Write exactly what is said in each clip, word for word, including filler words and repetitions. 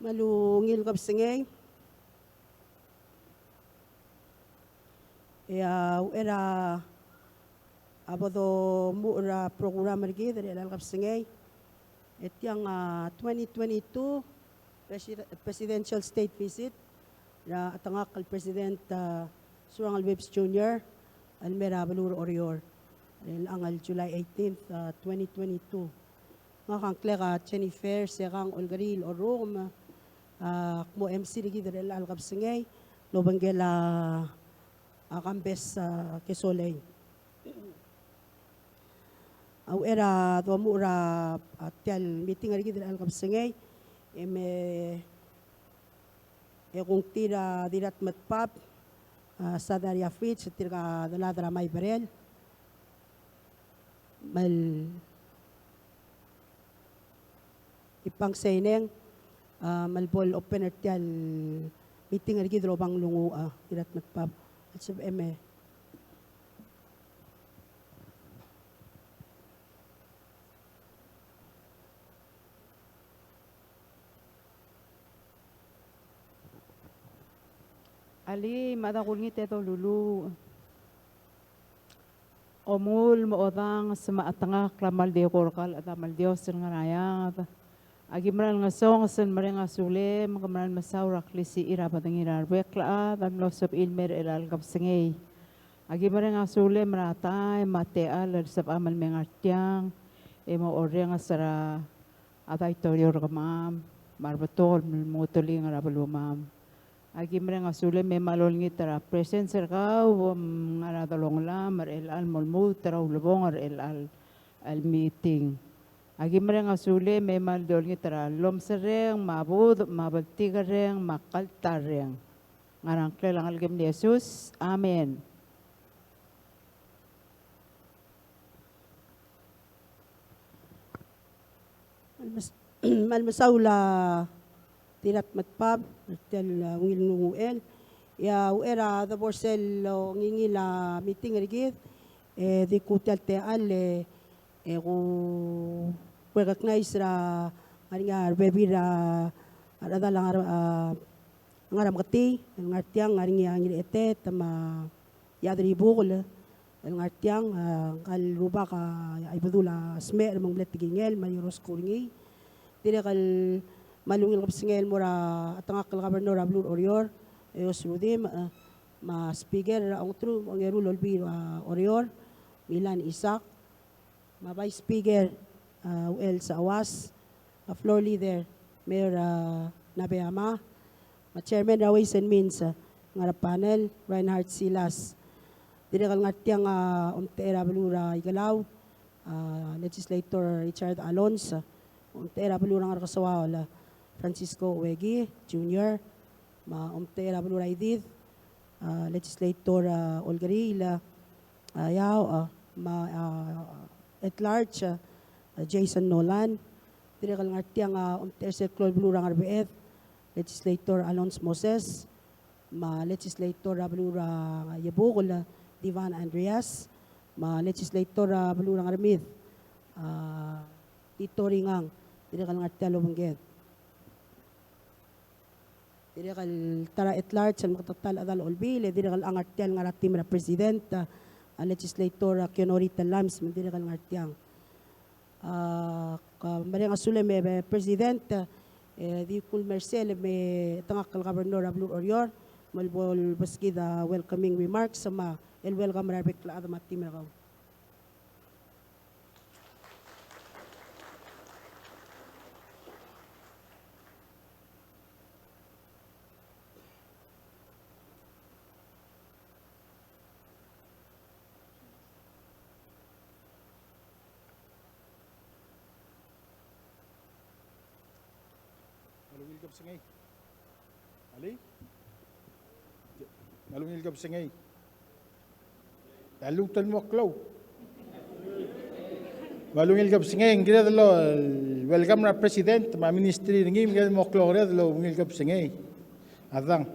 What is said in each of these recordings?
Me a ungil kebesengei. E a uchei er a bo domuchel er a program er kid er chelecha el kebesengei. E tiang a twenty twenty-two presi-, presidential state visit er a chetengakl el President, a, Surangel Whipps Junior el mei er a beluu er Oreor er chelechang el July eighteenth, a, twenty twenty-two. Ngak a ngklek a Jennifer Sekang Olkeriil Orrukem, a, ak mo M C er kid er chelecha el kebesengei el obengkel a, a, Kambes, a, Kesolei. A uchei er a domuchel er a, a, tia el meeting er kid er chelecha el kebesengei, e me, e kung tir a Dirratmedbab, a, Sadaria Fritz, tirka delad er a Maiberel. Me el Ipang Seineng, a, me le bo el open er tia el meeting er kid el oba nglunguuch, a, Dirratmedbab. A sebechem e. Alii, me a da kulengit e doluluuch. Omengull me a odanges me a chetengakl a kmal di ko er kau el Chedam el Dios el ngar er a eanged. Aki mera el ngesonges el mereng a sulem, ke mera el mesaul er a klisichir a bedengir a rebek el chad el mlo sebechir el mei er chelecha el kebesengei. Aki mereng a sulem er a taem me a techall el sebecham el me ngar tiang, e mo orrenges er a a daitorio er kemam, me a rebetok el menguteling er a belumam. Aki mereng a sulem e kmal olengit er a presence er kau, bo mngar er a delongelam er chelecha el mo lmuut er a ulebongel er chelecha el meeting. Aki mereng a sulem e kmal di olengit er a llomeserreng, me a budech, me a bltikerreng, me a kltarreng. Ngar er a ngklel a Ngelekem el Jesus. Amen. Me a mes-, me a mesaul a Dirratmedbab er tia el, a, ungil ngunguchel. E a uchei er a debo er sel ongingil a meeting er kid, e di kuk tia el techall e, e ku recognize er a ngar er ngii a rebebil er a, a rechedal a ngar, a, ngar er a Meketii, el ngar tiang, ngar er ngii a Ngirachetet me a Iechadribukel el ngar tiang, a, ngka el rubak a Ibedul a Smecher me ng mle tekingel me a Iorosku er ngii. Dirrek el kmal ungil kebesengei el mo er a chetengakl el governor er a beluu er Oreor, e Osrudimch, e, me a speaker er a ongeteruich me a ongeru el olbiil er a Oreor, Milan Isaac, me a Vice Speaker, a, Uchel Sachwas, a Floor Leader, Mayor, a, Nabeyama, me a Chairman er a Ways and Means, a, ngar er a panel, Reinhard Silas. Dirrek el ngar tiang, a, omtechei er a beluu er a Ikelau, a, Legislator Richard Alonz, omtechei er a beluu er a Ngerkesoaol, a, Francisco Ueki Junior, me a omtechei er a beluu er a Idid, a, Legislator, a, Olkeriil, a, Yao, a, me a, a, at large, a, Jason Nolan. Dirrek el ngar tiang, a, omtechei er sel klou el beluu er a Ngerbeched, Legislator Alonz Moses, me a Legislator er a beluu er a Iebukel, Divan Andreas, me a Legislator er a beluu er a Ngermid, a, Tito Ringang. Dirrek el ngar tia el obengked. Dirrek el ta er a at large el meketeket el chedal a Olbiil, e dirrek el ngar tiang el ngar er a team er a President, a, Legislator, a, Kionori Tellames, me ng dirrek el ngar tiang. A, ke mereng a sulem e, President, e, di kuk mei er sel me chetengakl el Governor er a beluu er Oreor, me le bo lebeskid a welcoming remarks, me a el welcome er a rebek el chad me a team er kau. Me a ungil kebesengei. Alii? Me a ungil kebesengei. A lmuut el mo klou. Me a ungil kebesengei, ng kired el welcome er a President me a Ministry er ngii, me ng kired el mo klou, kired el ungil kebesengei. Adang.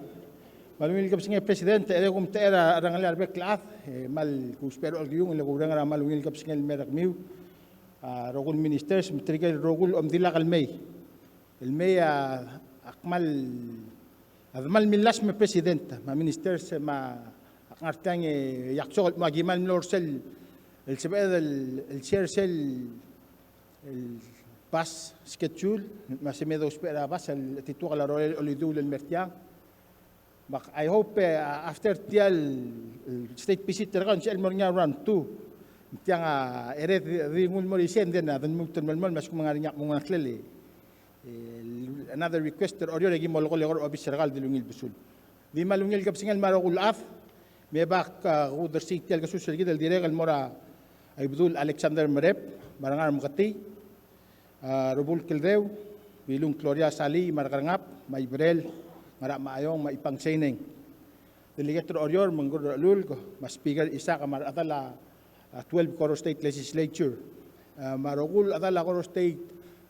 Me a ungil kebesengei President, e dirrek el kumtechei er a, er a ngar er a rebek el chad, e kmal kusbech er a olkiung, e le kureng er a kmal ungil kebesengei el mei er kemiu, a rokui el Ministers, me tirke el rokui el omdilak el mei. El mei a, a kmal, a kmal millasem e President, me a Ministers, me a ngar tiang e, e ak soak el mo aki kmal mlo er sel, el sebeched el, el share sel, el bus schedule, me a se me dousbech er a bus, el tituak el a rolel el oliduul el mer tiang. Me ak, I hope, e, after tia el, el state visit er kau, ng sebechel el mo er ngii a round two. Tiang a, e, di, di nguu el mo er isei, and then a, di lmuut el melemolem, me a lsekum ng ngar er ngii a kmo ng ngar er a ngklel e, e, another request er Oreor e ki molekoi el eko er a obis er kau el di ungil besul. Di kmal ungil kebesengei el mo er a rokui el chad, me bak, a, kudersii tia el kesus er kid el dirrek el mo er a Ibedul Alexander Merep, me a Rengar Meketii, a, Rubul Kildeu, Bilung Gloria Salii, me a Rekerengab, me a Iberel, Ngerachemechaiong, me a Ipang Seineng. Delegate er Oreor, me a Ngirurechulk, me a Speaker Isaac, me a rechedal a, a, twelve Koror State Legislature, a, me a rokui el chedal a Koror State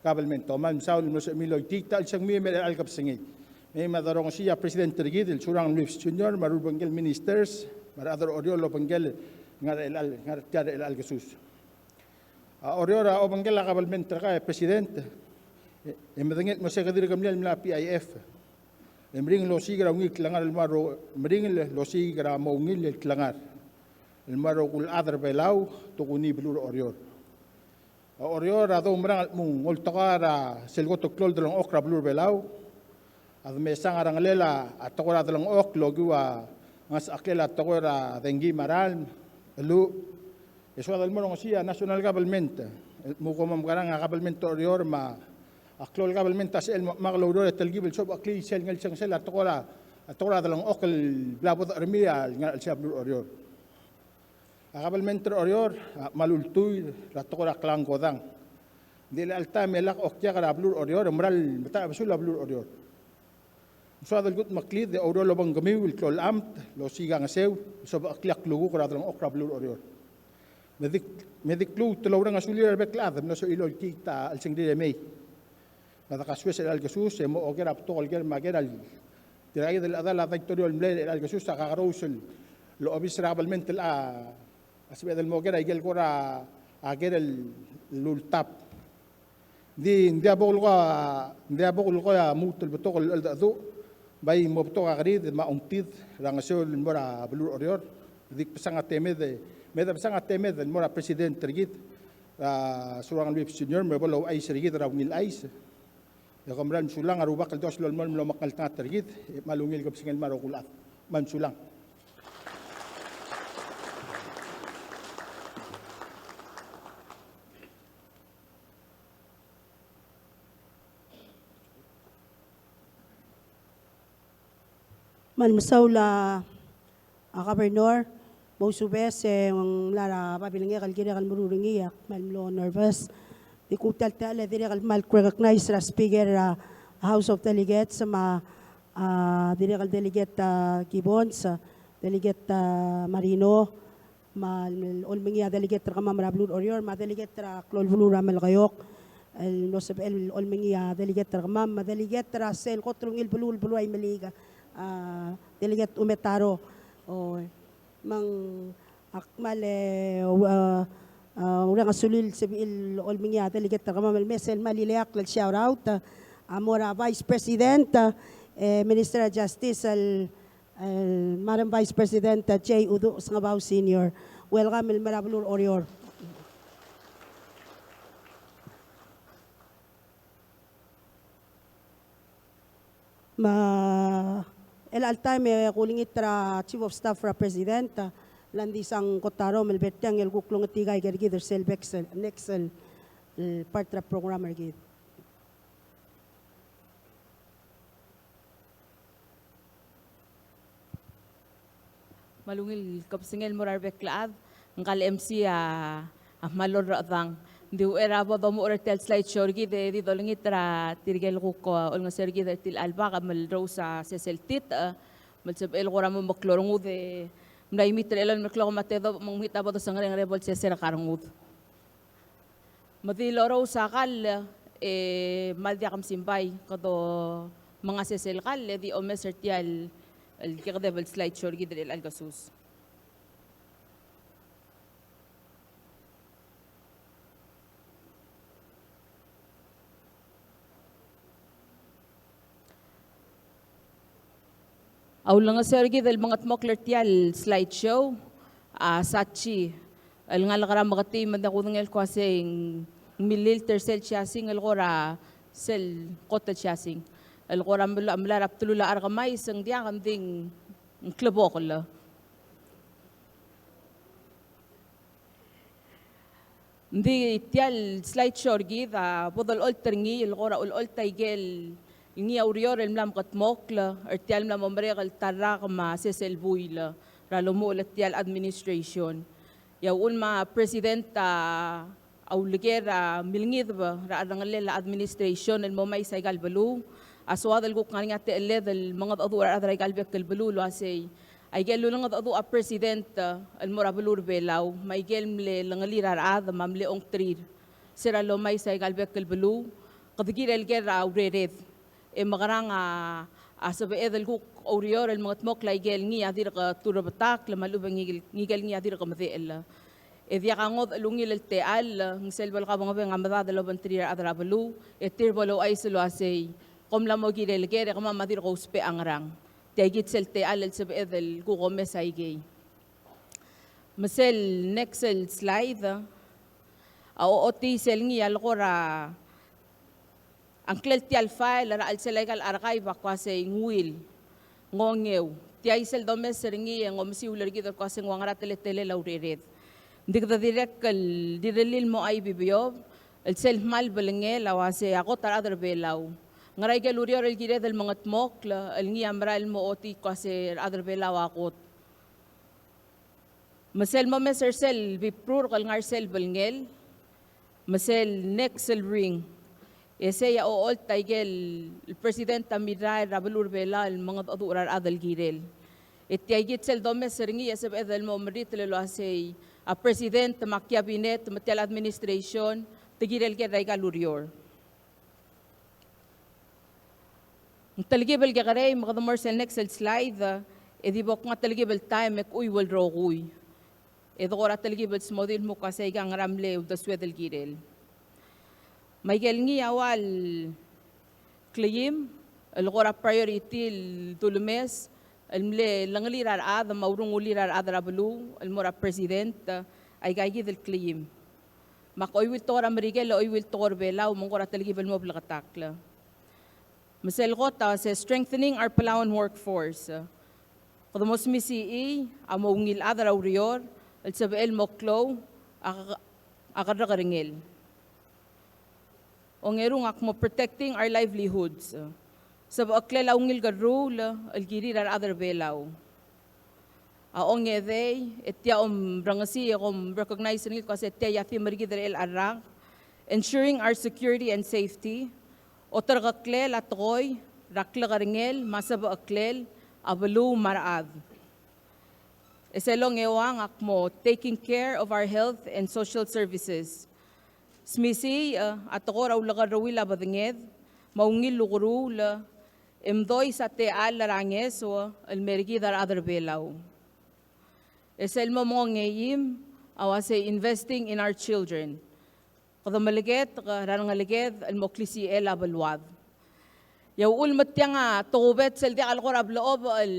Government. Kom kmal mesaul el mlo sebechemiu el choitii, ta el chelsengmiu e mei er chelecha el kebesengei. Me, me dorrengesii a President er kid, el Surangel Whipps Junior, me a rubengkel Ministers, me a rechad er Oreor el obengkel, ngar er chelecha el, ngar er tia er chelecha el kesus. A Oreor a obengkel a kabelment er kau e President, e, e medengei el kmo se kede dirk mle mla PIF. E meringel el osiik er a ungil klengar el mo er a ro-, meringel el osiik er a mo ungil el klengar el mo er a rokui el chad er Belau, tokuni beluu er Oreor. A Oreor a doumerang el kmo ng oltekau er a sel kot el klou el delengchokl er a beluu er Belau, a de mesang a rengelel a tekoi er a delengchokl el okiu a ngesecheklel a tekoi er a dengki me a ralm, cheluch. E soad el mo er a ngesii a national government, el kmo kom mekerang a kabelment er Oreor me a klou el kabelment a sebechel el mo dmak el oureor e telkib el sobecheklii sel ngelsengsel a tekoi er a, a tekoi er a delengchokl el bla bo dechermii a ngar er a chelsel a beluu er Oreor. A kabelment er Oreor a kmal ultuil er a tekoi er a klangkodang. Ng di chelecha el taem e lak okiak er a beluu er Oreor, e mera el metachebesul a beluu er Oreor. Ng soad el kudmeklid e oureor el obengkemiu el klou el amt el osiik a ngeseu el sobecheklii a klukuk er a delengchokl er a beluu er Oreor. Me di, me di kluut el oureng a sulir a rebek el chad el mlo soal el olkiit a chelsengrir e mei. Kede kasoes er chelecha el kesus e mo oker a betok el ker me a ker el tirkakid el chedal a daitorio el mlei er chelecha el kesus a kakerous el obis er a kabelment el a sebeched el mo oker a ikel kora ker el ultab. Ng di, ng diak bo kulekoi a, ng diak bo kulekoi a lmuut el betok el cheldecheduch, bai mo betok a kerid me a ongtid er a ngeseu el mo er a beluu er Oreor. Di kbesang a temed, me de besang a temed el mo er a President er kid, a Surangel Whipps Junior, me bo louchais er kid er a ungil chais. E kom kmal mesulang, a Rubak el dios a lolemolem el omekngeltengat er kid, e kmal ungil kebesengei el mo er a rokui el chad. Kmal mesulang. Me kmal mesaul a, a Governor, mousubes e ng mla er a babilngek el kirek el meruul er ngii, ak kmal mlo nervous. Di kuk tia el techall e dirrek el kmal recognize er a Speaker er a House of Delegates me a, a, dirrek el Delegate, a, Gibbons, Delegate, a, Marino, me a olmengii a delegate er kemam er a beluu er Oreor, me a delegate er a klou el beluu er a Melekeok, el mlo sebechel el olmengii a delegate er kemam, me a delegate er a sel kot el ungil beluu, el beluu er a Imeliik, a, Delegate Umetaro. O, me ng ak kmal, e, u-, a, a, oureng a sulir el sebechir el olmengii a delegate er kemam el mei sel kmal ileakl el shout out, a, mo er a Vice President, e, Minister of Justice, el el Madam Vice President, uh, J. Uduch Sengebau Senior. Welcome el mo er a beluu er Oreor. Me a chelecha el taem e kulengit er a Chief of Staff er a President, uh, Landisang Kotaro, me le bo er tiang el kuk longetii aike er kid er sel bek el, next el, el part er a program er kid. Me a ungil kebesengei el mo er a rebek el chad, ngka el MC a, a kmal orrechedang. Ng di uchei er a bo domuchel er tia el slide show er kid e di dolengit er tirke el kuk, uh, olengeseu er kid er tia el chelebacheb me lerous a sesei el titech, uh, me le sebechel kora mo meklou a rengud e mla imiit er chelechang el meklou me a tedobech me ng mechitechut a bo dosengerenger e bo lsesei er a rengud. Me di lorous a kall, e kmal diak msimbai, kede mengasesei el kall, e di omes er tia el, el kekedeb el slide show er kid er chelecha el kesus. A ulengeseu er kid el mengedmokl er tia el slide show a Sachi el ngalek er a Meketii, me ng diak kudengei el kmo uasei ng millilt er sel siasing el kora sel kot el siasing el kora mla, mla er a bdelul a Ngerkemais, ng diak, ng di ng klebokel. Ng di tia el slide show er kid a bo dolecholt er ngii el kora olecholt aike el ngii a ureor el mla mekedmokl er tia el mla mo merek el ta el rak me a sesei el buil er a lomuchel er tia el administration. E a uchul me a president a uleker a milengideb er a cherrungel a administration el mo mais aika el beluu, a soad el kuk ngar er ngii a techelled el mengedecheduch er a rechad er aika el bek el beluu el uasei aike el ulengedecheduch a president el mo er a beluu er a Belau me aike el mle lengelir a rechad me a mle ongterir se er a lomais aika el bek el beluu, kede kirel ker a urered e mekerang a, a sebeched el kuk oureor el mengedmokl aike el ngii a dirk turebetakl me a lechub e ngike el, ngike el ngii a dirk medechel. E diak a ngodech el ungil el techall, ng sel bo lekabengebeng a medad el obengterir a rechad er a beluu, e tir bo louchais el uasei kom mla mo kirel ker e kemam a dirk ousbech a ngerang. Tia kid sel techall el sebeched el kuk omes aikei. Me sel next el slide a ochotii sel ngii a lekora a ngklel tia el file er a chelsel aika el archive a kmo uasei ng will, ng ongeu. Tia sel domes er ngii e ng omesiu el er kid el kmo uasei ng ua ngera teletelel a urered. Ng di kede dirrek el rirellii el mo aibibeob el sel kmal belngel a uasei a kot a rechad er a Belau. Ngera aike el ureor el kired el mengedmokl el ngii a merael el mo ochotii el kmo uasei a rechad er a Belau a kot. Me sel momes er sel bibrurk el ngar er sel belngel, me sel next el ring, e sei a ocholt aike el president a mirrael er a beluu er a Belau el mengedecheduch er a rechad el kirel. E tia kid sel domes er ngii e sebeched el mo merritel el uasei a president me a cabinet me tia el administration te kirel ker er aika el ureor. Ng telkib el kekerei, me kede mo er sel next el slide, e di bo kuk ngar er a telkib el taem e kuiu el rokui. E de kora telkib el smodii el kmo uasei aika ngera mle uldesued el kirel. Me aike el ngii a ua el kleim el kora priority el dulemes el mle lengelir a rechad me a urungulir a rechad er a beluu el mo er a president, aika kid el kleim. Me ak oiuii el tekoi er a Merikel e oiuii el tekoi er a Belau me ng kora telkib el mo bleketakl. Me sel kot a se strengthening our Palauan workforce. Kede mo smisichii a mo ungil chad er a ureor el sebechel el mo klou a, a kerrekerngel. Ongerung a kmo protecting our livelihoods. Sebecheklel a ungil kerruul el kirir a rechad er a Belau. A ongedei, e tia kom rengesii e kom recognize er ngii el kmo uasei tia a theme er kid er chelecha el rak. Ensuring our security and safety. Oterkeklel a tekoi er a klekerngel me a sebecheklel a beluu me a rechad. E sel ongeuang a kmo taking care of our health and social services. Smisichii a tekoi er a ulekerreuil a bedenged me a ungil ukeruul e mdois a techall er a ngeso el mer kid a rechad er a Belau. E sel mo mengongeim a uasei investing in our children. Kede meleketek er a rengeleked el mo klisichel a beluad. E a uchul me tiang a tokubets el diak el kora blechobech el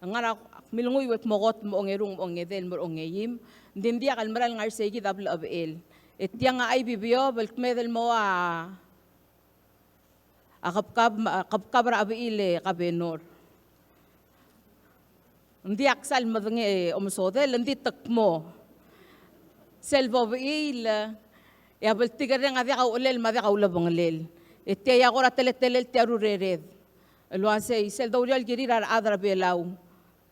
ngar er a ak milenguiu el kmo kot me a ongerung me a ongedei el mo er a ongeim, ng di ng diak el mera el ngar er sei kid a blechebechel. E tiang a chaibibeob el kmeed el mo ua a kebkab, a kebkab er a chebechiil e kabenor. Ng diak sal medengei e omesodel, ng di te kmo sel bo bechiil e a bltikerreng a diak a uchelel me a diak a ulebengelel. E tia a kora teletelel tia el urered el uasei sel doureor el kirir a rechad er a Belau.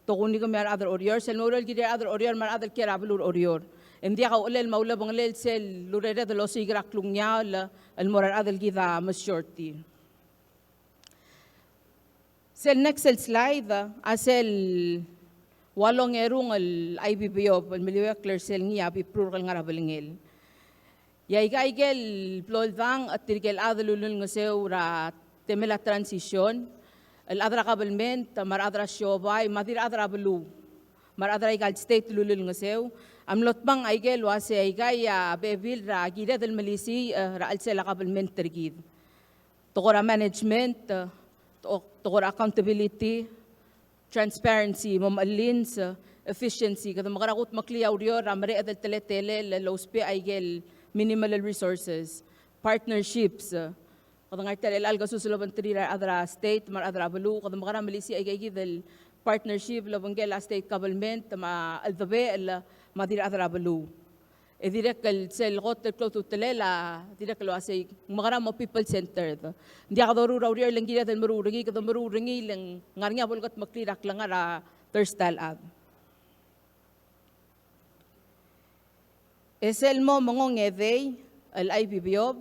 Tokuni kemiu a rechad er Oreor, sel mo oureor el kirir a rechad er Oreor me a rechad el kiei er a beluu er Oreor. E ng diak a uchelel me a ulebengelel sel urered el osiik er a klungiaol el mo er a rechad el kid a mesiou er tir. Sel next el slide a sel ua longerung el chaibibeob el meliuekl er sel ngii a bibrurk el ngar er a belngel. E aika ikel blo el dang, e tirke el chad el ulengeseu er a temel a transition, el chad er a kabelment, me a rechad er a siobai, me a di rechad er a beluu, me a rechad er aika el state el ulengeseu, a mlo tmang aike el uasei aika a bebil er a kired el melisiich er a chelsel a kabelment er kid. Tekoi er a management, tekoi er a accountability, transparency, mo mechellins, efficiency, kede mekerang e kudmeklii a ureor er a mereched el teletelel el ousbech aike el minimal el resources, partnerships, kede ngar tia el chelecha el kesus el obengterir a rechad er a state me a rechad er a beluu, kede mekerang e melisiich aike kid el partnership el obengkel a state government me a cheldebechel me a di rechad er a beluu. E dirrek el sel kot el klou a ultutelel a dirrek el uasei ng mekerang e mo people centered. Ng diak doruul a ureor le ng kired el meruul er ngii, kede meruul er ngii le ng ngar er ngii a bo lekedmeklii er a klengar er a terstal chad. E sel mo mengongedei el chaibibeob,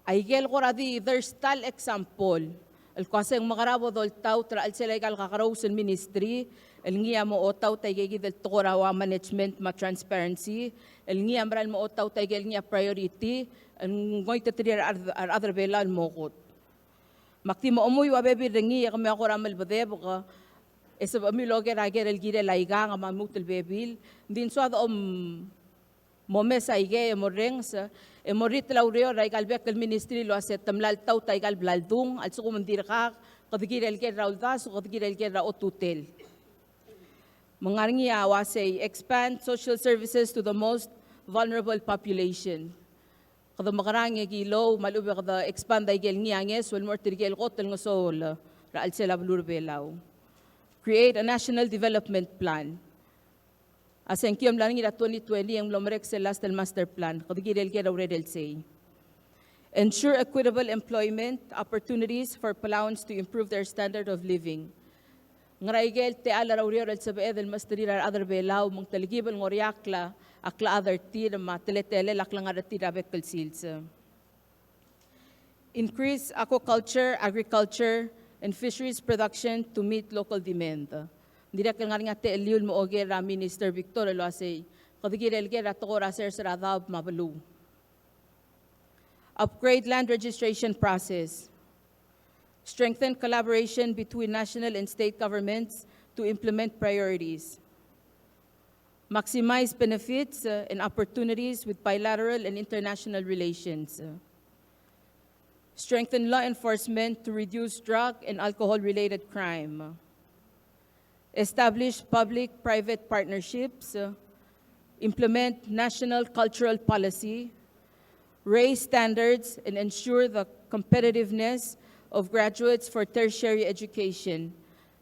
aike el kora di terstal example el kmo uasei ng mekerang e bo doltaut er a chelsel aika el kakerous el ministry el ngii a mo otaut aike kid el tekoi er a ua management me a transparency, el ngii a mera el mo otaut aike el ngii a priority el ngoititerir a rechad, a rechad er Belau el mo kot. Me ak di mo chemuiu a bebil er ngii e kemiu a kora melbedebek e sebechemiu el oker a ker el kirel aikang me a lmuut el bebil. Ng di ng soad a om mo mes aike e morrenges e morritel a ureor er aika el bek el ministry el uasei te mla oltaut aika el bla ldung, a lsekum ng dirkak, kede kirel ker er a uldasu, kede kirel ker er a otutel. Me ng ngar er ngii a uasei expand social services to the most vulnerable population. Kede mekerang e kilou me a lechub e kede expand aike el ngii a ngeso el mo er tirke el kot el ngeso er a chelsel a beluu er Belau. Create a national development plan. A sengkio a mla er ngii er a twenty twenty e ng mlo merek sel last el master plan, kede kirel ker a urerel sei. Ensure equitable employment opportunities for Palauans to improve their standard of living. Ngera aike el techall er a ureor el sebeched el mesterir a rechad er Belau me ng telkib el ngoriakl a klechad er tir me a teletelel a klengar er tir er a bek el sils. Increase aquaculture, agriculture, and fisheries production to meet local demand. Ng dirrek el ngar er ngii a techelliu el mo oker er a Minister Victor el uasei kede kirel ker a tekoi er a sers er a daob me a beluu. Upgrade land registration process. Strengthen collaboration between national and state governments to implement priorities. Maximize benefits, uh, and opportunities with bilateral and international relations. Strengthen law enforcement to reduce drug and alcohol-related crime. Establish public-private partnerships. Uh, implement national cultural policy. Raise standards and ensure the competitiveness of graduates for tertiary education.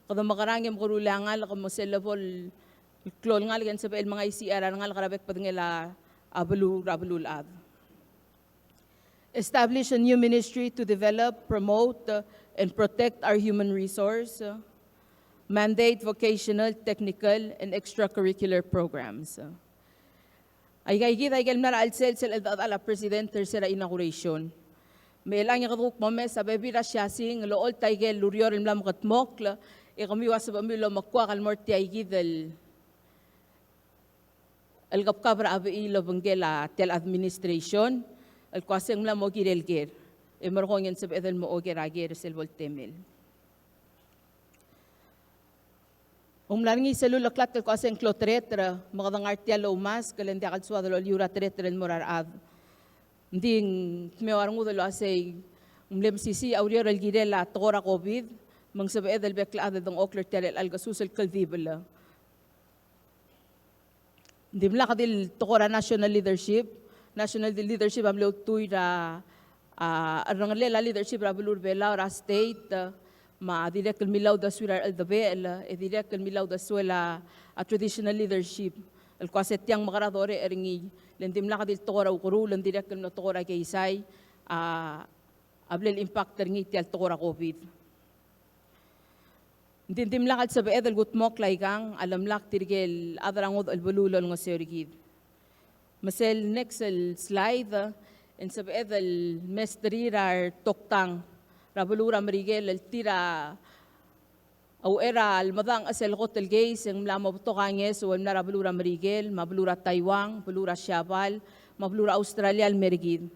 Kede mekerang e mekeruul a ngalek me sel lebo el klou el ngalek e ng sebechel mengaisii a rengalek er a bek el bedengel a beluu er a beluulechad. Establish a new ministry to develop, promote, uh, and protect our human resource. Uh, mandate vocational, technical, and extracurricular programs. Uh, Aika kid aike el mla er a chelsel sel cheldechedechal a president er se er a inauguration. Me chelechang e kede kuk mo mes a bebil er a siasing el olecholt aike el ureor el mla mekedmokl, e kemiu a sebechemiu el omekoak el mo er tia kid el, el kebkab er a chebechiil el obengkel a tia el administration, el kmo uasei ng mla mo kirel ker. E merekong e ng sebeched el mo oker a ker er sel bo el temel. Ng mla er ngii sel uleklatk el kmo uasei ng klotereter, me kede ngar tia el oumask, le ng diak el soad el oliu er a tereter el mo er a rechad. Ng di ng kmeoua a rengud el uasei ng mle mesisiich a ureor el kirel a tekoi er a COVID, me ng sebeched el bek el chad el dengchokl er tia el chelecha el kesus el kldibel. Ng dimlak di el tekoi er a national leadership. National leadership a mle ultuil er a, a, cherrengelel a leadership er a beluu er a Belau er a state, me a dirrek el mle uldesuir a cheldebechel, e dirrek el mle uldesuel a, a traditional leadership. El kmo uasei tiang me kede orech er ngii, le ng dimlak di el tekoi er a ukeruul, le ng dirrek el mlo tekoi er a keizai, a, a mle impact er ngii tia el tekoi er a COVID. Ng di ng dimlak el sebeched el kudmokl aikang a lemlak tirke el chad er a ngodech el beluu el olengeseu er kid. Me sel next el slide, e ng sebeched el mesterir a retoktang er a beluu er a Merikel el tir a uchei er a lemedang a chesel kot el keis e ng mla mo betok a ngeso el mla er a beluu er a Merikel, me a beluu er a Taiwan, beluu er a Siabal, me a beluu er a Australia el mer kid.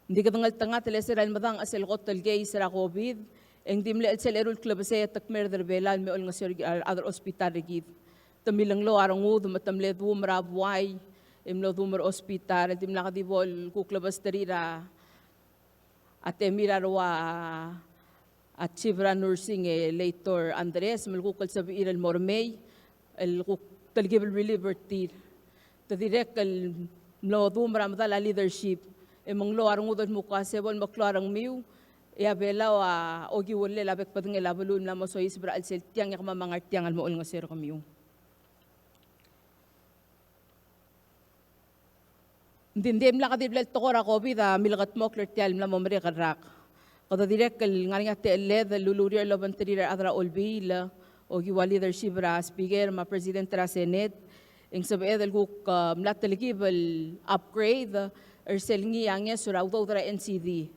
Ng di kede ngeltengat el se er a lemedang a chesel kot el keis er a COVID, e ng di mle chelsel eru el klebesei e te kmerd er Belau el me olengeseu er a rechad er a hospital er kid. Te milenglou a rengud, me te mle duum er a buai, e mlo duum er a hospital, e dimlak di bo el kuk klebesterir a, a temir a rua a chief er a nursing e Leitor Andres, me le kuk el sebechir el mo er mei, el kuk telkib el relieve er tir. Te dirrek el mlo dum er a medal a leadership, e menglou a rengud el kmo uase bo el meklou a rengmiu, e a Belau a okiu el a bek el bedengel a beluu el mla mo soiseb er a chelsel tiang, e kemam a ngar tiang el mo olengeseu er kemiu. Ng di, ng di mla kede di bla el tekoi er a COVID a milekedmokl er tia el mla mo merek el rak. Kede dirrek el ngar er ngii a techelled el ulureor el obengterir a rechad er a olbiil, okiu a leadership er a Speaker me a President er a Senate, e ng sebeched el kuk, eh, mla telkib el upgrade er sel ngii a ngeso er a udoud er a NCD.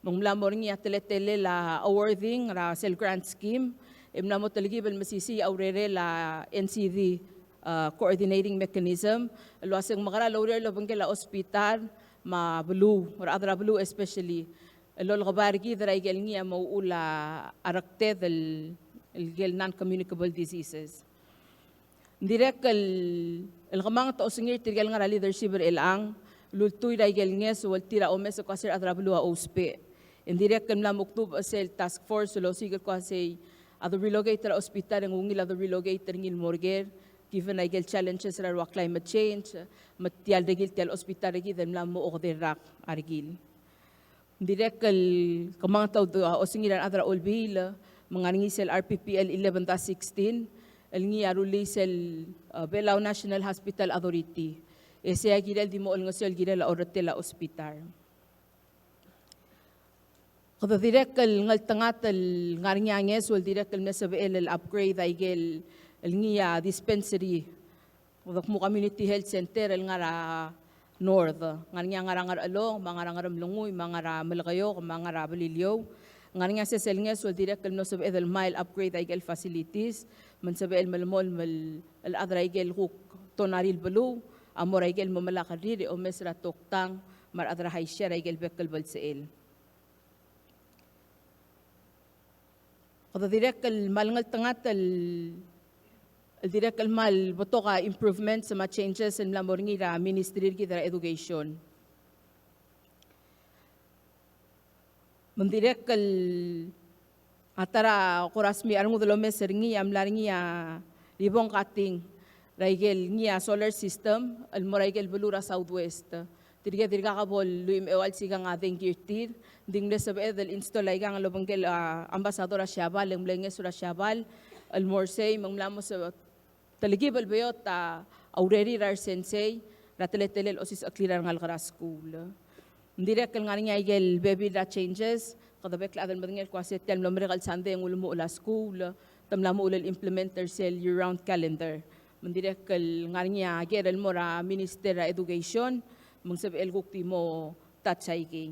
Me ng mla mo er ngii a teletelel a awarding er a sel grant scheme, e mla mo telkib el mesisiich a urerel a NCD, uh, coordinating mechanism, el uase ng mekera el oureor el obengkel a hospital me a beluu, rechad er a beluu especially, el olekebai er kid er a ikel ngii a mo uchul a rekted el, el ikel non-communicable diseases. Ng dirrek el, el kemanget a osengir tirke el ngar er a leadership er chelechang el ultuil er a ikel ngeso el tir a omes el kmo uase rechad er a beluu a ousbech. E ng dirrek el mla mo kdubech sel task force el osiik el kmo uase a de relocate er a hospital e ng ungil a de relocate er ngii el mo er ker, given a ikel challenges er a rua climate change, me tia el rekil tia el hospital er kid el mla mo okedei el rak a rekil. Ng dirrek el kemanget a osengir a rechad er a olbiil, me ng ngar er ngii sel R P P L eleven dash sixteen, el ngii a rullii sel, uh, Belau National Hospital Authority. E sei a kirel di mo olengeseu el kirel a orretel a hospital. Kede dirrek el ngeltengat el ngar er ngii a ngeso el dirrek el mle sebechel el upgrade a ikel, el ngii a dispensary, kede kmo community health center el ngar er a North. Ngar er ngii a ngar er a Ngerchelong, me a ngar er a Ngeremlengui, me a ngar er a Melekeok, me a ngar er a Beliliou. Ngar er ngii a sesei el ngeso el dirrek el mlo sebeched el mei el upgrade a ikel facilities, me ng sebechel el melemolem el, el chad er a ikel kuk tonari el beluu a mo er a ikel mo melak el rir e omes er a toktang me a rechad er a haisea er a ikel bek el belsechel. Kede dirrek el kmal ngeltengat el, el dirrek el kmal betok a improvements me a changes el mla mo er ngii er a ministry er kid er a education. Me ng dirrek el a ta er a kora smiich a rengud el omes er ngii a mla er ngii a ribbon cutting er a ikel ngii a solar system el mo er a ikel beluu er a Southwest. Tirke dirkak bo lluich me a eua el sikang a dengki er tir, ng di ng mle sebeched el install aikang el obengkel a ambassador er a Siabal, e ng mle ngeso er a Siabal el mo er sei, me ng mla mo se-, telkib el beot a urerir a resensei er a teletelel osisecheklir a rengalek er a skuul. Ng dirrek el ngar er ngii a ikel bebil er a changes, kede bek el chad el medengei el kmo uase tia el mlo merek el sandei e ng ulemuchel a skuul, te mla mo uchul el implement er sel year-round calendar. Me ng dirrek el ngar er ngii a ker el mo er a Minister er a Education, me ng sebechel kuk di mo touch aikei.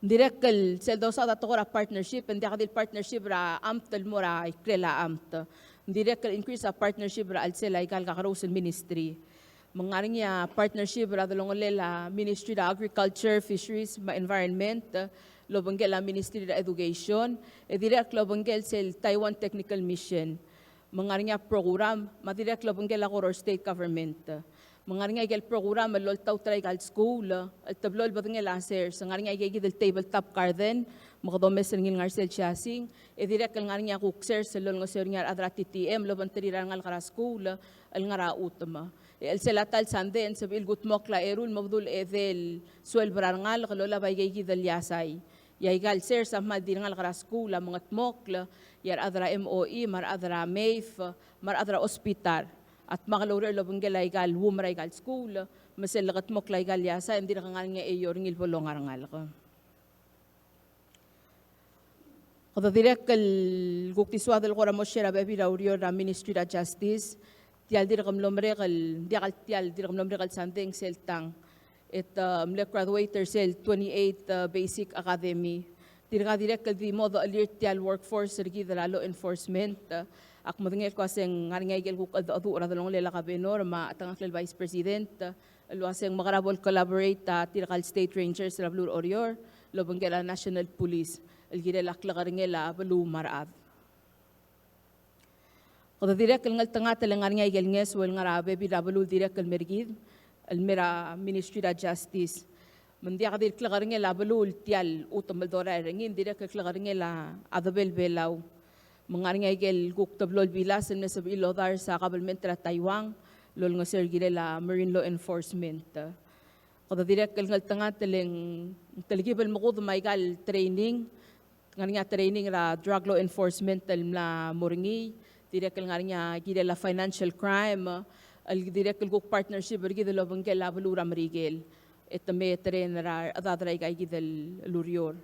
Ng dirrek el sel dosaod a tekoi er a partnership, ng diak di el partnership er a amt el mo er a ikrel a amt. Ng dirrek el increase a partnership er a chelsel a ikal kakerous el ministry. Me ng ngar er ngii a partnership er a delongelel a Ministry er a Agriculture, Fisheries, me a Environment, el obengkel a Ministry er a Education, e dirrek el obengkel sel Taiwan Technical Mission. Me ng ngar er ngii a program, me a dirrek el obengkel a Koror State Government. Me ng ngar er ngii a ikel program el oltaut er a ikal skuul el teblo el bedengel a sers. Ng ngar er ngii a ikakid el tabletop garden, me kede omes er ngii el ngar er sel siasing, e dirrek el ngar er ngii a kuk sers el olengeseu er ngii a rechad er a TTM el obengterir a rengalek er a skuul el ngar er a chutem. E chelsel a ta el sandei e ng sebechir el kudmokl a eru el mo bedul edei el sueleb er a rengalek el olab a ikakid el iasai. E a ikal sers a kmal di rengalek er a skuul a mengedmokl, e a rechad er a MOE, me a rechad er a MEIF, me a rechad er a hospital a dmak el oureor el obengkel a ikal uum er a ikal skuul, me sel lekedmokl a ikal iasai, e ng dirk ngar er ngii a eou er ngii el bo longa a rengalek. Kede dirrek el kuk di soad el kora mo share a bebil er a ureor er a Ministry er a Justice, tia el dirk mlo merek el, diak el tia el dirk mlo merek el sandei e ng sel tang. E te, uh, mle graduate er sel twenty-eight, uh, Basic Academy. Tirka dirrek el di mo dechelir tia el workforce er kid er a law enforcement, uh, ak medengei el kmo uase ng ngar er ngii a ikel kuk cheldecheduch er a delongelel a Governor me a chetengakl el Vice President, uh, el uase ng mekera bo el collaborate a tirka el State Rangers er a beluu er Oreor el obengkel a National Police el kirel a klekerengel a beluu me a rechad. Kede dirrek el ngeltengat el ngar er ngii a ikel ngeso el ngar er a bebil er a beluu el dirrek el mer kid, el mer a Ministry er a Justice. Me ng diak di klekerengel a beluu el tia el chutem el dorael er ngii, ng dirrek el klekerengel a debel Belau. Me ng ngar er ngii a ikel kuk teblo el bilas el mle sebechir el odars a kabelment er a Taiwan el olengeseu el kirel a marine law enforcement. Kede dirrek el ngeltengat el ng telkib el mekudem a ikal training. Ngar er ngii a training er a drug law enforcement el mla mo er ngii, dirrek el ngar er ngii a kirel a financial crime, el dirrek el kuk partnership er kid el obengkel a beluu er a Merikel. E te me train er a rechedad er a ikaikid el ureor.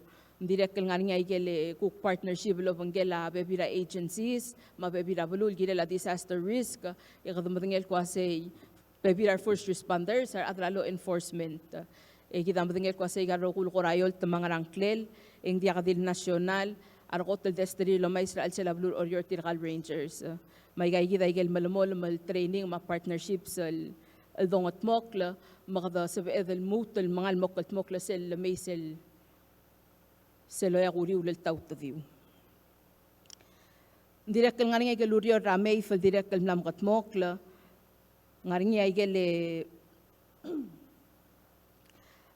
Ng dirrek el ngar er ngii a ikel kuk partnership el obengkel a bebil er a agencies, me a bebil er a beluu el kirel a disaster risk, e kede medengei el kmo uasei bebil er a re first responders, a rechad er a law enforcement. E kid a medengei el kmo uasei aika el rokui el kora eolt me a ngerang klel, e ng diak di le national, a rekot el desterir el omais er a chelsel a beluu er Oreor tirka el rangers. Me aika kid a ikel melemolem el training me a partnerships el, el dongetmokl, me kede sebeched el lmuut el mengal mo kldmokl sel lemei sel, sel oeak uriul el tautediu. Ng dirrek el ngar er ngii a ikel ureor er a MEIF el dirrek el mla mekedmokl, ngar er ngii a ikel,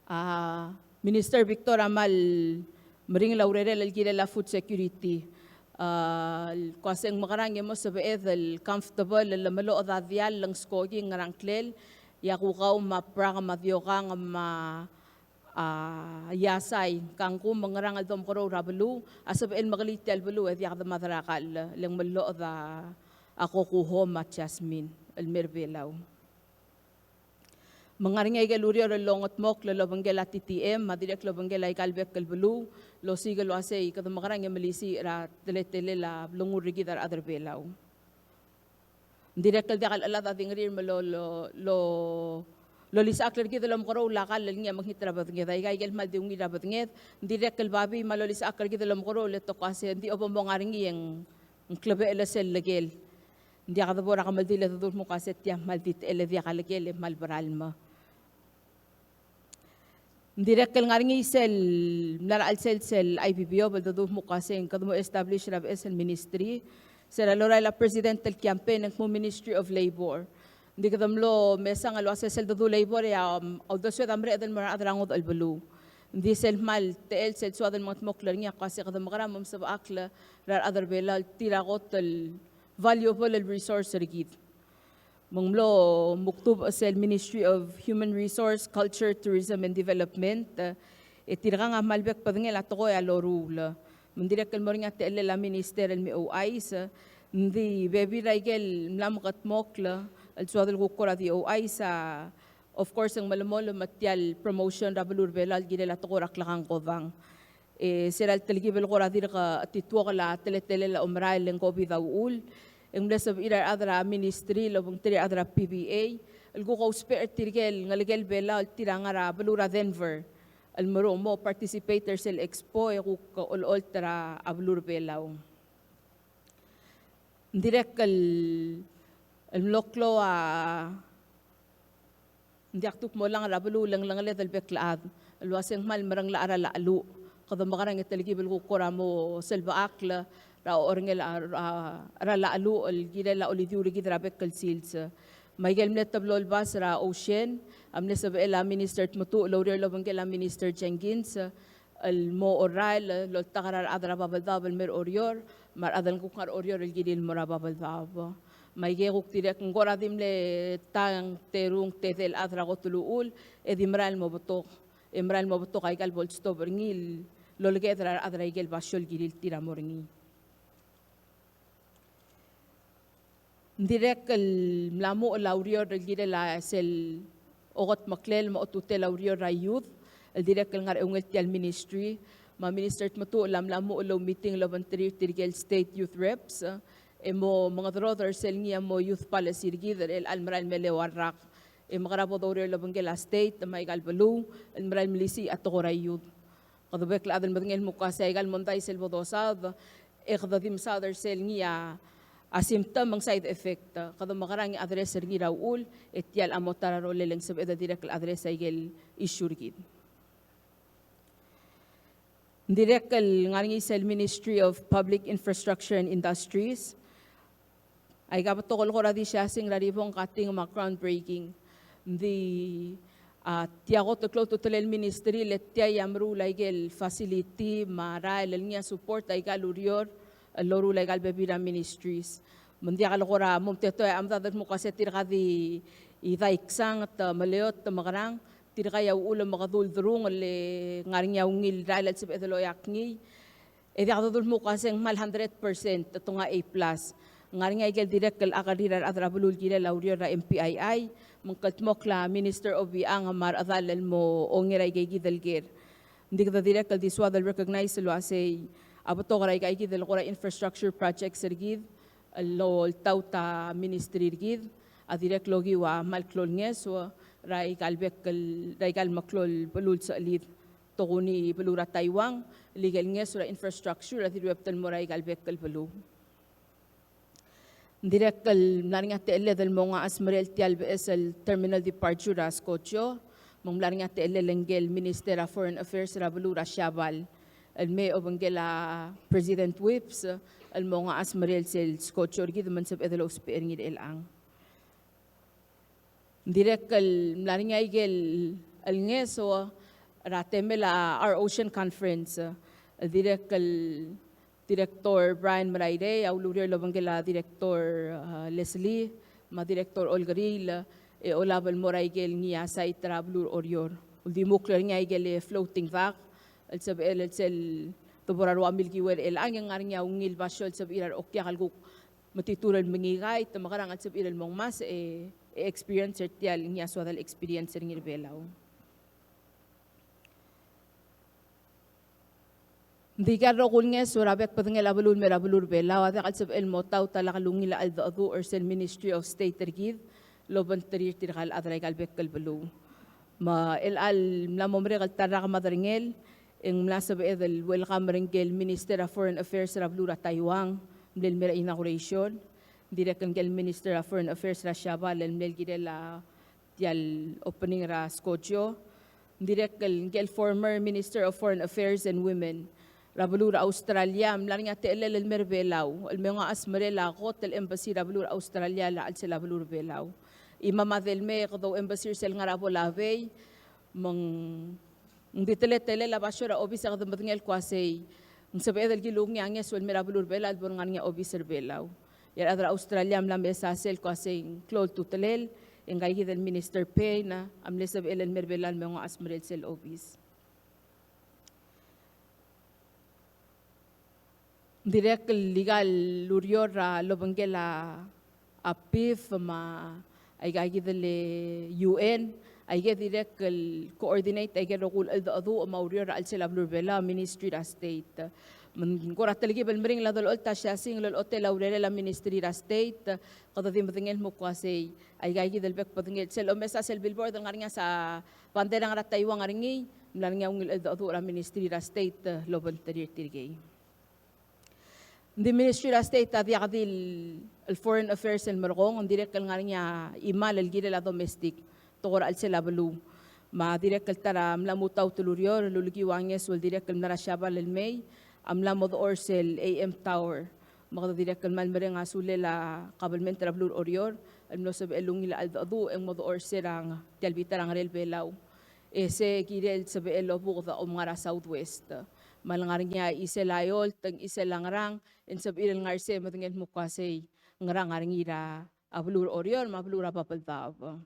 a, Minister Victor a kmal meringel a urerel el kirel a food security. A, el kmo uasei ng mekerang e mo sebeched el comfortable el lemeloched a diall el ng skoki, ngerang klel, e a kukau me a brak me a diokang me a a, iasai, kangkung me a ngerang el domekerreu er a beluu, a sebechel el mekelii tia el beluu e diak de mad er a kall, le ng meloched a kokuho me a jasmine el mer Belau. Me ng ngar er ngii a ikel ureor el longetmokl el obengkel a TTM, me a dirrek el obengkel a ika el bek el beluu, el osiik el uasei kede mekerang e melisiich er a teletelel a blengur er kid a rechad er Belau. Ng dirrek el diak el chelechad a di ngerir me lo, lo, lo, lolisechakl er kid el omekeroul a kall el ngii a mekngit er a bedenged. Aika ikel kmal di ungil er a bedenged, ng dirrek el babii me a lolisechakl er kid el omekeroul e te kmo uasei ng di obo mo ngar er ngii e ng klebechel sel lekel. Ng diak de bo er a kemeldiil e te dul kmo uasei tia kmal di techel e diak a lekel e kmal beralm. Ng dirrek el ngar er ngii sel mla er a chelsel sel IPPO el dedu el kmo uasei ng kede mo establish er a beches el ministry. Se er a lorael a president el campaign e ng kmo Ministry of Labor. Ng di kede mlo mesang el uasei sel dedu labor e a, um, a uldesued a mereched el mo er a rechad er a ngodech el beluu. Ng di sel kmal techel sel soad el mengetmokl er ngii a kmo uasei kede mekerang me msebechakl er a rechad er Belau el tir a kot el valuable el resource er kid. Me ng mlo mukdubech sel Ministry of Human Resource, Culture, Tourism and Development, e tirkang a kmal bek bedengel a tekoi a loruul. Me ng dirrek el mo er ngii a techellel a minister el me ouchais, ng di bebil er a ikel mla mekedmokl el soad el kuk kora di ouchais a, of course, ng melemolem me tia el promotion er a beluu er Belau el kirel a tekoi er a klekangkodang. E se er a le telkib el kora dirk chetituokel a teletelel a omerael e ng COVID a uchul, e ng mle sebechir a rechad er a ministry el obengterir a rechad er a PBA el kuk ousbech er tirke el ngelekel Belau el tir a ngar er a beluu er a Denver el meruul mo participate er sel expo e kuk olecholt er a beluu er Belau. Ng dirrek el, el mlo klou a, ng diak duk mo langel er a beluu el lengelengeled el bek el chad el uasei ng kmal mereng el chad er a llach el, kede mekerang e telkib el kuk kora mo selbechakl er a orengel a, a, er a llach el el kirel a olidiuul er kid er a bek el sils. Me a ikel mle teblo el bas er a Ocean a mle sebechel a Minister Tmetuchl el oureor el obengkel a Minister Jenkins el mo orrael el oltak er a rechad er a Babeldaob el mer Oreor, me a rechad el kuk ngar er Oreor el kirir el mo er a Babeldaob. Me aike kuk dirrek ng kora di mle tang, terung, tedei el chad er a kot el uchul, e di merael mo betok. E merael mo betok aika el bo lestop er ngii el oleked er a rechad er aike el basio el kirir el tir a mo er ngii. Ng dirrek el mla muchel a ureor el kirel a sel okedmeklel me a otutel a ureor er a youth, el dirrek el ngar er a eungel tia el ministry, me a Minister Tmetuchl a mla muchel el oumeeting el obengterir tirke el state youth reps, e mo mengederoder er sel ngii a mo youth policy er kid er chelecha el merael el me le eua el rak. E mekera bo doureor el obengkel a state me aika el beluu el merael el melisiich a tekoi er a youth. Kede bek el chad el medengei el kmo uasei aika el mondai sel bo dosaod, e kede di mesaod er sel ngii a, a symptom me ng side effect. Kede mekerang e address er ngii er a uchul, e tia el mo ta er a rolel e ng sebeched el dirrek el address aike el issue er kid. Ng dirrek el ngar er ngii sel Ministry of Public Infrastructure and Industries. Aika betok el kora di siasing er a ribbon cutting me a groundbreaking. Ng di A tia kot el klou a ultutelel el ministry, le tia a meruul a ikel facility me a rael el ngii a support a ikal ureor el loruul a ikal bebil er a ministries. Me ng diak el kora mo omtetoii a medad el kmo kmo se tirka di daiksang, te meleot, te mekerang, tirka a uchul me kede ulderung el ngar er ngii a ungil rael el sebeched el okiu ngii. E diak dodul kmo kmo se ng kmal hundred percent te ngar er ngii a A plus. Ng ngar er ngii a ikel dirrek el cheral a rechad er a beluu el kirel a ureor er a M P I I, me ng kldmokl a Minister Obichang me a rechedal el mo onger a ikeikid el ker. Ng di kede dirrek el di soad el recognize el uasei a betok er a ikeikid el kora infrastructure projects er kid el oltaut a ministry er kid a dirrek el okiu a kmal klou el ngeso er a ikal bek el, er a ikal meklou el beluu el sechelid. Tokuni beluu er a Taiwan, el ikel ngeso er a infrastructure a diluebet el mo er a ikal bek el beluu. Ng dirrek el mla er ngii a techelled el mo nguu a smerel tia el beches el terminal departure er a Skojio, me ng mla er ngii a techellel ngike el Minister er a Foreign Affairs er a beluu er a Siabal el mei a obengkel a President Whipps el mo nguu a smerel sel Skojio er kid me ng sebeched el ousbech er ngii er chelechang. Ng dirrek el mla er ngii a ikel ngeso er a temel a Our Ocean Conference, el dirrek el Director Brian Merairei a ulureor el obengkel a Director, a, Leslie, me a Director Olkeriil, e olab el mo er a ikel ngii a site er a beluu er Oreor. Uldimukl er ngii a ikel floating dock el sebechel el sel debo er a rua mil kiuer er chelechang e ng ngar er ngii a ungil basio el sebechir a reokiak el kuk metitur el mengikait, te mekerang el sebechir el mo ngmasech e, e experience er tia el ngii a soad el experience er ngii er Belau. Ng di ikal rokui el ngeso er a bek el bedengel a beluu el mei er a beluu er Belau a diak el sebechel el mo taut a lak el ungil a cheldecheduch er sel Ministry of State er kid el obengterir tirka el chad er a ikal bek el beluu. Me chelecha el mla mo merek el ta el rak me a derengel, e ng mla sebeched el welcome er ngike el Minister er a Foreign Affairs er a beluu er a Taiwan, mle el mei er a inauguration. Ng dirrek el ngike el Minister er a Foreign Affairs er a Siabal el mle el kirel a tia el opening er a Skojio. Ng dirrek el ngike el former Minister of Foreign Affairs and Women er a beluu er a Australia, mla er ngii a techellel el mei er Belau el me nguu a smerel a kot el embassy er a beluu er a Australia er a chelsel a beluu er Belau. Imam a del mei e kede embassy er sel ngar er a Pohnpei, me ng ng di teletelel a basio er a obis e kede medengei el kmo uasei ng sebeched el kilungii a ngeso el mei er a beluu er Belau el bo er ngar er ngii a obis er Belau. E a rechad er a Australia a mla mesa sel kmo uasei ng klou a ultutelel, e ngika kid el Minister Payne a mle sebechel el mei er Belau el me nguu a smerel sel obis. Ng dirrek el ikal ureor er a lobengkel a a PIF me a aika kid el U N, aike dirrek el coordinate aike el rokui el cheldecheduch me a ureor er a chelsel a beluu er Belau, Ministry er a State. Me ng kora telkib el meringel a dolecholt a siasing el olechotel a urerel a Ministry er a State, kede di medengei el kmo uasei aika kid el bek el bedengel sel omesa sel billboard el ngar er ngii a se bandera er a Taiwan er ngii, mla er ngii a ungil cheldecheduch er a Ministry er a State el obengterir tirkei. Ng di Ministry er a State a diak di el Foreign Affairs el merekong, ng dirrek el ngar er ngii a chimal el kirel a domestic, tekoi er a chelsel a beluu. Me a dirrek el ta er a mla mo taut el ureor el ulekiu a ngeso el dirrek el mla er a Siabal el mei, a mla mo dechor sel A M Tower. Me kede dirrek el kmal mereng a sulel a kabelment er a beluu er Oreor el mlo sebechel el ungil a cheldecheduch e ng mo dechor se er a tia el bita er a ngerel Belau. E se kirel sebechel el obuked a omngar er a Southwest. Me a lengar er ngii a chisel a eolt, ng chisel a ngerang, e ng sebechir el ngar er sei e medengei el kmo uasei ng ngerang a ngar er ngii er a beluu er Oreor me a beluu er a Babeldaob.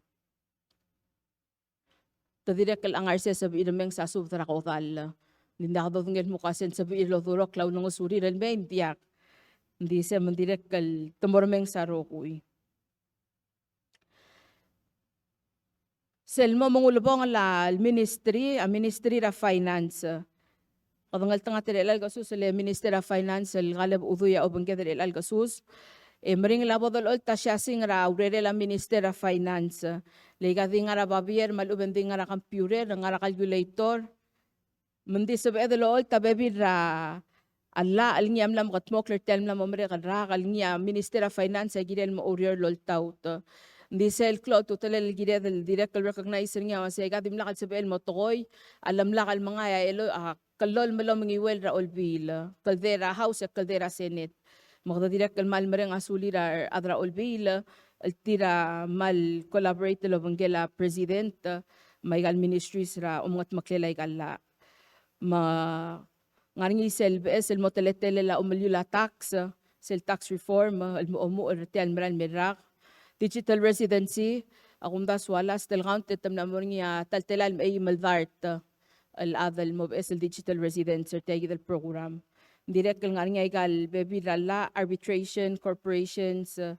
Te dirrek el ngar er sei e sebechir el menges a subed er a kodall. Ng di ng diak dodengei el kmo uasei ng sebechir el odurokl a ulengesurir el mei, ng diak. Ng di sei me ng dirrek el te mo remenges a rokui. Sel mo mengulebongel a ministry, a Ministry er a Finance. Kede ngeltengat er chelecha el kesus el Minister er a Finance el Kaleb Udui a obengked er chelecha el kesus. E meringel a bo dolecholt a siasing er a urerel a Minister er a Finance. Le ika di ngar er a babier me a lechub e ng di ngar er a computer, ngar er a calculator. Me ng di sebeched el olecholt a bebil er a llach el ngii a mla mekedmokl er tia el mla mo merek el rak el ngii a Minister er a Finance a kirel mo oureor el oltaut. Ng di sel klou a ultutelel el kired el dirrek el recognize er ngii a uasei aika dimlak el sebechel el mo tekoi a lemlak el mengai a elo, a kllolem el omenguiuel er a Olbiil, kldei er a House e kldei er a Senate. Me kede dirrek el kmal mereng a sulir a rechad er a Olbiil el tir a kmal collaborate el obengkel a President, me aika el ministries er a omengetmeklel aika el llach. Me ng ngar er ngii sel beches el mo teletelel a omeliul a tax, sel tax reform, el mo omuchel er tia el merael mei el rak. Digital residency, a kumdasu a last el count e te mla mo er ngii a ta el telael me a eim el dart el chad el mo beches el digital residents er tia kid el program. Ng dirrek el ngar er ngii aika el bebil er a llach, arbitration, corporations, eh,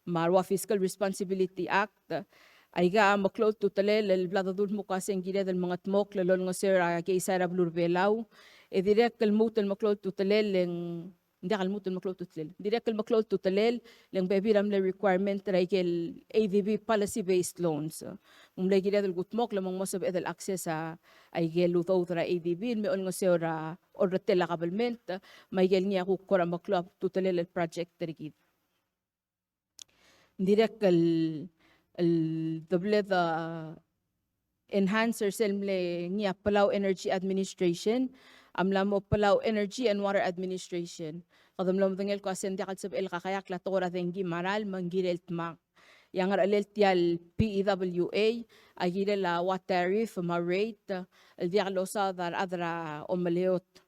me a rua Fiscal Responsibility Act, aika a meklou el ultutelel el bla dedu el kmo ua se ng kired el mengetmokl el olengeseu er a keizai er a beluu er a Belau, e dirrek el lmuut el meklou el ultutelel e ng Ng diak el lmuut el meklou el ultutelel. Dirrek el meklou el ultutelel, le ng bebil er a mle requirement er a ikel A D B policy based loans. Ng mle kired el kudmokl me ng mo sebeched el access a, a ikel udoud er a A D B, el me olengeseu er a orretel a kabelment, me a ikel ngii a kuk kora meklou a ultutelel el project er kid. Ng dirrek el, el doble de enhance er sel mle ngii a Palau Energy Administration, a mla mo Palau Energy and Water Administration. Kede mlo medengei el kmo a se ng diak el sebechel el kakaeakl a tekoi er a dengki me a ralm, me ng kirel tmak. E a ngerechelel tia el P E W A, a kirel a ua tariff me a rate, el diak losaod a rechad er a omeleot.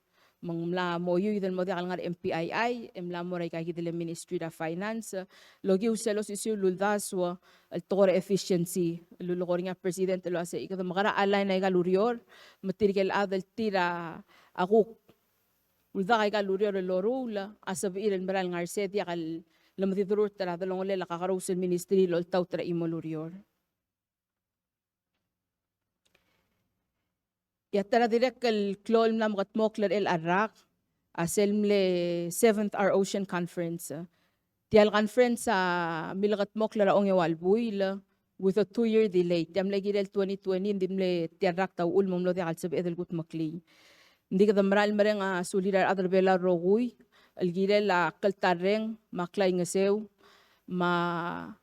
Me ng mla mo iuid el mo diak el ngar er a M P I I, e mla mo er aika kid el Ministry er a Finance, el okiu sel osisiu el uldasu el tekoi er a efficiency, el lulekoi er ngii a President el uasei, kede mekera a line aika el ureor, me tirke el chad el tir a kuk uldak aika el ureor el loruul, a sebechir el mera el ngar er sei, diak el lemediderurt er a delongelel a kakerous el ministry el oltaut er a chimo el ureor. E a ta er a dirrek el klou el mla mekedmokl er chelecha el rak, a sel mle Seventh Our Ocean Conference. Tia el conference a milekedmokl er a ongeua el buil, with a two-year delay. Tia mle kirel twenty twenty, ng di mle tia el rak a uchul me ng mlo diak el sebeched el kudmeklii. Ng di kede mera el mereng a sulir a rechad er a Belau el rokui, el kirel a kltarreng, me a klaingeseu, me a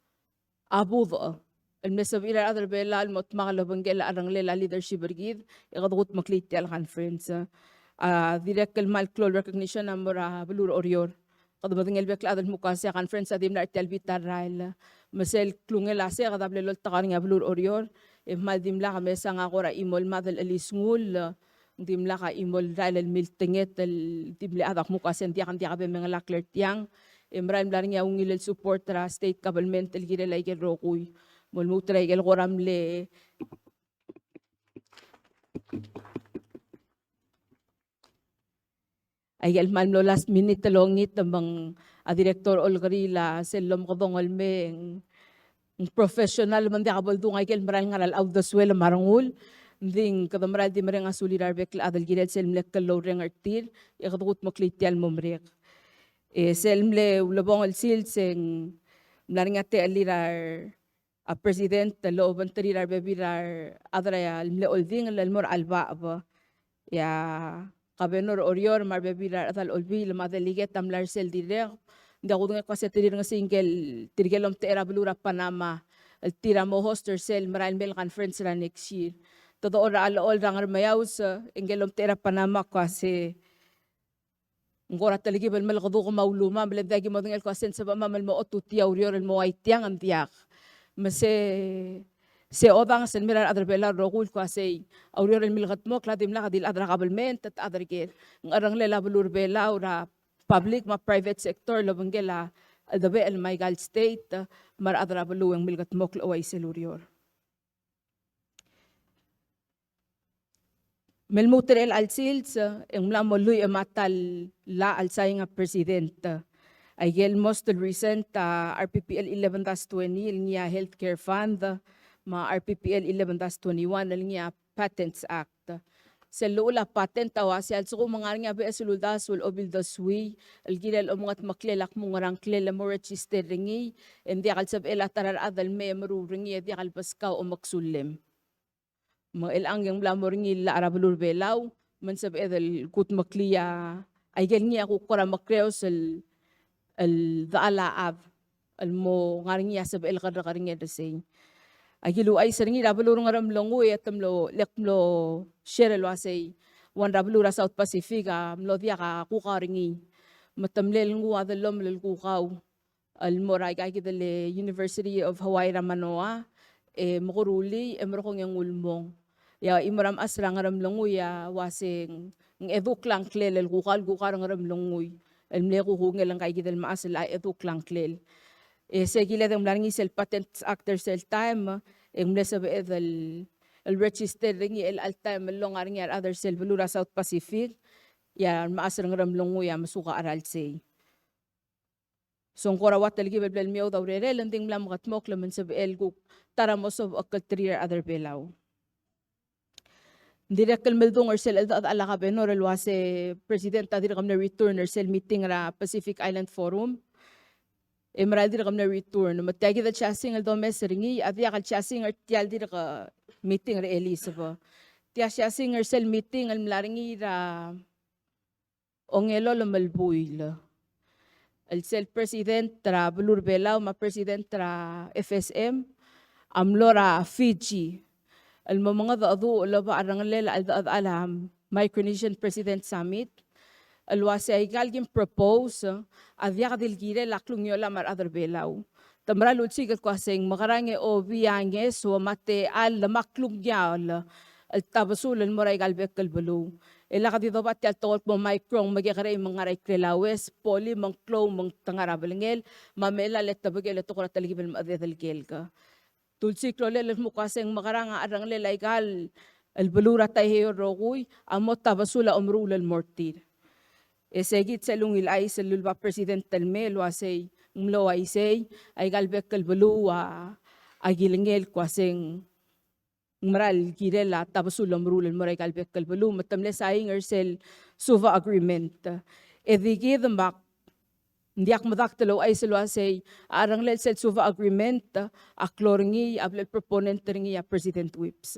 a budech el mle sebechir a rechad er a Belau el mo dmak el obengkel a cherrengelel a leadership er kid, e kede kudmeklii tia el conference. A dirrek el kmal klou el recognition a mo er a beluu er Oreor. Kede medengei el bek el chad el kmo ua se a conference a dimlak er tia el bita el rael. Me sel klungel a se, kede bla loltak er ngii a beluu er Oreor, e kmal dimlak a mesang a kora chimo el mad el chelisngull, ng dimlak a chimo el rael el miltenget el di mle chad a kmo ua se ng diak, ng diak a bo mengelakl er tiang, e mera el mla er ngii a ungil el support er a state government el kirel aike el rokui. Me lmuut er aike el kora mle aike el kmal mlo last minute el ongit me ng a director a olekeriil a sel lomekedong el mei, ng professional me ng diak bo ledung aike el mera el ngar er a uldesuel me a rengul, ng di kede mera el di mereng a sulir a rebek el chad el kirel sel mle klou el reng er tir, e kede kudmeklii tia el mo merek. E sel mle ulebongel el sils e ng mla er ngii a techellir a re a President el obengterir a rebebil er a rechad el mle oldingel el mo er a chelebacheb. E a Governor er Oreor me a rebebil er a rechedal Olbiil me a delegate a mla er sel dirrek. Ng diak kudengei el kmo ua se te rirengesii ngike el tirke el omtechei er a beluu er a Panama el tir a mo host er sel merael mei el conference er a next year. Te dechor er a chelechol er a Ngermeaus, e ngike el omtechei er a Panama a kmo ua se ng kora telkib el melekeduk me a ulumam, me le ng diak ki modengei el kmo ua se ng sebechemam el mo otutii a ureor el mo ua tiang, ng diak. Me se, se odanges el mei er a rechad er a Belau el rokui el kmo ua sei, a ureor el milekedmokl a dimlak di el chad er a kabelment, te chad er ker. Ng cherrengelel a beluu er a Belau er a public me a private sector el obengkel a cheldebechel me aika el state me a rechad er a beluu e ng milekedmokl el ouchais el ureor. Me lmuut er chelecha el sils, e ng mla mo lluich me a ta el llach el sain a President. Aike el most recent a R P P L eleven dash twenty el ngii a Healthcare Fund, me a R P P L eleven dash twenty-one el ngii a Patents Act. Sel llechul a patent a uasei a lsekum ng ngar er ngii a beches el uldasu el obildesuii el kirel omengetmeklel a kmo ng ngerang ngklel e mo register er ngii, e ng diak el sebechel a ta er a rechad el mei e meruul er ngii e diak el beskau a omeksullem. Me chelechang e ng mla mo er ngii el llach er a beluu er a Belau, me ng sebeched el kudmeklii a, aike el ngii a kuk kora mekreos el, el dechal a chad el mo ngar er ngii a sebechel el kerrekerngel er sei. Aki luchais er ngii er a beluu er a Ngeremlengui e te mlo, lek mlo share el uasei, ua ng er a beluu er a South Pacific a mlo diak a kukau er ngii. Me te mle nguu a dellomel el kukau el mo er aika kid el University of Hawaii er a Manoa, e mekerulii, e merekong e ng ulemong. E a chimo er a mechas er a Ngeremlengui a uase ng edukl a ngklel el kuk a, kuk a Ngeremlengui el mle kuk ungil ngka kid el mechas el a edukl a ngklel. E se kiled e ng mla er ngii sel Patents Act er sel taem, e ng mle sebeched el, el register er ngii el chelecha el taem el longa er ngii a rechad er sel beluu er a South Pacific, e a remechas er a Ngeremlengui a mesuk a cheral sei. So ng kora ua telkib el bla el meoud a urerel, e ng di ng mla mekedmokl me ng sebechel kuk ta er a mo sebechekl er tir a rechad er Belau. Ng dirrek el meldung er sel cheldechedechal a kabenor el uase President a dirk mle return er sel meeting er a Pacific Island Forum. E mera el dirk mle return. Me tia kid el siasing el domes er ngii a diak el siasing er tia el dirk meeting er a Elisab. Tia siasing er sel meeting el mla er ngii er a ongelolem el buil el sel President er a beluu er Belau me a President er a F S M a mlo er a Fiji el mo mengedecheduch el oba a cherrengelel a cheldechedechal a Micronesian President Summit el uase aika el kim propose a diak di el kirel a klungiolam a rechad er Belau. Te mera el ulsiik el kmo uasei ng mekerang e oba a ngeso me a techall me a klungiaol el tabesul el mo er aika el bek el beluu. E lak di doba tia el tekoi el kmo micro, ng mekekerei me ng ngar er a ikrel a ues, poly me ng klou me ng te ngar er a belngel, me a melai e te bekel e te kora telkib el mechededel kelk. Te ulsiik el olel el kmo uasei ng mekerang a cherrengelel aika el beluu er a Taiheio el rokui a mo tabesul a omeruul el mo er tir. E se kid sel ungil chais el luleba President el mei el uasei ng mlo uaisei aika el bek el beluu a kilengei el kmo uasei ng mera el kirel a tabesul el omeruul el mo er aika el bek el beluu, me te mle saing er sel Suva Agreement. E di kid me ak, ng diak medakt el ouchais el uasei a cherrengelel sel Suva Agreement a klou er ngii a bla el proponent er ngii a President Whipps.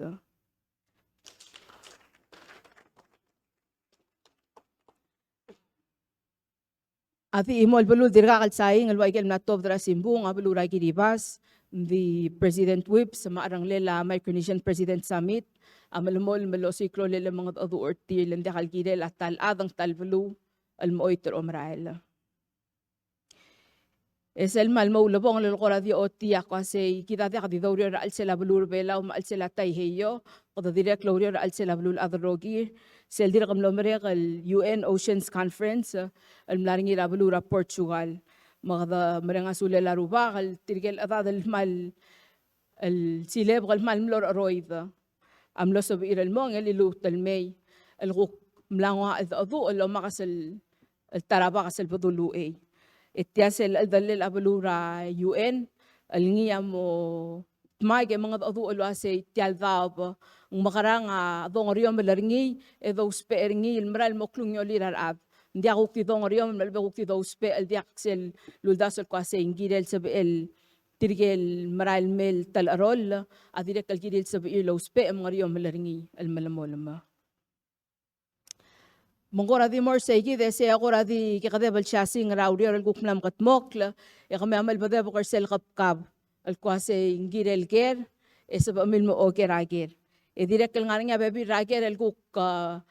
A di chimo el beluu el dirkak el saing el ua ikel mla tuobed er a simbung a beluu er a Kiribati, ng di President Whipps me a cherrengelel a Micronesian President Summit a melemolem el osiik el olel e mengedecheduch er tir, le ng diak el kirel a ta el chad e ng ta el beluu el mechoit er a omerael. E sel kmal mo ulebongel el kora di ochotii a kmo uasei kid a diak di doureor er a chelsel a beluu er a Belau me a chelsel a Taiheio, kede dirrek el oureor er a chelsel a beluulechad el rokir. Sel dirk mlo merek el U N Oceans Conference el mla er ngii er a beluu er a Portugal. Me kede mereng a sulel a Rubak el tirke el chedad el kmal el silebek el kmal mlo er a cheroid a mlo sebechir el mong e liluut el mei el kuk mla nguu a cheldecheduch el omakes el, el ta er a bakes el bedul uchei. E tia sel cheldellel a beluu er a U N el ngii a mo dmak e mengedecheduch el uasei tia el daob ng mekerang a dongeriomel er ngii e dousbech er ngii el mera el mo klungiolir a rechad. Ng diak kuk di dongeriomel me a lechub e kuk di dousbech el diak sel luldasu el kmo uasei ng kirel sebechel tirke el merael el mei el telecheroll a dirrek el kirir el sebechir el ousbech e mengeriomel er ngii el melemolem. Me ng kora di mo er sei kid e sei a kora di kekedeb el siasing er a ureor el kuk mla mekedmokl, e kemiu a melebedebek er sel kebkab el kmo uasei ng kirel ker e sebechemiu el mo oker a ker. E dirrek el ngar er ngii a bebil er a ker el kuk, a,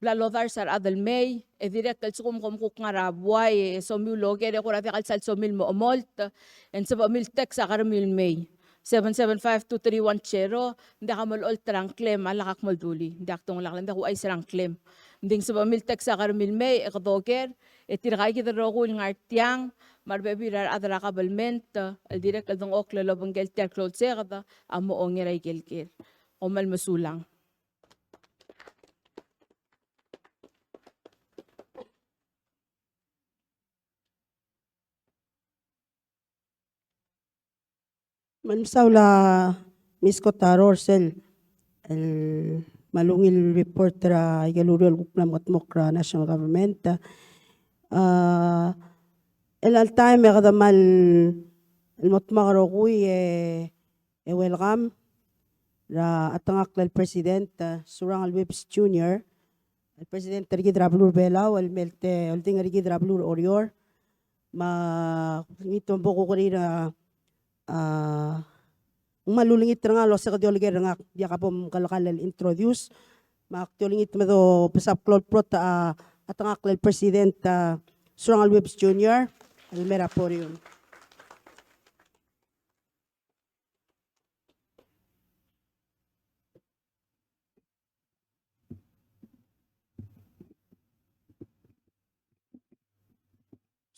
bla lodars a rechad el mei, e dirrek el lsekum kom kuk ngar er a buai e somiu el oker e kora diak el sal somiu el mo chemolt, e ng sebechemiu el text a keremiu el mei. Seven seven five two three one zero, ng diak a mo olecholt er a ngklem a lak a kmo dulii, ng diak dongelakl, ng diak kuchais er a ngklem. Ng di ng sebechemiu el text a keremiu el mei, e kede oker, e tirka kid el rokui el ngar tiang, me a rebebil er a rechad er a kabelment, el dirrek el dengchokl el obengkel tia el klou el seked, a mo onger a ikel ker. Kom kmal mesulang. Me ng mesaul a Miss Kotaro er sel, el kmal ungil report er a ikel ureor el kuk mla mekedmokl er a national government. A, el all time e kede kmal el mo dmak el rokui e e welcome er a chetengakl el President, a, Surangel Whipps Junior, el President er kid er a beluu er a Belau, el mei el te oldingel er kid er a beluu er a Oreor. Me a, ngii te bo kukerir a, a, ng kmal ulengit er ngak el uase ke di oleker er ngak, diak a bo mkelekall el introduce. Me ak di olengit me dobes a klou el brotech a, a chetengakl el President, a, Surangel Whipps Junior, el mei er a podium.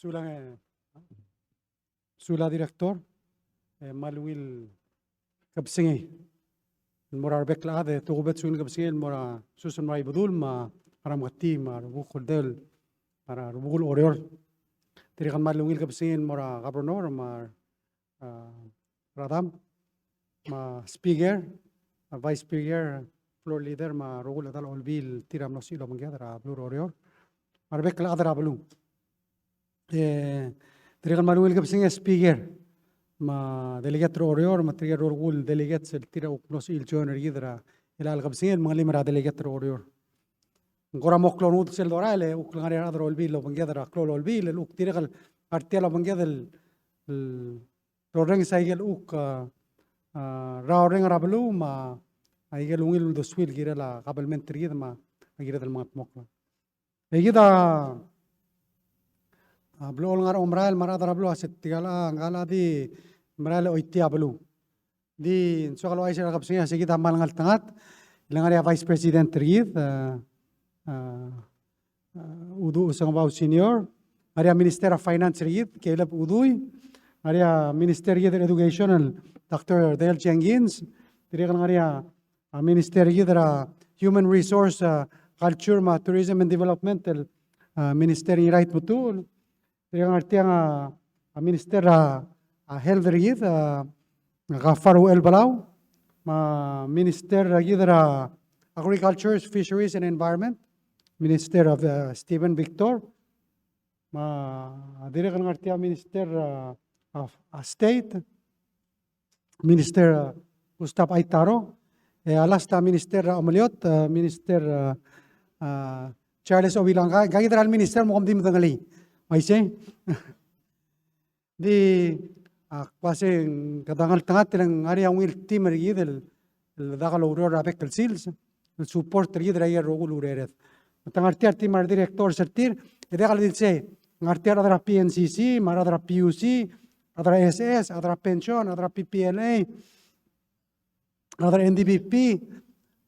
Sulang, e, sulang Director, e, me a ungil kebesengei el mo er a rebek el chad, e, tokubets ungil kebesengei el mo er a sus el mo er a Ibedul, me a Rameketii, me a rubekul Deul, me a rubekul Oreor. Dirrek el kmal ungil kebesengei el mo er a Governor, me a a, Radam, me a Speaker, a Vice Speaker, Floor Leader, me a rokui el chedal olbiil el tir a mlo sebechir el obengked er a beluu er Oreor. Me a rebek el chad er a beluu. E, dirrek el kmal ungil kebesengei a Speaker, me a Delegate er Oreor, me tirke el rokui el delegates el tir a kuk mlo sebechir el join er kid er a, el chelecha el kebesengei el mengelim er a Delegate er Oreor. Ng kora mo klou a rengud sel dorael, e kuk ngar er ngii a rechad er a olbiil el obengked er a klou el olbiil, el kuk dirrek el ngar tia el obengked el, el orrenges a ikel kuk, a, a, rrau el reng er a beluu me a ikel ungil uldesuir el kirel a kabelment er kid me a kired el mengetmokl. E kid a, a, blechoel ngar er a omerael me a rechad er a beluu a se tirka el, a, ngka el di merael e choitii a beluu. Di ng soak el ouchais er a kebesengei a se kid a kmal ngeltengat, le ngar er ngii a Vice President er kid, a, a, a, Uduch Sengebau Senior, ngar er ngii a Minister er a Finance er kid, Kaleb Udui, ngar er ngii a Minister er kid er a Education, el Doctor Dale Jenkins, dirrek el ngar er ngii a, a Minister er kid er a Human Resource, a, Culture, me a Tourism and Development, el, a, Minister Ngiraitmetuchl, Dirrek el ngar tiang a, a Minister er a, a Health er kid, a, Gaafar Uchelbelau, me a Minister er kid er a Agriculture, Fisheries and Environment, Minister of, uh, Steven Victor, me a dirrek el ngar tiang a Minister, uh, of, uh, State, Minister, uh, Gustav Aitaro, e a last a Minister, uh, Omeliot, uh, Minister, uh, uh, Charles Obichang, ngka, ngka kid er a minister me kom di medengelii. Me isei. Di, a, kmo se kede ngeltengat el ngar er ngii a ungil team er kid el, el dak loureor er a bek el sils, el support er kid er a ikel rokui el urered. Me te ngar tiang a team er a directors er tir, e diak el di sei, ngar tiang a rechad er a P N C C, me a rechad er a P U C, a rechad er a S S, a rechad er a pension, a rechad er a P P L A, a rechad er a N D P P,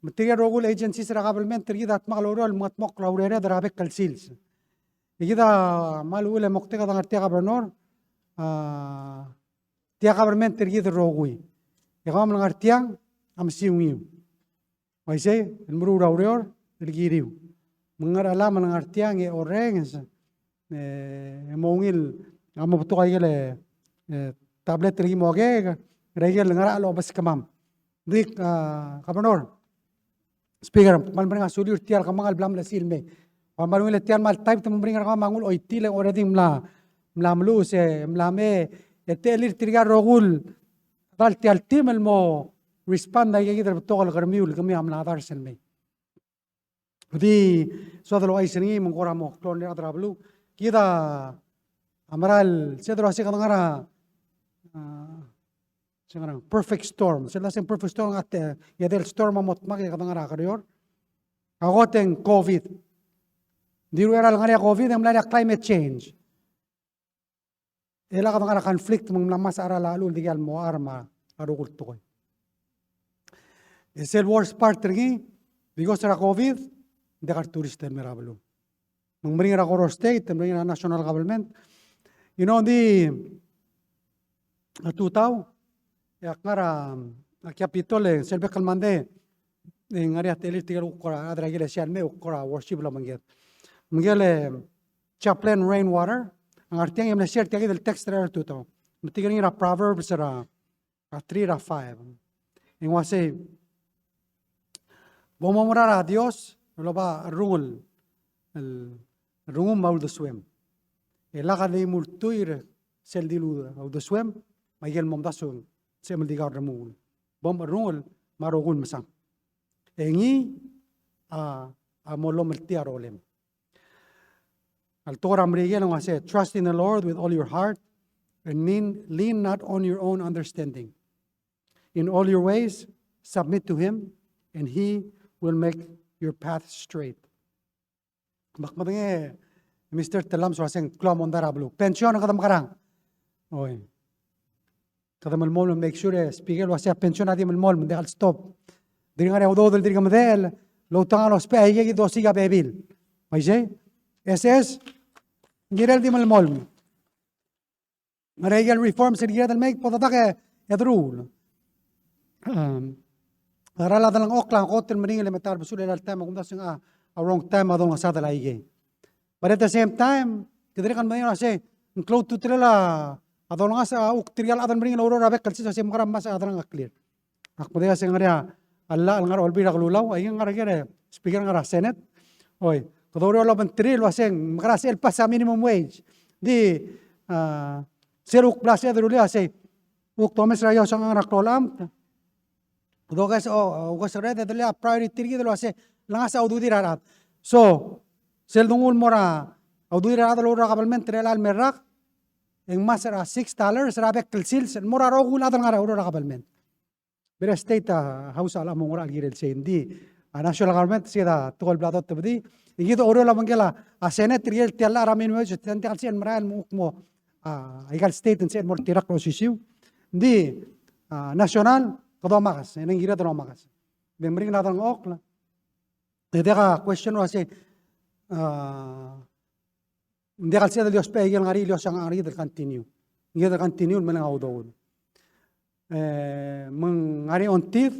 me tirke el rokui el agencies er a government er kid a dmak el oureor el mengetmokl a urered er a bek el sils. E kid a kmal uchul e moktek a dengar tiang a governor, a, tia government er kid el rokui. E kemam el ngar tiang a mesiungiu. Me isei, el meruul a ureor, el kiriu. Me ng ngar er a lam el ngar tiang e orrenges, e, e mo ungil, a mo betok a ikel, e, tablet el ki mo keek, er a ikel ngar er a lobes kemam. Dik, a, Governor, Speaker, kmal mereng a suliu er tia el kemanget el bla mle sils el mei. Kmal ungil e tia el kmal type te mo meringel er kemam a nguu el choitii el already ng mla, mla meluches, mla mei, e te chelir tirka el rokui el chedal tia el team el mo respond a ikakid el betok el kermiu el kemiu a mla dars el mei. Di soad el ouchais er ngii me ng kora mo klou er a rechad er a beluu. Kid a mera el, sel dua se kede ngar er a, a, se ngar er a perfect storm. Sel dua se ng perfect storm, a te, e a edei el storm a mo dmak e kede ngar er a kerior. A kot e ng COVID. Di ua er a lengar er a COVID e ng mla er a climate change. E lak de ngar er a conflict me ng mla ngmasech a cheral a chelechul dikea el mo charm a rokui el tekoi. E sel worst part er ngii, because er a COVID, ng diak a retourist el mei er a beluu. Me ng meringel er a Koror State, meringel er a national government. You know, di a tutau, e ak ngar er a, a Capitol, e sel bek el Monday, e ng ngar er ngii a techelir tirke el kuk kora, a chad er a ikelesia el mei, kuk kora worship el obengked. Me ngike el, e, chaplain Rainwater, a ngar tiang e mle share tia kid el text er a tutau. Me tirke el ngar er a Proverbs er a, a three er a five. E ng uasei, bo moumera er a Dios, el oba cherrungel, el, el rengum me a uldesuem. E lak di mo ultuil er sel di uldesuem, me a ikel momdasu, sebechem el di kau el remuul. Bo mcherrungel me a rokui el mesang. E ngii a, a mo lomeltii a rolem. A le tekoi er a Merikel a uasei, "Trust in the Lord with all your heart, and lean, lean not on your own understanding. In all your ways, submit to him, and he will make your path straight." Me ak medengei, Mister Tellames, uasei ng klou a mondai er a beluu. Pension kede mekerang. Oi. Kede melemolem, make sure, e, Speaker, el uasei a pension a di melemolem, ng diak el stop. Dirk ngar er a udoud el dirk medechel, el outang el ousbech a ikakid el osiik a bebil. Me isei, S S, ng kirel di melemolem. ngar er ngii a ikel reforms el kired el mei, bo dedak e deruul. Um, a cheral a delengchokl a kot el meringel e me ta er a besul er chelecha el taem, a kumdasu e ng a wrong time a dolengeseu el aikei. But at the same time, kede dirrek el medengei el uasei, ng klou a ultutelel a dolengasech a kuk tirke el chad el meringel el oureor er a bek el sils el uasei mekerang me se a delengcheklir. Ak medengei el uasei ng ngar er ngii a llach el ngar er a Olbiil er a Kelulau, aike el ngar er a Speaker, ngar er a Senate. Oi, kede oureor el obengterir el uasei ng mekera sel pass a minimum wage. Di, a, sel kuk bla sel derullii el uasei, kuk domes er a iosang er a klou el amt. Kede okeso, o, okeso er a, e delii a priority er kid el uasei, le ngasech a ududir a rechad. So, sel donguu el mo er a ududir a rechad el oureor er a kabelment er chelecha el me el rak, e ng ngmasech er a six dollars er a bek el sils el mo er a rokui el chad el ngar er a oureor er a kabelment. Bere state a House a locha mo ngar er a kirel sei, ng di a national government se a tekoi el bla dotebedii. E kid a oureor el obengkel a Senate er tirke el tia el llach er a minimum wage, e ng diak el sel merael el mo kuk mo, a, aika el state e ng sel mo oltirakl er a osisiu. Ng di, a, national, kede omakes, e ng kired el omakes. Ng di meringel a delengchokl. E diak a question el uasei, a, ng diak el sebeched el di ousbech a ikel ngar er ngii el iosang er kid el continue. Ng kired el continue el meleng a udoud. E, me ng ngar er ngii a ongtid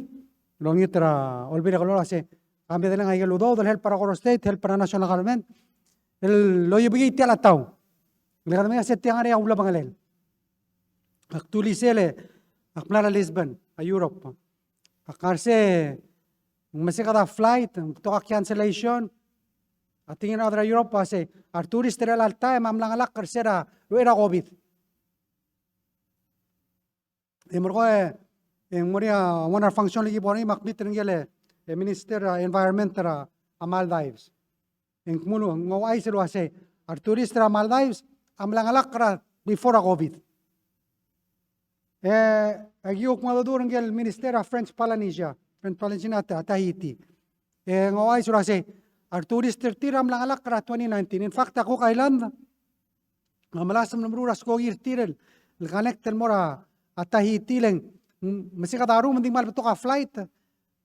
el olengit er a Olbiil er a Kelulau el uasei, a me deleng a ikel udoud el help er a Koror State, help er a national government el loiubekii tia el chetau. Le kede medengei el uasei tia ngar er ngii a ulebengelel. Ak dulii sel, ak mla er a Lisbon, a Europe. Ak ngar er sei, ng meseked a flight, ng betok a cancellation. A tekingel a rechad er a Europe a sei, a retourist er chelecha el taem a mla chengelakl er se er a uchei er a COVID. E merekong e, e ng mo er ngii a one er a function el ki bo er ngii me ak meet er ngii el, e, Minister er a Environment er a Maldives. E ng kmo ng ouchais el uasei, a retourist er a Maldives a mla chengelakl er a before a COVID. E, aki kuk mengedecheduch er ngii el minister er a French Polynesia, French Polynesia er a Ta-, Tahiti. E ng ouchais el uasei, a retourist er tir a mla chengelakl er a twenty nineteen. In fact, a Cook Island a melasem el meruul er a skoki er tir el, el connect el mo er a, a Tahiti le ng, mm, meseked a room, ng di kmal betok a flight.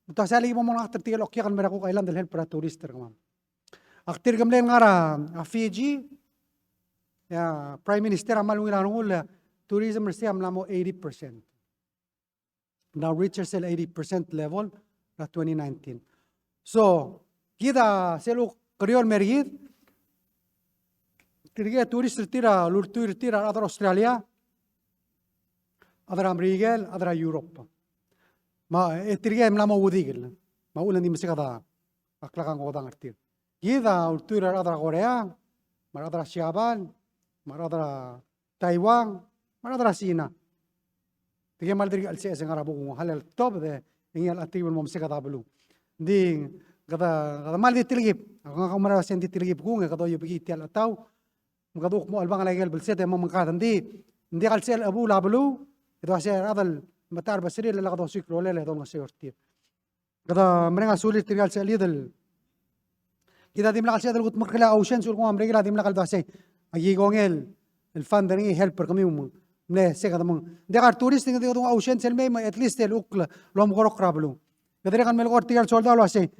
Me te uasei a lebo mo ngelakl er tirke el okiak el mei er a Cook Island el help er a tourist er kemam. Ak dirk mle ngar er a, a Fiji, e a Prime Minister a kmal ungil a rengul, e a tourism er sei a mla mo eighty percent. Mla reach er sel eighty percent level er a twenty nineteen. So, kid a sel kuk kerior el mer kid, tirke el tourist er tir a lultuil er tir a rechad er a Australia, chad er a Merikel, chad er a Europe. Me, e tirke a mla mo udikel. Me a uchul e ng di meseked a klak a ngodang er tir. Kid a ultuil er a rechad er a Korea, me a rechad er a Siabal, me a rechad er a Taiwan, me a rechad er a Sina. Tirke a kmal dirk chelsel ngar er a bek el kuk nguu a hall el tobed e ngii a techellel el mo meseked a beluu. Ng di kede, kede kmal di telkib. Ak ngak a oumera el uasei ng di telkib kung e kede oiubekii tia el chetau. Me kede kuk mo chelebangel a ikel belsed e mo mengkad. Ng di, ng diak el sel chebuul a beluu, e de uasei a rechad el metacherbesul e le kede osiik a rolel e dolengeseu er tir. Kede mereng a sulir tirke el sechelid el, kid a dimlak el sechelid el kudmeklii a Oceans, ulekum a Merikel a dimlak el uasei, aki kongei el fund er ngii e help er kemiu me ng mle se kede mong. Ng diak a retourist, ng di kede nguu a Oceans el mei me at least el kuk lomekeroul er a beluu. Kede dirrek el melekoi er tirke el soldau el uasei,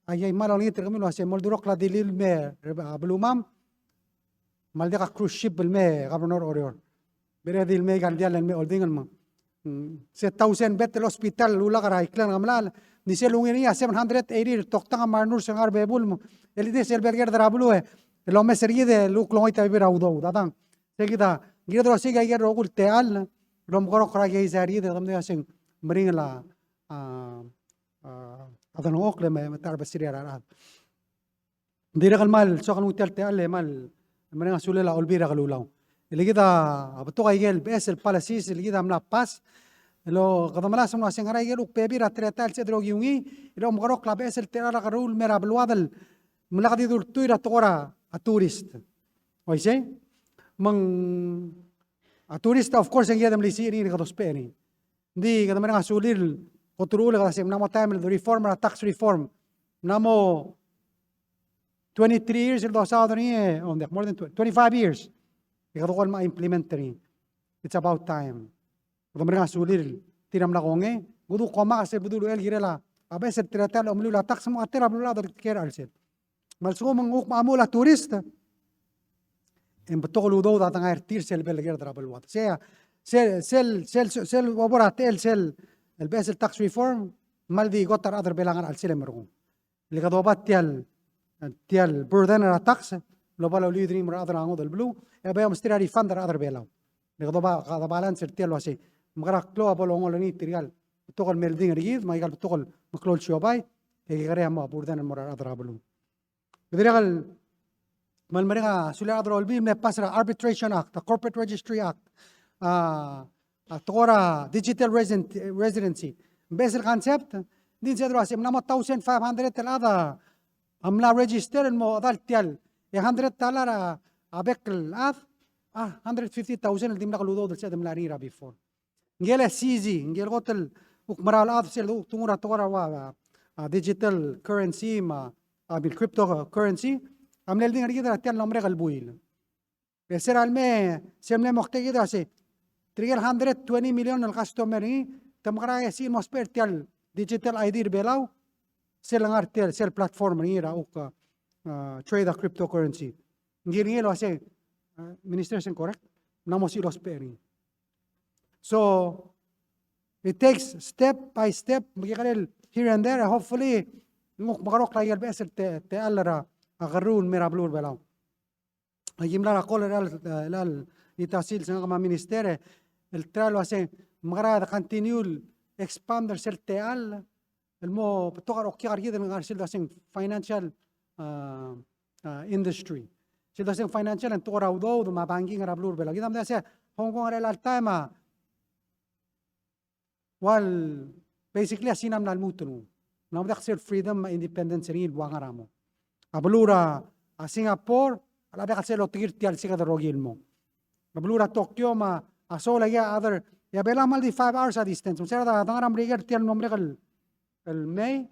aki kmal olengit er kemiu el uasei, moldurokl a dilil el mei er a belumam, me a ldiak a cruise ship el mei, Governor Oreor. Bere di el mei aika el diall el mei oldingel me ng, mm, se thousand bed el hospital el ulak er a ikrel ngemelachel, ng di sel ungil er ngii a seven hundred eighty el toktang me a renurse el ngar er a bebul me, el di sel bo el kerd er a beluu e, el omes er kid el kuk longoit a bebil er a udoud. A dang, se kid a, kired el osiik a ikel rokui el techall el omekeroul er a keizai er kid, e kede medengei el uasei ng meringel a, a, a delengchokl e me, metacherbesul er a rechad. Ng dirrek el kmal soak el nguu tia el techall e kmal mereng a sulel a Olbiil er a Kelulau. E le kid a betok a ikel beches el policies el kid a mla pass. E le kede melasem el uasei ng ngar er a ikel kuk bebil er a teletael el sebeched el okiu ngii, e le omekeroul a beches el techall er a keruul el mei er a beluad el melak di ultuil er a tekoi er a tourist. Uaisei? Me ng a tourist, of course, e ng kired el melisiich er ngii e kede ousbech er ngii. Ng di kede mereng a sulir el kot el uchul e kede uasei ng mla mo taem el reform er a tax reform. Ng mla mo twenty-three years el dosaod er ngii, e, o, ng diak, more than twenty, twenty-five years. E kede kuk mla implement er ngii. It's about time. Kede mereng a sulir el tir a mla kongei, kede kuk omakes el bedul el kirel a beches el teletael el omeluu a tax me a ta er a beluulechad el kiei er a chelsel. Me a lsekum ng kuk mo chemuchel a tourist, e ng betok el udoud a dengai er tir sel bo lekerd er a beluad. Sei a, sel, sel, sel, sel, sel bo er a techel sel, el beches el tax reform, me ng di kot a rechad er Belau a ngar er a chelsel e merekong. Le kede oba tia el, tia el burden er a tax, el oba loliu er ngii me a rechad er a ngodech el beluu, e bai omesterir a refund er a rechad er Belau. Le kede oba, kede balance er tia el uasei, mekerang a klou a bo longol er ngii tirka el betok el melding er kid, me aika el betok el meklou el siobai, e kekerei a mo burden el mo er a rechad er a beluu. Dirrek el, me a le mereng a sulir a rechad er a Olbiil, mle pass er a Arbitration Act, a Corporate Registry Act, a, a tekoi er a digital resident-, residency. Ng beches el concept, ng di sel dua se, ng mla mo thousand five hundred el chad a mla register el mo chedal tia el, e hundred dollar a, a bek el chad, a hundred fifty thousand el dimlak el udoud el sebeched el mla er ngii er a before. Ngike el S E C, ngike el kot el kuk merael el chad sel kuk donguu er a tekoi er a ua, a, a digital currency me a, a, bil cryptocurrency, a mle oldingel er kid er tia el mlo merek el buil. E se er a lemei, se el mle moktek er kid a se, tirke el hundred twenty million el customer er ngii, te mekerang e sel mo ousbech er tia el digital I D er Belau, sel ngar er tia el, sel platform er ngii er a kuk, a, trade a cryptocurrency. Ngii, ngii el uasei, a, Minister, se ng correct? Ng mla mo sel ousbech er ngii. So, it takes step by step, me kekerei el here and there, hopefully, ng kuk mekerokl aike el beches el te-, techall er a, a kerruul el mei er a beluu er Belau. Aki mla er a call er a, er a, er a ita sils ngak me a Minister, el try el uasei, mekerang e de continue el expand er sel techall, el mo betok a okiak er kid el ngar er sel dua se ng financial, a, a, industry. Sel dua se ng financial, e ng tekoi er a udoud me a banking er a beluu er Belau. Kid a medengei se Hong Kong er chelecha el taem a ua el basically a Sina a mla lmuut el nguu. Ng mla medakt sel freedom me a independence er ngii el ua ngar er a mo. A beluu er a, a Singapore, a lak diak el sel otekir tia el siked el rokui el mo. A beluu er a Tokyo me a Seoul a ikei a other, e a Belau a kmal di five hours a distance. Me se er a dengar er a Merikel er tia el mlo merek el, el May,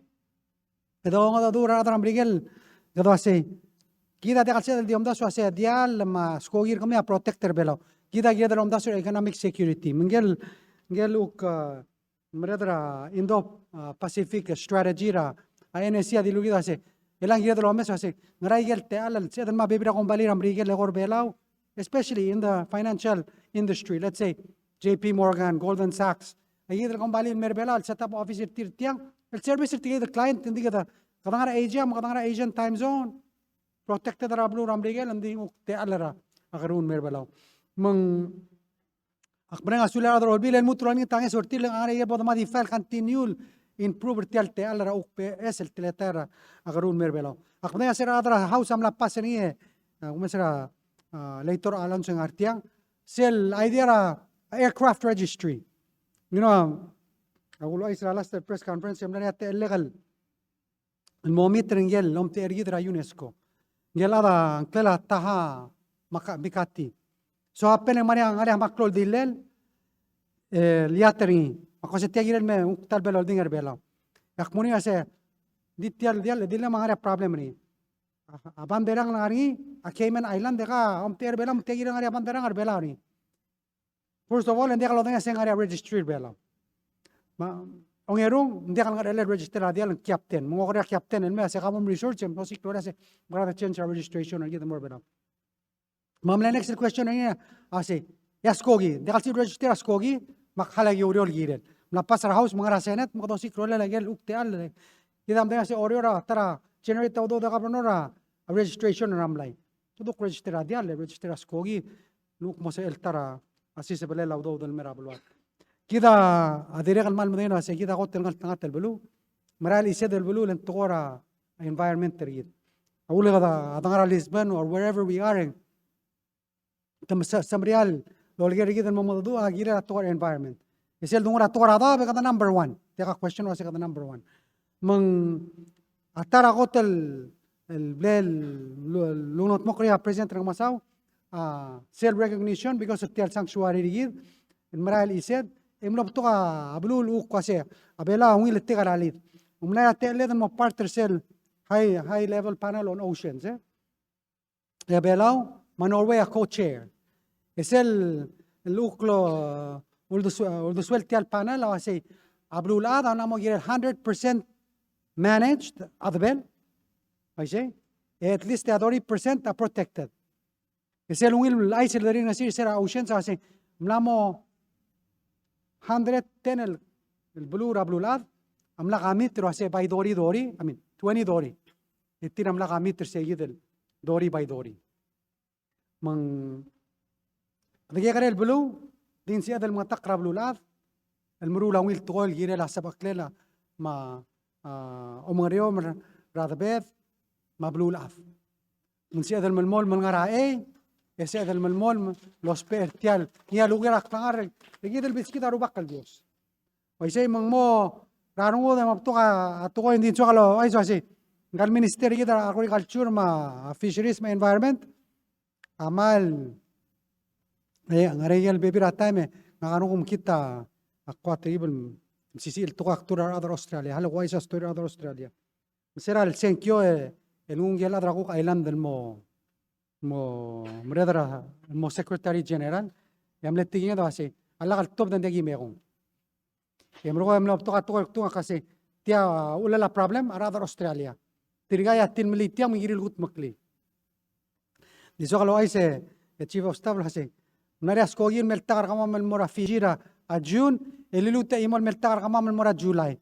e dongedecheduch er a rechad er a Merikel, kede uasei, kid a diak el sebeched el di omdasu el uasei a diall me a skoki er kemiu a protect er Belau. Kid a kired el omdasu er a economic security. Me ngike el, ngike el kuk, a, mereched er a Indo, a, Pacific strategy er a, a, N S C a dilu er kid el uasei, e le ng kired el omes el uasei, ngera ikel techall el sebeched el mo bebil er a kombalii er a Merikel el eko er Belau, especially in the financial industry, let's say, J P Morgan, Goldman Sachs, a ikel kombalii el mei er Belau el set up office er tir tiang, el service er tirke el client, ng di kede, kede ngar er a Asia, me kede ngar er a Asian time zone, protected er a beluu er a Merikel, ng di kuk techall er a kerruul el mei er Belau. Me ng Ak mereng a sulir a rechad er a Olbiil el lmuut el olengit a ngeso er tir el ngar er ngii el bo de modify el continue el improve er tia el techall er a kuk beches el teletael er a kerruul el mei er Belau. Ak medengei a se er a rechad er a House a mla pass er ngii, e, a, kumes er a, a, Leitor Alonso e ngar tiang, sel idea er a aircraft registry. You know, a, a kulouchais er a last press conference, e mla er ngii a techellek el el mo meet er ngike el omtechei er kid er a UNESCO. Ngike el chad a ngklel a Taha Maka-, Mikati. So happen e ng mla er ngii a ngar er ngii a meklou el dillel, e, el yacht er ngii. Me ak uase tia kirel me ng kuk ta el bo loldingel er Belau. E ak mo er ngii a se, di tia el diall, dillem a ngar er ngii a problem er ngii. A, a banderang el ngar er ngii, a Cayman Island, e ke omtechei er Belau, me tia kirel ngar er ngii a banderang er Belau er ngii. First of all, e ng diak lodengei a se ng ngar er ngii a registry er Belau. Me a ongerung, ng diak el ngerchelel el register a diall, ng captain. Me ng oker er a captain el mei a se ka bo mresearch, e mlo osiik el uasei, me kede change a registration er kid el mo er Belau. Me a mle next question er ngii a se, e a skoki, ng diak el sel register a skoki, me ak halaik e oureor el kirel. Mla pass er a House, me ng ngar er a Senate, me kede osiik el rolel a ikel kuk techall. Kid a medengei a se Oreor a ta er a generate a udoud er a governor er a registration er a mlai. Te kuk register a diall, register a skoki, el kuk mo sebechel ta er a sisebelel a udoud el mei er a beluad. Kid a dirrek el kmal medengei el uasei kid a kot el ngeltengat el beluu, merael chised el beluu, le ng tekoi er a environment er kid. A uchul e kede ngar er a Lisbon or wherever we are, te mesa-, semeriar el oleker er kid el mo mengedecheduch a kirel a tekoi er a environment. E sel dongu er a tekoi er a daob e kede number one. Tia a question el uasei kede number one. Me ng a ta er a kot el, el bla el lu-, lulengedmokl er ngii a President Remengesau, a, sel recognition because of tia el sanctuary er kid el merael chised, e mlo betok a beluu el kuk uasei a Belau a ungil el tek a ralid. Ng mla er a techelled el mo part er sel high, high level panel on oceans, e. E a Belau me a Norway a co-chair. E sel, el kuk lo, uldesu-, uldesuel tia el panel a uasei, a beluulechad a mla mo kirel hundred percent managed a debel, uaisei, e at least a thirty percent a protected. E sel ungil chais el derirengesir, se er a Oceans a uasei, ng mla mo hundred ten el, el beluu er a beluulechad a mla commit el uasei by thirty thirty, I mean, twenty thirty. E tir a mla commit er se kid el thirty by thirty. Me ng, de kekerei el beluu, di ng sebeched el mengetakl er a beluulechad el meruul a ungil tekoi el kirel a sebecheklel me a, a, omengeriomel er a debed me a beluulechad. Me ng sebeched el melemolem el ngar er a chei, e sebeched el melemolem el ousbech er tia el, ngii a lukel a klengar, e kid el beskid a Rubak el Dios. Uaisei me ng mo er a rengud e mo betok a tekoi, ng di ng soak el ouchais el uasei, ngka el minister er kid er a agriculture me a fisheries me a environment a kmal, e, ngar er ngii el bebil er a taem e ngak a renguk me kid a kuk tirke el mesisiich el tekoi a kdu er a rechad er a Australia. A le kuk ouchais a story er a rechad er a Australia. Me se er a le sengkio e, e nguu ngike el chad er a Cook Island el mo, mo mereched er a, mo Secretary General, e a mle tekinged a uasei, a lak el tuobed e ng diak kimekong. E merekong e mlo betok a tekoi el kdu, ngak a uasei, tia, a, uchul a problem a rechad er a Australia. Tirka a tilemellii tiang me ng kirir el kudmeklii. Di soak el ouchais e, e Chief of Staff el uasei, ng mla er ngii a skoki el meltak er kemam el mo er a Fiji er a, a June, e liluut e chimo el meltak er kemam el mo er a July.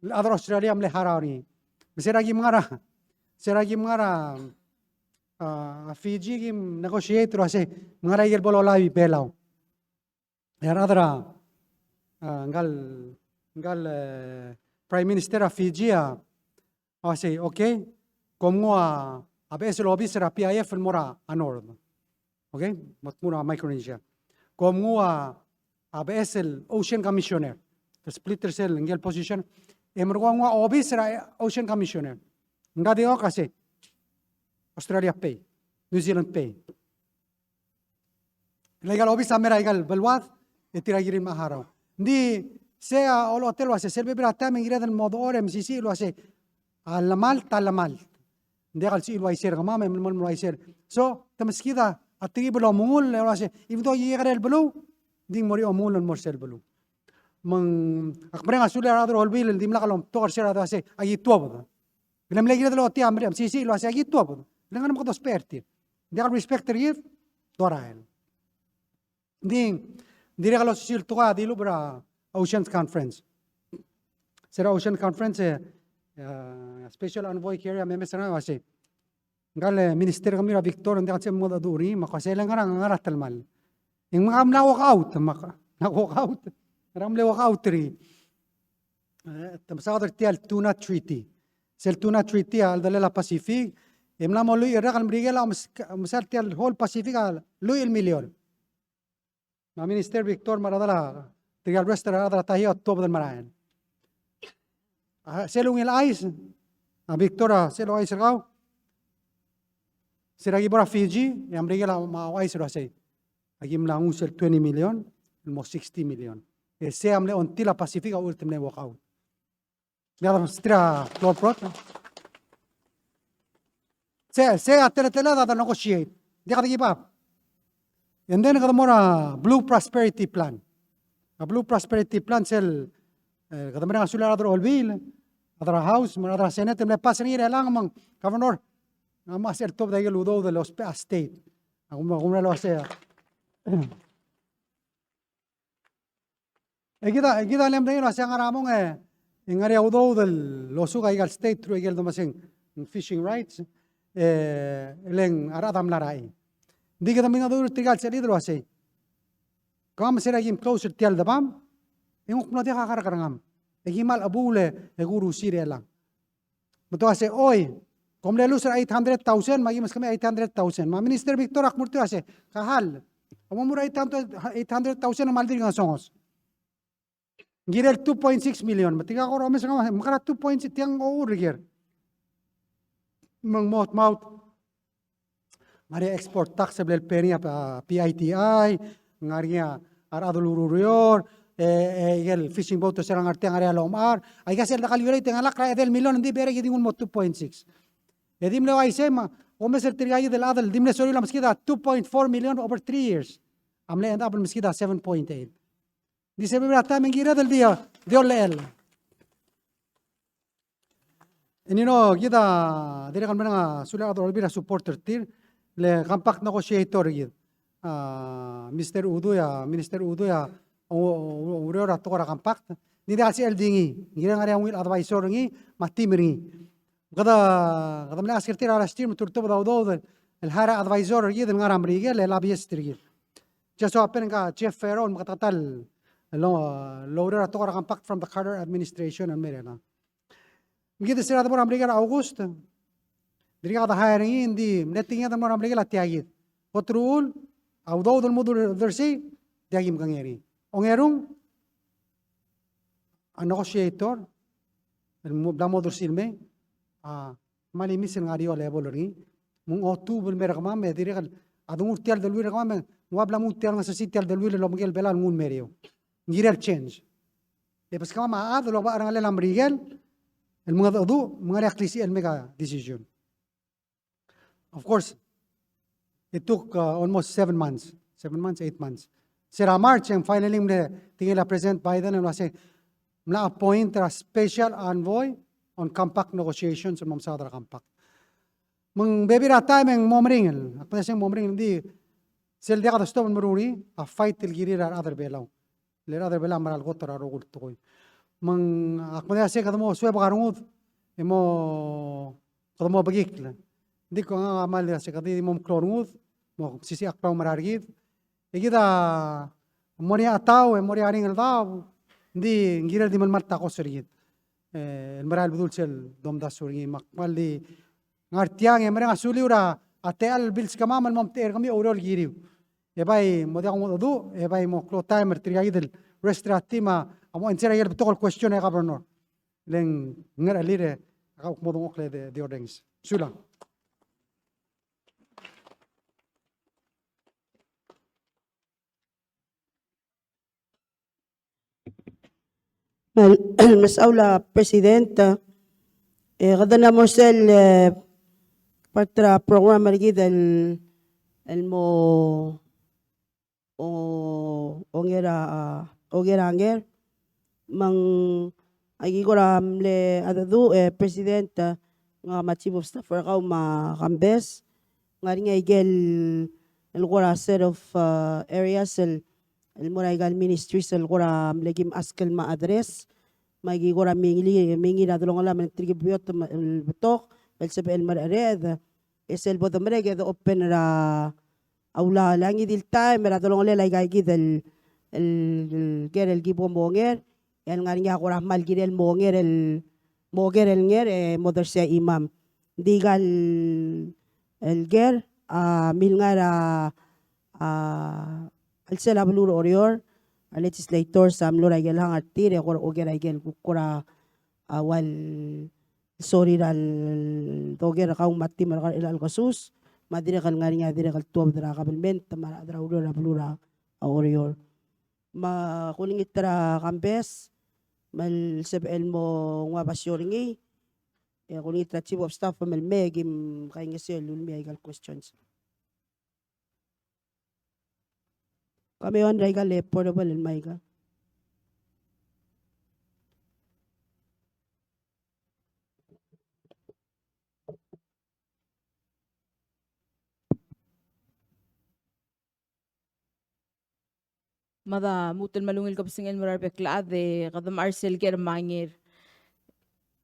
Chad er a Australia a mle harau er ngii. Me se er a kim ngar er a, se er a kim ngar er a, a, a Fiji, kim negotiate el uasei, me ng ngar er a ikel bo lolai Belau. E a rechad er a, a, ngka el, ngka el, e, Prime Minister er a Fiji a, a uasei, okay, kom nguu a, a beches el obis er a P I F el mo er a North. Okay, mo tmuu er a Micronesia. Kom nguu a, a beches el Ocean Commissioner. Te split er sel ngike el position. E merekong e nguu a obis er a Ocean Commissioner. Ngka a di oka sei, Australia pay, New Zealand pay. Le aika el obis a mei er aika el beluad, e tir a kirir el mla harau. Ng di sei a olechotel el uasei, sel bebil er a taem e ng kired el mo dechor e mesisiich el uasei, a llemalt, a llemalt. Ng diak el sebechir el uaisei er kemam, me ng melemolem el uaisei. So, te meskid a tekib el omengull, el uasei, even though a kekerei el beluu, ng di ng mo er ngii a omengull el mo er sel beluu. Me ng, ak mereng a sulir a rechad er a Olbiil el dimlak lomtok er sel, a di uasei, aki tuobed. Le mle kired el ochotii a mera, mesisiich el uasei, aki tuobed. Le ng ngar er ngii a mekedousbech er tir. Ng diak el respect er kid, dorael. Ng di, ng dirrek el osisiu el tekoi a dilubech er a Oceans Conference. Se er a Oceans Conference, e, e, Special Envoy Kerry a memes er ngak el uasei, ngka el, e, Minister kemiu er a Victor, ng diak el sebechem el mengedecheduch er ngii, me ak uasei, le ngar er ngii a, ngar er ngii a telemall. E ng mla, mla walk out, me ak, mla walk out. Ngar er ngii a mle walk out er ngii. E, te mesaod er tia el Tuna Treaty. Sel Tuna Treaty a cheldelel a Pacific, e mla mo lluich el rak el Merikel a omes-, omesal tia el whole Pacific a lluich el million. Me a Minister Victor me a rechad er a, tirka el rest er a rechad er a Taiheio a tuobed el merael. A, sel ungil chais, a Victor a sel ouchais er kau, se er a ki bo er a Fiji, e a Merikel a mo ouchais el uasei, aki mla nguu sel twenty million el mo sixty million. E sei a mle ongtil a Pacific a uchul te mle walk out. Diak de mesterir a floor prot. Se, se a teleteled a de negotiate. Diak de give up. And then kede mo er a Blue Prosperity Plan. A Blue Prosperity Plan sel, e, kede mereng a sulir a rechad er a Olbiil, a rechad er a House, me a rechad er a Senate, mle pass er ngii er chelechang me ng Governor, a mo sel tuobed a ikel udoud el ousbech a state. A kumerang, kumerang el uasei. E kid a, e kid a le mle ngii el uasei a ngar er a mong e, e ng ngar er ngii a udoud el losuk aika el state through aike el domes e ng fishing rights, e le ng a rechad a mla er a chei. Ng di kede mengedecheduch er tirka el sechelid el uasei, kemam se er a kim close er tia el debam, e ng kuk mlo diak a kerrekerngam. E kim kmal chebuul e kurusir er chelechang. Me te uasei, oi, kom le lose er a eight hundred thousand, me aki meskemiu a eight hundred thousand. Me a Minister Victor a kmo er tir el uasei, ka hal. Kom mo er a eight hundred, eight hundred thousand me a le dirk ngesonges. Ng kirel two point six million. Me tirka kora omes er ngii, me kora two point six, tiang a uchul er ker. Me ng mo tmaut. Ngar er ngii a export tax el bla le pay er ngii a, a, P I T I, ngar er ngii a rechad el ureor, e, e, ikel fishing boat er se er a ngar tiang, ngar er ngii a lomechar. Aika sel de calculate e ng lak er a edei el million, ng di berek e di nguu el mo two point six. E di mle uaisei me, omes er tirka kid el chad el di mle sorir el meskid a two point four million over three years. A mle end up el meskid a seven point eight. Di se bebil er a taem e ng kired el di, di olechel. E ngii a kid a dirrek el mereng a sulir a rechad er a Olbiil er a support er tir. le compact negotiator er kid. A, Mister Udui a, Minister Udui a, o, o, oureor er a tekoi er a compact. Ng di diak el sebechel di ngii, ng kirel ngar er ngii a ungil advisor er ngii, me a team er ngii. Kede, kede mle ask er tir er a last year me te ultebed a udoud el, el hire a advisor er kid el ngar er a Merikel, el lobbyist er kid. Just so happen ngka Jeff Farrow, el meketeketang el, el, el oureor er a tekoi er a compact from the Carter administration el mei er a Me kid se er a de mo er a Merikel er a August. Dirkak de hire er ngii, ng di mle tekinged el mo er a Merikel a tia kid. Kot er a uchul, a udoud el mo dul-, duldersii, tia kim kengei er ngii. Ongerung, a negotiator, el mo, bla mo duldersii el mei, a, kmal imis el ngar er eou a level er ngii. Me ng otub el mei er kemam, me dirrek el, a dengu er tia el deleuill er kemam, me ng ua bla mo tia el ngesesii tia el deleuill el obengkel Belau el nguu el mei er eou. Ng kirel change. E beskemam a chad el oba cherrengelel a Merikel el mengedecheduch, me ng ngar er ngii a klisichel el make a decision. Of course, it took, uh, almost seven months, seven months, eight months. Se er a March, e ng finally mle tekingel a President Biden el uasei ng mla appoint er a special envoy on compact negotiations el mo mesaod er a compact. Me ng bebil er a taem e ng mo meringel, ak medengei se ng mo meringel, ng di sel diak de stop el meruul er ngii a fight el kirir a rechad er a Belau. Le rechad er a Belau a mera el kot er a rokui el tekoi. Me ng, ak medengei se kede mo suebek a rengud, e mo, kede mo bekikl. Ng di ko ngak a kmal di se kede di mo meklou a rengud, mo sisiich a klaumerang er kid. E kid a mo er ngii a tau, e mo er ngii a ringel daob, ng di ng kirel di melemalt a kos er kid. E, el mera el bedul sel domdasu er ngii, me ak kmal di ngar tiang e mereng a suliu er a techall el bilskemam el mo omtechei er kemiu e oureor el kiriu. E bai mo diak kungedecheduch, e bai mo klou a taem er tirka kid el rest er a team a mo answer er a ikel betok el question er a Governor. Le ng ngar er a lir e kau kmo dengchokl e di, di orrenges. Sulang. Me a, mesaul a President, e kede mla mo er sel, e, part er a program er kid el, el mo, o, onger a, a, onger a nger. Me ng, aki kora mle mengedecheduch, e, President, e, ngak me a Chief of Staff er kau me a Kambes, ngar er ngii a ikel, el kora set of, uh, areas el, el mo er a ikal ministries el kora mle kim ask el me a address, me aki kora mingil, mingil a delongelam el tirke el beot me, el betok, el sebechel el mereched, e sel bo demerek e de open er a, a ulaol, a ngii di el taem er a delongelel aika kid el, el, el ker el ki bo monger, e a lengar er ngii a kora kmal kirel monger el, monger el nger, e mo dersii a chimam. Ng di ikal, el ker, a, milngai er a, a, chelsel a beluu er a Oreor, a legislators a mlo er a ikel hang er tir, e kora oker a ikel kuk kora, a, ua el sorir a doker er kau me a team er kau er chelecha el kesus, me a dirrek el ngar er ngii a dirrek el tuobed er a kabelment, me a rechad er a ureor er a beluu er a Oreor. Me kulengit er a Kambes, me le sebechel el mo nguu a basio er ngii, e kulengit er a Chief of Staff me le mei e kim kaingeseu el ulemii a ikal questions. Kemam a ua er a ikal portable el mic. Me da lmuut el me a ungil kebesengei el mo er a rebek el chad e kede mechar sel ker me a nger.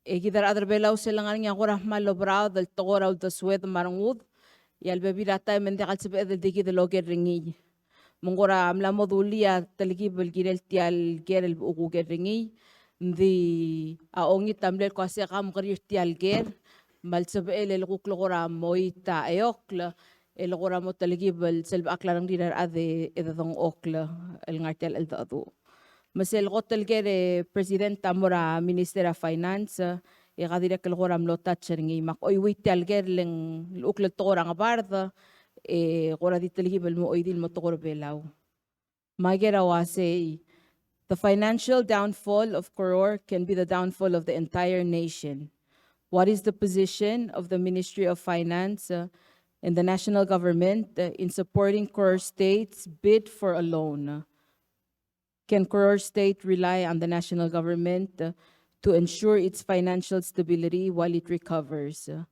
E kid a rechad er a Belau sel lengar er ngii a kora kmal oberaod el tekoi er a uldesued me a rengud, e a lebebil er a taem e ng diak el sebeched el di kid el oker er ngii. Me ng kora mla mo dulii a telkib el kirel tia el ker el bechuker er ngii, ng di a ongit a mle kmo a se kau a mkerir tia el ker, me a lsebechel el kuk le kora moit a eokl, el kora mo telkib el selbechakl a rengrir a rechad e de dengchokl el ngar tia el cheldecheduch. Me sel kot el ker e President a mo er a Minister er a Finance, e ka dirrek el kora mlo touch er ngii, me ak oiuii tia el ker le ng llechukl el tekoi er a ngebard, e kora di telkib el mo oidii el mo tekoi er a Belau. Me a ker a uasei, the financial downfall of Koror can be the downfall of the entire nation. What is the position of the Ministry of Finance, uh, and the national government, uh, in supporting Koror State's bid for a loan? Can Koror State rely on the national government, uh, to ensure its financial stability while it recovers? Uh,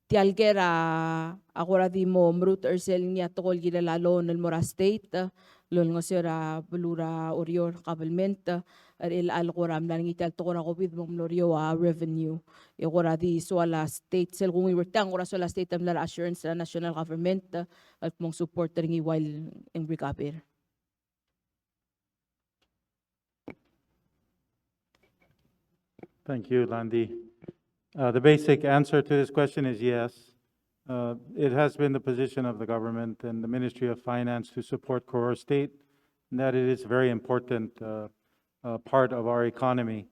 Tia el ker a, a kora di mo merutech er sel ngii a tekoi el kirel a loan el mo er a state, el olengeseu er a beluu er a Oreor kabelment, er chelecha el kora mla er ngii tia el tekoi er a COVID me ng mlo er eou a revenue. E kora di soal a state, sel kunguiu er tiang, kora soal a state el mla er a assurance er a national government, el kmo ng support er ngii while e ng recover. Thank you, Landy. Uh, the basic answer to this question is yes. Uh, it has been the position of the government and the Ministry of Finance to support Koror State, and that it is a very important, uh, uh, part of our economy.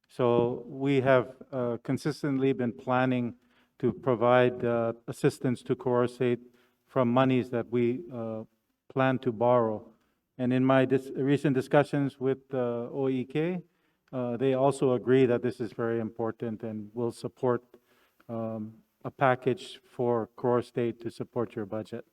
So we have, uh, consistently been planning to provide, uh, assistance to Koror State from monies that we, uh, plan to borrow. And in my dis-, recent discussions with, uh, O E K, uh, they also agree that this is very important and will support, um, a package for Koror State to support your budget.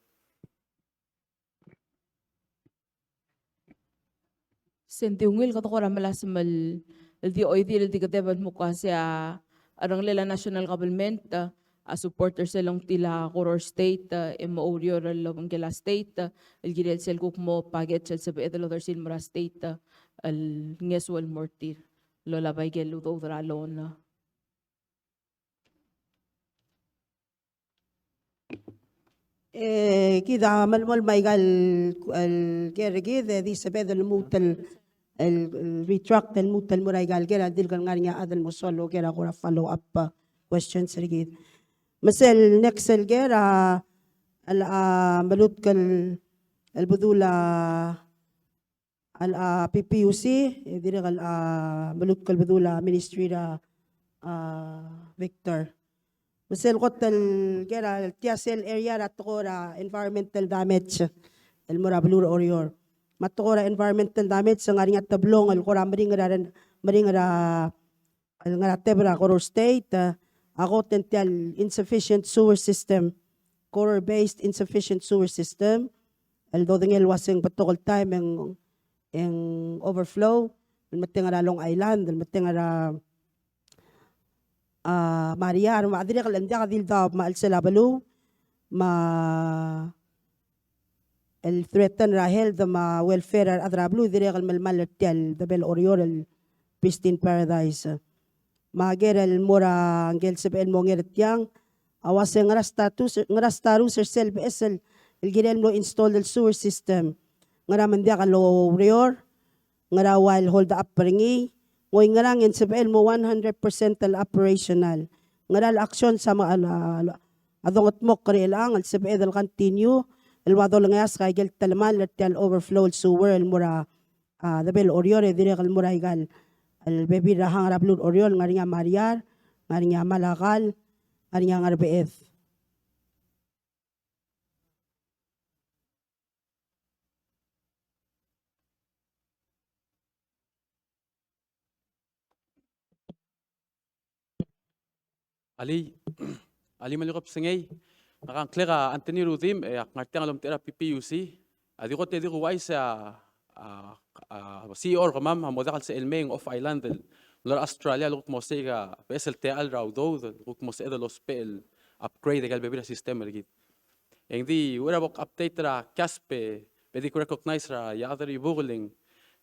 Se ng di ungil kede kora melasem el, el di oidil el di kedeb el kmo ua se a, a ringelel a national government, a, a support er sel longtil a Koror State, a, e mo oureor el obengkel a state, a, el kirel sel kuk mo package el sebeched el odersii el mo er a state, a, el ngeso el mo er tir. Lola bai ikel udoud er a loan. E kid a melemolem aika el, el ker er kid, e di sebeched el lmuut el, el, el retract el lmuut el mo er aika el ker a dirk el ngar er ngii a chad el mo soal el ker a kora follow up, uh, questions er kid. Me sel next el ker a, el, a, melutk el, el bedul a, a, a, P P U C, e dirrek el, a, melutk el bedul a Ministry er a, a, Victor. Me sel kot el ker a tia sel area er a tekoi er a environmental damage el mo er a beluu er a Oreor. Me a tekoi er a environmental damage, ng ngar er ngii a teblong el kora meringel er a ren-, meringel er a el ngar er a tebel er a Koror State, a, a kot e ng tia el insufficient sewer system, Koror based insufficient sewer system, el dodengei el ua se ng betok el taem e ng, e ng overflow, el metengel er a Long Island, el metengel er a, a, Mariar, me a dirrek el ng diak di le daob me a chelsel a beluu, me a el threaten er a health me a welfare er a rechad er a beluu, dirrek el melemall er tia el debel Oreor el pristine paradise. Me a ker el mo er a ngike el sebechel el mo onger er tiang, a ua se ngera status, ngera status er sel beches el, el kirel el mlo install el sewer system. Ngera me ng diak loureor, ngera ua el hold up er ngii, ng oi ngerang e ng sebechel el mo one hundred percent el operational. Ngera el actions a me-, a, a, a dongetmokl er chelechang el sebeched el continue el ua dolengeasek aike el telemall er tia el overflow el sewer el mo er a, a, debel Oreor e dirrek el mo er aika el bebil er a hang er a beluu er Oreor, ngar er ngii a Mariar, ngar er ngii a Malakal, ngar er ngii a Ngerbeched. Alii, alii me a leko bsengei. Ngak a ngklek a Anthony Rudimch, e ak ngar tiang el omtechei er a P P U C. A di kot e di kuuchais a, a, a, C E O er kemam a mo diak el sebechel el mei e ng off island el mlo er a Australia el kuk mo sei a beches el techall er a udoud el kuk mo sebeched el ousbech el upgrade aika el bebil er a system er kid. E ng di uchei er a bo kuk update er a CASP, e di kuk recognize er a Iechad er a Ibukel e ng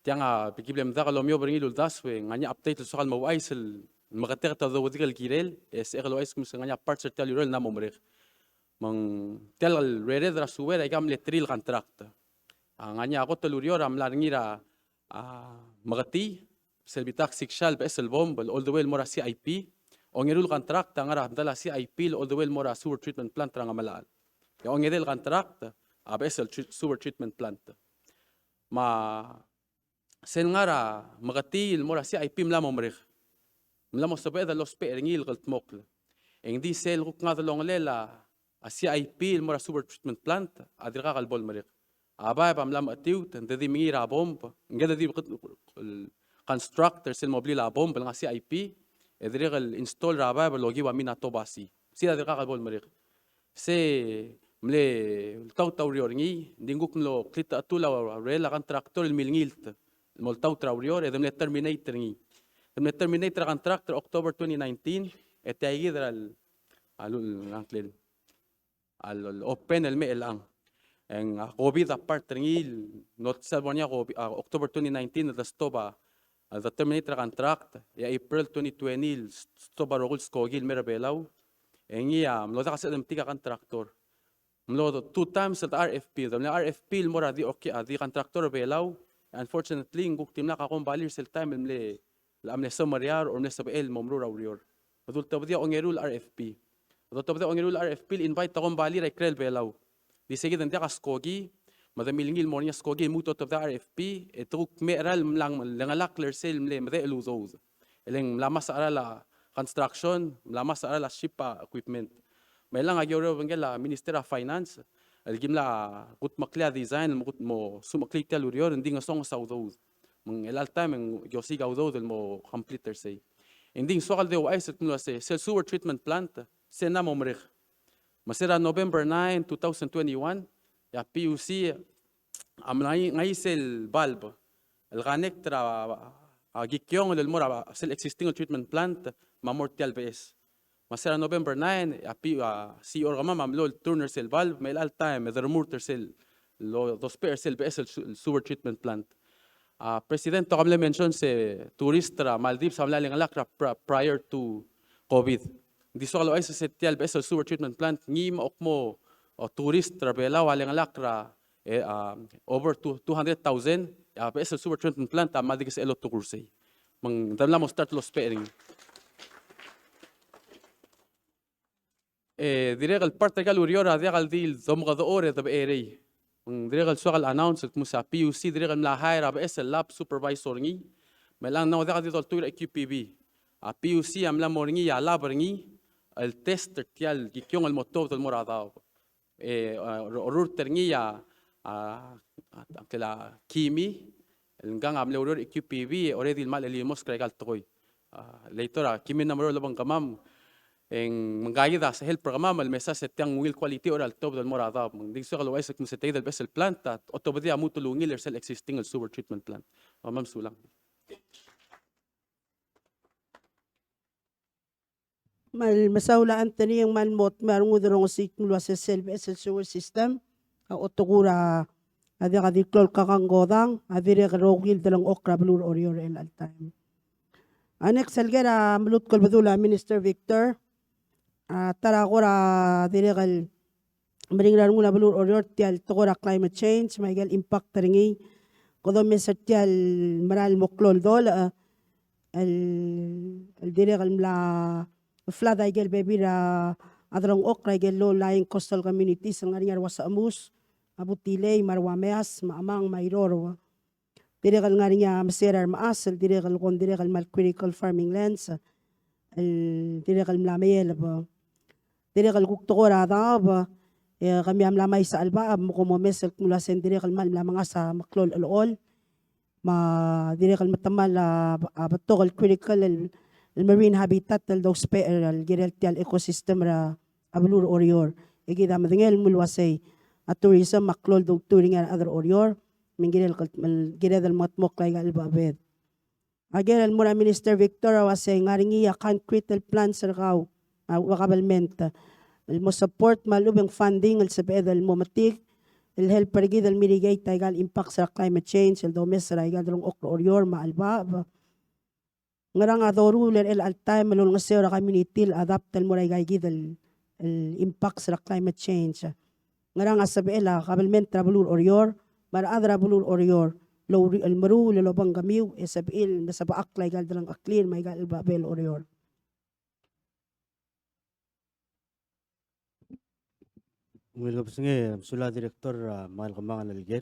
tiang a bek el mdak el omiob er ngii el uldasu e ng ngar er ngii a update el soak el mo ouchais el meketeket a udoud el kirel, e sebechek el ouchais el kmo se ng ngar er ngii a parts er tia el ureor el mla mo merek. Me ng tia el rered er a sewer aika a mle three el contract. A ngar er ngii a kot el ureor a mla er ngii er a, a, Meketii, sel bitak siksa el beches el bomb el all the way el mo er a C I P. Ongeru el contract a ngar er a medal a C I P el all the way el mo er a sewer treatment plant er a Ngemelachel. E ongedei el contract a beches el tre-, sewer treatment plant. Me sel ngar er a Meketii el mo er a C I P mla mo merek. Mla mo sebeched el ousbech er ngii el kldmokl. E ng di sel kuk ngar er a delongelel a a C I P el mo er a sewer treatment plant a dirkak el bo lemerek. A baeb a mla mechetiut, ng di di mengiil er a bomb, ngke di di construct er sel mo blil a bomb el ngar er a C I P, e dirrek el install er a baeb el okiu a Minatoba C. Sei a dirkak el bo lemerek. Se mle oltaut a ureor er ngii, ng di kuk mlo klitechetul a urerel a contractor el milengilt el mo oltaut er a ureor, e de mle terminate er ngii. De mle terminate er a contract er a October twenty nineteen, e tia kid er a a lul, a ngklel a l-, open el mei er chelechang. E ng, a, COVID a part er ngii, el mlo sel bo er ngii a COVID, a, October twenty nineteen, el de stop a, el de terminate er a contract, e a April twenty twenty, el stop a rokui el skoki el mei er a Belau. E ngii a mlo diak a sebeched el metik a contractor. Mlo two times el de RFP, el mle RFP el mo er a di, okay, a di contractor er a Belau. Unfortunately, ng kuk dimlak a kombalii er sel taem el mle, el mle semeriar or mle sebechel el mo meruul a ureor. Me de ultebedii a ongeru el RFP. De ultebedii a ongeru el RFP el invite a kombalii er a ikrel Belau. Di se kid ng diak a skoki, me de milengil el mo er ngii a skoki el lmuut el otobedii a RFP, e te kuk mei a cheral el mla lengelakl er sel mle medechel el udoud. E le ng mla mesa a cheral a construction, mla mesa a cheral a ship a equipment. Me chelechang a ki oureor obengkel a Minister er a Finance, el ki mla kudmeklii a design, el mo kut-, mo sumecheklii tia el ureor, e ng di ngesonges a udoud. Me ng chelecha el taem e ng di osiik a udoud el mo complete er sei. E ng di ng soak el di ouchais el kmo ua se, sel sewer treatment plant, se ng mo merek. Me se er a November nine, two thousand twenty-one, e a PUC a mla ngii, ngii sel valve el connect er a, a, kikiongel el mo er a sel existing treatment plant me a mo er tia el beches. Me se er a November nine, a P-, a, CEO er kemam a mlo el turn er sel valve, me chelecha el taem e de remurt er sel lo-, dousbech er sel beches el su-, el sewer treatment plant. A, President, te kuk mle mention se tourist er a Maldives a mla lengelakl er a pri-, prior to COVID. Ng di soak el ouchais se tia el beches el sewer treatment plant, ngii me a kmo, o, tourist er a Belau a lengelakl er a, e, a, over two, two hundred thousand, a beches el sewer treatment plant a mla di kesechel el otekur er sei. Me ng di mla mo start el ousbech er ngii. E dirrek el part er aika el ureor a diak el di el domekedechor e debecherei. Me ng dirrek el soak el announce el kmo se a PUC dirrek el mla hire a beches el lab supervisor er ngii. Me chelechang ng diak di doltuil er a EQPB. A PUC a mla mo er ngii a lab er ngii el test er tia el kikiongel el mo tuobed el mo er a daob. E, a, ru-, rurt er ngii a, a, a, a, a, kimi, el ngkang a mle oureor er a EQPB, e already el mla chelimosk er aika el tekoi. A, later a, kimi a mla oureor el obengkemam, e ng, me ngka kid a help er kemam, el mesa se tiang ungil quality er a ltuobed el mo er a daob. Me ng di soak el ouchais el kmo se tia kid el beches el plant, a, otobedii a lmuut el ungil er sel existing el sewer treatment plant. Me mesulang. Me a mesaul a Anthony, e ng kmal mo dmeu a rengud el rongesii el kmo ua se sel beches el sewer system a otekur a diak a di klou el kakang kodang, a dirrek el rokui el delengchokl er a beluu er Oreor er chelecha el taem. A next el ker a mluut el bedul a Minister Victor, a ta er a kora dirrek el meringel er a rengul a beluu er Oreor tia el tekoi er a climate change me aike el impact er ngii. Kede omes er tia el mera el mo klou el dolech, e, el, el dirrek el mla flood aike el bebil er a delengchokl er aike el low-lying coastal communities el ngar er ngii a re Uasechemus, a Butilei, me a re Uameas, me a Chemang, me a Irorou. Dirrek el ngar er ngii a mesecher a remechas el dirrek el kmo ng dirrek el kmal critical farming lands el dirrek el mla meieleb. Dirrek el kuk tekoi er a daob, e kemiu a mla mesa a chelebacheb me kom omes el kmo ua se ng dirrek el kmal mla mengasech a meklou el chelechol. Me a dirrek el metemall a, a betok el critical el, el marine habitat el dousbech er a kirel tia el ecosystem er a beluu er Oreor. E kid a medengei el kmo ua sei a tourism a klou el doutui er ngii a rechad er Oreor, me ng kirel, kired el mengetmokl aika el chelebachebed. A ker el mo er a Minister Victor a ua sei ng ngar er ngii a concrete el plans er kau, a, a kabelment el mo support me a lechub e ng funding el sebeched el mo metik el help er kid el mitigate aika el impacts er a climate change el domes er aika el delengchokl er Oreor me a chelebacheb. Ngerang a doruul er chelecha el taem el olengeseu er a community el adapt el mo er aika kid el, el impacts er a climate change. Ngerang a sebechel a kabelment er a beluu er Oreor me a rechad er a beluu er Oreor el oureor el meruul el obengkemiu e sebechir el mesebechakl aika el delengcheklir me aika el chelebacheb er Oreor. Ungil kebesengei, mesulang Director, a, Michael Kemangan el ker.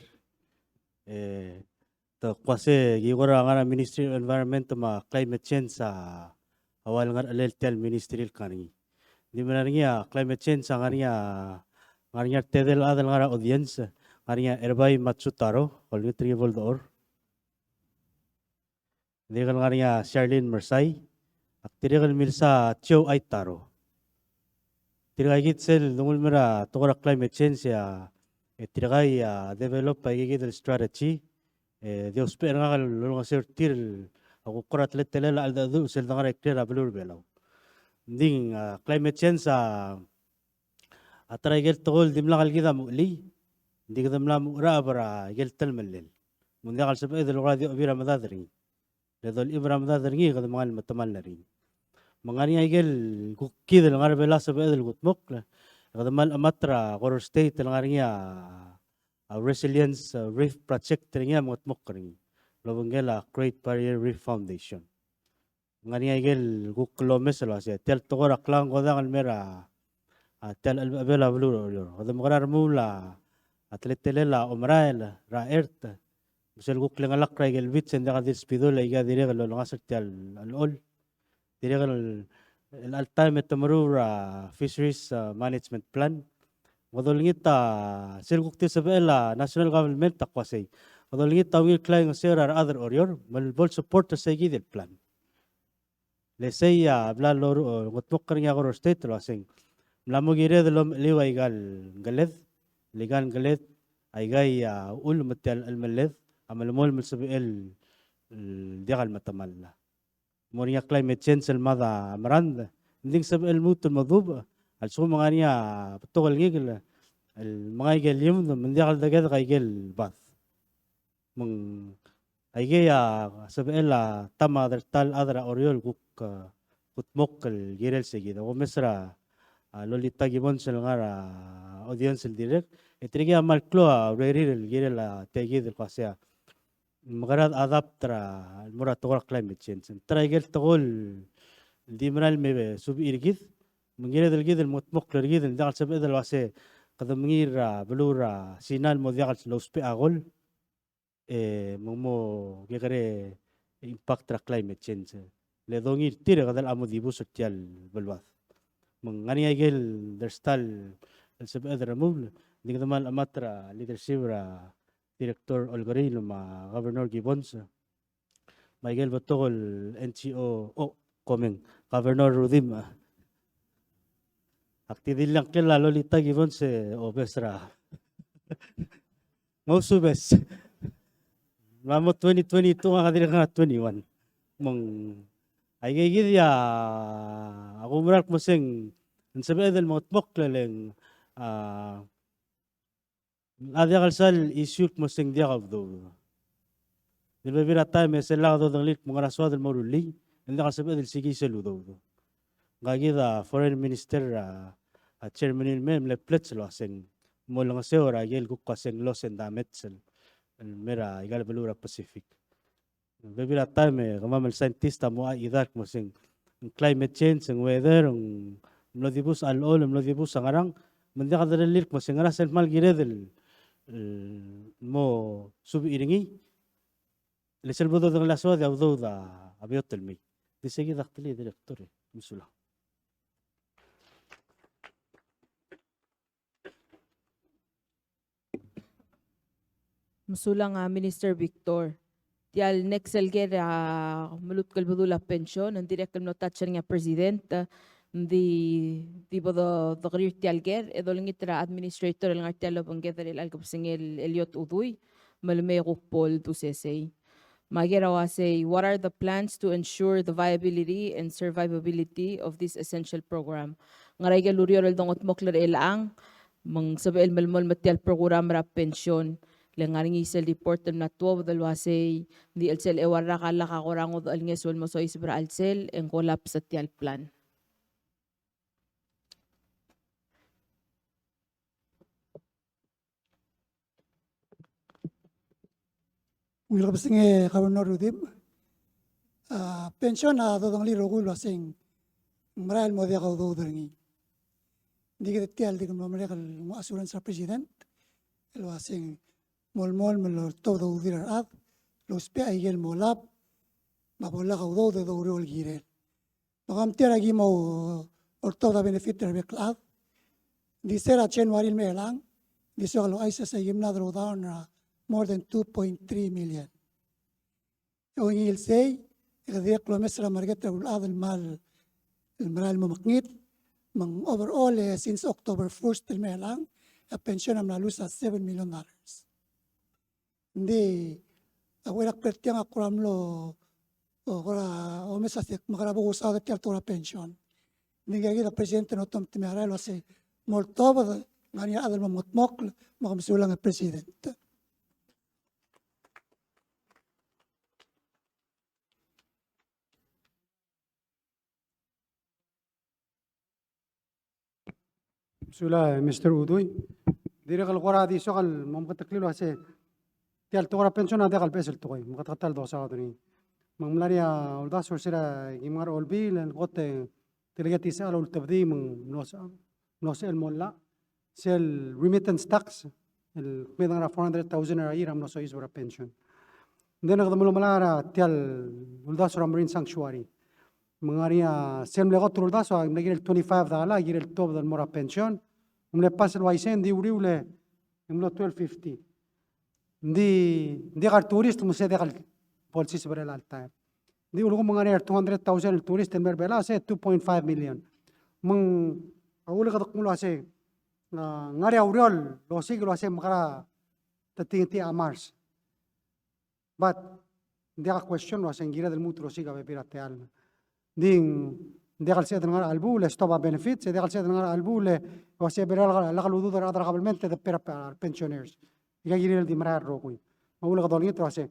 E, te kuk ua se ki kora ngar er a Ministry of Environment me a Climate Change a, a ua el ngerchelel tia el ministry el ngar er ngii. Ng di mera er ngii a climate change a ngar er ngii a, ngar er ngii a re tedei el chad el ngar er a audience, ngar er ngii a Erbai Matsutaro, olengit er ngii bo el dechor. Dirrek el ngar er ngii a Charlene Mersai, ak dirrek el milsa Joe Aitaro. Tirka kid sel dengul mei er a tekoi er a climate change e a, e tirka a develop aike kid el strategy, e di ousbech er ngak el olengeseu er tir el, a kuk kora teletelel a cheldecheduch sel de ngar er a ikrel a beluu er a Belau. Ng di, a, climate change a, a ta er a ikel tekoi el dimlak el kid a muchelii, ng di kede mla mucheracheb er a ikel telemellel. Me ng diak el sebeched el kora di ochebir a medad er ngii. Le dolechibel er a medad er ngii, kede mengal metemall er ngii. Me ng ngar er ngii a ikel kuk kid el ngar er a Belau a sebeched el kudmokl, e kede kmal chemat er a Koror State el ngar er ngii a, a Resilience, a, Reef Project er ngii a mengedmokl er ngii el obengkel a Great Barrier Reef Foundation. Ng ngar er ngii a ikel kuk lomes el uasei, tia el tekoi er a klangkodang el mei er a, a, tia el chelebechebel a beluu er a Oreor, kede mekera remuul a, a teletelel a omerael er a chert, me sel kuk lengelakl er a ikel beach e ng diak di el sbedul a ika dirrek el olengasech er tia el chelechol. Dirrek el, el chelecha el taem e te meruul er a Fisheries, a, Management Plan. Kede olengit a, sel kuk di sebechel a national government a kmo uasei, kede olengit a ungil klaingeseu er a rechad er a Oreor me bo el support er seikid el plan. Le sei a bla loruul, e, ngetmokl er ngii a Koror State el uaseng, mla mo kired el omecheliu a ikal keled, le ikal keled a ikai a uchul me tia el chelemelled a melemolem el sebechel el diak el metemall. Mo er ngii a climate change el mad a merangd, ng di ng sebechel el lmuut el mo dubech a lsekum e ng ngar er ngii a betok el ngikel el mengai ikel iumd me ng diak el dekedek a ikel bad. Me ng aikei a sebechel a ta me a derta el chad er a Oreor el kuk, a, kudmokl el kirel seikid. Ak omes er a, a, Lolita Gibbons el ngar er a audience el dirrek, e tirkei a kmal klou a urerir el kirel a tia kid el kmo uasei, mekera de adapt er a, el mo er a tekoi er a climate change. Ta er a ikel tekoi el di merael el me suebek er kid, me ng kired el kid el mengedmokl er kid, el diak el sebeched el uasei kede mengiil er a beluu er a Sina el mo diak el ousbech a kol, e, me ng mo kekerei impact er a climate change. Le dongiil er tir e kede locha mo dibus er tia el beluad. Me ng ngar er ngii a ikel derta el sebeched el remuul, ng di kede kmal chemat er a leadership er a Director Olkeriil me a Governor Gibbons, me a ikel betok el N G O, o, komeng, Governor Rudimch. Ak di di ngklel a Lolita Gibbons e obes er a, ng ousubes. Ng mla mo twenty twenty-two, ngak a dirrek ngar er a twenty-one. Me ng aikei kid a, a kumerang el kmo uaseng ng sebeched el mengedmokl e le ng, a, a diak el sal issue el kmo uaseng diak a udoud. Di le bebil er a taem e sel lak dodengelii el kmo ngera soad el mo rullii, e ng diak el sebeched el sikii sel udoud. Ngka kid a Foreign Minister, a, a Germany el mei, mle pledge el uaseng mo olengeseu er a ikel kuk uaseng loss and damage el, el mei er a ikal beluu er a Pacific. Bebil er a taem e kemam el scientist a mo chad el kmo uaseng, ng climate change, ng weather, ng mlo dibus a chelechol, ng mlo dibus a ngerang, me ng diak derellii el kmo uaseng ngera sel kmal kired el, el mo suebek er ngii, le sel bo dodengelii a soad e a udoud a beot el mei. Di seikid a ktelii, Director, e mesulang. Mesulang a Minister Victor. Tia el next el ker a melutk el bedul a pension, ng dirrek el mlo touch er ngii a President, ng di, di bo do, dokerir tia el ker, e dolengit er a Administrator el ngar tia el obengked er chelecha el kebesengei el Eliot Udui, me le mei e kuk bo el dusesei. Me a ker a uasei, what are the plans to ensure the viability and survivability of this essential program? Ngera ikel ureor el dongetmokl er chelechang, me ng sebechel el melemolem er tia el program er a pension, le ngar er ngii sel report el mla tuobed el uasei, ng di chelsel eua el rak a lak a kora ngodech el ngeso el mo soiseb er a chelsel, e ng collapse tia el plan. Ungil kebesengei Governor Rudimch. A, pension a dodengelii el rokui el uaseng ng merael el mo diak a udoud er ngii. Ng di kid tia el di kmal merek el nguu a assurance er a President el uaseng melemolem el oltobed a ududir a rechad el ousbech a ikel mo lab me a bo lak a udoud e doureor el kirel. Me kom tia er a ki mo oltobed a benefit er a bek el chad. Ng di se er a January el mei er chelechang, ng di soak el ouchais el se ki mla drawdown er a more than two point three million. E ungil sei, e kede dirrek el omes er a market er a beluulechad el kmal, el merael el mo mekngit, me ng overall, e since October first el mei er chelechang, e a pension a mla lose a seven million dollars. Ng di, a uchei er a kber tiang a kora mlo, o, kora omes a se kmo kora bo kusaod er tia el tekoi er a pension. Ng di ngii kid a President a otem te mei er a rael el uasei, moltobed, ng ngar er ngii a chad el mo mengetmokl, me ke mesulang a President. Mesulang, Mister Udui. Dirrek el kora di soak el mo meketeklii el uasei, tia el tekoi er a pension a diak el beches el tekoi, me kede ta el dosaod er ngii. Me ng mla er ngii a uldasu er se er a ki mla er a Olbiil el kot e te le ki tisechal a ultebedii me ng mlo se-, mlo sebechel el mo llach sel remittance tax el kmeed el ngar er a four hundred thousand er a year a mlo soiseb er a pension. Ng di kede melemolem er tia el uldasu er a Marine Sanctuary. Me ng ngar er ngii a sel mle kot el uldasu a mle kirel twenty-five dollar, kirel tuobed el mo er a pension. Ng mle pass el uaisei, ng di uriul e ng mlo twelve fifty. Ng di, ng diak el tourist, me se diak el bo lsiseb er chelecha el taem. Ng di ulekum ng ngar er ngii a two hundred thousand el tourist el mei er a Belau, se two point five million. Me ng, a, ulekum kede kmo el uasei, a, ng ngar er ngii a ureor el osiik el uasei mekera te tingtii a Mars. But ng diak a question el uasei ng kired el lmuut el osiik a bebil er a techall. Ng di ng diak el sebeched el ngar er a chelebuul e stop a benefits, e diak el sebeched el ngar er a chelebuul e uasei bebil er a lak, lak el udoud er a rechad er a government e de pay er a pensioners. Aika kirel di merael el rokui. Me a ulekum kede olengit el uasei,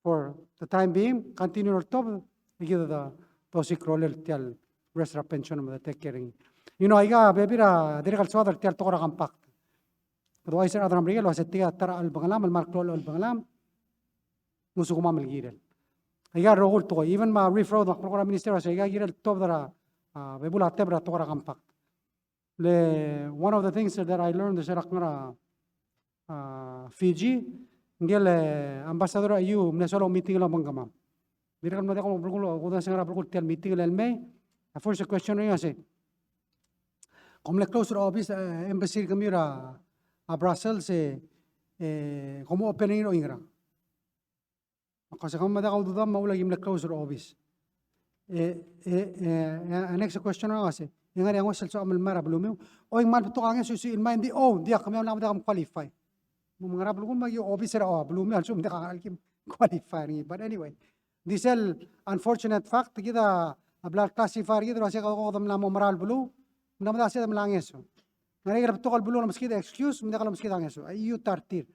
for the time being, continue el oltobed, e kid a dosiik a rolel tia el rest er a pension me de take care er ngii. You know, aika bebil a dirrek el soad er tia el tekoi er a compact. Kede uaisei er a rechad er a Merikel el uasei tirka a ta er a chelbengelam el mla er a klou el chelbengelam, ngosukemam el kirel. Aika el rokui el tekoi, even me a Reef Road, me ak melekoi er a minister el uasei aika kirel tuobed er a, a, bebul a tebel er a tekoi er a compact. Le one of the things that I learned er se er a kngar er a, a, Fiji, ngike el, e, ambassador er a E U, mle soal el meeting el obengkemam. Dirrek el mlo diak el belkul, kuk di ngar er a belkul tia el meeting el mei, a first question er ngii a sei, kom mle close er a office, e, embassy er kemiu er a, a, Brussels, e, e, kom open er ngii er oingerang? Me ak uasei, kemam a diak a ududam, me a uchul a ki mle close er a office. E, e, e, e, a next question er ngii a sei, e ngar er ngii a ngosukemam el mei er a belumiu? Oi, ng kmal betok a ngeso el suchil el mei. Ng di, oh, ng diak, kemiu a mla diak kom qualify. Me ng ngar er a belkul me aki office er a, oh, belumiu a lsekum ng diak a ngalek el kim qualify er ngii. But anyway, ng di sel unfortunate fact, kid a bla el classify er kid el uasei kede mla mo merael el beluu, ng mla mo diak a sebeched el mla ngeso. Ng ngar er ngii a ikel betok el beluu el meskid a excuse, me ng diak el meskid a ngeso. A E U ta er tir.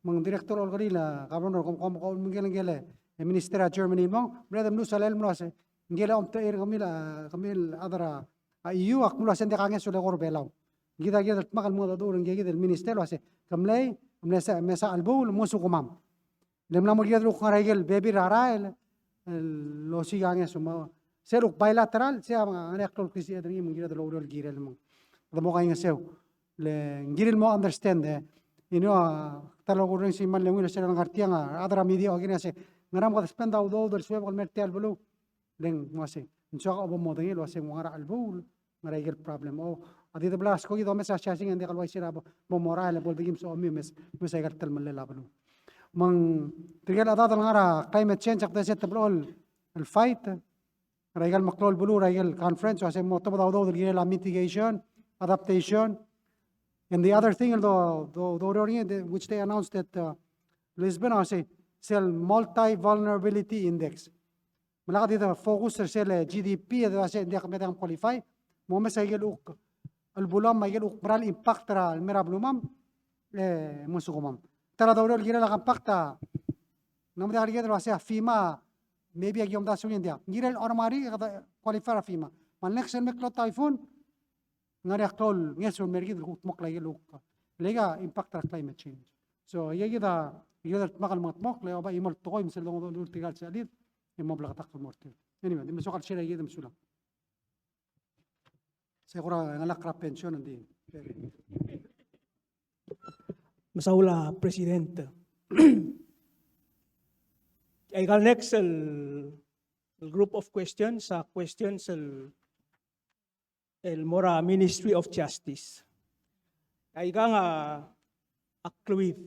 Me ng director Olkeriil, a governor, kom, kom, kom, me ngike el, ngike el, e, minister er a Germany el mong, mle de mluches a lel el mlo uasei, ngike el omtechei er kemiu el, a, kemiu el chad er a, a, E U, ak mlo uasei ng diak a ngeso el eko er a Belau. Kid a kired el dmak el mengedecheduch er ngike kid el minister el uasei, ke mlei, mle se, mesa chelebuul, ngosukemam. Le mla mo kired el kuk ngar er a ikel bebil er a rael el osiik a ngeso. Me sel kuk bilateral, sei a ngar er ngii a klou el klisichel er ngii me ng kired el oureor el kirel me ng, kede mo kaingeseu. Le ng kirir el mo understand, e. You know, a, ta el kurrenges e ng kmal ungil sel ngar tiang, a, a rechad er a media a oker er ngii a sei, ngera me kede spend a udoud el suebek el mei er tia el beluu. Le ng uasei, ng soak a bo modengei el uasei ng ua ngar er a chelebuul, ngar er a ikel problem. O, a di de bla skoki domes a siasing e ng diak el uaisei er a bo, bo morael e bo lebekiu me somiu el mes, mes a ikel telemellel a beluu. Me ng tirke el chedad el ngar er a climate change, ak di se te blechoel el fight er a ikel meklou el beluu er a ikel conference, uasei mo tobed a udoud el kirel a mitigation, adaptation. And the other thing el do, do, doureor er ngii, the, which they announced at, uh, Lisbon, a sei, sel multi-vulnerability index. Me lak di de focus er sel G D P, e de uasei ng diak, me diak qualify, mo mes a ikel kuk, el beluu me a ikel kuk mera el impact er a, el mei er a belumam, e, mo ngosukemam. Ta er a doureor el kirel a compact a, ng mo diak el kirel el uasei a FEMA, maybe aki omdasu er ngii, ng diak. Ng kirel a rechad er a Merikel e kede qualify er a FEMA. Me a next el meklou el typhoon, ng ngar er ngii a klou el ngeso el mei er kid el kudmokl a ikel kuk, le aika impact er a climate change. So, aika kid a, kid a dmak el mengetmokl, le oba chimo el tekoi me sel dongedecheduch er tirka el sechelid, e mo bleketakl el mo er tir. Anyway, di mle soak el share er kid, mesulang. Se kora ngalek er a pension, ng di. Mesaul a President. Aika el next el, el group of questions, a questions el el mo er a Ministry of Justice. Aikang a, a kleuid.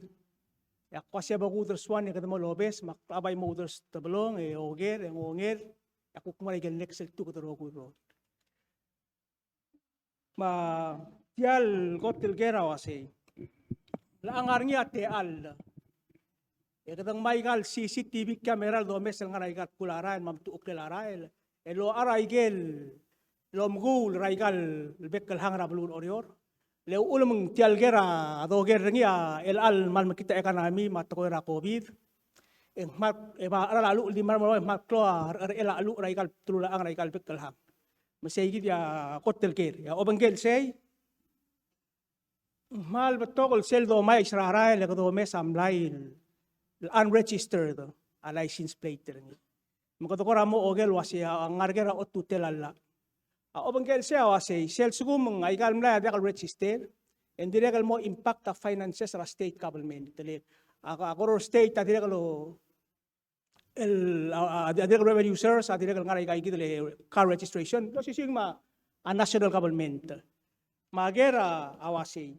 E ak uase bo kudersua e kede mo lobes, me ak bai mo kuders tebelong, e oker, e ng onger, e ak kuk mo er a ikel next el tuk el rokui el rokui. Me tia el kot el ker a uasei, le a ngar er ngii a techall. E kede ngmai aika el C C T V camera el domes el ngar er aika el kul a rael, me a metucheklel a rael. E locha er aike el el omekuul er aika el bek el hang er a beluu er Oreor. Le uchul me ng tia el ker a doker er ngii a chelecha el kmal mekngit a economy me a tekoi er a COVID. E ng kmal, e ba, a cheral a cheluch el di mera el mo, e ng kmal klou a, a, a cheluch er aika el telulachang er aika el bek el hang. Me sei kid a kot el ker. E a obengkel sei, ng kmal betok el sel domais er a rael e kede omes a mlai el, el unregistered a license plate er ngii. Me kede kora mo oker el uasei a ngar ker a otutel a llach. A obengkel sei a uasei, sel lsekum ng aika el mlai a diak el register, e ng dirrek el mo impact a finances er a state government. Le a, a Koror State a dirrek el, el, a, a, a dirrek el revenue source a dirrek el ngar er aika kid el car registration, el osisiu me a national government. Me a ker a uasei,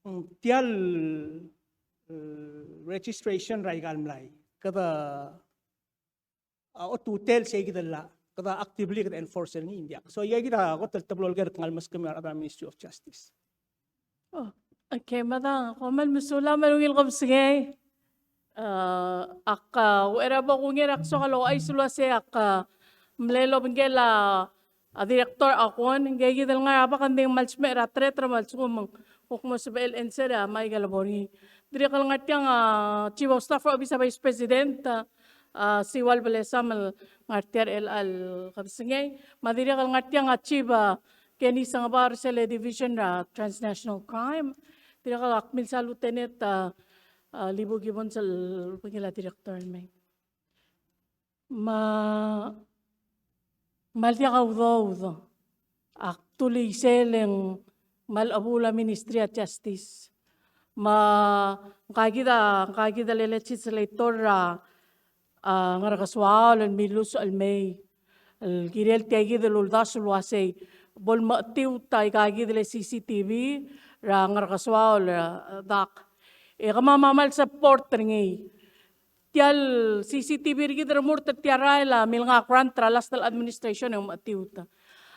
ng tia el, eh, registration er aika el mlai, kede, a otutel sei kid el llach, kede actively kede enforce er ngii, ng diak. So, aika kid a kot el teblo el ker el kmal meskemiu a rechad er a Ministry of Justice. Oh, okay, me a dang, kom kmal mesulang me a ungil kebesengei. Eh, ak, eh, uchei er a bo kungei er a ksoak el ouchais el uasei ak, eh, mle obengkel a, a director a kuon, ngike kid el ngar er a bab, ng di ng kmal smecher a tereter me a lsekum ng kuk mo sebechel el answer a Michael a bo er ngii. Dirrek el ngar tiang a Chief of Staff er a Office er a Vice President, a, a Siual Belesam el ngar tia er chelecha el kebesengei. Me a dirrek el ngar tiang a Chief, a, Kenny Sengebau er sel Division er a Transnational Crime. Dirrek el ak milsa Lieutenant, a, a, Libu Gibbons el obengkel a director el mei. Me, me ng diak a udoud. Ak dulii sel ng kmal chebuul a Ministry of Justice. Me ngka kid a, ngka kid el legislator er a, a, Ngerkesoaol el milluches el mei el kirel tia kid el uldasu el uasei bo lemechetiut aika kid el C C T V er a Ngerkesoaol, e, dak. E kemam a kmal support er ngii. Tia el C C T V er kid el remurt er tia el rael a milngai a grant er a last el administration e ng mechetiut.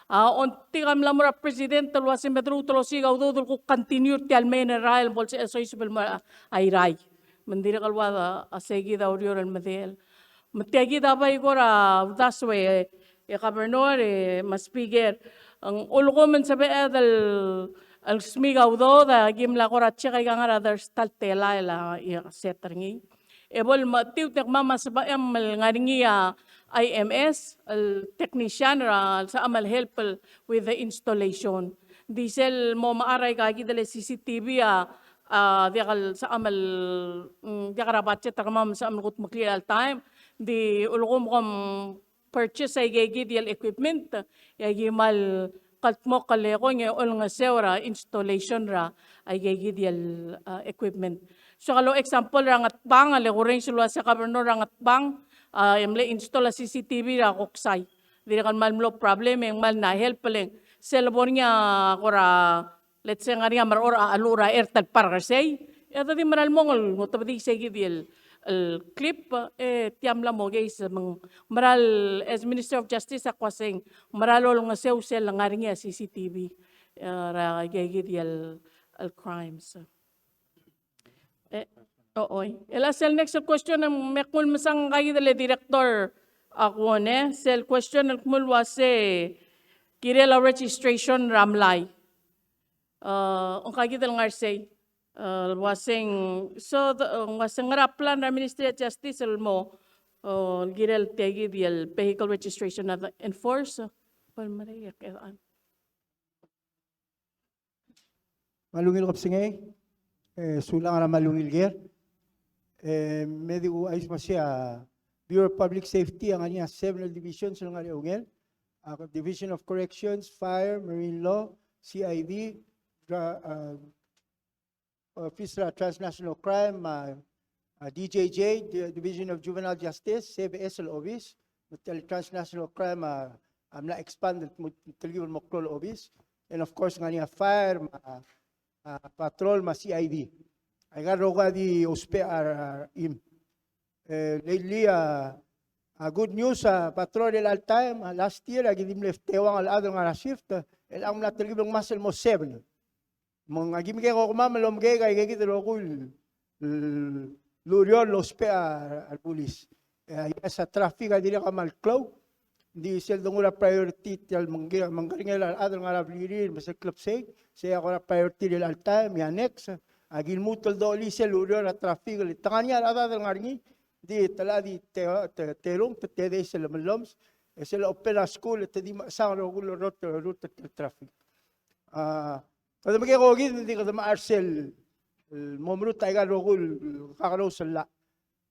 A ongtik a mla mo er a president el uasei me de lmuut el osiik a udoud el kuk continue er tia el mei el rael el bo lsebechel el soiseb el mo er a Irrai. Me ng dirrek el ua a sei kid a ureor el medechel. Me tia kid a bai kora uldasu e, e governor, e me a speaker, ng ulekum ng sebeched el, el smiik a udoud, aki mla kora check aika ngar er a dersta el telael a, e, set er ngii. E bo lemechetiut e kemam a sebechem el ngar er ngii a I M S, el technician, er a, el sebechem el help el with the installation. Ng di sel mo mechar aika kid el C C T V a, a, diak el sebechem el, mm, diak er a budget er kemam el sebechem el kudmeklii er a all time. Ng di ulekum kom purchase aika kid el equipment, e aki kmal kldmokl el ekong e olengeseu er a installation er aika kid el, a, equipment. Soak el example er a Ngatpang, le kurrenges el uasei a governor er a Ngatpang, a, e mle install a C C T V er a Koksai. Dirrek el kmal mlo problem, e ng kmal mla help el ng sel bo er ngii a kora, let's say, ngar er ngii a merechorech a cheluch er a chert el park er sei, e a di mera el mong el otebedii sei kid el, el clip, e tia mla mo case me ng mera el, as Minister of Justice, ak uasei ng mera el olengeseu sel ngar er ngii a C C T V, e, er aika kid el, el crimes. E, o, oi. E le sel next question, e, me kmu el mesang ngka kid el director a kuone, sel question el kmu el uasei kirel a registration er a mlai. E, ngka kid el ngar sei. E, uaseng, so, the, e, uaseng ngera plan er a Ministry of Justice el mo, e, kirel tia kid el vehicle registration a enforce. Bo lemerek e kede Me a ungil kebesengei, e, sulang er a me a ungil ker. E, me di kuchais me sei a Bureau of Public Safety a ngar er ngii a seven el divisions el ngar er a eungel. A Division of Corrections, Fire, Marine Law, C I D, dra-, a, Office er a Transnational Crime, a, a D J J, Di-, Division of Juvenile Justice, sebechel el obis, me tia el Transnational Crime, a, a mla expand el mo, telkib el mo klou el obis, and of course, ngar er ngii a Fire, me a, a, Patrol, me a C I D. Aika el rokui a di ousbech a, a, im. E, lately, a, a good news, a, Patrol el all time, a, last year, a ki di mle teuang el chad el ngar er a shift, e ng mla telkib el ngmasech el mo seven. Me ng aki mekek a kemam el omkeek aika kid el rokui el, el ureor el ousbech a, a rebulis. E, a, yes, a traffic a dirrek el kmal klou. Ng di sel donguu er a priority tia el mengke-, mengkerengel a rechad el ngar er a blirir me sel klebesei, sei a kora priority er chelecha el taem, e a next, a ki lmuut el dolii sel ureor er a traffic el te ngar er ngii a rechad el ngar er ngii, ng di te locha di te-, te-, terung, te tedei sel lemellomes, e sel open a skuul, e te di mechesang el rokui el rurt, rurt el traffic. A, kede mekekokid, ng di kede mechar sel, el mo merutech aika el rokui el kakerous el llach.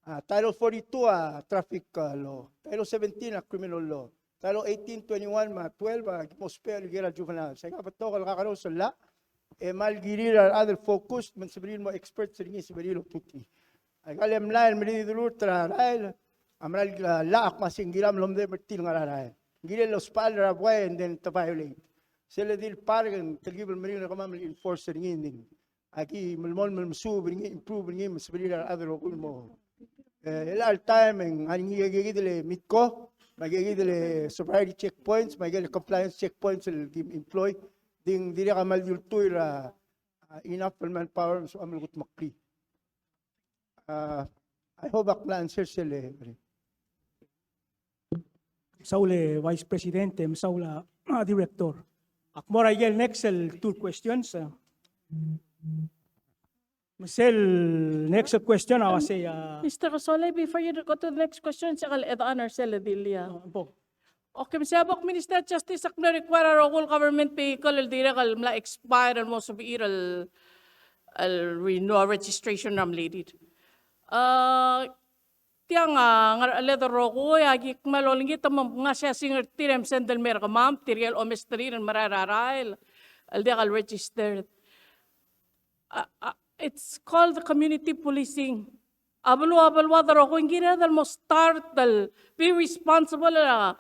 A, Title forty-two a traffic, a, law. Title seventeen a criminal law. Title eighteen, twenty-one, me a twelve a ki mo ousbech el kirel a juvenile. Aika betok el kakerous el llach, e kmal kirir a rechad el focus, me ng sebechir el mo experts er ngii, sebechir el otutii. Aika el mlai el mereched el rurt er a rael, a mera el, a, llach a kmo sei ng kiram el omdechem er tir el ngar er a rael. Ng kirel el ousbechall er a buai and then te violate. Sel di el park, ng telkib el meringel er kemam el enforce er ngii, ng di aki melemolem el mesuub er ngii, improve er ngii, me sebechir a rechad el rokui el mo. E, chelecha el taem e ng ngar er ngii aika kid el MIDCO, me aika kid el sobriety checkpoints, me aika el compliance checkpoints el ki employ, ng di dirrek a kmal di ultuil er a, a, enough el manpower me sebecham el kudmeklii. A, I hope ak mla answer sel, e, Mesaul e Vice President, e mesaul a, a, Director. Ak mo er a ikel next el two questions, a. Me sel next question a uasei, a, Mister Kesolei, before you go to the next question, se kal add on er sel dilia. A, bo. Okay, me se a bo kuk Minister Justice, ak mle require a rokui el government vehicle el dirrek el mla expire el mo sebechir el, el renew registration er a mlirir. A, tiang a ngerecheled el rokui a ki kmal olengit me ng ngar er a siasing er tir e msend el mei er kemam, tirke el omes er tir el merael er a rael el diak el registered. A, a, it's called community policing. A beluu, a beluad el rokui, ng kired el mo start el be responsible er a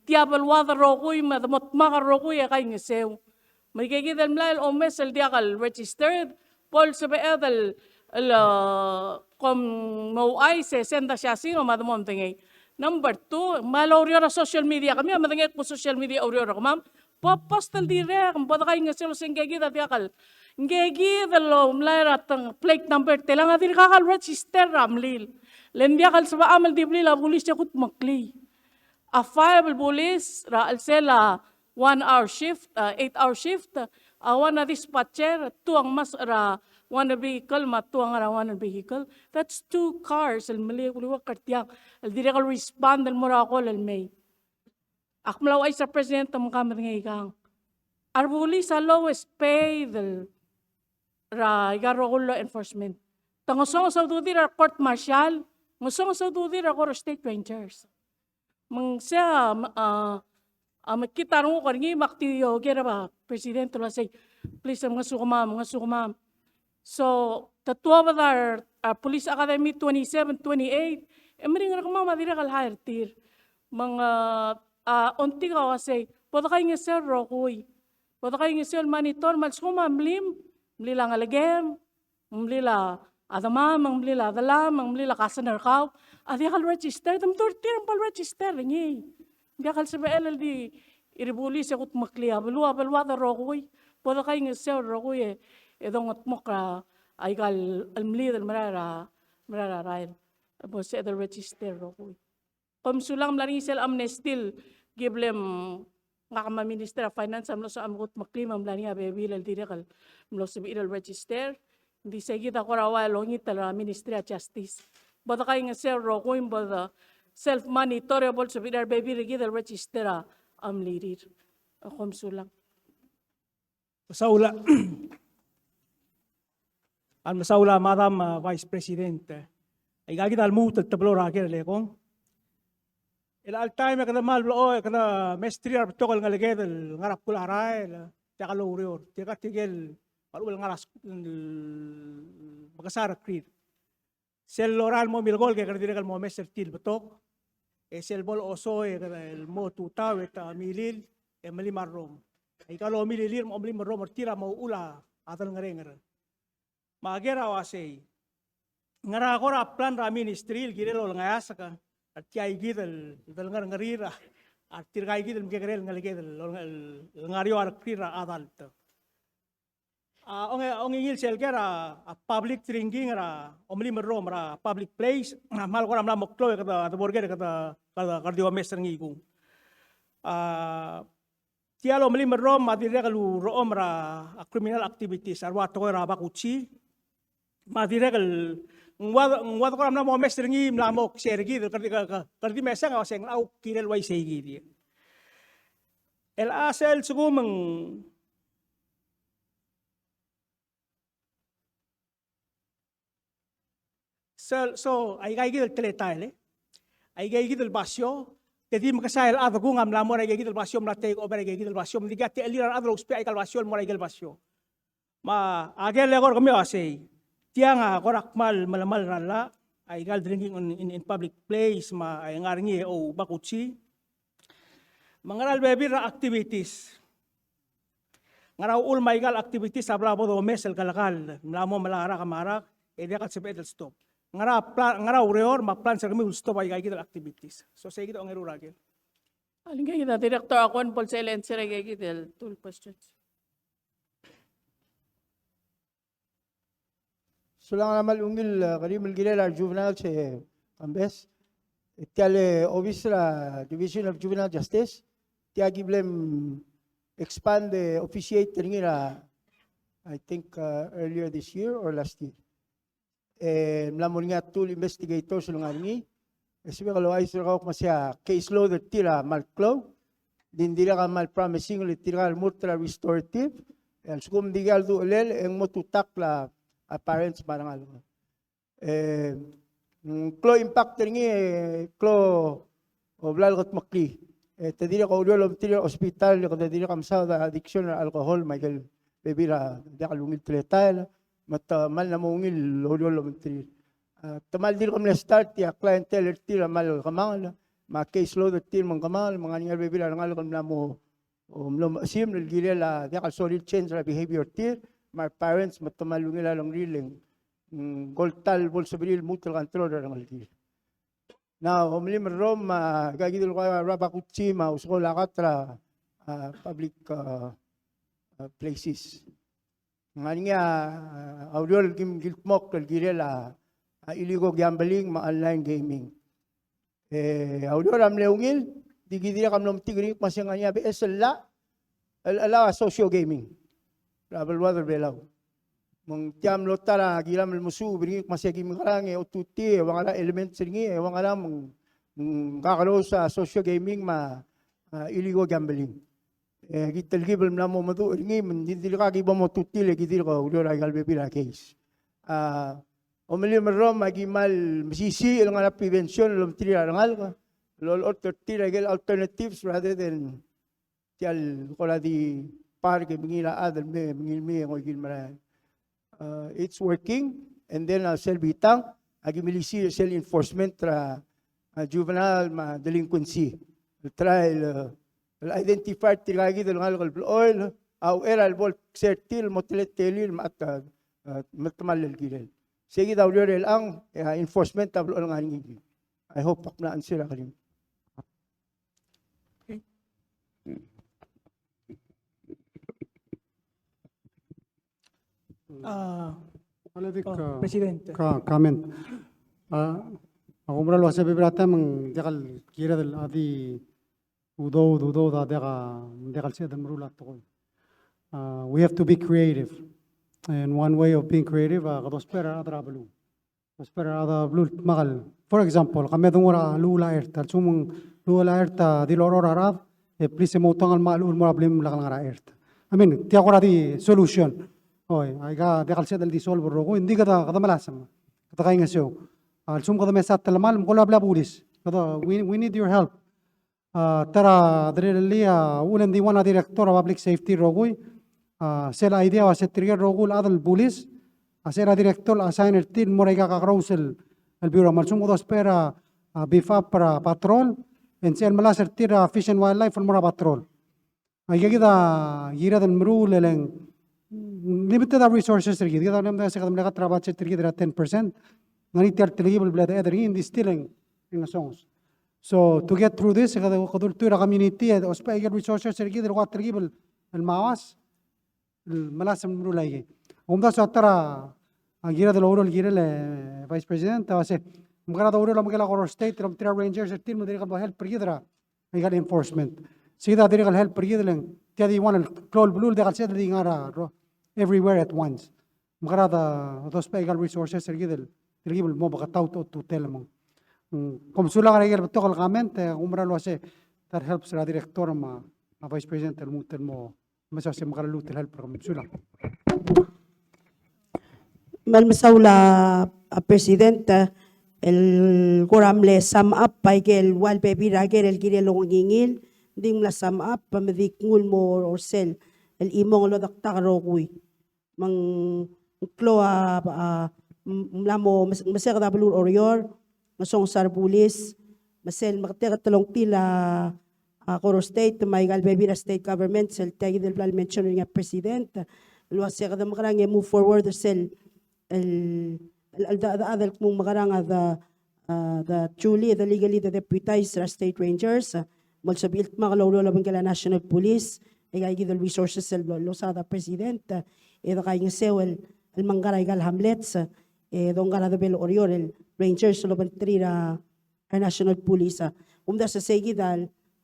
tia beluad el rokui me de mo dmak el rokui e kaingeseu. Me aika kid el mlai el omes el diak el registered, bo lsebeched el, el, a, kom mo ouchais e send a siasing me de mo medengei. Number two, me a loureor er a social media, kemiu a medengei el kmo social media a oureor er kemam, bo post el dirrek, bo dekaingeseu el uasei ngke kid a diak el, ngke kid el mlai er a tang plate number, te lak a dirkak el register er a mlil. Le ng diak el sebecham el di blil a bulis e kudmeklii. A five el bulis er a chelsel a one hour shift, a, eight hour shift, a one a dispatcher, two a ngmasech er a one vehicle, me a two a ngar er a one vehicle. That's two cars el mle uluuchak er tiang el dirrek el respond el mo er a call el mei. Ak mla ouchais er a President me ke medengei kang. A rebulis a lowest paid el er aika el rokui el law enforcement. Te ngesonges a ududir er a court martial, ngesonges a ududir er a kora state rangers. Me ng sei a, a, a mekngit a renguk er ngii me ak di oker er a President el uasei, please, mngesukemam, mngesukemam. So, te tuobed a, a police academy twenty-seven, twenty-eight, e meringel er kemam a dirrek el hire er tir. Me ng, a, a ongtik a uasei, bo dekaingeseu el rokui. Bo dekaingeseu el monitor me a lsekum a mlim, mlil a ngelekem, mlil a demam, mlil a delam, mlil a kasengerkau a diak el register, te mdu er tir me bo el register er ngii. Ng diak el sebechel el di rebulis e kudmeklii. A beluu, a beluad el rokui, bo dekaingeseu el rokui e, e dongedmokl er aika el mlid el merael er a, merael er a rael. Bo sebeched el register el rokui. Kom sulang. Mla er ngii sel amnesty el ki bla, ngak me a Minister er a Finance a mlo sebecham el kudmeklii me ng mla er ngii a bebil el dirrek el mlo sebechir el register. Ng di sei kid a kora ua longit er a Ministry er a Justice. Bo dekaingeseu el rokui me bo de self monitor e bo lsebechir a rebebil er kid el register a mlirir. Kom sulang. Mesaul a, a mesaul a Madam, a, Vice President. Aika kid a lmuut el teblo er a ker el ekong. Chelecha el taem e kede kmal blechoel, kede mesterir a rebetok el ngeleked el ngar er a bkul a rael, e diak loureor. Tirka tirke el, a lechub el ngar er a sk-, el mekesai a rekrir. Sel lorael el mo milkolk e kede dirrek el mo omes er tir el betok, e sel bo lochosoe e kede el mo tutau e te milil e melim a rrom. Aika el omililir me a omelim el rrom er tir a mo uchul a delengerenger. Me a ker a uasei, ngera kora plan er a ministry el kirel olengeasek er tia kid el delengerengerir a, a tirka kid el mekekerei el ngeleked el, el, el ngar er eou a rekrir er a adult. A, onge-, ongingil sel ker a, a public drinking er a omelim el rrom er a public place, a kmal kora mla mo klou e kede, a debo er ker e kede, kede, kede di omes er ngii kung. A, tia el omelim el rrom me a dirrek el urechom er a criminal activities, a rua tekoi er a bakuchi, me a dirrek el ng ua, ng ua de kora mla mo omes er ngii, mla mo share er kid, kede, kede, kede di mesang a uasei ng locha kirel uaisei kid. El a sel lsekum ng So, so, aika kid el teletael, e. Aika kid el basio, te di mekesai el chad e kung a mla mo er aika kid el basio, mla take over aika kid el basio, me ng dikea techellir a rechad el ousbech aika el basio el mo er aika el basio. Me a kel eko er kemiu a sei, tiang a kora kmal melemall er a llach, aika el drinking in, in, in public place, me a ngar er ngii e oubakuchi. Me ngera el bebil er a activities. Ngera uchul me aika el activities a bla bo domes el kelekall, mla mo melai a rak me a rak, e diak el sebeched el stop. Ngera pla-, ngera ureor me a plans er kemiu el stop aika kid el activities. So sei kid a ongeru er a ker. Alingkei kid a Director Akon bo el sel answer aika kid el two questions. Sulang er a kmal ungil, e, kerim el kirel a juveniles e kambes. E tia el obis er a Division of Juvenile Justice, tia ki bla expand e officiate er ngii er a, I think, uh, earlier this year or last year. E mla mo er ngii a two el investigators el ngar er ngii. E sebechek el ouchais er kau el kmo sei a caseload er tir a kmal klou. Ng di dirrek a kmal promising el tirka el remurt er a restorative. E a lsekum ng dikea el duchelel e ng mo tutakl a parents me a rengalek. E, mm, klou impact er ngii, e, klou a bla lekedmeklii. E, te dirrek oureor el obengterir a hospital, e kede dirrek a mesaod a addiction er a alcohol, me aike el bebil a diak el ungil teletael, me te kmal mla mo ungil el oureor el obengterir. A, te kmal dirk mle start, e a clientele er tir a kmal kemanget, me a caseload er tir me ng kemanget, me ng ngar er ngii a rebebil a rengalek el mla mo, o, mlo mechesimer el kirel a diak el sorir el change er a behavior er tir, me a re parents me te kmal ungil a rengrir el ng, mm, ko el ta el bo lsebechir el lmuut el control er a rengelekir. Na omelim el rrom, a, aika kid el kora bakuchi me a usekool a kat er a, a, public, a, a, places. Ng ngar er ngii a, a, ureor el kim kildmokl el kirel a, a, illegal gambling me a online gaming. E, a ureor a mle ungil, di ki dirrek a mlo metik er ngii el kmo sei ng ngar er ngii a beches el llach, el, el llach a social gaming er a beluad er a Belau. Me ng tia mlo ta er a kiram el mesuub er ngii el kmo sei kim ngerang e otutii, e ua ngera a elements er ngii, e ua ngera me ng, mm, kakerous a social gaming me a, a, illegal gambling. E, ki telkib el mla mo meduch er ngii, me ng di dirkak ki bo mo otutii, e ki dirk oureor aika el bebil a case. A, omelim el rrom, a ki kmal mesisiich el ngar er a prevention el obengterir a rengalek, el olechot er tir aike el alternatives rather than tia el kora di park e mengiil a chad el mei, mengiil mei e ngoikid el merael. Uh, it's working, and then, uh, sel bitang, a ki melisiich er sel enforcement er a, uh, juvenile me a delinquency. El try el, uh, el identify er tirka kid el ngalek el blechoel, a uchei er a lebo el kser tir el mo teletelir me a ta, uh, me te kmal el kirel. Sei kid a ureor er chelechang, e a enforcement a blechoel ngar er ngii. I hope ak mla answer a kerim. Okay. Ah, Alde, oh, ka-, President. Ka-, comment. Ah, ak oumera el uase bebil er a taem ng diak el kired el di udoud, udoud a diak a, diak el sebeched el meruul a tekoi. Ah, we have to be creative. And one way of being creative, a, kede ousbech er a rechad er a beluu. Ousbech er a rechad er a beluu el dmak el, for example, ke medengei er a llechul a ert, a lsekum ng llechul a ert a dilu er a rechad, a rechad, e please e moutang el mla llechul el mo er a blim el ngar er a ert. I mean, tia kora di solution. Oi, aika diak el sebeched el di solve el rokui, ng di kede, kede melasem. Kede kaingeseu. A lsekum kede mesa telemall, me ko el bla bulis. Kede, we, we need your help. A, ta er a derellii a, uchul e ng di one a director er a public safety el rokui, a, sel idea a uase tirke el rokui el chad el bulis, a sel a director el assign er tir el mo er aika kakerous el, el bureau. Me a lsekum kede ousbech er a, a, beef up er a patrol, e ng sel melasem er tir a Fish and Wildlife el mo er a patrol. Aika kid a kired el meruul e le ng limited a resources er kid. Kid a mle medengei se kede mle cut er a budget er kid er a ten percent. Ng ngar er ngii tia el telkib el bla de add er ngii, ng di still e ng ngesonges. So to get through this, kede, kede ultuil er a community e ousbech aike el resources er kid el kuk telkib el, el mauas el melasem el meruul aikei. Omdasu a ta er a kired el oureor el kirel, e, Vice President, a uase, mekera doruul a omekel a Koror State el obengterir a rangers er tir me dirrek el bo help er kid er a aika el enforcement. Sei kid a dirrek el help er kid el ng, tia di one el klou el beluu el diak el sel di ngar er a ro-, everywhere at once. Mekera dousbech aika el resources er kid el telkib el mo beketaut a ultutelel me ng. Mm, kom sulang er aike el betok el comment, e, ak oumera el uase that helps er a director me a, me a vice president el lmuut el mo mesa se mekera el lmuut el help er kemiu. Sulang. Me kmal mesaul a, a president, el kora mle sum up aike el ua el bebil er a ker el kirel el ongingil, ng di mla sum up, me di knguu el mo er sel el chimong el odektak el rokui. Me ng klou a, a, m-, mla mo mes-, meseked a beluu er Oreor, ngesonges a rebulis, me sel meketeket el ongtil a, a Koror State, me aika el bebil er a state government, sel tia kid el bla le mention er ngii a president, el uase kede mekerang e move forward er sel, el, el, el, el, el kmo ng mekerang a de, a, de duly, de legally, de deputize er a state rangers, a, mo lsebechir el dmak el oureor el obengkel a national police, e aika kid el resources el lo-, losaod a president, e de kaingeseu el, el mengkar aika el hamlets, e dongkar a debel Oreor el rangers el obengterir a, a national police, a. Kumdasu e sei kid a,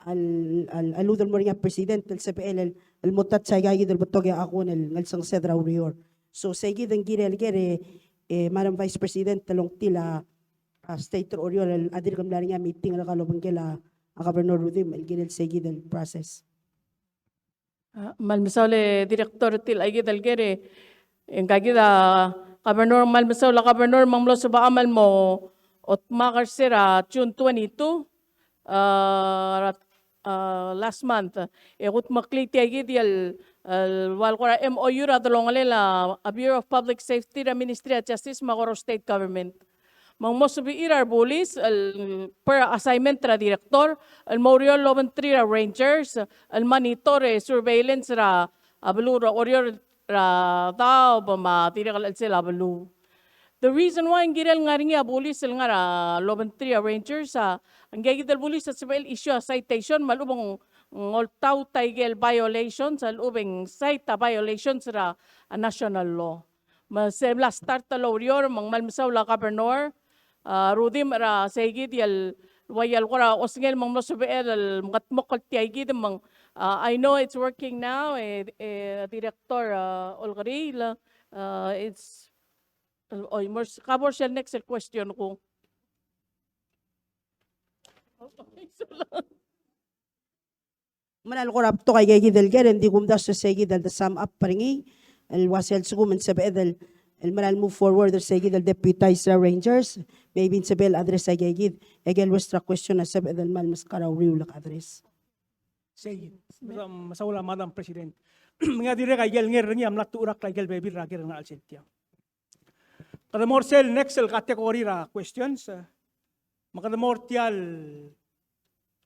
a, a, a lmuut el mo er ngii a president el sebechel el, el mo touch aika kid el betok e a kuk el ngelsengesed er a ureor. So sei kid ng kirel ker e, e Madam Vice President el ongtil a, a state er Oreor el a dirk mla er ngii a meeting er kau el obengkel a, a Governor Rudimch el kirel sei kid el process. A, kmal mesaul e director er tia kid el ker e, e ngka kid a governor, kmal mesaul a governor me ng mlo sebecham el mo dmak er se er a June twenty-two, a, er a, a, last month. E kudmeklii tia kid el, el ua el kora M O U er a delongelel a Bureau of Public Safety er a Ministry of Justice me a Koror State Government. Me ng mo sebechir a rebulis el per assignment er a director el mo oureor el obengterir a rangers el monitor e surveillance er a, a beluu er a Oreor er a daob me a dirrek el chelsel a beluu. The reason why ng kirel ngar er ngii a bulis el ngar er a obengterir a rangers a, ngii kid el bulis a sebechel el issue a citation me a lechub e ng oltaut aike el violations, a lechub e ng cite a violations er a, a national law. Me se mla start el oureor, me ng kmal mesaul a governor, a, Rudimch er a sei kid el ua el kora osengel me ng mlo sebechel el mengedmokl tia kid me ng, a, I know it's working now, e, e, Director, a, Olkeriil, a, it's, oi, mo er, ka bo er sel next el question kung. Me a le kora betok aika kid el ker, e ng di kumdasu e sei kid el de sum up er ngii, el ua sel lsekum e ng sebeched el, el mera el move forward er sei kid el deputize er a rangers, maybe ng sebechel el address aika kid, aike el rest er a question a sebeched el kmal meskau a uriul el address. Sei kid. Mesaul a Madam President. Me ng dirrek aike el ngar er ngii a mla tuchur a ikel bebil er a ker el ngar er a chelsel tiang. Kede mo er sel next el category er a questions, e, me kede mo er tia el,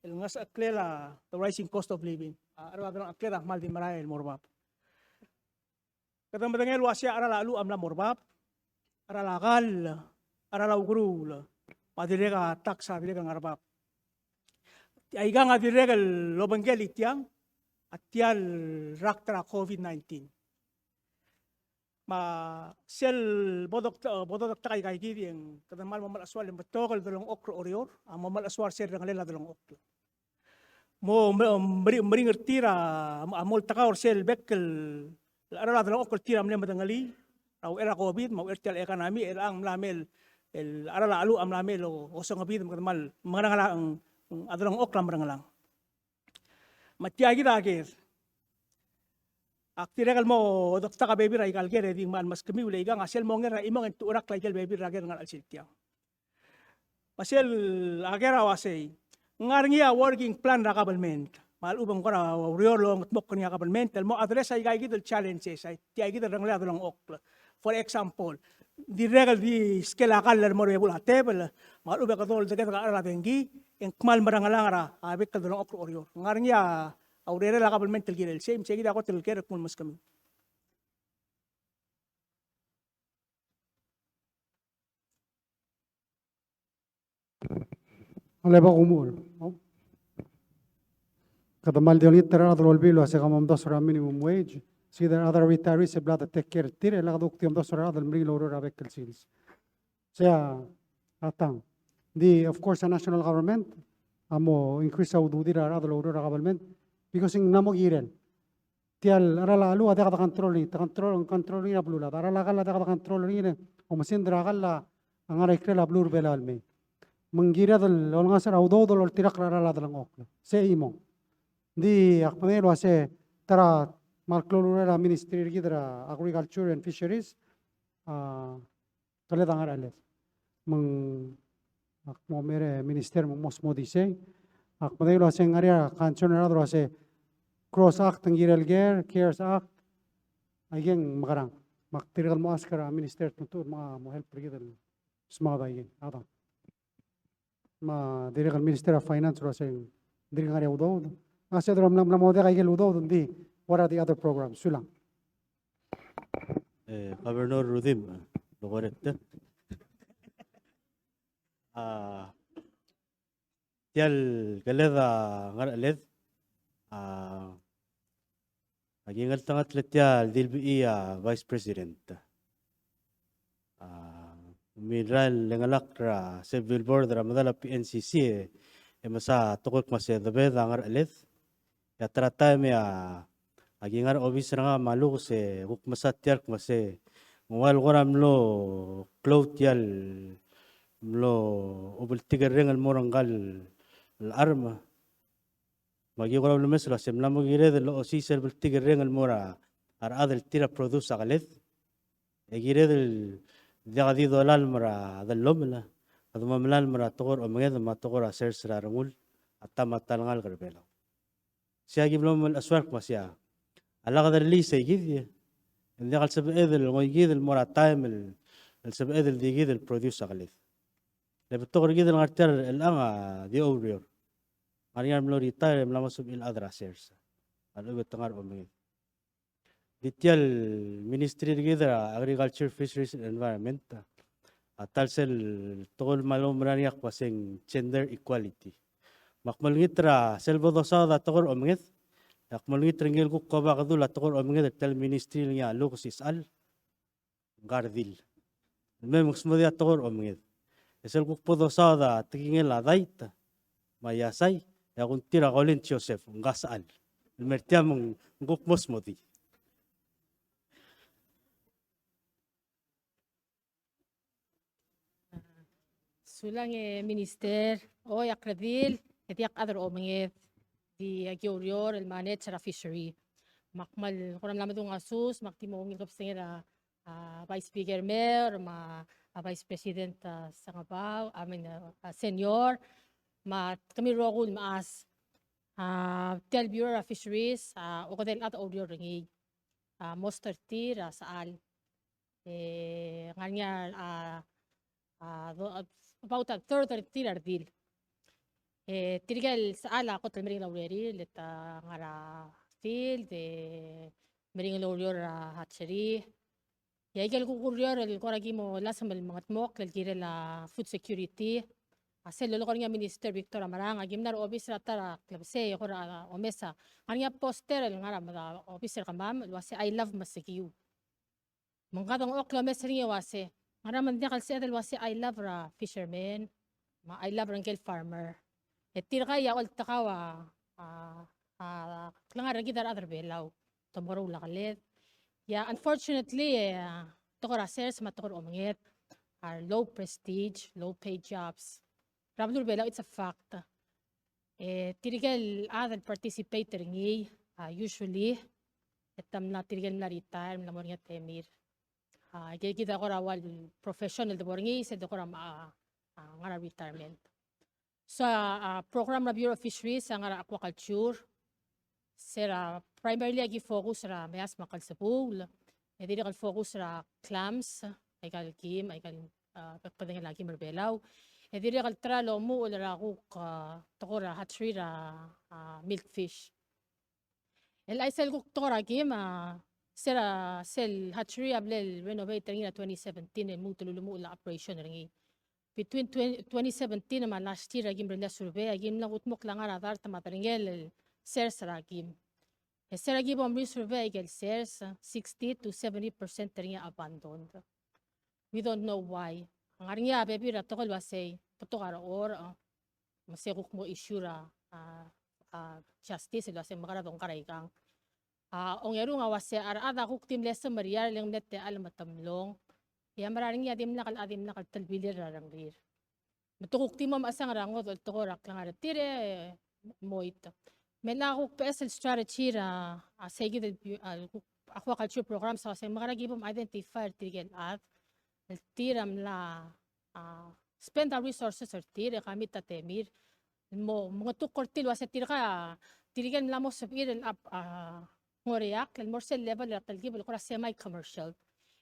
el ngesecheklel a the rising cost of living. A, a cheral a delengchekled a kmal di merael el mo er bab. Kede medengei el uasei a cheral a cheluch a mla mo er bab, a cheral a kall, a cheral a ukeruul, me a dirrek a tax a dirrek el ngar er bab. Aikang a dirrek el obengkel tiang, a tia el rakt er a COVID nineteen. Me sel bo dok-, bo dodektak aika kid e ng kede kmal mo melechesuar el betok el delengchokl er Oreor a mo melechesuar sel lerrengelel a delengchokl. Mo me-, meri-, meringel er tir a, a mo oltekau er sel bek el, el cheral a delengchokl er tir a mle medengelii er a uchei er a COVID me a uchei er tia el economy, e chelechang ng mla mei el, el cheral a cheluch a mla mei el o-, osengabid me kede kmal mengerengelang, a delengchokl a merengelang. Me tia kid a ker. Ak dirrek el mo dodektak a bebil er aika el ker e di kmal meskemiu el ikang a sel mo nger er a chimong e ng tuchur a ikel bebil er a ker el ngar er a chelsel tiang. Me sel a ker a uasei, ng ngar er ngii a working plan er a government. Me a lechub e ng kora ureor el ongedmokl er ngii a government el mo address aika kid el challenges, a tia kid el lerrengelel a delengchokl. For example, dirrek el di skel a kall el mo er a bebul a tebel, me a lechub e kede oldeked a cheral a dengki, e ng kmal merengelang er a bek el delengchokl er Oreor. Ng ngar er ngii a urerel a government el kirel sei, me sei kid a kot el ker el kmo meskemiu. A lebo kumuchel. Kede kmal di olengit er a rechad el olbiil el uasei ke momdasu er a minimum wage. Sei kid a rechad er a retirees e bla de take care er tir, e lak de kuk di omdasu er a rechad el meringel el oureor er a bek el sils. Sei a tang. Di, of course, a national government a mo increase a ududir a rechad el oureor er a government. Because ng mla mo kirel. Tia el cheral a cheluu a diak de control er ngii, te control, control er ngii a beluulechad. A cheral a kall a diak de control er ngii, e oumesingd er a kall a ngar er a ikrel a beluu er a Belau el mei. Me ng kired el olengasech er a udoud el oltirakl er a cheral a delengchokl. Se chimo. Ng di ak medengei el uase ta er a kmal klou el urerel a ministry er kid er a Agriculture and Fisheries, a, keled a ngerecheled. Me ng ak mo mei er a minister me ng mo smodii sei. Ak medengei el uase ng ngar er ngii a concern er a rechad el uase CROSS Act ng kirel ker, CARES Act, aike ng mekerang. Me ak dirrek el mo ask er a minister, te lmuut el mo help er kid el smaod aike. A dang. Me a dirrek el Minister of Finance el uase ng dirk ngar er ngii a udoud. Ng uase a dirrek el mla, mla mo diak aike el udoud, ng di, what are the other programs? Sulang. E, Governor Rudimch, lo correct. A, tia el keled a ngerecheled, a, aki ngeltengat el tia el dilbechii a Vice President. A, mirrael el ngelakl er a Seville Board er a medal a PNCC, e, e mesa tekoi el kmo se debed a ngerecheled. E a ta er a taem e a, aki ngar er a obis er ngak me a lukes e kuk mesa tia el kmo se ng ua el kora mlo klou tia el mlo obeltik el reng el mo er ngka el charm. Me aki kora ulemes el uase mla mo kired el osisiu er a beltik el reng el mo er a rechad el tir a produce a keled. E kired el diak di dolalem er a dellomel, a kede mo melalem er a tekoi er a omenged me a tekoi er a sers er a rengul, a ta me a ta el ngalek er Belau. Sei aki mlo melechesuar el kmo sei a lak de release e kid, e ng diak el sebeched el ngoi kid el mo er a taem el, el sebeched el di kid el produce a keled. Le betok er kid el ngar tia er chelechang a di oureor. Ngar er ngii a mlo retire e mla mo sebechir el chad er a sers a lechub e te ngar er a omenged. Di tia el ministry er kid er a Agriculture, Fisheries and Environment a ta el sel tekoi el mla oumera er ngii a kmo se ng gender equality. Me ak mo olengit er a sel bo dosaod a tekoi er a omenged, e ak mo olengit er ngii el kuk oba kedul a tekoi er a omenged er tia el ministry el ngii a lukes e sechal ngka el redil. Me ng smodii a tekoi er a omenged. E sel kuk bo dosaod a tekingel a dait me a iasai, e a kuk tir a Colin Joseph, ngka sechal. El mer tia me ng kuk mo smodii. Sulang e Minister, oi, ak redil, e diak chad er a omenged, di aki oureor el manage er a fishery. Me ak kmal kora mla medung a sus, me ak di mo ungil kebesengei er a a, Vice Speaker Mer, me a, a, Vice President, a, Sengebau, I mean, a, a, Senior, me a kemiu el rokui el mechas. A, tia el Bureau er a Fisheries, a, okedei el chad a oureor er ngii. A, most er tir, a, sechal. E, ngar er ngii a, a, a, do-, a, about a third er tir a redil. E, tirke el sechal a kot el meringel a urerir, le ta ngar er a field, e, meringel a ureor er a hatchery. E aike el kuk ureor el kora ki mo lasem el mengedmokl el kirel a food security. A sel lolekoi er ngii a Minister Victor Amerang, aki mla er a obis er a ta er a klebesei, e kora omes a, ngar er ngii a poster el ngar er a obis er kemam el uase I love Mesekiu. Me ng kede ngchokl el omes er ngii el uase, ngera me ng diak el sebeched el uase I love er a fisherman, me a I love er ngike el farmer. E tirka a oltekau a, a, a klengar er kid a rechad er Belau. Te mo er a ulakeled. E a unfortunately, e, a, tekoi er a sers me a tekoi er a omenged are low prestige, low pay jobs. Er a beluu er Belau, it's a fact. E, tirke el chad el participate er ngii, a, usually, e te mla tirke el mla retire, mla mo er ngii a temir. A, aike kid a kora ua el profession el debo er ngii, sel de kora, a, a, ngar er a retirement. So, a, a, program er a Bureau of Fisheries a ngar er a aquaculture. Se er a primarily aki focus er a meas me a klsebuul. E dirrek el focus er a clams, aika el kim, aika el, a, bek el bedengel a kim er Belau. E dirrek el try el omuchel er a kuk, a, tekoi er a hatchery er a, a, milkfish. El chais el kuk tekoi er a kim, a, se er a sel hatchery a bla el renovate er ngii er a twenty seventeen, el lmuut el ulemuchel a operation er ngii. Between twenty, twenty seventeen me a last year a kim mla survey, a kim mla kudmokl a ngar er a dart me a derengel el sers er a kim. E se er a ki bo mresurvey aike el sers, sixty to seventy percent er ngii a abandoned. We don't know why. Ngar er ngii a bebil er a tekoi el uasei, betok a rechorech, me se kuk mo issue er a, a, a, justice el uasei ng mekera dongkar aikang. A, ongerung a uasei a rechad a kuk di mle semeriar e le ng mle techall me te mlong. E a mera er ngii a dimlak el, a dimlak el telbilir er a rengrir. Me te kuk di mo mechesang er a ngodech el tekoi er a klengar er tir e moit. Me a kuk beches el strategy er a, a, seikid el, a, kuk aquaculture program a uasei ng mekera ki bo m identify er tirke el chad el tir a mla, a, spend a resources er tir e commit a temir el mo mengetukl er tir el uasei tirka, tirke el mla mo sebechir el, a, a, ngoreakl el mo er sel level er a telkib el kora semi commercial.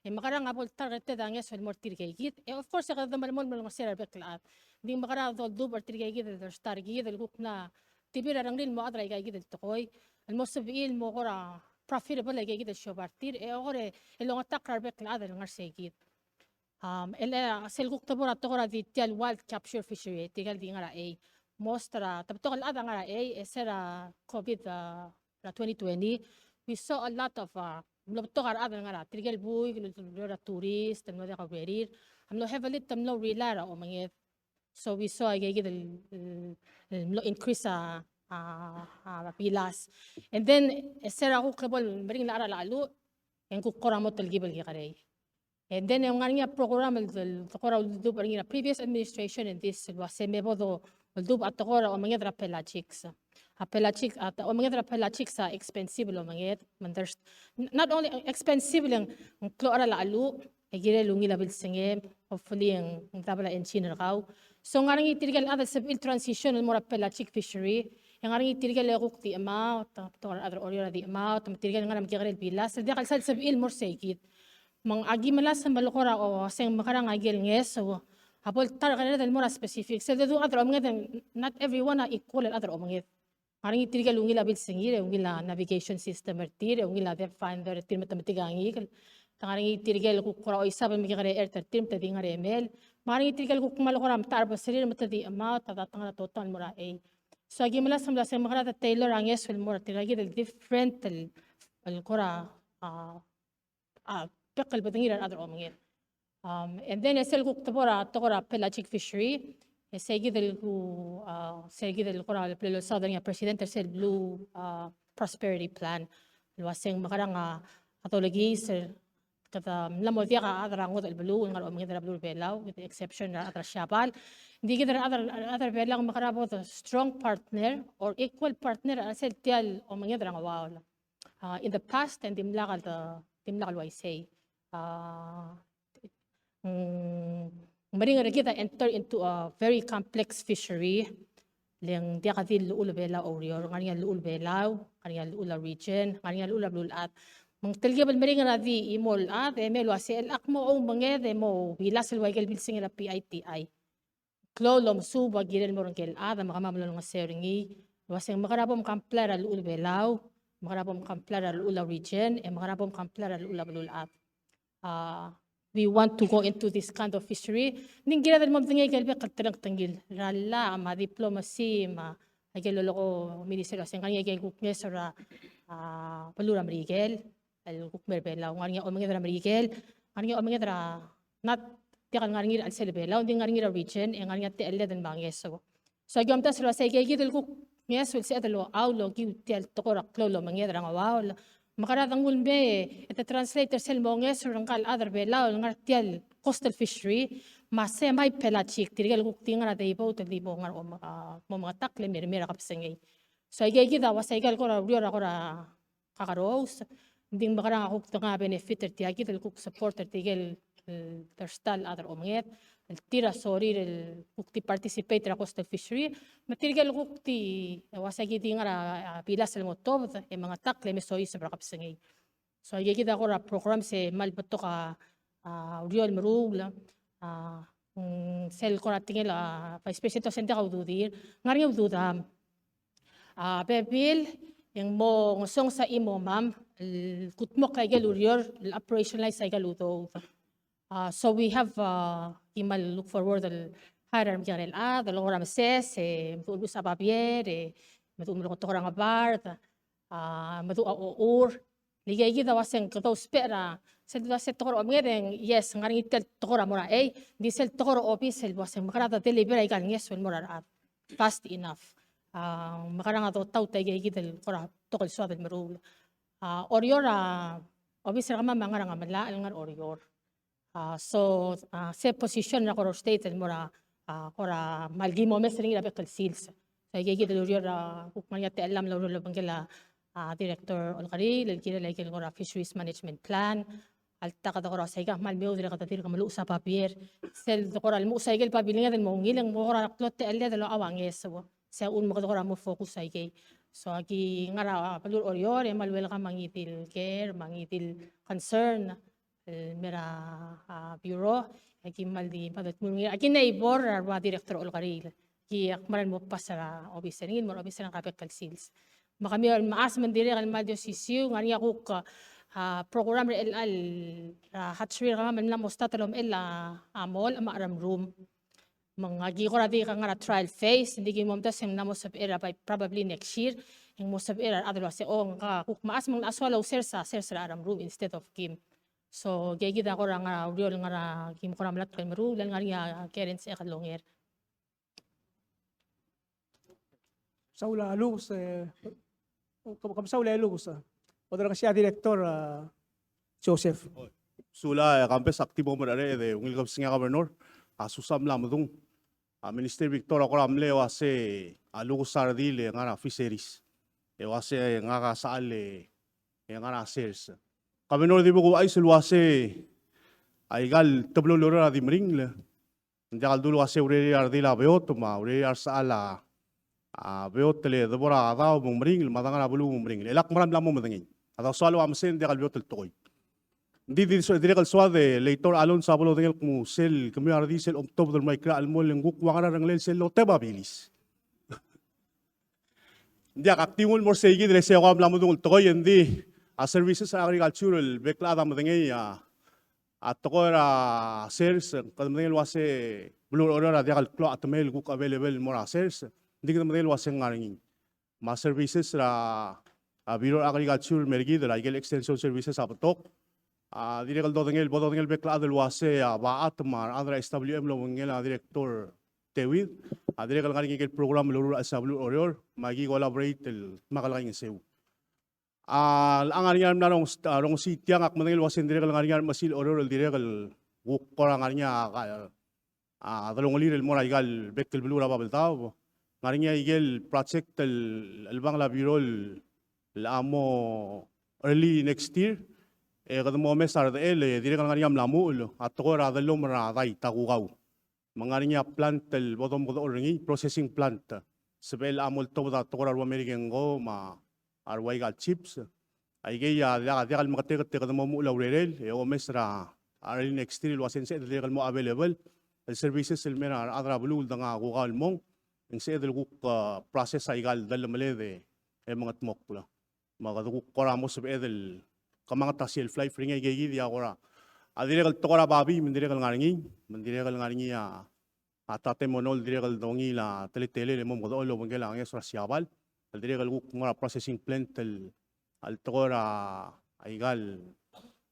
E mekerang a bo el targeted a ngeso el mo er tirkeikid. E of course e kede melemolem el olengeseu er a rebek el chad. Ng di mekerang a doldubech er tirkeikid el dersta er kid el kuk mla tibir a rengrir el mo chad er aikaikid el tekoi el mo sebechir el mo kora profitable aikaikid el siobai er tir. E kora el ongetakl er a rebek el chad el ngar seikid. Um, el, e, sel kuk de bo er a tekoi er a di tia el wild capture fishery, tirke el di ngar er a chei. Most er a, te betok el chad a ngar er a chei, e se er a COVID, a, er a twenty twenty, we saw a lot of, a, mlo betok a rechad el ngar er a, tirke el buik, el, el, el, er a tourist, el mlo diak a urerir, a mlo heavily te mlo rely er a omenged. So we saw aikaikid el, el, el mlo increase a, a, a bilas. And then, e se er a kuk lebo el meringel a cheral a cheluch, e ng kuk kora mo telkib el kekerei. And then e ng ngar er ngii a program el, el, el kora uldubech er ngii er a previous administration and this, el uasei me bo doldubech a tekoi er a omenged er a pelagics. A pelagic, a, omenged er a pelagics a expensive el omenged, me ng, not only expensive, le ng klou a cheral a cheluch, e kirel ungil a bilsengem, hopefully ng double a engine er kau. So ng ngar er ngii tirke el chad el sebechir el transition el mo er a pelagic fishery, e ng ngar er ngii tirke el kuk di chemaut, te betok a rechad er a Oreor a di chemaut, me tirke el ngar er a mekekerei el bilas, el diak el sal sebechir el mo er seikid. Me ng aki melasem el kora uasei ng mekerang aike el ngeso a bo el targeted el mo er a specific. Sel dedu el chad er a omenged, not everyone a equal el chad er a omenged. Ng ngar er ngii tirke el ungil a bilsengir, e ungil a navigation system er tir, e ungil a depth finder er tir me te metik a ngikel. Te ngar er ngii tirke el kuk kora oisab el mekekerei a chert er tir me te di ngar er a emel. Me ng ngar er ngii tirke el kuk kmal kora metacherbeserir me te di chemaut, a datengat a totang el mo er a chei. So aki melasem el uasei ng mekerang a tailor a ngeso el mo er tirkakid el different el, el kora, a, a, bek el bedengir a rechad er a omenged. Um, and then e sel kuk de bo er a tekoi er a pelagic fishery, e seikid el ku, a, seikid el kora el bla lolsaod er ngii a president er sel Blue, a, Prosperity Plan. El uasei ng mekerang a, a dolekiis er kede mla mo diak a chad er a ngodech el beluu el ngar er a omenged er a beluu er a Belau, with the exception er a chad er a Siabal. Ng di kid er a chad er, chad er a Belau ng mekerang a bo de strong partner or equal partner er a sel tia el omenged er a Ngeuaol. A, in the past, e ng dimlak el, dimlak el uaisei. A, mm, meringel er kid a enter into a very complex fishery, le ng diak di llechul a Belau oureor, ng ngar er ngii a llechul a Belau, ng ngar er ngii a llechul a region, ng ngar er ngii a llechul a beluulechad. Me ng telkib el meringel er a di chimo el chad, e me el uasei el ak mo oumenged e mo bilas el ua ikel bilsengel a P I T I. Klou el omesuub a kirel el mo er ngike el chad me kemam el olengeseu er ngii el uasei ng mekerang a bo mcomply er a llechul a Belau, mekerang a bo mcomply er a llechul a region, e mekerang a bo mcomply er a llechul a beluulechad. A, we want to go into this kind of fishery. Ng di kired el mo medengei ikel bek el telengtengil er a llach me a diplomacy me a ikel lolekoi, minister, el uasei ng ngar er ngii a ikel kuk ngeso er a, a, beluu er a Merikel el kuk mei er a Belau, ng ngar er ngii a omenged er a Merikel, ng ngar er ngii a omenged er a, not diak el ngar er ngii er a chelsel a Belau, ng di ngar er ngii er a region, e ng ngar er ngii a techelled el mo ngeso. So aki omdasu el uasei aikeikid el kuk ngeso el sebeched el ouchais el okiu tia el tekoi er a klou el omenged er a Ngeuaol, mekerang e de nguu el mei e de translate er sel mo ngeso er ngka el chad er a Belau el ngar er tia el coastal fishery, me a semi pelagic, tirke el kuk di ngar er a day boat el di mo ngar er a om-, a, mo mengetakl e mei er a kebesengei. So aikeikid a uasei aika el kora ureor a kora kakerous, ng di mekerang a kuk dengai a benefit er tiakid el kuk support er tirke el, el dersta el chad er a omenged, el tir a sorir el kuk di participate er a coastal fishery, me tirke el kuk di, e, uasei ki di ngar er a, a, bilas el mo tobed, e mengetakl e me soiseb er a kebesengei. So aikeikid a kora programs e kmal betok a, a, ureor el meruul, a, mm, sel kora tekingel a Vice President, a uasei ng diak a ududir, ng ngar er ngii a ududam. A, bebil, e ng mo ngesonges a chimomam el kudmokl aike el ureor el operationalize aike el udoud. A, so we have, a, ki kmal look forward el hire a remekekerei el chad el kora meses, e meduch el luus a babier, e meduch el melekoi a tekoi er a ngebard, a, meduch a ochur. Le aikeikid a uasei ng kede ousbech er a, sel uasei tekoi er a omenged e ng, yes, ng ngar er ngii tia el tekoi er a mo er a chei, ng di sel tekoi er a obis el uasei ng mekerang e de deliver aika el ngeso el mo er a rechad fast enough. A, mekerang a dotaut a ikeikid el kora betok el soad el meruul. A, Oreor a obis er kemam a ngar er a Ngemelachel el ngar er a Oreor. A, so, a, se position er a Koror State el mo er a, a, kora mal ki mo omes er ngii er a bek el sils. So, ikeikid el ureor a kuk ngar er ngii a techellam el oureor el obengkel a, a, Director Olkeriil el kirel a ikel kora Fisheries Management Plan. Alta kede kora sei a kmal meoud er a kede dirk meluches a babier. Sel de kora lmuches a ikel babilnged el mo ungil e ng mo kora klou a techelled el locha ua ngeso. Se a uchul me kede kora mo focus a ikei. So, aki ngar er a beluu er Oreor, e kmal welcome a ngii di el care, me a ngii di el concern el mer a, a, bureau, e aki kmal di, kmal di mo ungil. Aki neighbor er a rua Director Olkeriil. Ki ak mera el mo pass er a obis er ngii, mo er a obis er ngii er a bek el sils. Me kemiu el mechas me ng dirrek el kmal di osisiu, ngar er ngii a kuk, a, program er chelecha el, a, hatchery er kemam el mla mo start el omechell a, a molech me a cheremrum. Me ng aki kora di ngar er a trial phase, ng di ki mo omdasu e ng mla mo sebechir er a bai, probably next year, e ng mo sebechir a rechad el uase, o, ngka kuk mechas me ng locha soal ousers a sers er a cheremrum instead of kim. So, ikeikid a kora ngar er a ureor el ngar er a kim kora melatk el meruul, el ngar er ngii a Karen Sechek el onger. Saul a Lukes, e, ke, ke saul a Lukes, e. Oderengesii a Director, a, Joseph. Sulang, e, Kambes, ak di bo mereched e ungil kebesengei a Governor, a Susan Mlamedung. A Minister Victor a kora mle uase a Lukes a redil e ngar er a Fisheries. E uase ngak a sechal e ngar er a Sers. Governor, di bo kuchais el uase aika el teblo el ureor a di meringel. Ng diak el dulu el uase urerir a redil a beot, me a urerir a resechal a, a, beot el debo er a daob me ng meringel, me a dengar er a beluu me ng meringel. E lak mera el mla mo medengei. A dau soal ua mesei e ng diak el beot el tekoi. Ng di, di so-, dirrek el soad e Leitor Alonso a bo lodengei el kmo sel kemiu a redil sel omtobed el mo er a ikrel a chelmoll e ng kuk ua ngera a rengelel sel lote a babilis. Ng diak, ak di nguu el mo er seikid, e le sei a kora mla medung el tekoi, e ng di a services er a agriculture el bek el chad a medengei a, a tekoi er a sers, kede medengei el uase beluu er Oreor a diak el klou a chetemel el kuk available el mo er a sers, ng di kede medengei el uase ng ngar er ngii. Me a services er a, a, Bureau er a Agriculture el mer kid er a ikel extension services a betok. A, dirrek el dodengei, bo dodengei el bek el chad el uase a Bachat me a rechad er a S W M el obengkel a Director Tewid a dirrek el ngar er ngii ikel program el loruul er a chelsel a beluu er Oreor, me aki collaborate el dmak el kaingeseu. A, locha ngar er ngii a mla rong-, a, rongesii tiang, ak medengei el uase ng dirrek el ngar er ngii a remechesil Oreor el dirrek el kuk kora ngar er ngii a, a, a delongelir el mo er aika el bek el beluu er a Babeldaob. Ngar er ngii a ikel project el, el chelebangel a Bureau el, el a mo early next year, e kede mo omes a redechel, e dirrek el ngar er ngii a mla muchel a tekoi er a dellomel er a dait a kukau. Me ng ngar er ngii a plant el bo domekedechor er ngii, processing plant. Sebechel a mo oltobed a tekoi er a rua American Go me a rua aika el chips. Aikei a diak, diak el meketeket e kede mo muchel a urerel, e omes er a early next year el uase ng sebeched el dirrek el mo available el services el mer a rechad er a beluu el dengai a kukau el mong, e ng sebeched el kuk, a, process aika el dellemeled e mengedmokl. Me kede kuk kora mo sebeched el kemanget a shelf life er ngii, aikeikid a kora. A dirrek el tekoi er a babii me ng dirrek el ngar er ngii, me ng dirrek el ngar er ngii a, a tatemono el dirrek el dongiil a teletelel e mo mekedechor el obengkel a ngeso er a Siabal. El dirrek el kuk ngar er a processing plant el, el tekoi er a, aika el,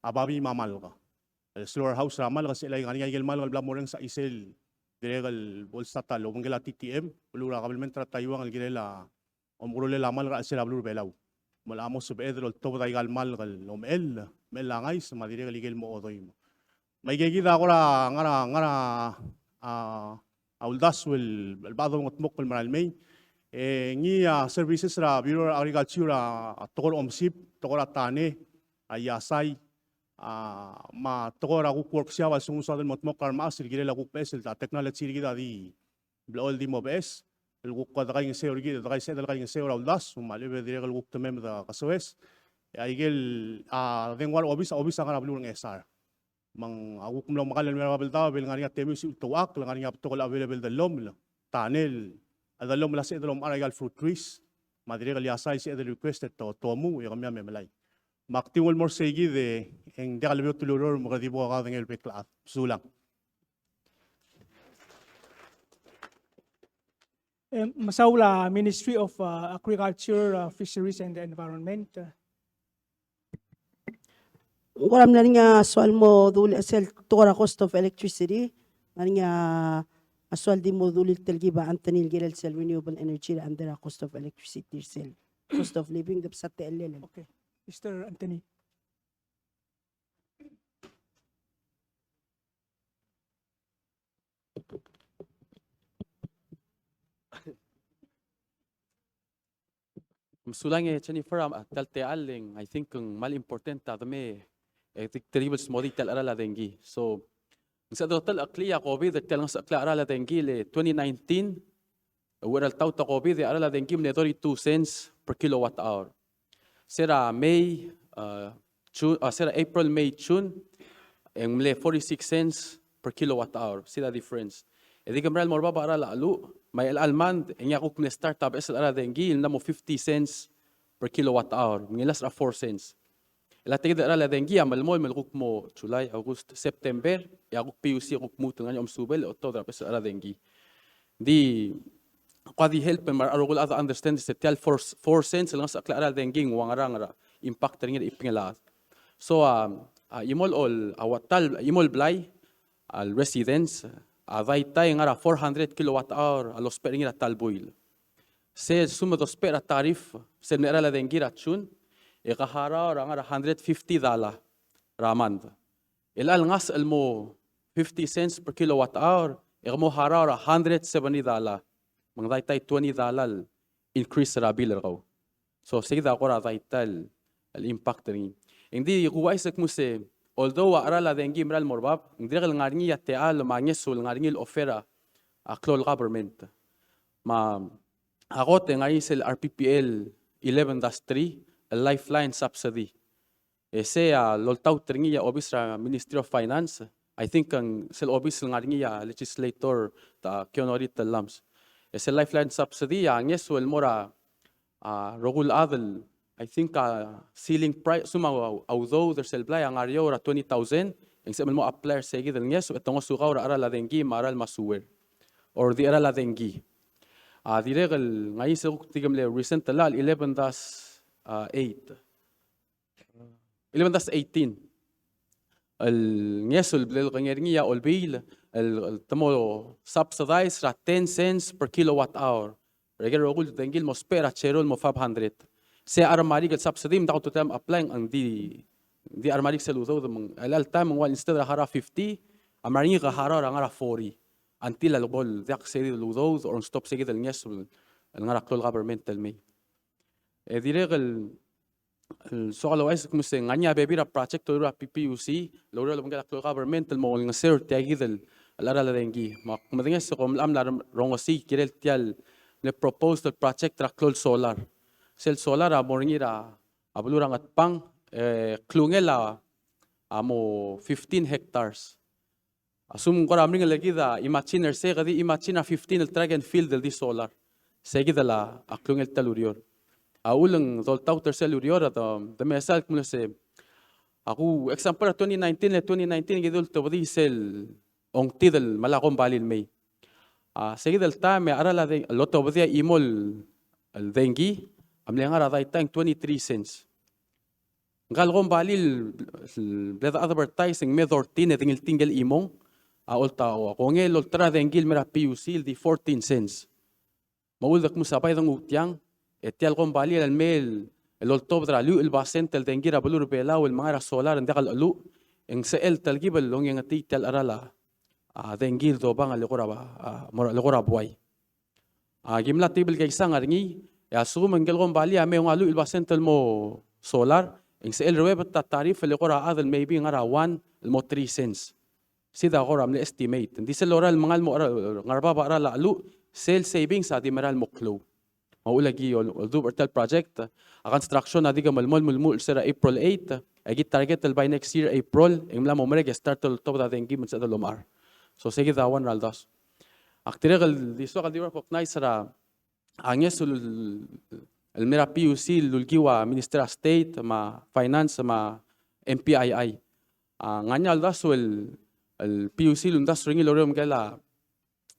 a babii me a malk. El slaughterhouse er a malk, el sebechel a ngar er ngii a ikel malk el bla mo orrenges a chisel, dirrek el bo lstart el obengkel a T T M, beluu er a kabelment er a Taiwan el kirel a omekeroul a malk er a chelsel a beluu er a Belau. Me locha mo sebeched el oltobed aika el malk el omechell, omechell a ngais, me a dirrek el ikel mo odoim. Me aikeikid a kora ngar er a, ngar er a, a, a uldasu el, el bla dongedmokl el merael mei. E ngii a services er a Bureau er a Agriculture a, a tekoi er a omsib, tekoi er a tane, a iasai, a, me a tekoi er a kuk workshop a lsekum ng soad el mo dmokl er a remechas el kirel a kuk beches el technology er kid a di blechoel di mo beches, el kuk dekaingeseu er kid, dekaingeseu, dekaingeseu er a uldasu, me a lechub e dirrek el kuk temem de kesoes. E aikel, a, dengua er a obis, a obis a ngar er a beluu er a Ngchesar. Me ng a kuk mlo mekall el mer a Babeldaob, el ngar er ngii a temiu se el ulteuachel, el ngar er ngii a betok el available dellomel, tanel, a dellomel a sebeched el omechar aika el fruit trees, me a dirrek el iasai el sebeched el request e to-, tomuchel, e kemiu a me melai. Me ak di nguu el mo er seikid e ng diak lebeot el ureor me kede di bo kadengei el bek el chad. Sulang. E, mesaul a Ministry of, uh, Agriculture, uh, Fisheries and Environment. Ng kora mle ngar er ngii a soal mo dulii sel tekoi er a cost of electricity. Ngar er ngii a a soal di mo dulii el telkib a Anthony el kirel sel renewable energy er a under a cost of electricity er sel cost of living, ke bsa techellel. Okay. Mister Anthony. Mesulang e Jennifer, a, tia el techall e ng, I think, ng kmal important a deme, e, di, telkib el smodii tia el cheral a dengki. So, ng sebeched el otecheklii a COVID, tia el ngesecheklii a cheral a dengki, le twenty nineteen, e, uchei er a ltaut a COVID, e a cheral a dengki a mle thirty-two cents per kilowatt hour. Se er a May, a, June, a, se er a April, May, June, e ng mle forty-six cents per kilowatt hour. See the difference. E di ke mera el mo er bab a cheral a cheluch, me a chelecha el month, e ngii a kuk mle start a beches el cheral a dengki, el mla mo fifty cents per kilowatt hour. Ng ngilasech er a four cents. E a tekingel a cheral a dengki a melemolem el kuk mo July, August, September, e a kuk PUC a kuk lmuut el ngar er ngii a omesubel e otobed er a beches el cheral a dengki. Di, kuk di help me a rokui el chad a understand se tia el four, four cents el ngesecheklii a cheral a dengki ng ua ngerang er a impact er ngii er a chibengel a chad. So, a, a chimo el, a ua ta el chimo el blai, a residence, a daitai ngar er a four hundred kilowatt hour a lousbech er ngii er a ta el buil. Se lsekum e dousbech er a tariff, sel mle cheral a dengki er a June, e ke harau er a ngar er a hundred fifty dollar er a month. E a le ngasech el mo fifty cents per kilowatt hour, e ke mo harau er a hundred seventy dollar. Me ng daitai twenty dollar el increase er a bill er kau. So, se kid a kora daitai el, el impact er ngii. E ng di kuuchais el kmo se, although a cheral a dengki a mera el mo er bab, ng dirrek el ngar er ngii a techall me a ngeso el ngar er ngii el offer a, a klou el government. Me a kot e ng ngar er ngii sel RPPL eleven dash three, el lifeline subsidy. E sei a loltaut er ngii a obis er a Ministry of Finance, I think ng sel obis el ngar er ngii a legislator, ta Keonorit Tellames. E sel lifeline subsidy a ngeso el mo er a, a, rokui el chad el, I think a ceiling price, lsekum a, a udoud er sel blai a ngar er eou er a twenty thousand, e ng sebechem el mo apply er se kid el ngeso, e te ngosukau er a cheral a dengki me a cheral me a sewer. Or di cheral a dengki. A dirrek el ngar er ngii sel kuk di ke mle recent el llach el eleven dash eight. Eleven dash eighteen. El ngeso el bla lekengei er ngii a Olbiil, el, el te mo subsidize er a ten cents per kilowatt hour. Er a ikel rokui el dengki el mo ousbech er a zero el mo five hundred. Se a remarik el subsidy, me ng diak a ultutelel a apply, ng di, di a remarik sel udoud, me ng, el, el taem ng ua instead er a harau a fifty, a mera er ngii ke harau er a ngar er a forty. Until a lebo el diak se kid el udoud, or ng stop se kid el ngeso el ngar er a klou el government el mei. E dirrek el, el soak el ouchais el kmo se ng ngar er ngii a bebil er a project el oureor er a PPUC, el oureor el obengkel a klou el government el mo olengeseu er tia kid el, el cheral a dengki. Me ak medengei se kom mla, mla rongesii el kirel tia el mle proposed el project er a klou el solar. Sel solar a mo er ngii er a beluu er a Ngatpang, e, klungel a, a mo fifteen hectares. Assume ng kora meringel er kid a imagine er sei, ke di imagine a fifteen el track and field el di solar. Sei kid el a klungel tia el ureor. A uchul e ng doltaut er sel ureor, a de, de mesa el kmo se. Ak example er a twenty nineteen, le twenty nineteen kid a ultebedii sel ongtid el melai a kombalii el mei. A, sei kid el taem e a cheral a deng-, el otobedii a chimo el dengki, a mle ngar er a daitai ng twenty-three cents. Ngka el kombalii el, el bla de advertise e ng me thirteen e de ngiltii ngike el chimong, a olta, a kongei el olterau a dengki el mei er a PUC el di fourteen cents. Me a uchul de kmo se a bai denguu tiang, e tia el kombalii a le mei el, el oltobed er a lluich el basent el dengki er a beluu er a Belau el mengai er a solar e ng diak el cheluch, e ng sebechel el telkib el ongengetii tia el cheral a, a, dengki el dobang el eko er a, a, mo er a, el eko er a buai. A, ki mla table case a ngar er ngii, e a lsekum e ngike el kombalii a mei e nguu a lluich el basent el mo solar, e ng sebechel el ruebet a tariff el eko er a chad el maybe ngar er a one el mo three cents. Sei a kora mle estimate. Ng di sel lorael el mengal mo er a, ngar er bab a cheral a cheluch, sel savings a di merael mo klou. Me a uchul e aki ol-, oldubech er tia el project, a construction a di ke melemolem el lmuut er se er a April eight, e aki target el by next year April, e ng mla mo merek e start el oltobed a dengki me ng sebeched el omechar. So sei kid a one er a uldasu. Ak dirrek el di soak el di recognize er a, a ngeso el, el mei er a PUC el ulekiu a Minister er a State, me a Finance, me a MPII. A, ngar er ngii a uldasu el, el PUC el uldasu er ngii el oureor me ngike el a,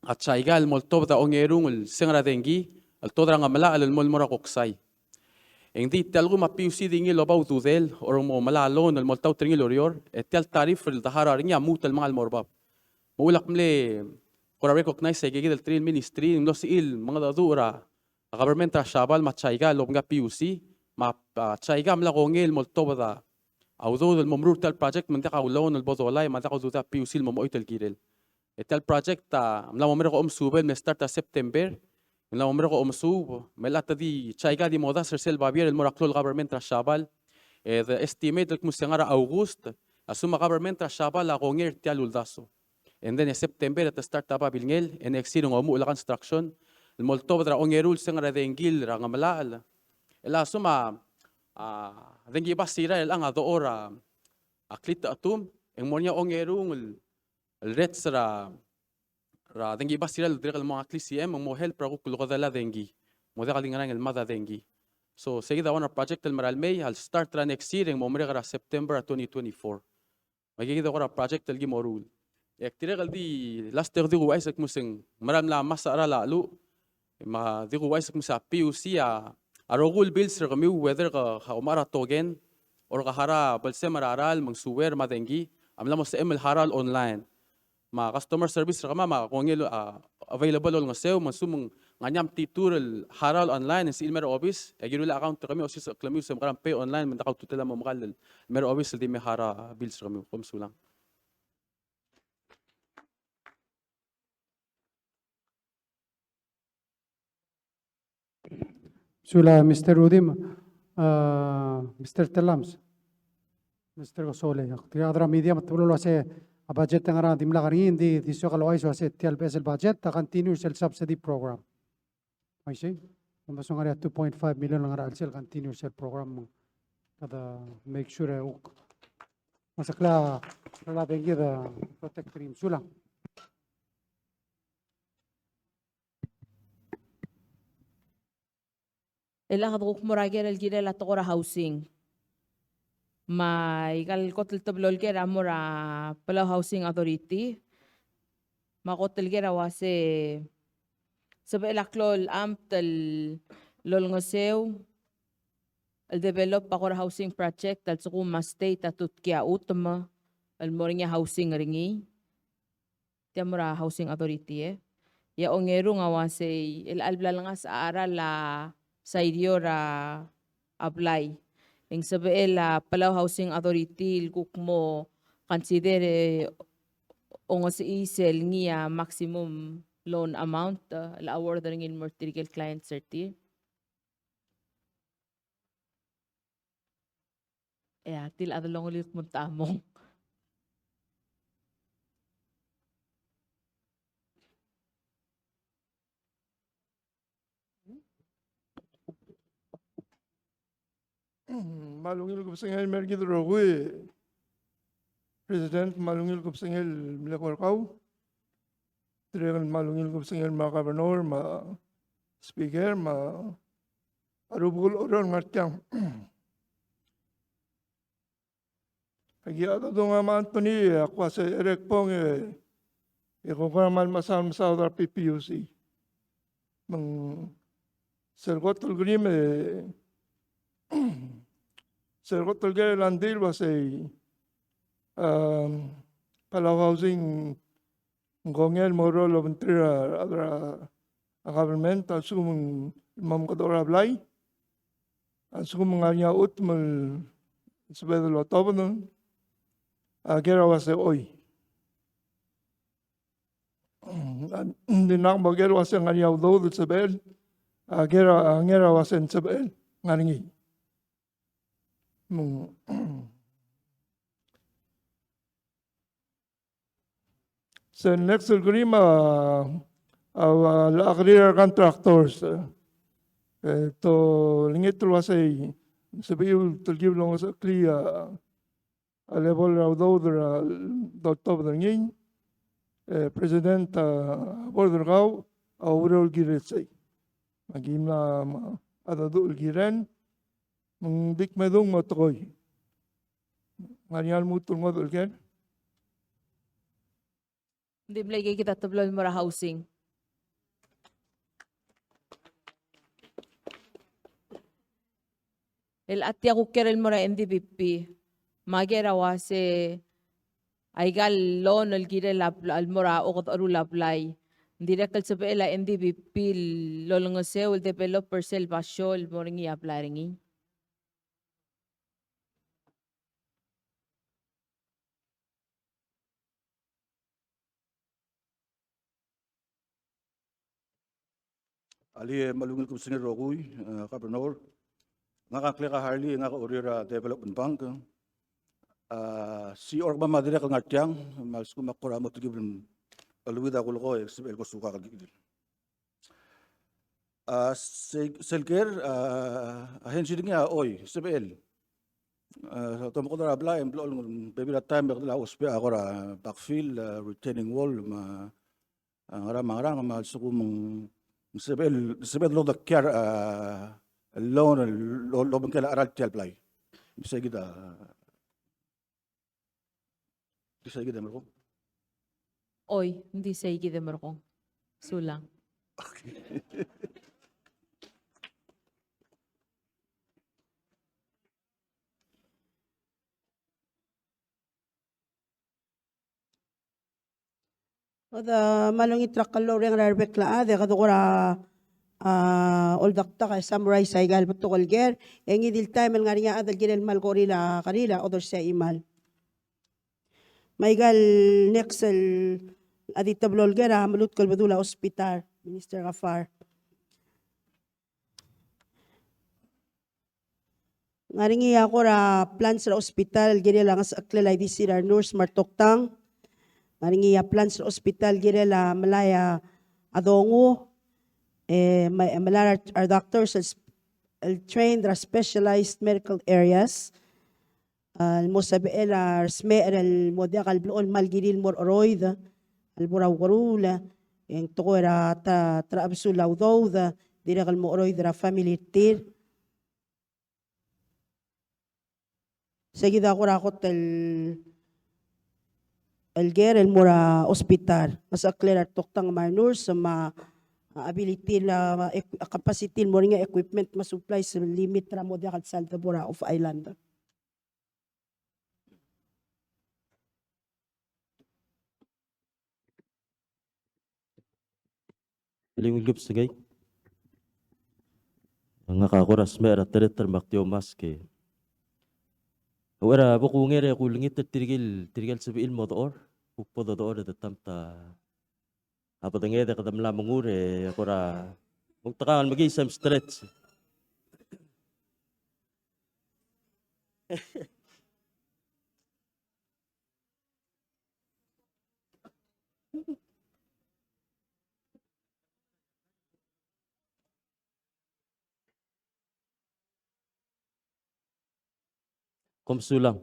a China el mo oltobed a ongerung el seng er a dengki, el tobed er a Ngemelachel el mo, el mo er a koksai. E ng di tia el kum a PUC di ngii el oba ududel, or mo melai a loan el mo oltaut er ngii el ureor, e tia el tariff el de harau er ngii a lmuut el mengal mo er bab. Me a uchul ak mle kora recognize a ikakid el three ministry, ng mlo sebechir el mengedecheduch er a government er a Siabal me a JICA el obengkel a PUC, me a, a, JICA a mla kongei el mo oltobed a udoud el mo meruul er tia el project me ng diak a loan el bo dolai, me a diak a ududel a PUC el mo mechoit el kirel. E tia el project a mla mo merek a omesubel el me start er a September, e mla mo merek a omesuub, me a ta di JICA a di mo odasu er sel babier el mo er a klou el government er a Siabal, e de estimate el kmo se ngar er a August, a lsekum a government er a Siabal a kongei er tia el uldasu. And then e September e te start a babilngel, e next year e ng omuchel a construction, el mo oltobed er a ongeru el seng er a dengki er a Ngemelachel. E a lsekum a, a, dengki bus er a chelechang a dechor a, a kletechetum, e ng mo er ngii a ongeru el el rates er a, er a dengki bus er a dirrek el mo er a klisiich me ng mo help er a kuk lokedal a dengki. Mo diak el di ngerang el mad a dengki. So, se kid a one er a project el mera el mei, a lstart er a next year, e ng mo merek er a September er a twenty twenty-four. Me aikakid a kora project el ki mo ruul. E ak dirrek el di last e ak di kuuchais el kmo se ng mera el mla mesa cheral a cheluch, me a di kuuchais el kmo se a PUC a, a rokui el bills er kemiu, whether ke, ke omechar a token, or ke harau a belsem er a ralm, me ng sewer, me a dengki, a mla mo sebechem el harau el online. Me a customer service er kemam a kongei el, a, available el olengeseu, me a lsekum ng ngar er ngii a metitur el harau el online, e ng sebechir el mei er a obis, e kiruul a account er kemiu, osisechekl er kemiu, se mekera me ng pay online, me ng diak a ultutelel a mo mekall el mei er a obis el di me harau a bills er kemiu. Kom sulang. Sulang, Mister Rudimch, a, Mister Tellames, Mister Kesolei. Tirka el chad er a media me te mlo uase a budget a ngar er a dimlak er ngii, ng di, di soak el ouchais el uase tia el beches el budget a continue er sel subsidy program. Uaisei, ng di soak ngar er ngii a two point five million el ngar er a chelsel continue er sel program. Kede make sure e kuk mesaklii a, a dengki e protect er ngii. Sulang. E a kede kuk mo er a ker el kirel a tekoi er a housing. Me aika el kot el teblo el ker a mo er a Palau Housing Authority. Me a kot el ker a uase sebechel a klou el amt el olengeseu el develop a kora housing project a lsekum a state a tutkii a chutem el mo er ngii a housing er ngii. Tia mo er a Housing Authority, e. E a ongerung a uasei, el chelecha el bla lengasech a cheral a sairio er a blai, e ng sebechel a Palau Housing Authority el kuk mo consider e ongesechii sel ngii a maximum loan amount, e, el award er ngii el mo er tirke el clients er tir. E a tir a delongelir kmo ng techa mong. Me a ungil kebesengei el mer kid el rokui, President, me a ungil kebesengei el mle ko er kau. Dirrek el me a ungil kebesengei el mo er a Governor, me a Speaker, me a rubekul el oureor el ngar tiang. Aki a dodung a me a Anthony, e ak uase cherek bong e, e ko kora mal mesaod, mesaod er a P P U C. Me ng sel kot el kerim e, sel kot el ker el a ngdi el uasei, um, Palau Housing ng kongei el mo er a obengterir a, a, a government a lsekum ng mo mekedechor a blai, a lsekum ng ngar er ngii a chutem el sebeched el otobed, a ker a uase choi. Ng di ngak bo ker a uase ng ngar er ngii a udoud el sebechel, a ker a, a nger a uase ng sebechel ngar er ngii. Me ng sel next el kerim a, a, a, a kerir a contractors. E, te olengit el uasei, sebechiu el telkib el ongesecheklii a, a level er a udoud er a doltobed er ngii, e, President, a, a board er kau a oureor el kirel sei. Me aki mla, me a dedu el kirel, me ng di kmedung mo tekoi. Ngar er ngii a lmuut el ngodech el ker? Ng di mle ikakid a teblo el mo er a housing. El a tia kuk ker el mo er a N D B P. Me a ker a uase aika el loan el kirel a bla-, el mo er a okedecherul a blai Ng dirrek el sebechel a N D B P el olengeseu el develop er sel basio el mo er ngii a blai er ngii. Alii, me a ungil kebesengei el rokui, e, Governor. Ngak a ngklek a Harley, ngak a oureor er a Development Bank. A, si ork me a dirrek el ngar tiang, me a lsekum a kora mo telkib el cheleuid a kulekoi, e sebechel ko sukak el kirir. A, se-, sel ker, a, a hensi er ngii a oi, sebechel. A, te mo kora blai, e ng blechoel ng bebil a taem e kede ousbech a kora backfill, a, retaining wall, me a, a, ngerang me a ngerang, me a lsekum ng sebechel, sebechel el odekiar, a, el loan, el lo-, lobengkel a cheral tia el blai. Ng di sei kid a Di sei kid e merekong? Oi, ng di sei kid e merekong. Sulang. Okay. Kede me a ungil er a klou el reng er a rebek el chad, e kede kora, a, oldaktak e summarize aika el betok el ker, e ngii di el taem el ngar er ngii a chad el kirel el kmal kora er a, kora er a odersii a chimal. Me aika el next el a di teblo el ker a meluut el bedul a hospital, Minister Gaafar. Ngar er ngii a kora plans er a hospital el kirel a ngesecheklel a ildisir a renurse me a retoktang. Ngar er ngii a plans er a hospital el kirel a melai a dongu, e, me-, melai a re-, a redoctors el s-, el trained er a specialized medical areas. A, el mo sebechel a resmecher el mo diak el blechoel el kmal kirir el mo er a cheroid el bo er a ukeruul, e ng tekoi er a ta-, ta er a chebesul a udoud, dirrek el mo cheroid er a family er tir. Sei kid a kora kot el, el ker el mo er a hospital. Ngesecheklel a retoktang me a renurse me a, a, ability el, a, equ-, a, capacity el mo er ngii a equipment me a supplies el limit er a mo diak el sal debo er a off island. Alii, ungil kebesengei. Ngak a kora smecher er a tereter me ak di oumask e, uchei er a bo kungei e kulengit er tirke el, tirke el sebechir el mo dechor, kuk bo dodechor e de tamt a bedenged e kede mla mengur e kora, me ng tekangel mekiis e stretch. Kom sulang.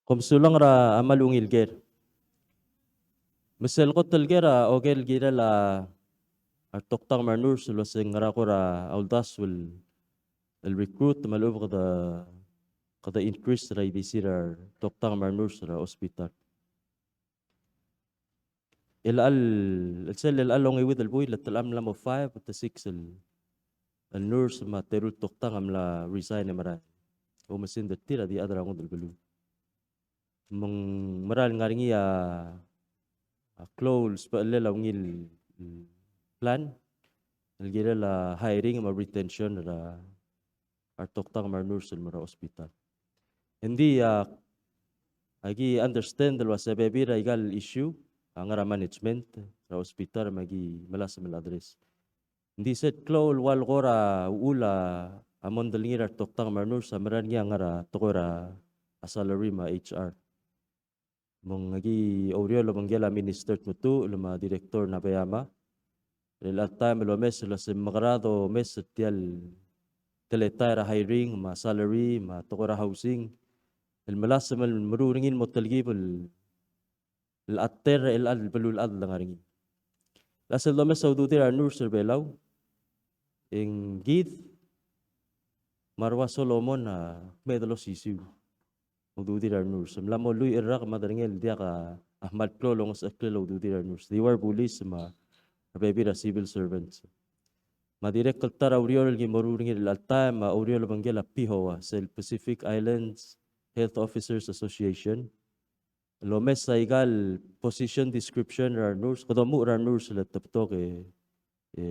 Kom sulang er a kmal ungil ker. Me sel kot el ker a oker el kirel a retoktang me a renurse el uase ng ngera kora uldasu el, el recruit me a lechub e kede, kede increase er a ildisir a retoktang me a renurse er a hospital. Chelecha el, el sel chelecha el ongeuid el buil, e te mla mo five to six el, el nurse me a teru el toktang a mla resign e merael. Oumesingd er tir a di chad er a ngodech el beluu. Me ng merael ngar er ngii a, a klou el sbechellel a ungil plan el kirel a hiring me a retention er a a retoktang me a renurse el mo er a hospital. Engdi a, aki understand el uase a bebil er aika el issue a ngar er a management er a hospital me aki melasem el address. Engdi sel klou el ua el kora uchul a mondai er ngii er a retoktang me a renurse a mera er ngii a ngar er a tekoi er a salary me a H R. Me ng aki oureor el obengkel a Minister Tmetuchl me a Director Nabeyama er chelecha el taem el omes el uase ng mekera domes er tia el teletael er a hiring me a salary me a tekoi er a housing el melasem el meruul er ngii el mo telkib el, el ater er chelecha el beluulechad el ngar er ngii. Chelecha sel domes a ududir a renurse er a Belau e ng kid me a rua Solomon a kmeed el osisiu. Ududir a renurse. Mla mo lluich el rak me a derengel diak a a kmal klou el ongesecheklel a ududir a renurse. Di ua rebulis me a rebebil er a civil servants. Me a dirrek el ta er a ureor el ki meruul er ngii er chelecha el taem a oureor el obengkel a P H O A, sel Pacific Islands Health Officers Association, el omes aika el position description er a renurse, kede omuchel er a renurse el te betok e, e,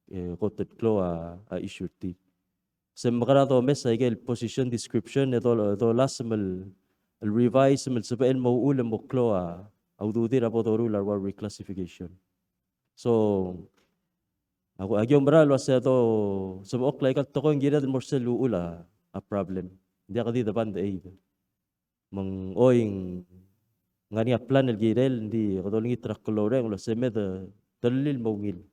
e, kot el klou a, a issue er tir. Se mekera domes aike el position description e do, dolasem el, el revise me el sebechel el mo uchul e mo klou a, a ududir a bo doruul a ua reclassification. So, a, aki oumera el uase do, sebechokl aika el tekoi e ng kired el mo er sel uchul a, a problem. Ng diak di de band-aid. Me ng choi ng ngar er ngii a plan el kirel, ng di kede olengit er a klou el reng el uase me de, de rellii el mo ungil.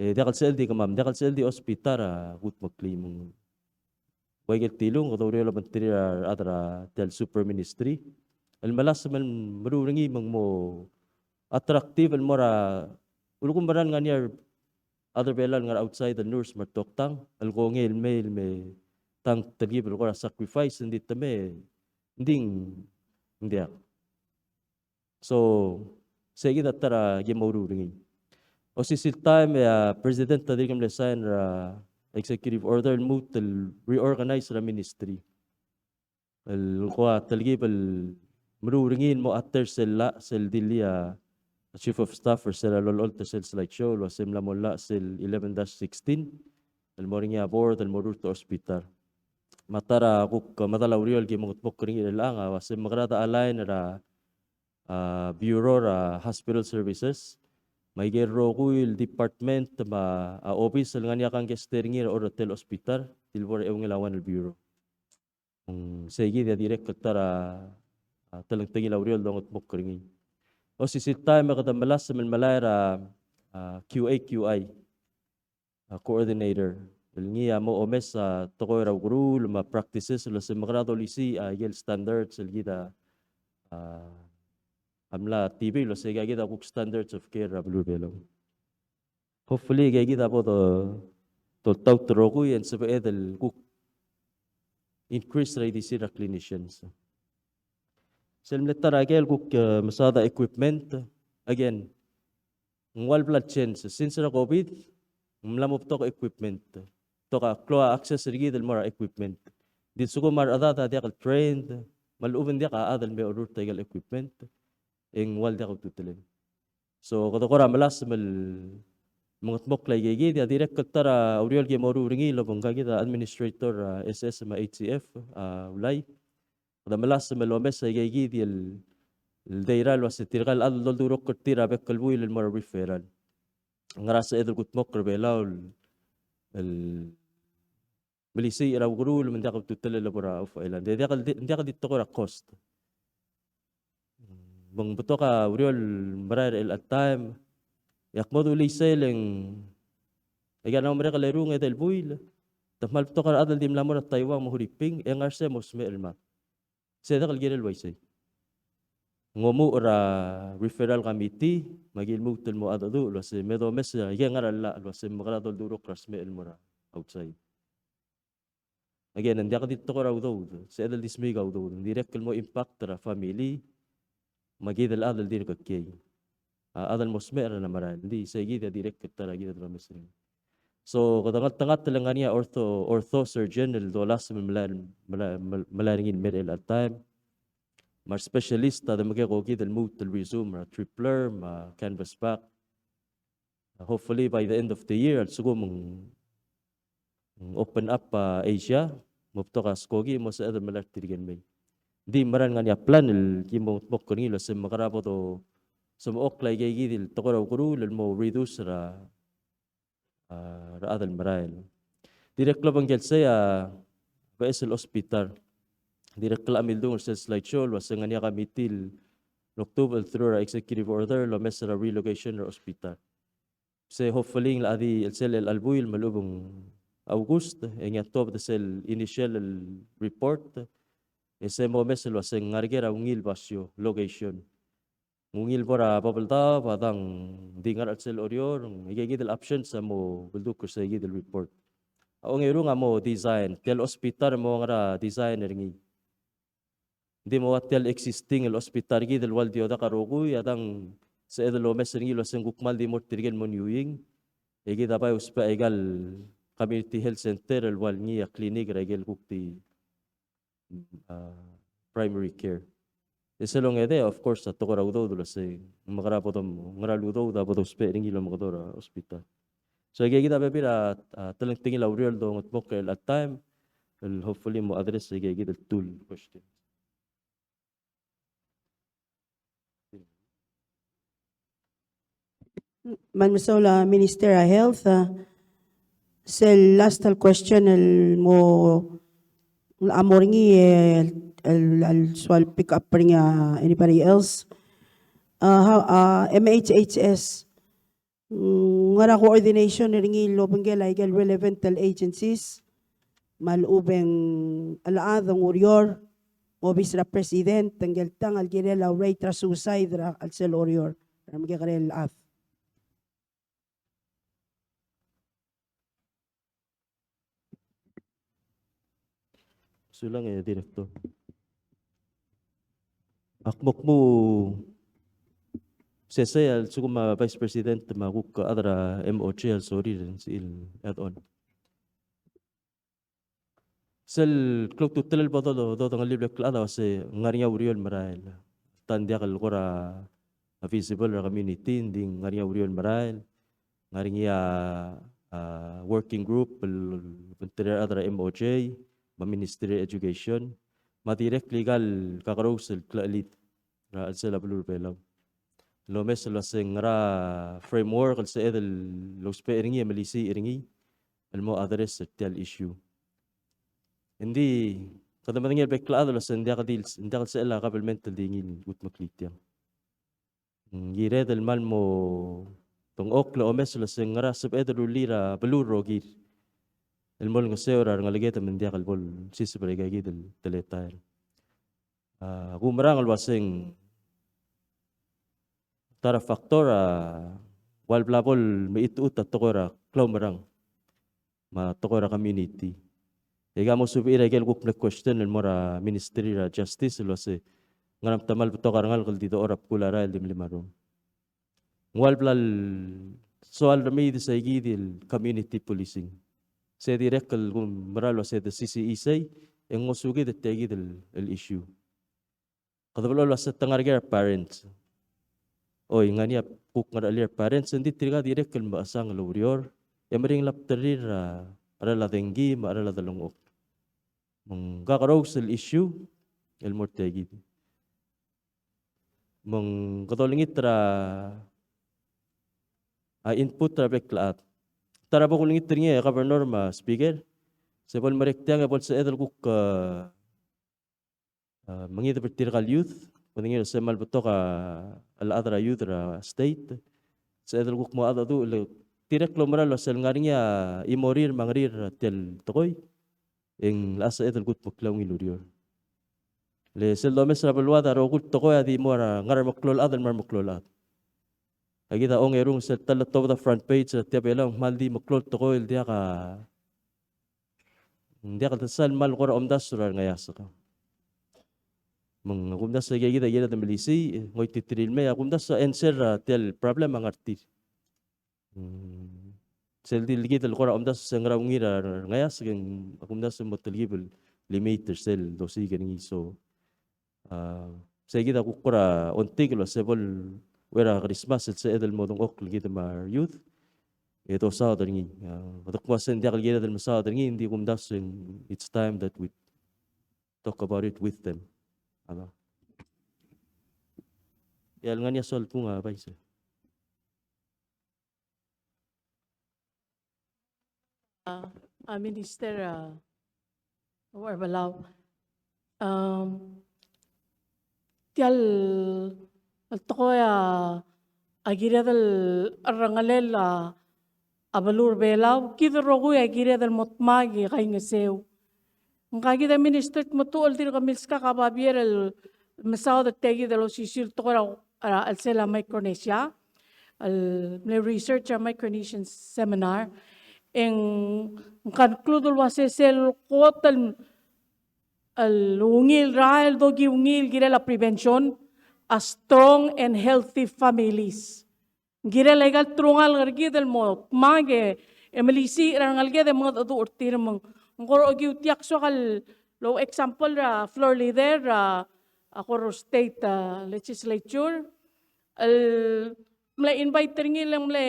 E diak el sel di kemam, diak el sel di hospital a kudmeklii me ng. Ua ikel tilung, kede oureor el obengterir a rechad er a tia el super ministry el melasem el meruul er ngii me ng mo attractive el mo er a, ulekum mera el ngar er ngii a rechad er Belau el ngar er a outside el nurse me a retoktang, el kongei el mei el me tang telkib el kora sacrifice, ng di te me, ng di ng diak. So, se kid a ta er a ki meruul er ngii. Osisiu el taem e a president a dirk mle sign er a executive order el lmuut el reorganize er a ministry. El kora telkib el meruul er ngii el mo ater sel llach, sel dilii a chief of staff er sel lolecholt er sel slideshow el uase mla mo llach sel eleven dash sixteen el mo er ngii a board el meruul er a hospital. Me a ta er a kuk medal a ureor el ki mengedmokl er ngii er chelechang a uase mekera de align er a, a, bureau er a hospital services me aike el rokui el department me a obis el ngar er ngii a kangkei er ngii er a orretel hospital, di le bo er a eungel a one el bureau. Mm, sei kid a dirrek el ta er a, a, telengtengil a ureor el dongedmokl er ngii. Osisiu el taem e kede melasem el melai er a, a, Q A Q I, a, coordinator el ngii a mo omes a tekoi er a ukeruul me a practices el uase mekera dolisiich a ikel standards el kid a, a, a mla tibechiu el uase aika kid a kuk standards of care er a beluu er a Belau. Hopefully, aika kid a bo do, doltaut el rokui e ng sebeched el kuk increase er a ildisir er a clinicians. Sel mle ta er a ikel kuk, eh, mesaod a equipment, again, ng ua el bla el change. Since er a COVID, ng mla mo betok a equipment. Betok a klou a access er kid el mo er a equipment. Di lsekum a rechedad a diak el trained, me a lechub e ng diak a chad el me orrurt aika el equipment, e ng ua el diak a ultutelel. So, kede kora melasem el mengedmokl aika kid, e a dirrek el ta er a ureor el ki meruul er ngii el obengkakid a administrator er a S S me a H C F, a, Ulai. Kede melasem el omes aika kid el, el data el uase tirka el chad el doldurokl er tir a bek el buil el mo er a referral. Ngera sebeched el kudmokl er a Belau el, el melisiich er a ukeruul me ng diak a ultutelel el bo er a off island. E diak el di, diak el di tekoi er a cost. Me ng betok a ureor el merael er chelecha el taem, e ak mo dulii sel e ng, aika el mla mo merek el erung e edei el buil, te kmal betok a rechad el di mla mo er a Taiwan me a Huriping, e ngar sei e mo smecher el mad. Se diak el kirel el uaisei. Ng omuchel er a referral committee, me aki lmuut el mo cheldecheduch el uase me domes aike el ngar er a llach el uase mekera doldurokl er a smecher el mo er a outside. Again, ng diak di tekoi er a udoud, sebeched el di smiik a udoud, ng dirrek el mo impact er a family, me a kid el chad el dirk kiei. A chad el mo smecher er a merael, ng di sei kid a dirrek el ta er a kid el domes er ngii. So, kede ngeltengat el ngar er ngii a ortho, ortho surgeon el dolasem el melai, melai, melai er ngii el mei er chelecha el taem. Me a re specialist a de mekekokid el lmuut el resume er a tripler me a canvas back. Hopefully by the end of the year, a lsekum ng, ng open up a Asia, mo betok a skoki, mo sebeched el melai er tirke el mei. Ng di mera el ngar er ngii a plan el ki mo, mo kuk er ngii el uase mekera bo do, semechokl aika kid el tekoi er a ukeruul el mo reduce er a, a, rechad el merael. Dirrek el obengkel sei a beches el hospital. Dirrek el mildung er sel slideshow el uase ng ngar er ngii a committee el loltobed el through er a executive order el omes er a relocation er a hospital. Se hopefully ng locha di el sel chelecha el buil me a lechub e ng August, e ng tuobed sel initial el report, e se mo omes el uase ng ngar er ker a ungil basio, location. Ng ungil bo er a Babeldaob, a dang di ngar er a chelsel Oreor, aika kid el options a mo beldukl er se kid el report. A ongerung a mo design, tia el hospital a mo ngar er a design er ngii. Ng di mo ua tia el existing el hospital er kid el ua el di odak a rokui, a dang sebeched el omes er ngii el uasei ng kuk kmal di mo er tirke el mo niuing, e kid a bai ousbech aika el community health center el ua el ngii a clinic er aike el kuk di, a, primary care. E sel ongedei, of course, a tekoi er a udoud el uasei ng mekera bo dom, ngera el udoud a bo dousbech er ngii el omekedong er a hospital. So, aike kid a bebil a, a, telengtengil a ureor el dongetmokl er chelecha el taem, el hopefully mo address aike kid el two el question. Me a mesaul a Minister er a Health, a, sel last el question el mo, a mo er ngii el, el, el soal pick up er ngii a anybody else. A, how, a, M H H S, mm, ngera coordination er ngii el obengkel aike el relevant el agencies, me a lechub e ng chelechad e ng ureor, obis er a president, ngike el tang el kirel a rate er a suicide er a chelsel Oreor er a mekekerei el chad. Sulang e Director. Ak mo kmu sesei a lsekum a Vice President me a kuk chad er a M O J a lsorir e ng sebechir el add on. Sel klou a ultutelel el bo do, do, dodengelii el bek el chad a uasei ng ngar er ngii a ureor el merael. Te ng diak el kora visible er a community, ng di ng ngar er ngii a ureor el merael. Ng ngar er ngii a, a, working group el obengterir a rechad er a M O J, me a Ministry of Education, me a dirrek el ikal kakerous el klechelid er a chelsel a beluu er a Belau. El omes el uasei ng ngera framework el sebeched el ousbech er ngii e melisiich er ngii el mo address er tia el issue. Ng di kede medengei el bek el chad el uasei ng diak di, ng diak el sebechel a government el di ngii el kudmeklii tiang. Ng kired el kmal mo dengchokl e omes el uasei ng ngera sebeched el rullii er a beluu el rokir el mo olengeseu er a rengeleked me ng diak el bo lsiseb er aika kid el teletael. A, kumerang el uasei ng ta er a factor a ua le bla bo lemechitechut a tekoi er a klaumerang me a tekoi er a community. E ke mo subir aike el kuk mle question el mo er a Ministry er a Justice el uasei ngera me te kmal betok a rengalek el di dechor a bkul a rael el di melim a rrom. Ng ua le bla lsoal remei di se ikid el community policing. Se dirrek el kumerang el uasei de C C E sei, e ng ngosukid er tia kid el, el issue. Kede blechoel el uasei te ngar er ker a parents. Oi, ng ngar er ngii a kuk ngerechelir a parents, ng di tirka dirrek el mechesang el oureor e meringel a bdelir er a cheral a dengki me a cheral a delengchokl. Me ng kakerous el issue el mo er tia kid. Me ng kede olengit er a, a input er a bek el chad. Ta er a bo kulengit er ngii a Governor me a Speaker, se bo lemerek tiang e bo lsebeched el kuk, a, a, mengideb er tirka el youth, kudengei el se kmal betok a chelechad er a youth er a state, sebeched el kuk mo mengedecheduch, le dirrek el oumera el uasei ng ngar er ngii a chimorir me a ngerir er tia el tekoi, e ng locha sebeched el kudmeklii a ungil ureor. Le sel domes er a beluad a rokui el tekoi a di mo er a ngar er a meklou el chad el mo er a meklou el chad. Aki di ongerung sel ta el letobed a front page er a Tia Belau, ng kmal di meklou el tekoi el diak a, ng diak el sal kmal kora omdasu er a rengeasek. Me ng kumdasu e aki di kired el melisiich, ngoititerir el mei, a kumdasu a answer er tia el problem a ngar tir. Mm. Sel di kid el kora omdasu se ngera ungil a rengeasek, e ng kumdasu el mo telkib el limit er sel dosiik er ngii. So, a, se kid a kuk kora ongtik el uasei bo el ua er a Christmas el sebeched el mo dengchokl kid me a re youth e dosaod er ngii. A, kede kmo se ng diak el kired el mesaod er ngii, ng di kumdasu e ng, it's time that we talk about it with them. A, ia el ngar er ngii a soal kung a Vice. A, a Minister, a, Uherbelau. Am, tia el tekoi a, a kired el cherrengelel a, a beluu er a Belau, kid el rokui a kired el mo dmak e kaingeseu. Ngka kid a Minister Tmetuchl, dirk milskak a babier el mesaod er tia kid el osisiu el tekoi er a, er a chelsel a Micronesia, el mle research er a Micronesian Seminar, e ng conclude el uasei sel kot el el ungil er a, el dokiu ungil el kirel a prevention, a strong and healthy families. Ng kirel aika el telungalek er kid el mo dmak e melisiich er a rengeleked e mengedecheduch er tir me ng, ng kora okiu tia el soak el, el example er a floor leader er a, a Koror State, a, Legislature, el mle invite er ngii el mle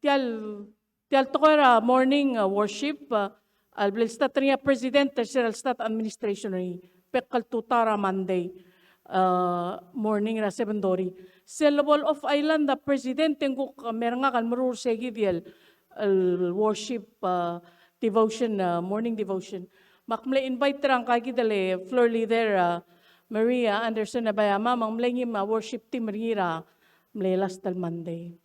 tia el, tia el tekoi er a morning, a, worship, a, el bla el start er ngii a president er sel state administration er ngii, bek el tutau er a Monday, a, morning er a seven thirty. Sel lebo el off island a president e ng kuk, a, me er ngak el meruul er sei kid el, el worship, a, devotion, a, morning devotion. Me ak mle invite er ngka kid el floor leader, a, Maria Anderson Abayama, me ng mle ngii me a worship team er ngii er a mle last el Monday.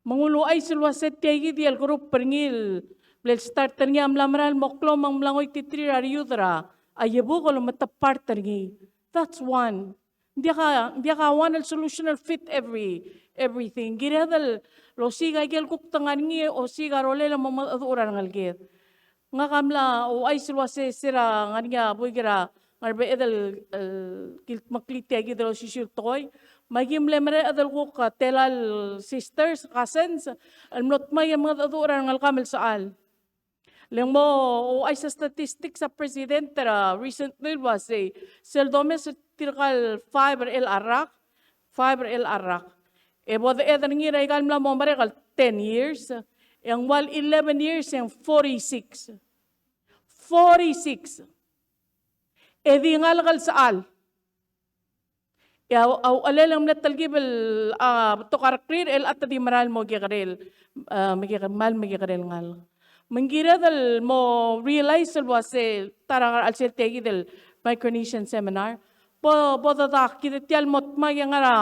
Me ng uluuchais el uase tia kid el group er ngii el bla el start er ngii a mla merael el mo klou me ng mla ngoititerir a re youth er a iebukel me te part er ngii. That's one. Ng diak a, ng diak a one el solution el fit every, everything. Kired el osiik aike el kuk te ngar er ngii, osiik a rolel el mo mengedecheduch er a rengeleked. Ngak a mla ouchais el uase se er a ngar er ngii a buik er a Ngerbeched el, el kildmeklii tia kid el osisiu el tekoi. Me aki mle mereched el kuk, a, tela el sisters, cousins, el mlo dmak e mengedecheduch er a rengelekam el sechal. Le ng mo ouchais a statistics a president er a recently el uase sel domes er tirka el five er chelecha el rak, five er chelecha el rak, e bo deched er ngii er aika el mla mo merek el ten years, e ng ua el eleven years e ng forty-six. Forty-six. E di ngalek el sechal. E a, a uchelel e ng mle telkib el, a, betok a rekrir, el chad a di merael el mo kekerei el, a, mekekerei, kmal mekekerei el ngalek. Me ng kired el mo realize el uase ta er a ngar er a chelsel tia kid el Micronesian seminar. Bo, bo dedak, kid tia el mo dmak e ngar er a,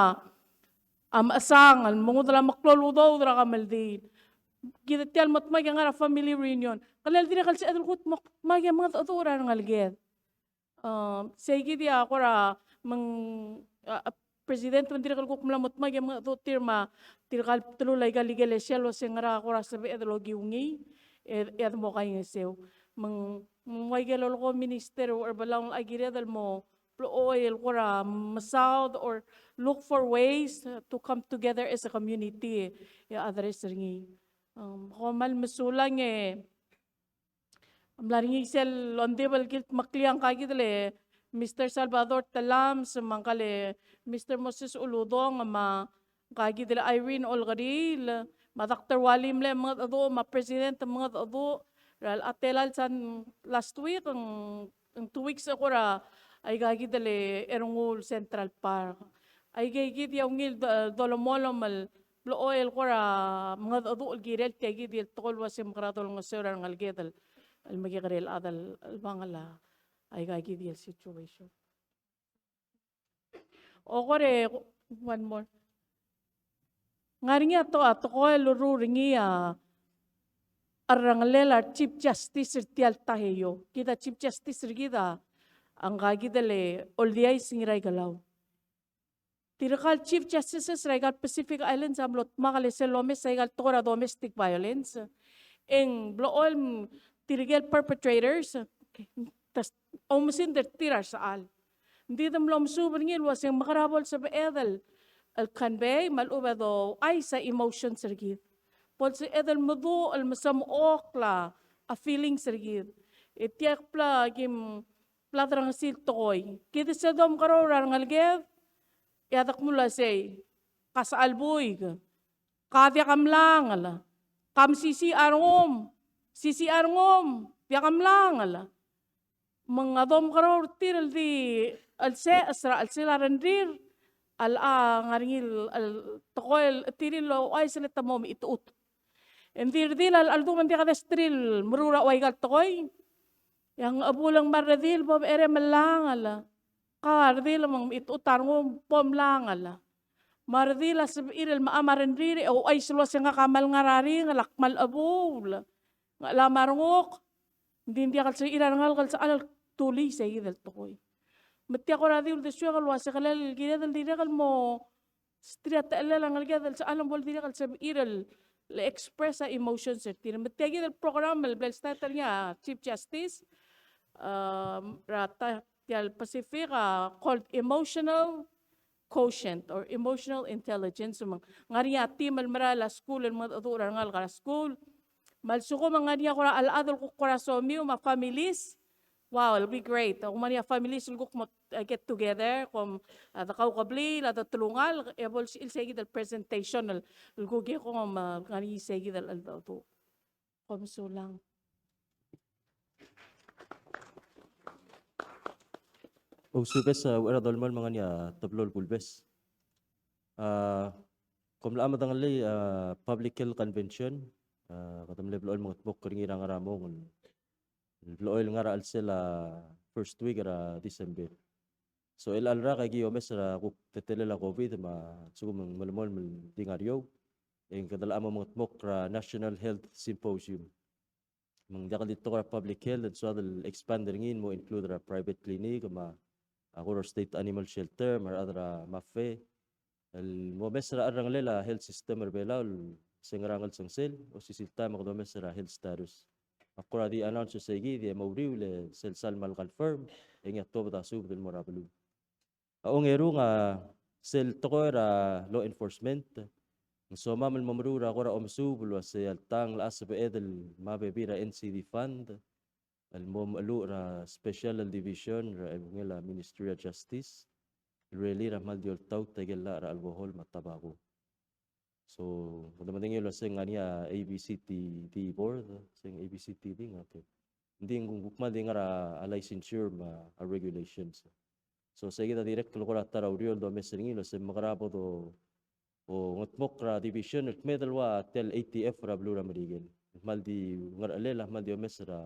a mechesang, el mo ngudel a meklou el udoud er a kemeldiil. Kid tia el mo dmak e ngar er a family reunion. Kele el dirrek el sebeched el kuk mo dmak e mengedecheduch er a rengeleked. A, sei kid a kora me ng, a, a, president me ng dirrek el kuk mla mo dmak e mengedecheduch er tir me tirka el bdelul aika el ikelesia el uase ngera kora sebeched el okiu ngii, e, e de mo kaingeseu. Me ng, me ng ua ikel lolekoi a minister er a Belau el kired el mo blechoel el kora mesaod or look for ways to come together as a community e address er ngii. Um, kom kmal mesulang e mla er ngii sel ongdibel el kildmeklii a ngka kid el Mister Salvador Tellames, me ngka el Mister Moses Uludong, me ngka kid el Irene Olkeriil, me a Doctor Wally mle mengedecheduch, me a President mengedecheduch, er a tela el sand last week, ng, ng two weeks ago er a aika kid el Ernguul Central Park. Aika kid a ungil do-, dolemolem el blechoel el kora mengedecheduch el kirel tia kid el tekoi el uase mekera dolengeseu er a rengeleked el, el mekekerei el chad el, el bangel a aika kid el situation. Okor e, one more. Ngar er ngii a to-, a tekoi el loruul er ngii a, a rrengelel a Chief Justice er tia el Taiheio. Kid a Chief Justice er kid a, a ngka kid el Oldiais Ngiraikelau. Tirka el Chief Justices er aika el Pacific Islands a mlo dmak el sel lomes aika el tekoi er a domestic violence. E ng blechoel tirke el perpetrators, okay, te oumesingd er tir a resechal. Ng di de mlo mesuub er ngii el uase ng mekera bo lsebeched el, el convey, me a lechub e douchais a emotions er kid. Bo lsebeched el meduch el mesemechokl a feelings er kid. E tia kbla kim bla derengesii el tekoi. Kid sel domekerreu er a rengeleked, e a dekmo el uasei, ka sechal buik, ka diak a mlangel, ka mesisiich a rengum, sisiich a rengum, diak a mlangel. Me ng a domekerreu er tir el di, el se, el sera, el sel a rengrir, a le, a ngar er ngii el, el tekoi el, tir el ouchais el te mo mechitechut. E ng di redil a, a ledu me ng diak desterir el meruul er a ua ika el tekoi. E a Ngebul e ng mla redil bo becherei me langel. Ka redil me ng mechitechut a rengum bo mlangel. Me a redil a sebechir el mecham a rengrir e ouchais el uase ngak a kmal ngar er a ringel, ak kmal chebuul. Ng chelecha me a renguk, ng di ng diak el sebechir a rengalek el sechal el dulii sei kid el tekoi. Me tia kora di uldesuek el uase kele el kired el dirrek el mo sterir a techellel a rengeleked el sechal me bo el dirrek el sebechir el express a emotions er tir. Me tia kid el program el bla el start er ngii a Chief Justice, um, er a ta-, tia el Pacific, a called emotional quotient or emotional intelligence. Me ng ngar er ngii a team el merael a skuul el mengedecheduch er a rengalek er a skuul. Me a lsekum e ng ngar er ngii a kora chad el kuk kora somiu me a families, wow, it'll be great. Ak mo er ngii a families el kuk mo, uh, get together, kom, uh, dekaukebliil, a detelungalek, e bo lsebechir seikid el presentation el, el kuk e kom, uh, ngar er ngii seikid el, el, el, Kom mesulang. Ousubes, a, er a dolemolem me ng ngar er ngii a teblo el kulebes. A, kom locha medengelii a public health convention, a, kede mle blechoel el mengedmokl er ngii er a ngar er a mong el, el blechoel ngar er a chelsel a first week er a December. So, el chelecha el rak e aki omes er a kuk teletelel a COVID me a lsekum ng melemolem el di ngar er eou, e ng kede locha mo mengedmokl er a National Health Symposium. Me ng diak el di tekoi er a public health, e ng soad el expand er ngii el mo include er a private clinic me a, a, Koror State Animal Shelter me a rechad er a MAFE, el mo omes er a cherrengelel a health system er a Belau el se ngera a ngelsengsel, osisiu el taem e kede omes er a health status. Ak kora di announce er seikid e mo uriul e sel sal kmal confirm, e ngii a tuobed a subed el mo er a beluu. A ongerung a sel tekoi er a law enforcement, ng somam el mo meruul er a kora omesuub el uasei a lta ng locha sebeched el mo bebil er a NCD fund, el mo mecheluch er a special el division er a, el ungil a Ministry of Justice, el rullii er a kmal di oltaut a ikel llach er a alcohol me a tobacco. So, kede medengei el uasei ng ngar er ngii a ABCTD board, se ng ABCTD, ng, okay. Ng di ng kuk kmal di ngar er a licensure me a regulations. So, seikid a dirrek el kora ta er a ureor el domes er ngii el uasei ng mekera bo do o ngedmokl er a division el kmeed el ua tia el ATF er a beluu er a Merikel. Kmal di ngerechelel a kmal di omes er a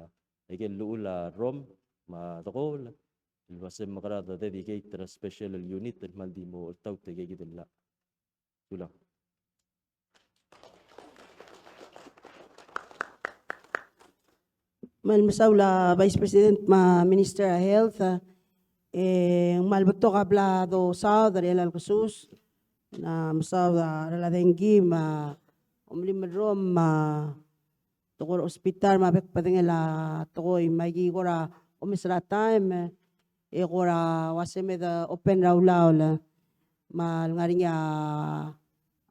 ikel llechul a rrom me a dekool el uasei ng mekera de dedicate er a special el unit el kmal di mo oltaut a ikakid el llach. Sulang. Me ng mesaul a Vice President me a Minister er a Health, e ng kmal betok a bla dosaod er chelecha el kesus, ng mesaod er a dengue me a omelim el rrom me a tekoi er a hospital me a bek el bedengel a tekoi me aki kora omes er a taem, e kora uasei me de open er a ulaol, me a lengar er ngii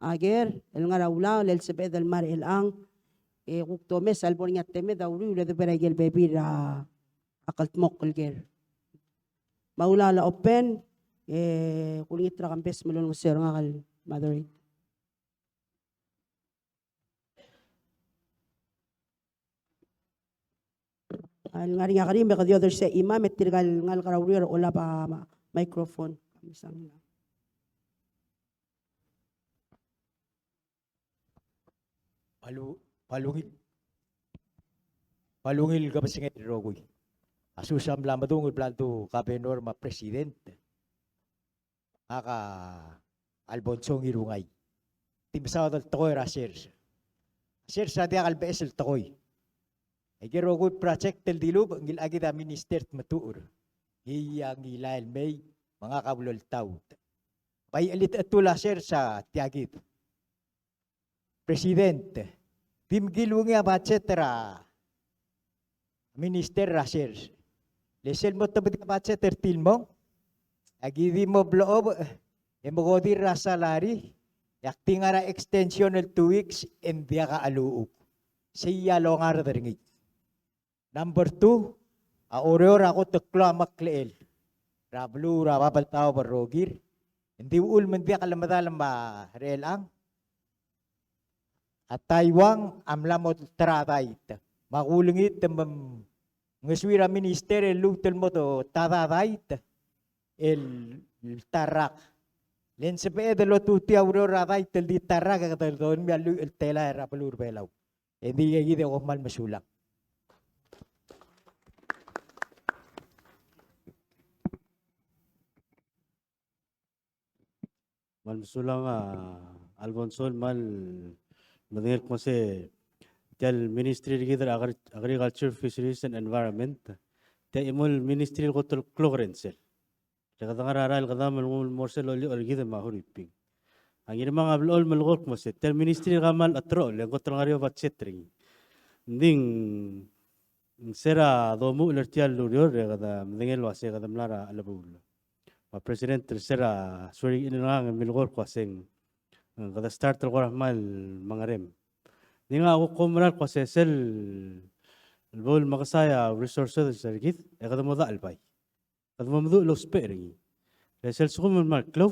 a ker el ngar er a ulaol el sebeched el mei er chelechang, e kuk domes a lebo er ngii a temed a uriul e de bo er a ikel bebil er a kldmokl el ker. Me a ulaol a open, e kulengit er a Kambes me lolengeseu er ngak el moderate. A lengar er ngii a kerim e kede odersii a chimam, me tirka el ngalek er a ureor a olab a ma-, microphone. Palu-, palungil, palungil kebesengei el rokui. A sus a mla medung el bla ledu governor me a president. Ngak a Alfonso Ngirungai. Di mesaod el tekoi er a sers. A sers a diak el beches el tekoi. Aike el rokui el project el dilubech, ngii el chakid a minister el tmetuchl. Ngii a ngilai el mei, me ngak a uloltaut. Bai chelitechetul a sers a tiakid. President, di mkilungii a budget er a minister er a sers. Le sel mo tobedii a budget er tir el mong, aki di mo blechobech e mekodir er a salary, e ak di ngar er a extension el two weeks e ng diak a cheluchuk. Sei a longard er ngii. Number two, a Oreor a kot el klou a meklechel er a beluu er a Babeldaob el rokir, ng di uchul me ng diak lemedal me a er chelechang. A Taiwan a mla mo ta er a dait, me a kulengit me ng ngesuir a minister el lmuut el mo ta er a dait el ta el rak. Le ng sebeched el otutii a ureor er a dait el di ta el rak e kede dolemii a lluich el telael er a beluu er a Belau. E ng di ikakid e kom kmal mesulang. Kmal mesulang a Alfonso, kmal medengei el kmo se tia el Ministry er kid er a Agri-, Agriculture, Fisheries and Environment. Tia chimo el ministry el kot el klou a kerensel. Le kede ngar er a rael el kedam el nguu el mo er sel olioch er kid me a Huriping. A Ngirmang a blechoel melekoi el kmo se tia el ministry el kmal cheterochel, le ng kot el ngar er eou a budget er ngii. Ng di ng Ng se er a domuchel er tia el ureor e kede medengei el uasei kede mla er a chelebuul. Me a president er se er a swearing in er ngak e milekoi el kmo uasei ng kede start el kora kmal mengerem. Ng di ngak a kuk oumera el kmo uasei sel bo el mekesai a resources er kid e kede mo dachelbai. Kede mo meduch el ousbech er ngii. Le sel lsekum el kmal klou,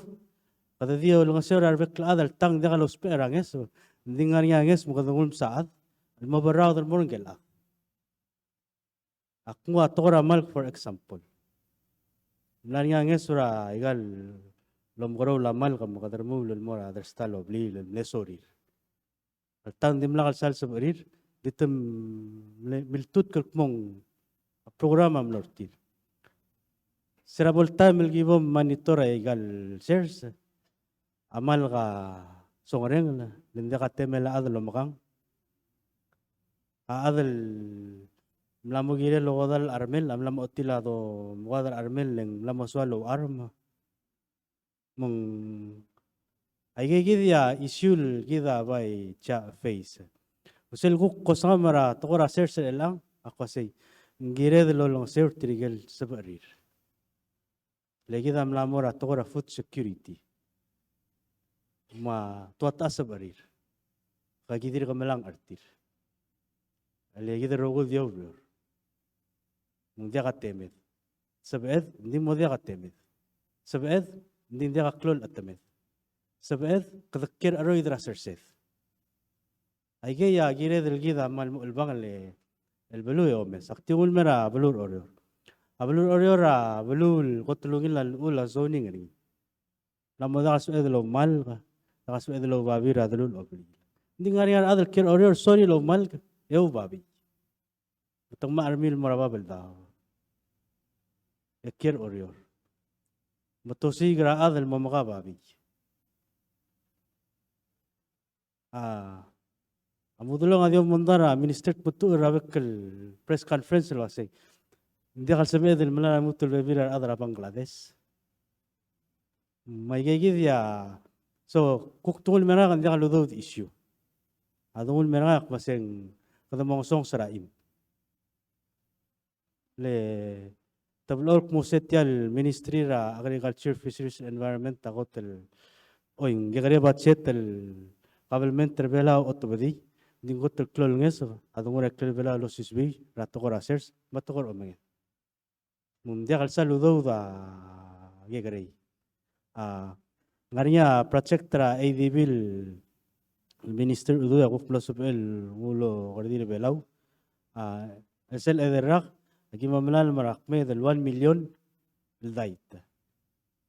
kede di olengeseu er a rebek el chad el tang diak lousbech er a ngeso, ng di ngar er ngii a ngeso me kede nguu el msa chad el mo berraod el mo er ngike el chad. Ak nguu a tekoi er a malk for example. Ng mla er ngii a ngeso er a ikal omekeroul a malk me kede remuul el mo er a dersta el blil el mle sorir. Alta ng dimlak el sal sebechir, di te mle-, miltutk el kmo ng program a mlo er tir. Se er a bo el taem el ki bo monitor a ikal sers, a malk a songerengel, le ng diak a temel a chad el omekang. A chad el mla mo kirel okodall a charmel, a mla mo ochotii a domekoad er a charmel, le ng mla mo soal oucharm. Me ng aikei kid a issue el kid a bai face. Me sel kuk kosengam er a tekoi er a sers er chelechang, a kmo uasei, ng kired el olengeseu er tirke el sebechir. Le kid a mla mo er a tekoi er a food security. Me a tua techa sebechir. Ka kid dirk melang er tir. Le kid el rokui di oureor. Me ng diak a temed. Sebeched, ng di mo diak a temed. Sebeched, ng di ng diak a klou el chetemed. Sebeched, kede kiei er a cheroid er a sersed. Aikei a kired el kid a kmal mo chelebangel el beluu e omes. Ak di nguu el mei er a beluu er Oreor. A beluu er Oreor a beluu el kot el ungil a llechul a zoning er ngii. Ng mla mo diak a sebeched el oumalk, diak a sebeched el oubabier er a delul a blil. Ng di ngar er ngii a rechad el kiei er Oreor, sorry el oumalk, e oubabier. Me te ngmai a chermil el mo er a Babeldaob e kiei er Oreor. Me te osiik er a chad el mo meka babier. A, a Mudelong a di omdasu er a Minister Tmetuchl er a bek el press conference el uasei, ng diak el sebeched el melai a lmuut el bebil er a rechad er a Bangladesh. Me aikei kid a, so, kuk dengul mei er ngak e ng diak el udoud issue. A dengul mei er ngak a kmo uasei ng kede mo ngesonges er a chim. Le te blechoel el kmo se tia el Ministry er a Agriculture, Fisheries, Environment a kot el, oi, ng kekerei a budget el government er Belau a otobedii, ng di ng kot el klou el ngeso a dengul er a ikrel Belau el osisiu er a tekoi er a sers me a tekoi er a omenged. Me ng diak el sal udoud a kekerei. A, ngar er ngii a project er a ADB el Minister Udui a kuk mlo sebechel el nguu el okerdii er Belau. A, e sel chederrak, aki mo melalem er a kmeed el one million el dait.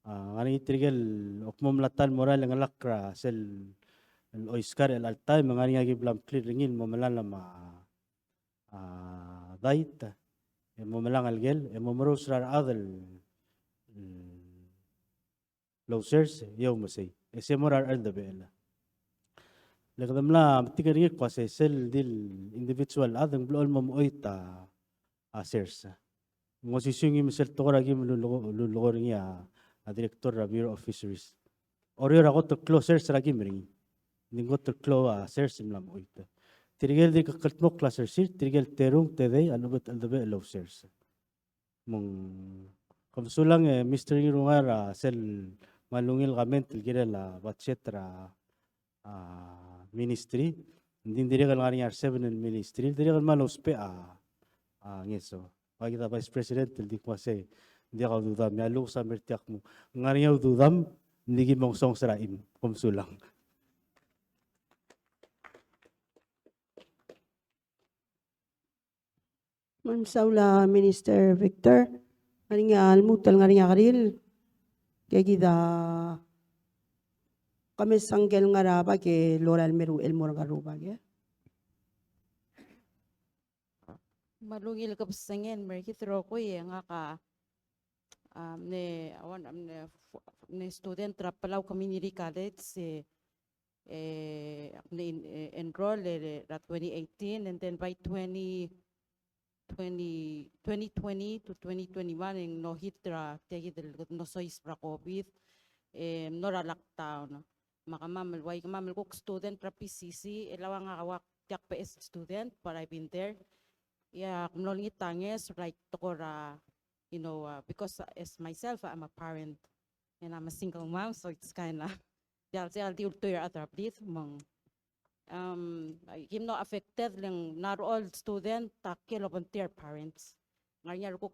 A, ngar er ngii tirke el kuk mo melai a ta el mo er a lengelakl er a sel el oiskar el alta, me ngar er ngii a ki bla mklir er ngii el mo melalem a a, dait, e mo melang el kel, e mo merous er a rechad el, el ousers, e oumesei. E se mo er a recheldebechel. Le kede mla metik er ngii el kmo uasei sel di el individual chad, ng blechoel el mo mechoit a, a sers. Ng osisiu ngii me sel tekoi er a kim el luleko-, lulekoi er ngii a, a director er a Bureau of Fisheries. Oreor a kot el klou a sers er a kim er ngii. Ng di ng kot el klou a sers el mla mechoit. Tirke el dirk kldmokl a sersir, tirke el terung, tedei, a lechub e te cheldebechel el ousers. Me ng, kom sulang e Mister Ngirungai er a sel kmal ungil comment el kirel a budget er a, a, ministry. Ng di ng dirrek el ngar er ngii a re seven el ministry, dirrek el kmal ousbech a, a, ngeso. Ua kid a Vice President el di kmo uasei, ng diak a ududam, e a lluches a mer tiang el kmo ng ngar er ngii a ududam, ng di ki mo ngesonges er a chim, kom sulang. Me ng mesaul a Minister Victor, ngar er ngii a lmuut el ngar er ngii a kerir, ke kid a kemesang el ngar er a bak e lorael el mer a uchei el mo er a rubak e. Me a ungil kebesengei el mer kid el rokui e ngak a, a, mle, a one, a mle, mle student er a Palau Community College, e, e, mle en-, e, enroll er a twenty eighteen, and then by twenty, twenty, twenty twenty to twenty twenty-one, e ng no hit er a tia kid el, no soiseb er a COVID, e, mlo er a lockdown. Me kemam el, ua ikemam el kuk student er a P C C, e le ua ngak a ua tiak beches el student, but I've been there. Ia, ak mlo olengit a ngeso, like, tekoi er a, you know, uh, because, uh, as myself, I'm a parent and I'm a single mom, so it's kind of, yeah, I'll say I'll deal to your other bleed, mong. Um, ki mlo affected le ng ngar er a all student, ta kiei el obengterir a parents. Ngar er ngii a rekuk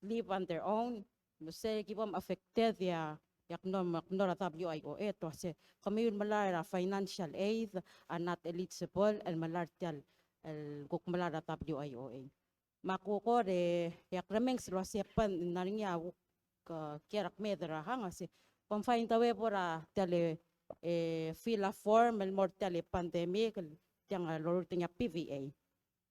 live on their own. Me se ki bo affected ia, ia kmo, kmo er a W I O A, te uase, kemiu el melai er a financial aid are not eligible el melai er tia el, el kuk melai er a W I O A. Me a kuk kora, e, ak remenges el uase, pan, ngar er ngii a kuk, e, kiei er a kmeed er a hang, uase, kom find a way bo er a tia el, e, fill a form el mo er tia el pandemic, el tiang a loruul er ngii a P V A.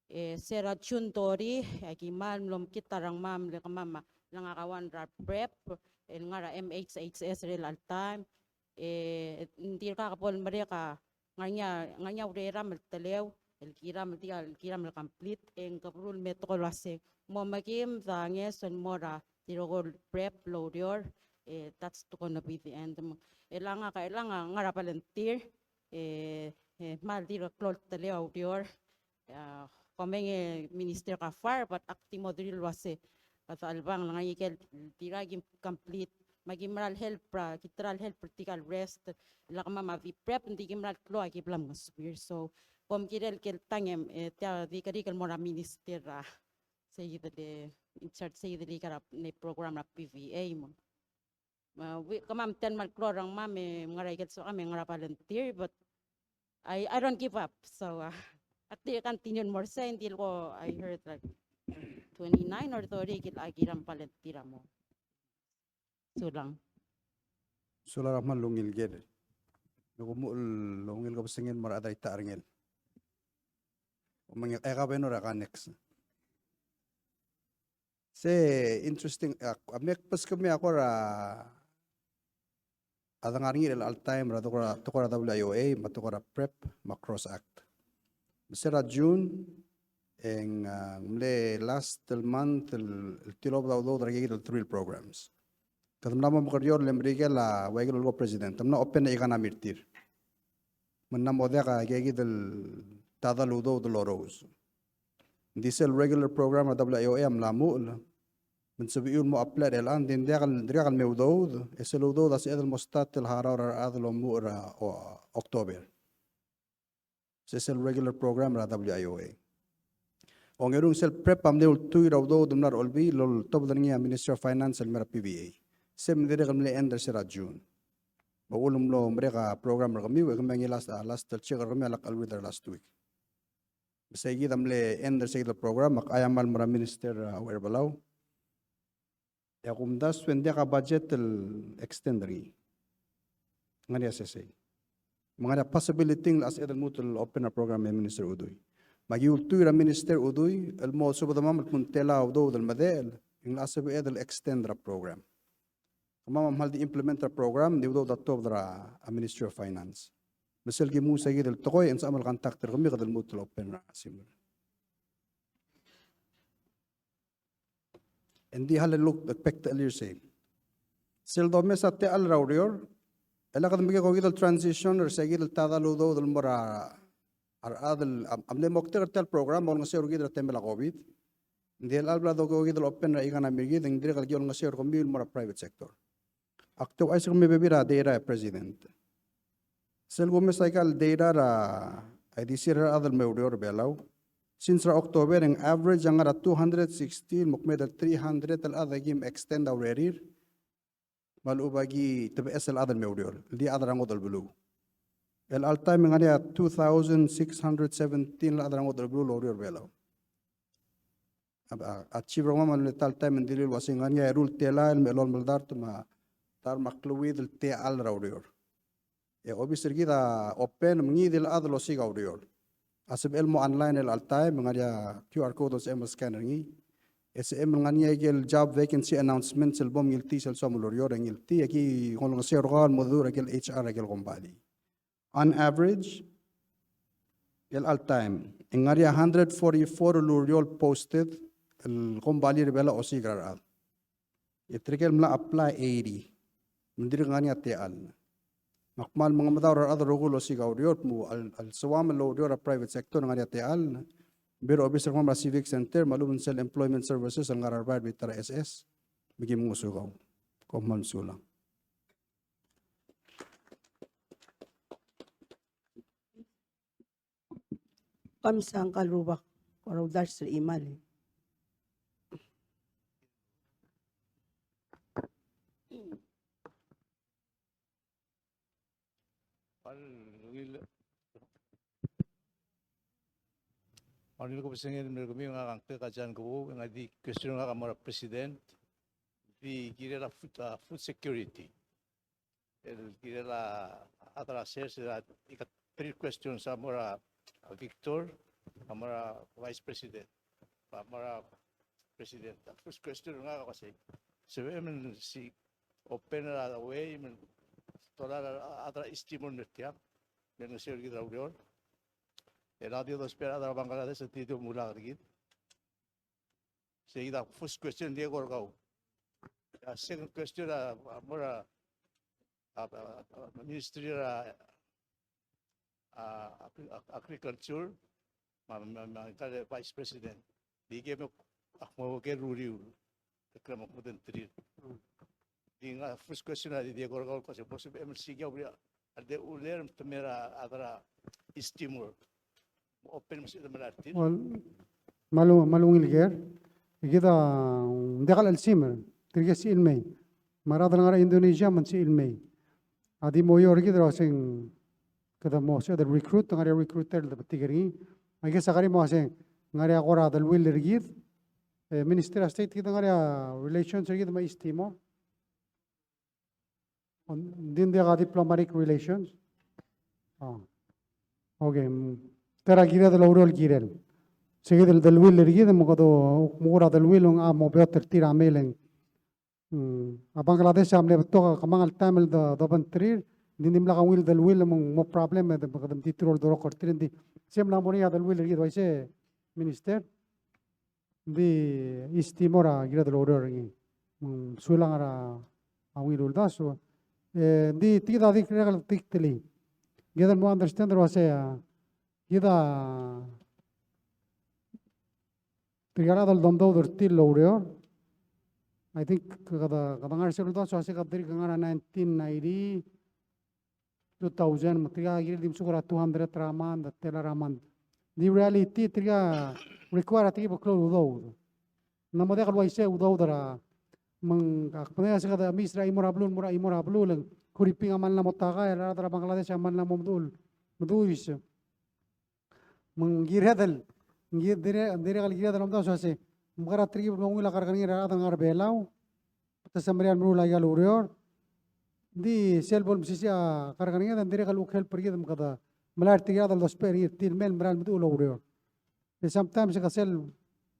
E, se er a June thirty, e, aki kmal mlo mekngit a rengmam le kemam a, le ngak a one er a prep, el ngar er a M H H S er chelecha el taem. E, ng dirkak bo lemerek a, ngar er ngii a, ngar er ngii a ureram el teleu, el kiram el di, el kiram el complete, e ng keberul me tekoi el uase, mo mekiis a ngeso el mo er a tirke el prep el oureor, e, that's gonna be the end. E le ngak, e le ngak a ngar er a volunteer, e, e, kmal dirk klou el teleu a ureor, a, komeng e minister ka far, but ak di mo dirrek el uase, kede chelebangel ngar er ngii ikel, dirkak ki complete, me ki mera el help er a, ki ta er a help er tirka el rest, le kemam a di prep, ng di ki mera el klou a ki bla mngesubir. So, kom kirel ikel tang e, e, tia di kerik el mo er a minister er a, sei kid el, in charge sei kid el ikal program er a P V A mo. Me, ui, kemam tia el kmal klou a rengmam e ngar er a ikel soam e ngar er a volunteer, but I, I don't give up. So, uh, ak di continue el mo er sei, ng di le ko, I heard, like, twenty-nine or thirty kid a kiram el volunteer a mo. Sulang. Sulang er a kmal ungil ker. Me kumuchel el ungil kebesengei el mo er a chad er a Itacharengel. Omengek e ka benor a ka next. Se interesting, a, a mekbes kemiu a kora, a dengar er ngii er chelecha el taem er a tekoi er a, tekoi er a W I O A, me a tekoi er a prep, me a CROSS Act. Me se er a June, e ng, a, mle last el month, el, el tilobed a udoud er a ikakid el three programs. Kede mla mo mekerior el Merikel a, ua ikel lolekoi a president, te mla open a economy er tir. Me ng mla mo diak a ikakid el tadal udoud el orous. Ng di sel regular program er a W I O A a mla muchel. Me ng sebechiu el mo apply er chelechang, ng di ng diak el, diak el me udoud, e sel udoud a sebeched el mo start el harau er a rechad el omuchel er a, o, October. Se sel regular program er a W I O A. Ongerung, sel prep a mle ultuil er a udoud el mla er a Olbiil el oltobed er ngii a Ministry of Finance el mei er a P V A. Se me ng dirrek el mle end er se er a June. Me a uchul me ng mlo merek a program er kemiu, e kemiu a ngii last, a, last el check er kemiu a lak cheleuid er a last week. Me se kid a mle end er se kid el program, me ak chai a kmal mo er a Minister, a, Uherbelau. E a kumdasu e ng diak a budget el extend er ngii. Ng ngar er ngii a sesei. Me ng ngar er ngii a possibility ng locha sebeched el lmuut el open a program e Minister Udui. Me aki ultuil er a Minister Udui el mo subedemam el kmo ng tela a udoud el medechel, e ng locha sebeched el extend er a program. Kemam a kmal di implement er a program, ng di udoud a tuobed er a Ministry of Finance. Me sel ki muu se kid el tekoi, e ng sebecham el contact er kemiu e kede lmuut el open er a similar. Ng di hal el look back to earlier sel. Sel domes a techall er a ureor, e le kede mekek a kid el transition er se kid el tadal udoud el mo er a, a rechad el, a, a mle moktek er tia el program, olengeseu er kid er a temel a COVID. Ng di el chelecha el bla dokokid el open er a economy er kid, e ng dirrek el ki olengeseu er kemiu el mo er a private sector. Ak di ouchais er kemiu a bebil er a data, President. Sel kumes aika el data er a, a ildisir a rechad el me oureor er a Belau. Since er a October, e ng average a ngar er a two hundred sixty, el mo kmeed el three hundred el chad a kim extend a urerir. Me a lechub a ki tebeches el chad el me oureor, el di chad er a ngodech el beluu. El all time e ng ngar er ngii a two thousand six hundred seventeen el chad er a ngodech el beluu el oureor er a Belau. A, a, a chief er kemam a mle ta el taem e ng dilu el uasei ng ngar er ngii a eru el telael me a elolem el dart me a, dart me a kleuid el techall er a ureor. E obis er kid a open, me ngii di el chad el osiik a ureor. A sebechel el mo online er chelecha el taem, me ng ngar er ngii a Q R code el sebechem el scan er ngii. E sebechem el ngar er ngii a ikel job vacancy announcement sel bo mngiltii sel soam el ureor e ngiltii, e aki olengeseu er kau el mo dmu er a ikel H R er a ikel kombalii. On average, er chelecha el taem, e ng ngar er ngii a hundred forty-four el ureor el posted el kombalii er a Belau a osiik er a rechad. E tirke el mla apply eighty. Me ng dirk ngar er ngii a techall. Me ak kmal mengemedaol er a rechad el rokui el osiik a ureor, me a, a lsekum el oureor er a private sector ng ngar er ngii a techall. Bureau Office er kemam er a Civic Center, me a lechub e ng sel Employment Services el ngar er a rebai er a bita er a S S, me ki ngosukau. Kom kmal mesulang. Kom sa ngkal rubak, ko er a uldasu er a chimal. Ungil, ungil kebesengei el mei er kemiu. Ngak a Ngkek a John Kebou, e ng di question er ngak a mo er a President, di kirel a food, a food security. El kirel a chad er a sers, er a, ika three questions a mo er a Victor, a mo er a Vice President, a mo er a President. A first question er ngak a uasei, sebechem el si open er a way me ng tolai a chad er a East Timor el mer tiang, me ng ngeseu er kid er a ureor. E a di dousbech a chad er a Bangladesh a di domuchel er kid. Sei kid a first question el diak er kau. A second question a, a mo er a, a, a, a, Ministry er a, a, Agri-, a, Agriculture, me a, me a, me a, me a Vice President. Di ke me ak mo ker er a uriul. Ke kora mo kudengterir. Di ngak a first question a di diak er kau el kmo se bo sebechem el siik a ureor a de uler me te mei er a chad er a East Timor. Open me se de melai er tir. Well, me a lu-, me a lungil ker. E kid a, ng diak el chelsimer. Tirke a sebechir el mei. Me a rechad el ngar er a Indonesia me ng sebechir el mei. A di mo er kid er a uaseng kede mo sebeched el recruit, ngar er ngii a recruiter el de betik er ngii. I guess a kora mo uaseng ngar er ngii a kora deleuill er kid. E, Minister of State, kid a ngar er ngii a relations er kid me a East Timor. Ng di ng diak a diplomatic relations? Oh. Okay. Mm. Ta er a kired el oureor el kirel. Se kid el deleuill er kid, me kede mo kora deleuill, ng a mo beot er tir a mei e le ng, mm, a Bangladesh a mle betok a kemanget el taem el do-, dobengterir, ng di dimlak a ungil deleuill, me ng mo problem, e de, kede mdi teru el dorok er tir, ng di se mla mo er ngii a deleuill er kid, uaisei, Minister? Ng di East Timor a kired el oureor er ngii. Mm, sulang er a ungil uldasu. E, ng di tia kid a dirrek el tia kid el, kid a mo understand er a uasei, a, kid a tirka el chad el domdasu er tir el oureor. I think kede, kede ngar er sel uldasu a uasei kede dirk ngar er a nineteen ninety, two thousand, me tirka a kirir el di mesuk er a two hundred er a month, tela er a month. Di reality, tirka a require a tekib el klou el udoud. Ng mo diak el uaisei udoud er a, me ng, ak medengei a se kede mesa er a chimo er a beluu, mo er a chimo er a beluu, le ng kuriping a mla mo takai, a rechad er a Bangladesh a mla mo meduch, meduis. Me ng kired el, ng ki-, dire-, dirrek el kired el omdasu el uasei, mkera tirke el bla ungil a kerrekerngel er a rechad el ngar er a Belau, te semeriar el meruul aika el ureor. Ng di sel bo el mesisiich a kerrekerngel, ng dirrek el kuk help er kid me kede melai er tirke el chad el dousbech er ngii er tir el mei el mera el meduch el oureor. E sometimes e ke sel,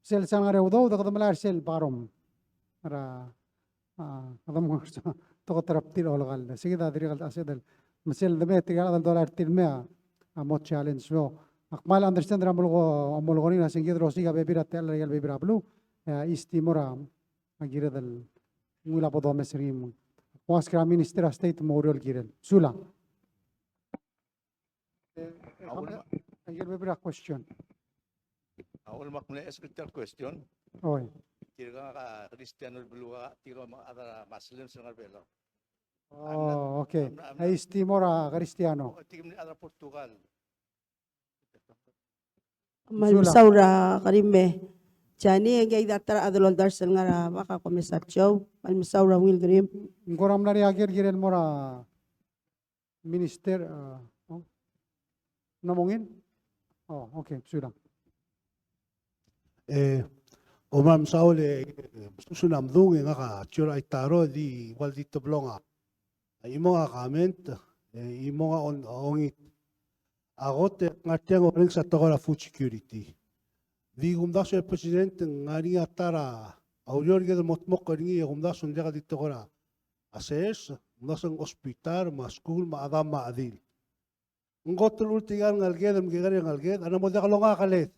sel sel ngar er a udoud e kede melai er sel bottom er a, a, kede mo, tokot er a btil olekall. Sei kid a dirrek el, a sel, me sel de mei tirke el chad el dolai er tir el mei a, a mo challenge. So, ak kmal understand er a moleko-, molekoi er ngii a se ng kired el osiik a bebil er a techall er aika el bebil er a beluu, e a East Timor a, a kired el ungil a bo domes er ngii me ng. Ak mo ask er a Minister of State me oureor el kirel. Sulang. E, e, a uchul me, aike el bebil er a question. A uchul me ak mle ask er tia el question. Oi. Tirka a Kristiano el beluu a, tirka a chad er a Muslim el ngar er a Belau. Oh, okay. I'm not, I'm not, a East Timor a Kristiano. Oh, tirka a chad er a Portugal. Kmal mesaul er a kerim e Jani, e ngii a ta er a chad el oldars el ngar er a bak a Komesar Joe. Kmal mesaul er a ungil kerim. Ng kora mla er ngii a ker el kirel mo er a Minister, a, oh. Ng mo ngii? Oh, okay, sulang. E, kom kmal mesaul e, e, mesusu a mdung e ngak a Joel Aitaro, di ua el di teblong a chimong a comment, e, chimong a on-, ongit. A kot e ngar tiang orrenges a tekoi er a food security. Di kumdasu e President, ng ngar er ngii a ta er a ureor el kede mo dmokl er ngii e kumdasu ng diak di tekoi er a a sers, ng mla seng hospital, me a skuul, me a chedam, me a chedil. Ng kot el ulterekokl a ngeleked, me kekerei a ngeleked, a ng mo diak longang a keled.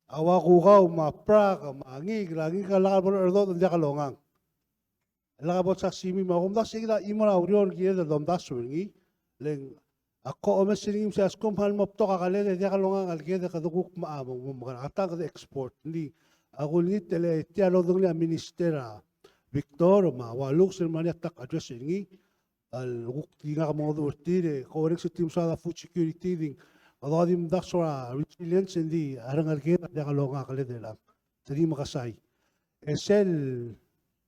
A ua kukau, me a brak, me a ngikel, a ngikel a lak bo el erdodech, ng diak longang. Lak bo el sasimi, me a kumdasu e kid a chimo er a ureor el kired el domdasu er ngii, le ng Ak ko omes er ngii me se a lsekum a kmal mo betok a keled e diak longang a keled e kede kuk mo, mo, mo, mo, a tang kede export. Ng di, ak ulengit el tia el odengelii a Minister a Victor me a Ualukes el mla er ngii a ta el address er ngii, el kuk di ngak a mengedecheduch er tir, e ko er ngii se di mesaod a food security, di ng kede di mdasu er a resilience, ng di a rengeleked a diak longang a keled er chelechang. Te di mekesai. E sel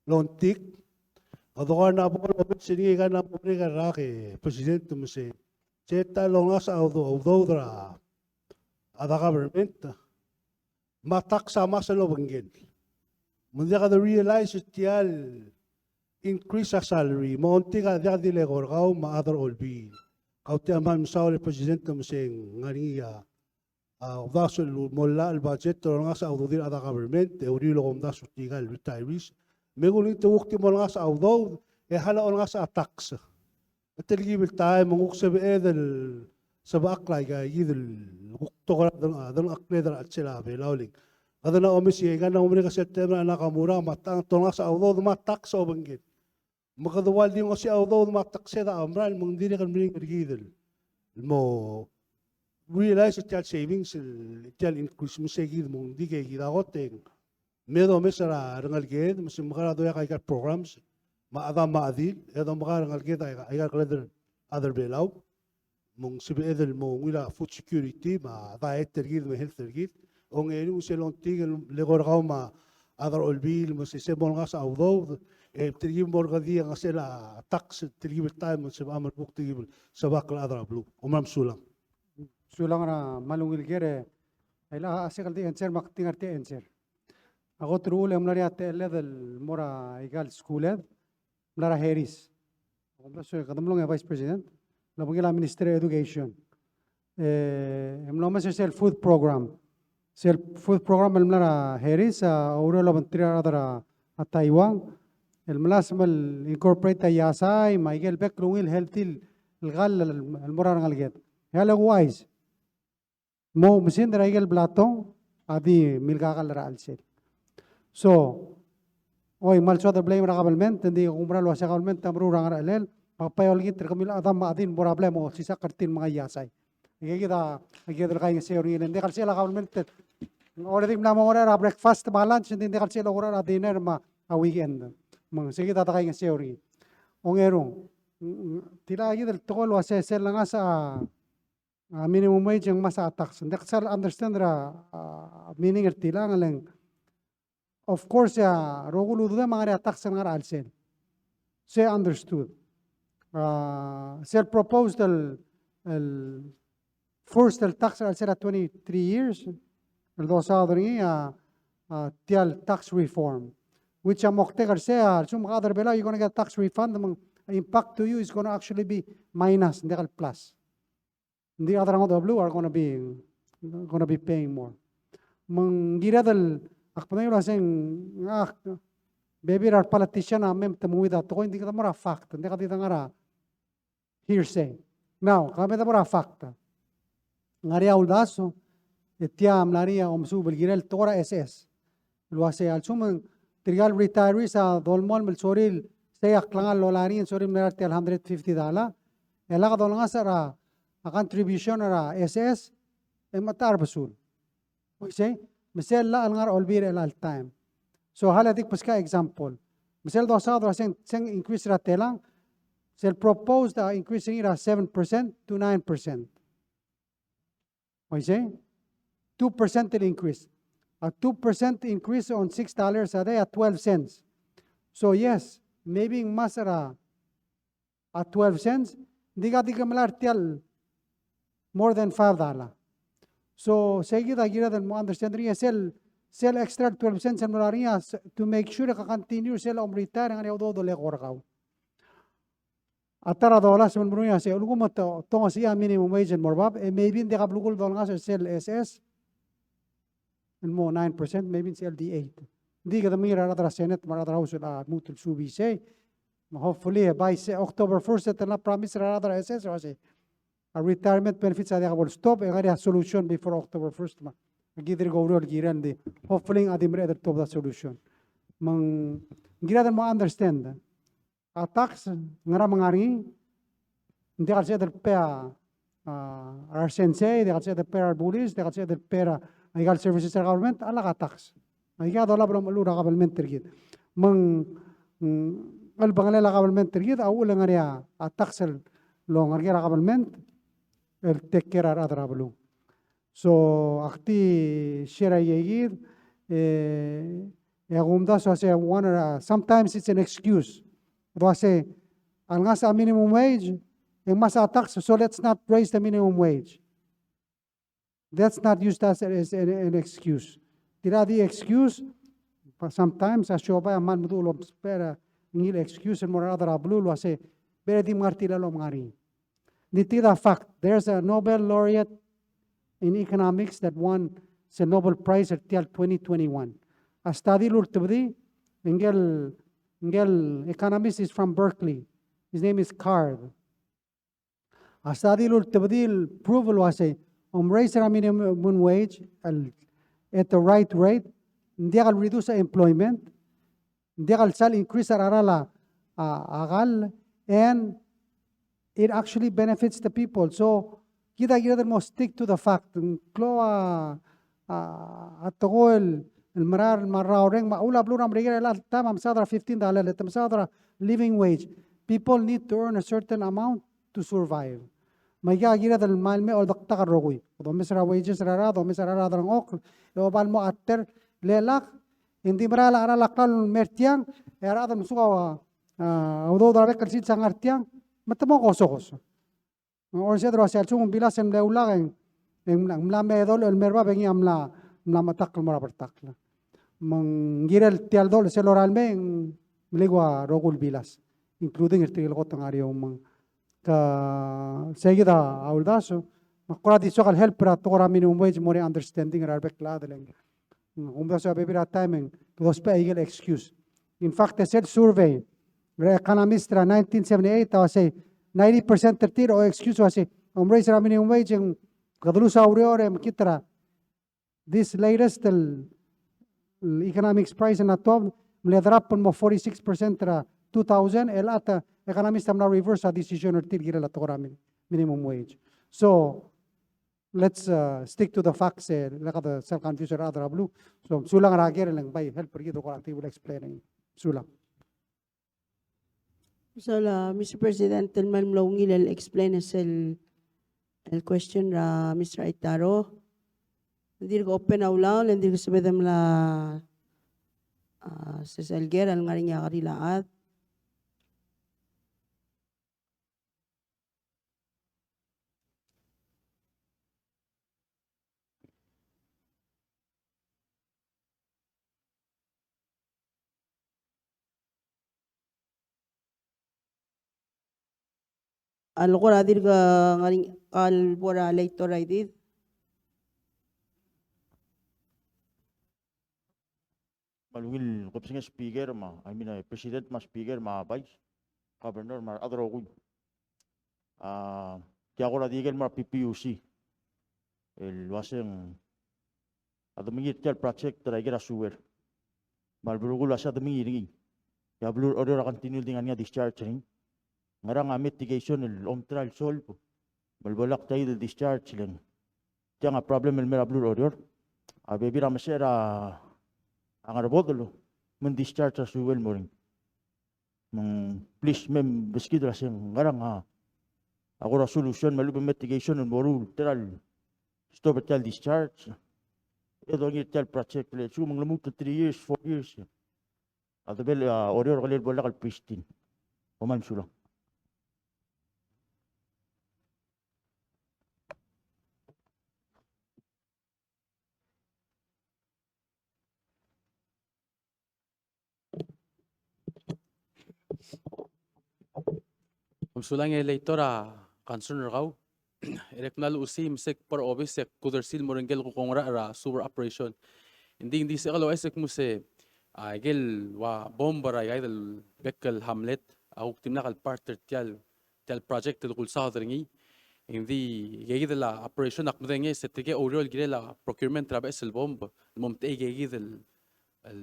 longtik, kede kora bo el omes er ngii, e kora mo merek er a rak e President me se, se ta el olengasech a udoud, udoud er a, a rechad er a government, me a tax a ngmasech el obengkel. Me ng diak de realize er tia el increase a salary, me a ongtik a diak di le ko er kau me a chad er a olbiil. Kau tia a kmal mesaul e President me se ng ngar er ngii a, a, uldasu el mo llach el budget el olengasech a udoud er a rechad er a government, e uriul e kom omdasu er tirka el retirees. Me kulengit e kuk di mo olengasech a udoud, e a le olengasech a tax. E telkib el taem e ng kuk sebeched el sebechakl aika kid el kuk tekoi er a deng-, a, dengchokl er a chelsel a Belau el ng, kede mla omes e kora mo merek er sel term er a Nakamura, me a tang te olengasech a udoud me a tax a obengkel. Me kede ua di ngosii a udoud me a tax e de oumerang, me ng dirrek el meringel er kid el mo realize er tia el savings, el tia el increase, me se kid me ng di ke kid a kot e ng me domes er a rengeleked, me se mekera doiak aika el programs, me a chedam me a chedil, e domekekerei a rengeleked aika, aika el keled er a rechad er a Belau. Me ng sebeched el mo ungil a food security, me a diet er kid, me a health er kid. Ongeru sel longtik el le ko er kau me a chad er a olbiil, me se, se mo olengasech a udoud, e telkib el mo er kede di ngasech a tax, telkib el taem, me sebechem el kuk telkib el sebechakl el chad er a beluu. Kom kmal mesulang. Sulang er a kmal ungil ker e, a ile a sek el di answer me ak di ngar er tia el answer. A kot el uchul e ng mla er ngii a techelled el mo er aika el skuul el mla er a Harris. Kom mla soak, kede mlong e Vice President, el obengkel a Minister of Education. E, e mla omes er sel food program. Sel food program el mla er a Harris, a oureor el obengterir a rechad er a Taiwan el melasem el incorporate a iasai, me aike el bek el ungil healthy el kall el, el mo er a rengeleked. E a le kuchais. Mo oumesingd er aike el blatong a di milkakall er a chelsel. So, oi, ng kmal soad el blame er a government, ng di kumerang el uase a government a meruul er a ngerchelel, me ak bai olengit er kemiu el chedam me a chedil el mo er a blame, osisechakl er tir el mengai a iasai. Aike kid a, aike kid el kaingeseu er ngii, le ng diak el sel a government, already mla mo ngar er a breakfast me a lunch, ng di ng diak el sel oker er a dinner me a weekend. Me ng se kid a dekaingeseu er ngii. Ongeru, ng, ng, tia kid el tekoi el uase sel lengasech a a minimum wage e ng ngmasech a tax. Ng diak sel understand er a, a, meaning er tiang, le ng, of course, a rokui el udoud me a ngar er ngii a tax el ngar er a chelsel. Se understood. A, sel proposed el, el first el tax er a chelsel a twenty-three years, el dosaod er ngii a, a, tia el tax reform. Which a moktek er sei a, a lsekum ke chad er a Belau, you're gonna get tax refund, me ng impact to you is gonna actually be minus, ng diak el plus. Ng di a rechad er a ngodech el beluu are gonna be, gonna be paying more. Me ng kired el, ak medengei el uasei ng, ak, bebil er a re politician a mei me te mengeuid a tekoi, ng di kede mo er a fact, ng diak di dengar er a hearsay. Now, kede mo er a fact. Ng ngar er ngii a uldasu, e tia mla er ngii a omesuub el kirel tekoi er a S S. El uasei a lsekum ng tirka el retirees a dolemolem el sorir el sei a klengar el dollar er ngii, sorir el mla er tia el hundred fifty dollar, e lak dolengasech er a, a contribution er a S S, e mechitechut a rebesul. Oisei, me sel llach el ngar er a Olbiil er chelecha el taem. So, a le dik beskak a example. Me sel dosaod er a se ng, se ng increase er a telang, sel proposed a increase er ngii er a seven percent to nine percent. Oisei? Two percent el increase. A two percent increase on six dollars a day a twelve cents. So yes, maybe ng ngmasech er a, a twelve cents, ng di ka di ke melai er tia el more than five dollar. So, sei kid a kired el mo understand er ngii, sel, sel extra twelve cents el melai er ngii a s-, to make sure ke continue sel om retire e ng ngar er ngii a udoud el eko er kau. A ta er a dolasem el meruul er ngii a sei, a lsekum te, te ongesechii a minimum wage el mo er bab, e maybe ng diak a belkul el dolengasech er sel S S el mo nine percent, maybe ng sel di eight. Ng di kede mengiil er a rechad er a Senate me a rechad er a House el lmuut el subii sei. Me hopefully, e bai se October first, e te mla promise er a rechad er a S S el uasei a retirement benefits a diak bo el stop, e ng ngar er ngii a solution before October first, me aki dirk oureor el kirel, ng di hopefully a di mereched el tuobed a solution. Me ng kired el mo understand a tax, ngera me ng ngar er ngii, ng diak el sebeched el pay a, a, a resensei, diak el sebeched el pay er a rebulis, diak el sebeched el pay er a, aika el services er a government, a lak a tax. Aika a dolab el omecheluch er a government er kid. Me ng, mm, el bengelel a government er kid, a uchul e ng ngar er ngii a tax el ongerker er a government, el take care er a rechad er a beluu. So, ak di share a ikei kid, e, e a kumdasu a se one, uh, sometimes it's an excuse. Kede uase, a lengasech a minimum wage, e ng mesa tax, so let's not raise the minimum wage. That's not used as, as an, an excuse. Tia di excuse, but sometimes a siobai a kmal meduch el ousbech er a ngii el excuse el mo er a rechad er a beluu el uase, better di mngar er tia el lomngar er ngii. Ng di tia a fact, there's a Nobel laureate in economics that won the Nobel Prize er tia el twenty twenty-one. A study el ultebedii, ngike el, ngike el economist is from Berkeley. His name is Card. A study el ultebedii el prove el uase, om raise er a minimum wage el, at the right rate, ng diak el reduce a employment, ng diak el sal increase a cheral a, a, a kall, and it actually benefits the people. So, kid a kired el mo stick to the fact. Ng klou a, a, a tekoi el, el merael el mla er a orrenges, me a uchul a beluu er a Merikel er chelecha el taem a mesaod er a fifteen dollar, e te mesaod er a living wage. People need to earn a certain amount to survive. Me aika a kired el mei el mei oldakl er a rokui. Domes er a wages er a rechad, domes er a rechad a delengchokl, e oba el mo a ther, le lak, e ng di merael a cheral a klalo el mer tiang, e a rechad a mesuk a, a, udoud er a bek el sils a ngar tiang, me te mo kosokos. Ng uaisei e a lsekum ng bilas e ng mle ulak e ng, e ng mla, mla me dolech el mer bab e ngii a mla, mla metakl el mo er a bertakl. Me ng kirel tia el dolech sel lorael mei e ng meliuekl a rokui el bilas, including er tirke el kot el ngar er eou me ng Ka, sei kid a uldasu, me ak kora di soak el help er a tekoi er a minimum wage el mo er a understanding er a rebek el chad el ng. Ng kumdasu a bebil er a taem e ng kede ousbech aike el excuse. In fact, e sel survey er a economist er a nineteen seventy-eight a uasei ninety percent er tir a excuse a uasei, om raise er a minimum wage e ng kede lose a ureor e mekngit er a This latest el, el economic surprise er a twelve, mle drop el mo forty-six percent er a two thousand, el at a economist a mla reverse a decision er tir el kirel a tekoi er a min-, minimum wage. So, let's, uh, stick to the facts, e le kede sel confuse er a rechad er a beluu. So, sulang er a ker e le ng bai help er kid el kora di explain. Sulang. Sulang, Mister President, el kmal mlo ungil el explain er sel, el question er a Mister Aitaro. Ng dirk open a ulaol, e ng dirk sebeched el mla, a, sesei el ker el ngar er ngii a kerir a chad. A le kora dirk ngar er ngii a bo er a Leitor Aidid. Me a ungil kebesengei Speaker me a, I mean, a President me a Speaker me a Vice, Governor me a rechad el rokui. A, tia kora di ikel mo er a P P U C el uaseng a de mengiil er tia el project er a ikel a sewer. Me a le belkul a uasei a de mengiil er ngii. E a beluu er Oreor a continue el di ngar er ngii a discharge er ngii. Ngerang a mitigation el omtelael el solve me le bo lak tia el discharge le ng tiang a problem el mei er a beluu er Oreor. A bebil er a mesecher a Ngerbodel me ng discharge a sewer el mo er ngii. Me ng please mei me beskid el uaseng ngerang a kora solution me a lechub e mitigation el mo ruul er tia el stop er tia el discharge. E dongiil er tia el project le lsekum ng lmuut el three years, four years, a debel a Oreor a kelel bo lak el pristine. Kom kmal mesulang. Kom sulang e Leitor a concern er kau. E dirrek mla luchesii me se kbo er a obis e kudersii el mo er ngike el kuk ongerachel er a sewer operation. Ng di, ng di sel kuk ouchais e kmo se, a, ikel ua bomb er a ikaid el bek el hamlet a kuk dimlak el part er tia el tia el project el kulsaod er ngii. Ng di ikeikid el operation ak medengei se tirke el oureor el kirel a procurement er a beches el bomb el mo omtechei ikeikid el, el,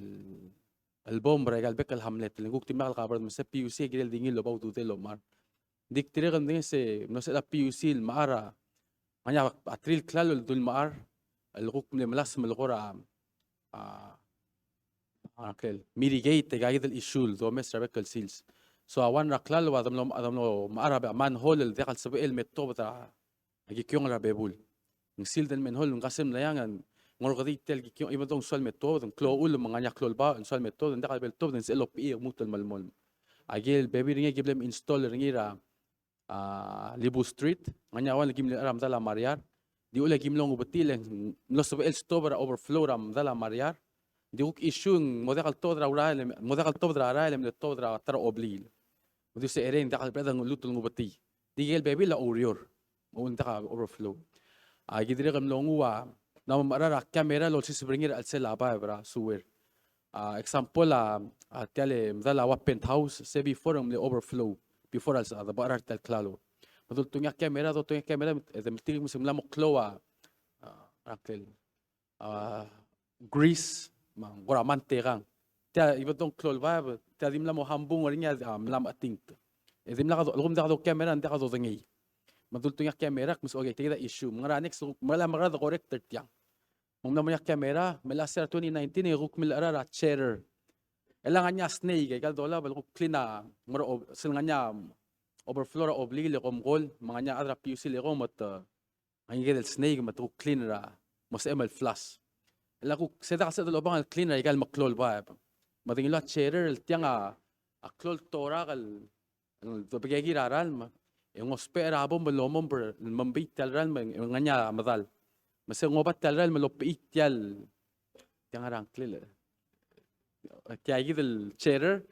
el bomb er a ikal bek el hamlet. Le ng kuk dimlak el cover me se P U C a kirel di ngii el oba ududel el omechar. Ng di dirrek el medengei se mlo sebechel a P U C el mechar a Ng ngar er ngii a three el klalo el dul mechar el kuk mle melasem el kora, a, a, a, mitigate aika kid el issue el domes er a bek el sils. So a one er a klalo a de mlo, a de mlo mechar a manhole el diak el sebechel el me tuobed a kikiongel er a bebul. Ng sealed el manhole, ng kesem el eang, ng orrekedii tia el kikiongel, even though ng soal me tuobed, ng klou a uchul me ng ngar er ngii a klou el baoch, ng soal me tuobed, ng diak el bo el tuobed, ng sebechel el opichii e kmuut el melemolem. Aike el bebil er ngii e ki bla mle install er ngii er a, a, Lebuu Street, ng ngar er ngii a one el ki mle ngar er a medal a Mariar. Di uchul e ki mlo ngubetii e ng mlo sebechel el stop er a overflow er a medal a Mariar. Di kuk issue e ng mo diak el tuobed er a urael, mo diak el tuobed er a rael, e mle tuobed er a ta er a obliil. Me di uase cherei e ng diak el bla de lmuut el ngubetii. Di aike el bebil a oureor. Me ng diak a overflow. A, ki dirrek el mlo nguu a, ng mla mo mechar a camera el olsiseb er ngii er a chelsel a baeb er a sewer. A, example a, a, tia el medal a ua penthouse, se before ng mle overflow, before a lsebechir a tia el klalo. Me doltungii a camera, doltungii a camera, e de metik me se ng mla mo klou a, a, a, a, grease, me ng kora mantekang. Tia, even though ng klou el baeb, tia di mla mo hambung er ngii a, a, mla mechetingt. E dimlak a do, lkum diak a do camera, ng diak a dodengei. Me doltungii a camera, me se okay, tia kid a issue. Me ng ngar er a next, me ng mla mo mechar a de correct er tiang. Me ng mla mo er ngii a camera, me a last year twenty nineteen, e kuk mle mechar a cheddar. E le ng ngar er ngii a snake, aika el dolab, el kuk clean a, ng mera o, sel ngar er ngii a overflow er a obliil e kom call, me ng ngar er ngii a chad er a P U C el ko me te, ng ngar er ngii kid el snake me te kuk clean er a, mo sebechem el flush. E le kuk se diak el sebeched el obang el clean er aika el meklou el baeb. Me de ngiluu a cheddar el tiang a, a klou el torak el, el dobekekii er a ralm. E ng ousbech er a bomb el omomb el membii tia el ralm, e ng ngar er ngii a medal. Me se ng oba tia el ralm el obechii tia el, tiang er a ngklel. Tia kid el cheddar,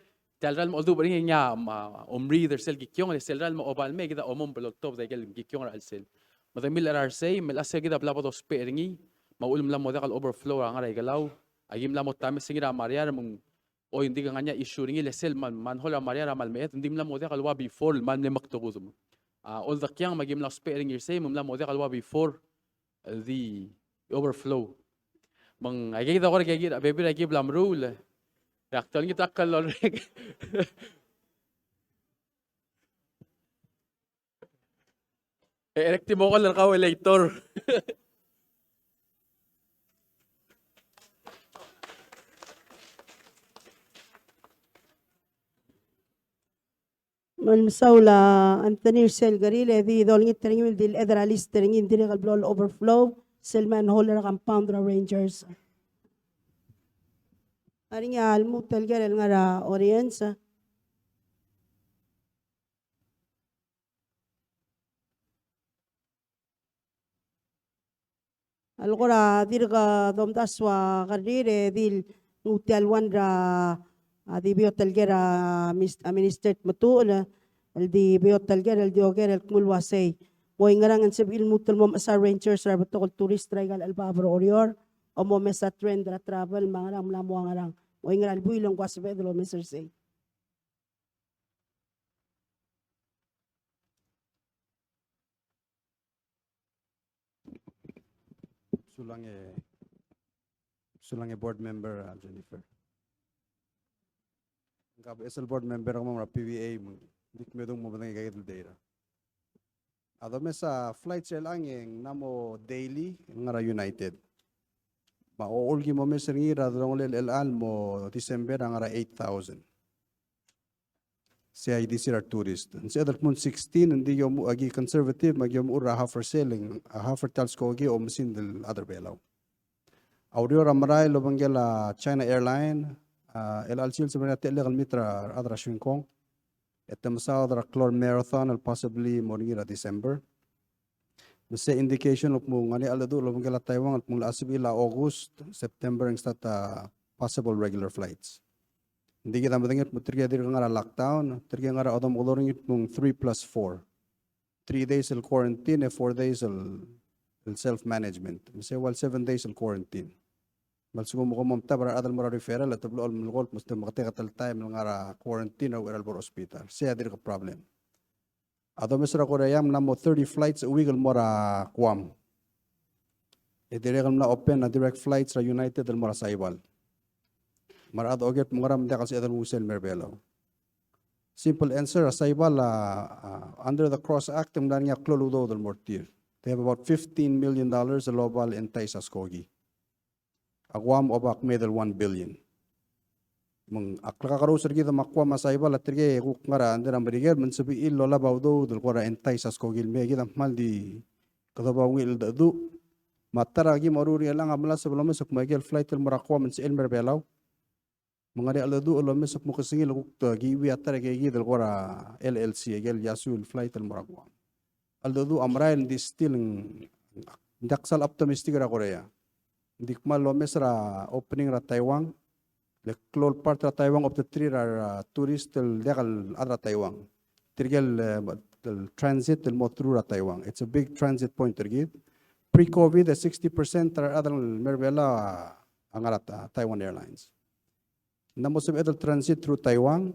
tia el ralm a oldubech er ngii e ng ngar er ngii a, a, omriid er sel kikiongel, e sel ralm a oba el mei e kid a omomb el oltobed aike el kikiongel er a chelsel. Me de milechar er sei, me a last year kid a bla bo dousbech er ngii, me a uchul me ng mla mo diak el overflow a ngar er a Ikelau, aki mla mo tames er ngii er a Mariar, me ng, oi, ng di ke ngar er ngii a issue er ngii, le sel man, manhole er a Mariar a kmal meched, ng di mla mo diak el ua before, el kmal mle mekdekudem. A, oldekiang me aki mla ousbech er ngii er sei, me ng mla mo diak el ua before, el di overflow. Me ng, aike kid a kora kekir, a bebil er aki bla meruul. E ak di olengit er a klou el orrek. E, e dirrek di mo call er kau el Leitor. Me ng mesaul a Anthony er sel kerir, e di dolengit er ngii el di el chad er a list er ngii, ng dirrek el blo el overflow sel manhole er a compound er a Rangers. Ng ngar er ngii a lmuut el ker el ngar er a audience. A le kora dirk domdasu a kerir e di nguu tia el one er a, a, di beot el ker a mis-, a Minister Tmetuchl, el di beot el ker el di oker el kmo el uasei, mo ngerang e ng sebechir el lmuut el mo mechesang a Rangers er a rebetok el tourist er aika el chelebacheb er a Oreor, o mo mesa trend er a travel, me a ngerang, mla mo ua ngerang, mo ngera el buil e ng kuk sebeched el omes er sei. Sulang e, sulang e board member, a, Jennifer. Ngka a beches el board member er kemam er a P V A, me ng di kmedung mo medengei aika el data. A domes a flights er chelechang e ng mla mo daily el ngar er a United. Me a uchul ki mo omes er ngii er a delongelel chelechang el mo December a ngar er a eight thousand. Sei a ildisir a retourist. Ng sebeched el kmo ng sixteen, ng di ki omuchel, aki conservative, me aki omuchel er a half er sel, a half er tia el skoki e oumesingd el chad er a Belau. A ureor a merael el obengkel a China Airline, a, el chelecha el sils a merael a techellek el meet er a rechad er a Shin Kong. E te mesaod er a klou el marathon el possibly mo er ngii er a December. Me se indication el kmo ng ngar er ngii a cheldecheduch el obengkel a Taiwan el kmo ng locha sebechir er a August, September e ng start a possible regular flights. Ng di kid a medengei el kmo tirke a dirk ngar er a lockdown, tirke a ngar er a odomekedong er ngii el kmo ng three plus four. Three days el quarantine, e four days el, el self-management. Me se ua el seven days el quarantine. Me a lsekum e kom omtab er a rechad el mo er a referral, e te blechoel el melekoi el kmo se te meketeket el taem el ngar er a quarantine er a uchei er a lebo er a hospital. Sei a dirk problem. A domes er a Korea a mla mo thirty flights a week el mo er a Guam. E dirrek el mla open a direct flights er a United el mo er a Saipan. Me a rechad a oker el kmo ngera me ng diak el sebeched el nguu sel mer a Belau. Simple answer, a Saipan a, a, under the CROSS Act, e ng mla er ngii a klou el udoud el mo er tir. They have about fifteen million dollars el oba el entice a skoki. A Guam a oba kmeed el one billion. Me ng a klekakerous er kid me a Guam a Saipan a tirke e kuk ngar er a under er a Merikel me ng sebechir el olab a udoud el kora entice a skoki el mei. Kid a kmal di kede oba ungil el cheldecheduch. Me a ta er a ki mo er a Urelang a melasem el omes el kmo aike el flight el mo er a Guam e ng sebechel el mer a Belau. Me ng ngar er ngii a cheldecheduch el omes el kmo kesengil el kuk kiuii a ta er a ikakid el kora L L C, aike el Yasu el flight el mo er a Guam. A cheldecheduch a merael, ng di still, ng diak sal optimistic er a Korea. Ng di kmal omes er a opening er a Taiwan, le klou el part er a Taiwan a obengterir a, a tourist el diak el chad er a Taiwan. Tirke el, eh, el transit el mo through er a Taiwan. It's a big transit point er kid. Pre-COVID, e sixty percent er a rechad el mer a Belau a ngar er a Ta-, Taiwan Airlines. Ng mo sebeched el transit through Taiwan.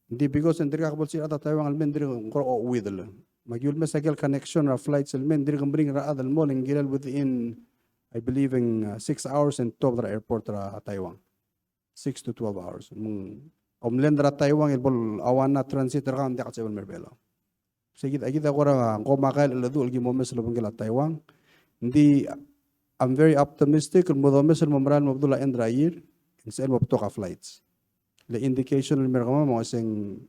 Ng di because ng dirkak bo lsebechir a rechad er a Taiwan el mei, ng dirk kora ouidel. Me aki ulemes aike el connection er a flights el mei, ng dirk meringel er a chad el mo, le ng kirel within, I believe, in, uh, six hours e ng tuobed er a airport er a Taiwan. Six to twelve hours. Me ng omland er a Taiwan el bo el ua ngera transit er kau, ng diak el sebechel el mer a Belau. Sei kid, kid a kora ngkomakai el cheldecheduch el ki mo omes el obengkel a Taiwan. Ng di, I'm very optimistic el mo domes el mo merael el mo bedul a end er a year, e ng sebechel el mo betok a flights. Le indication el mer kemam a mo se ng,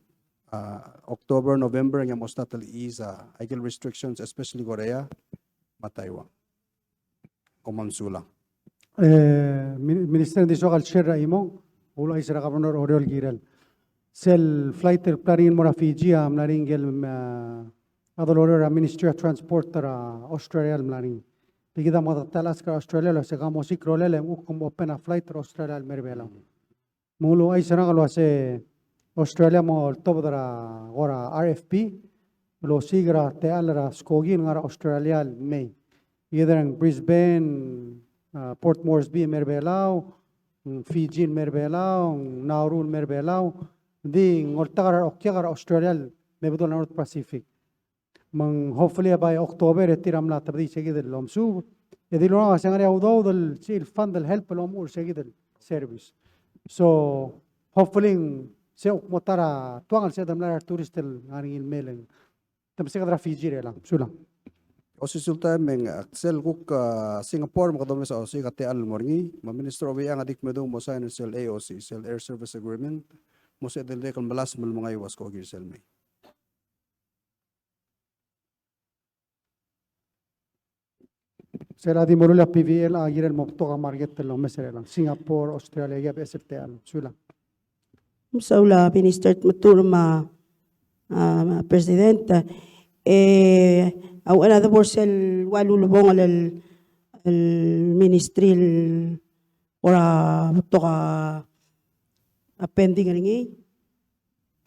ah, October, November, e ng mo start el ease a, aike el restrictions, especially Korea me a Taiwan. Kom kmal mesulang. Eh, Min-, Minister, ng di soak el share er a chimong, uluuchais er a Governor Oriol el kirel. Sel flight el bla er ngii el mo er a Fiji a mla er ngii el, eh, a doloreor er a Ministry of Transport er a Australia el mla er ngii. Tia kid a mo ta el ask er a Australia el uase ke mo siik a rolel e ng kuk mo open a flight er a Australia el mer a Belau. Me ng uluuchais er ngak el uase Australia a mo oltobed er a kora R F P el osiik er a techall er a skoki el ngar er a Australia el mei. Either ng Brisbane, ah, Port Moresby el mer a Belau, ng Fiji el mer a Belau, ng Nauru el mer a Belau. Ng di ng oltak er a okiak er a Australia el me bedul a North Pacific. Me ng hopefully by October e tir a mla tebedii sei kid el omesuub. E dilu er ngak a se ng ngar er ngii a udoud el sel fund el help el omuchel er sei kid el service. So hopefully ng se kuk mo ta er a tuang el sebeched el mla er a retourist el ngar er ngii el mei e le ng te meseked er a Fiji er chelechang. Sulang. Osisiu el taem e ng, ah, sel kuk, ah, Singapore me kede omes a osiik a techall el mo er ngii, me a Minister Obichang a di kmedung el mo sign er sel A O C, sel Air Service Agreement, mo sebeched el dirrek el melasem el mengai ua skoki er sel mei. Sel a di meruul a P V L a kirel mo betok a market el omes er chelechang. Singapore, Australia, e a beches el techall. Sulang. Mesulang Minister Tmetuchl me a, a, President. E a uchei er a debo er sel ua el ulebongel el, el ministry el kora betok a, a pending er ngii.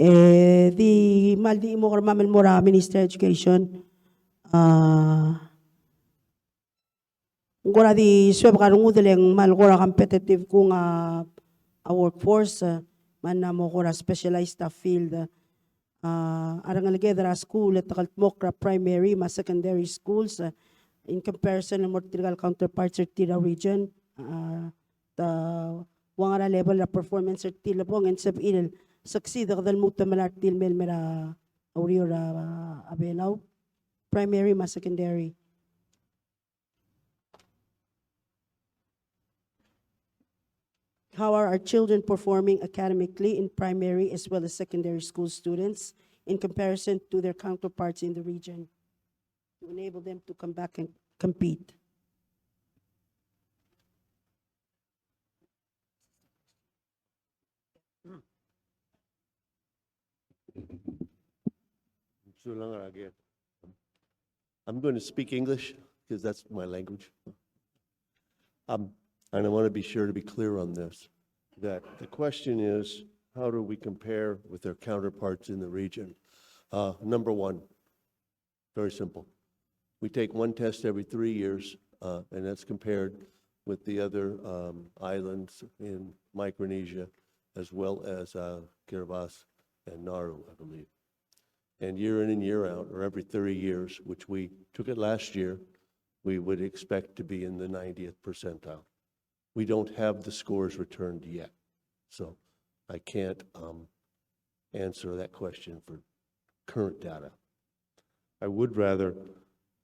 E di kmal di chimo er kemam el mo er a Ministry of Education. A, ng kora di suebek a rengud e le ng kmal kora competitive kung a, a workforce, e, me a mo kora specialized a field. A, a rengeleked er a skuul e te kldmokl er a primary me a secondary schools, e, in comparison el mo er tirka el counterparts er tir er a region, a, te ua ngera level er a performance er tir el bong, e ng sebechir el succeed e kede lmuut el melai er tir el mei el mer a uriul er a, a Belau, primary me a secondary. How are our children performing academically in primary as well as secondary school students in comparison to their counterparts in the region to enable them to come back and compete? Sulang again. I'm going to speak English because that's my language. Um, and I want to be sure to be clear on this, that the question is, how do we compare with their counterparts in the region? Uh, number one, very simple. We take one test every three years, uh, and that's compared with the other, um, islands in Micronesia, as well as, uh, Kiribati and Nauru, I believe. And year in and year out, or every thirty years, which we took it last year, we would expect to be in the ninetieth percentile. We don't have the scores returned yet. So I can't, um, answer that question for current data. I would rather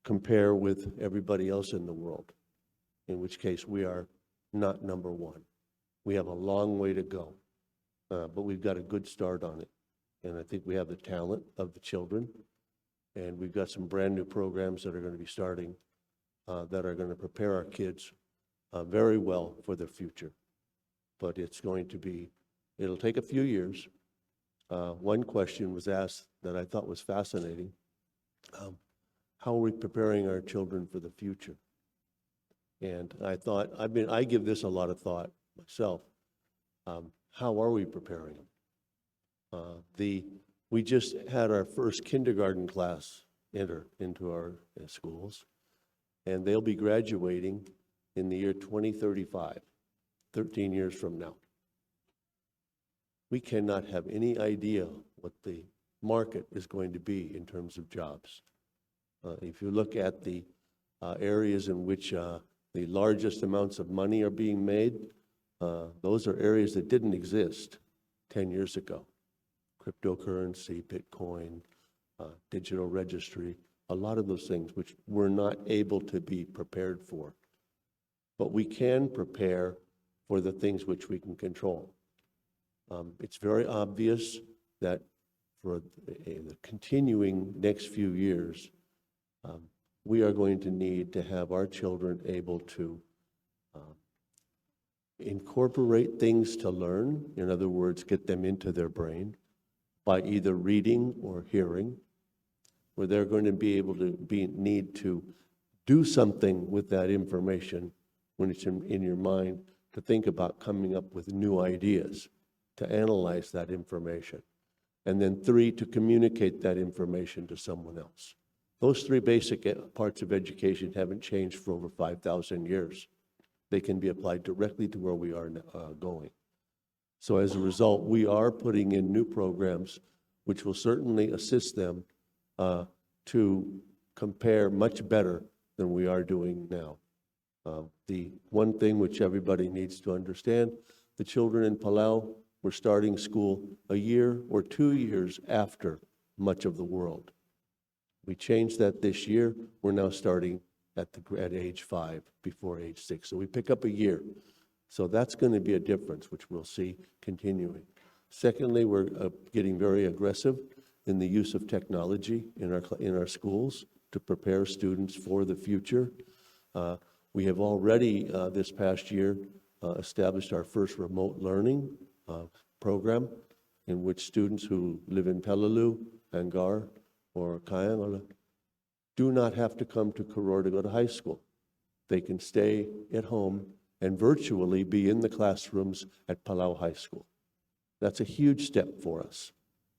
compare with everybody else in the world, in which case we are not number one. We have a long way to go, uh, but we've got a good start on it. And I think we have the talent of the children, and we've got some brand new programs that are gonna be starting, uh, that are gonna prepare our kids, uh, very well for their future. But it's going to be, it'll take a few years. Uh, one question was asked that I thought was fascinating. Um, how are we preparing our children for the future? And I thought, I mean, I give this a lot of thought myself. Um, how are we preparing them? Uh, the, we just had our first kindergarten class enter into our, uh, schools, and they'll be graduating in the year twenty thirty-five, thirteen years from now. We cannot have any idea what the market is going to be in terms of jobs. Uh, if you look at the, uh, areas in which, uh, the largest amounts of money are being made, uh, those are areas that didn't exist ten years ago. Cryptocurrency, Bitcoin, uh, digital registry, a lot of those things which we're not able to be prepared for. But we can prepare for the things which we can control. Um, it's very obvious that for the, the continuing next few years, um, we are going to need to have our children able to, um, incorporate things to learn, in other words, get them into their brain, by either reading or hearing, where they're going to be able to be, need to do something with that information when it's in, in your mind, to think about coming up with new ideas, to analyze that information. And then three, to communicate that information to someone else. Those three basic, uh, parts of education haven't changed for over five thousand years. They can be applied directly to where we are, uh, going. So as a result, we are putting in new programs which will certainly assist them, uh, to compare much better than we are doing now. Uh, the one thing which everybody needs to understand, the children in Palau were starting school a year or two years after much of the world. We changed that this year. We're now starting at the, at age five, before age six. So we pick up a year. So that's gonna be a difference, which we'll see continuing. Secondly, we're, uh, getting very aggressive in the use of technology in our cl-, in our schools to prepare students for the future. Uh, we have already, uh, this past year, uh, established our first remote learning, uh, program in which students who live in Peleliu, Angaur, or Kaingalak do not have to come to Koror to go to high school. They can stay at home and virtually be in the classrooms at Palau High School. That's a huge step for us.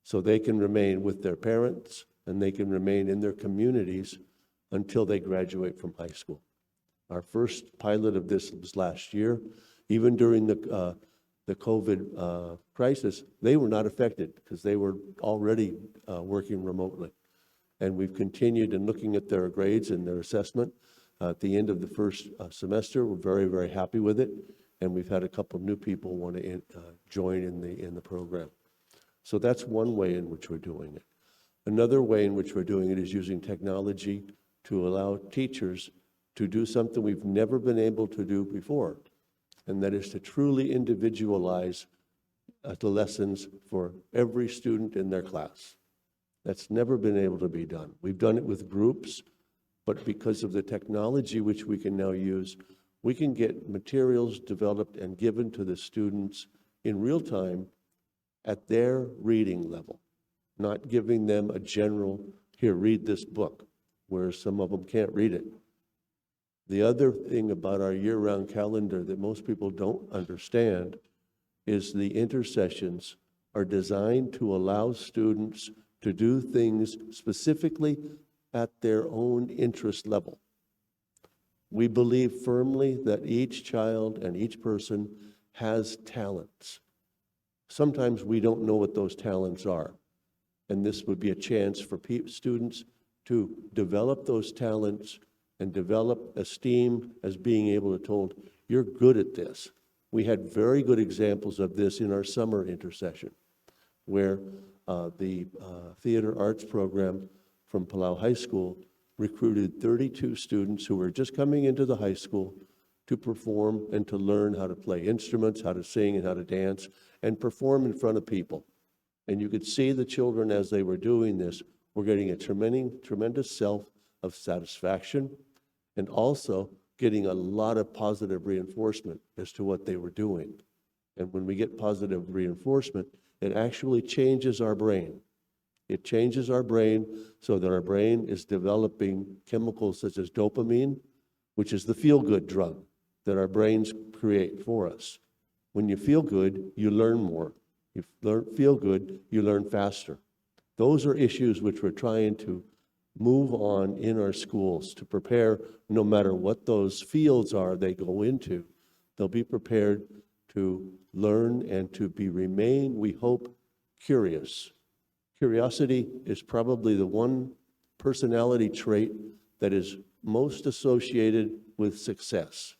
So they can remain with their parents and they can remain in their communities until they graduate from high school. Our first pilot of this was last year. Even during the, uh, the COVID, uh, crisis, they were not affected because they were already, uh, working remotely. And we've continued in looking at their grades and their assessment. Uh, at the end of the first, uh, semester, we're very, very happy with it. And we've had a couple new people want to in-, uh, join in the, in the program. So that's one way in which we're doing it. Another way in which we're doing it is using technology to allow teachers to do something we've never been able to do before, and that is to truly individualize, uh, the lessons for every student in their class. That's never been able to be done. We've done it with groups, but because of the technology which we can now use, we can get materials developed and given to the students in real time at their reading level, not giving them a general, "Here, read this book," where some of them can't read it. The other thing about our year-round calendar that most people don't understand is the intersessions are designed to allow students to do things specifically at their own interest level. We believe firmly that each child and each person has talents. Sometimes we don't know what those talents are. And this would be a chance for pe-, students to develop those talents and develop esteem as being able to told, "You're good at this." We had very good examples of this in our summer intersession, where, uh, the, uh, theater arts program from Palau High School recruited thirty-two students who were just coming into the high school to perform and to learn how to play instruments, how to sing, and how to dance, and perform in front of people. And you could see the children, as they were doing this, were getting a tremendous, tremendous self of satisfaction and also getting a lot of positive reinforcement as to what they were doing. And when we get positive reinforcement, it actually changes our brain. It changes our brain so that our brain is developing chemicals such as dopamine, which is the feel-good drug that our brains create for us. When you feel good, you learn more. You learn, feel good, you learn faster. Those are issues which we're trying to move on in our schools to prepare, no matter what those fields are they go into, they'll be prepared to learn and to be, remain, we hope, curious. Curiosity is probably the one personality trait that is most associated with success.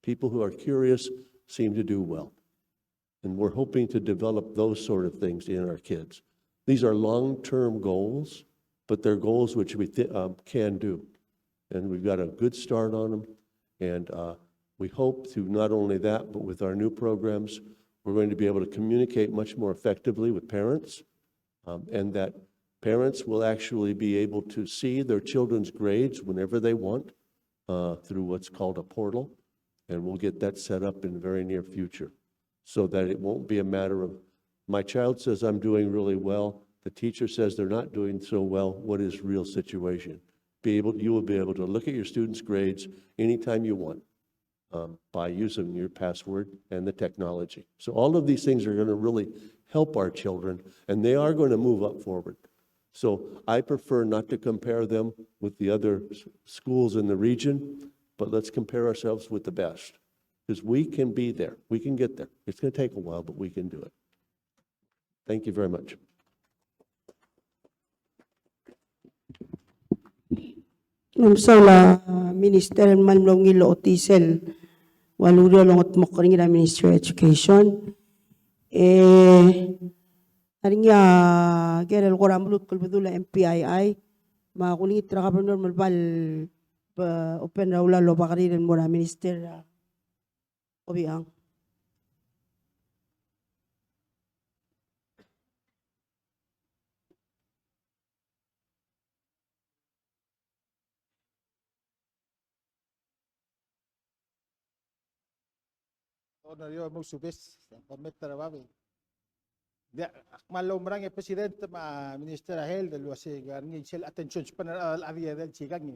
People who are curious seem to do well. And we're hoping to develop those sort of things in our kids. These are long-term goals, but they're goals which we thi-, um, can do. And we've got a good start on them. And, uh, we hope through not only that, but with our new programs, we're going to be able to communicate much more effectively with parents, um, and that parents will actually be able to see their children's grades whenever they want, uh, through what's called a portal. And we'll get that set up in the very near future so that it won't be a matter of, "My child says I'm doing really well. The teacher says they're not doing so well. What is real situation?" Be able, you will be able to look at your students' grades anytime you want, um, by using your password and the technology. So all of these things are gonna really help our children, and they are gonna move up forward. So I prefer not to compare them with the other s-, schools in the region, but let's compare ourselves with the best. 'Cause we can be there. We can get there. It's gonna take a while, but we can do it. Thank you very much. Ng mesaul a Minister el kmal mlo ungil el ochotii sel ua loureor el ongetmokl er ngii er a Ministry of Education. E ng ngar er ngii a ker el kora meluut el bedul a M P I I, me a kulengit er a Governor me lebo el, be, open er a ula el oba kerir el mo er a Minister, a, Obichang. Honor, io, mousubes, ng ko met er a babier. Ng diak, ak kmal oumerang e President me a Minister er a Health el uase ng ngar er ngii sel attention span er a chad el chad el sikang e.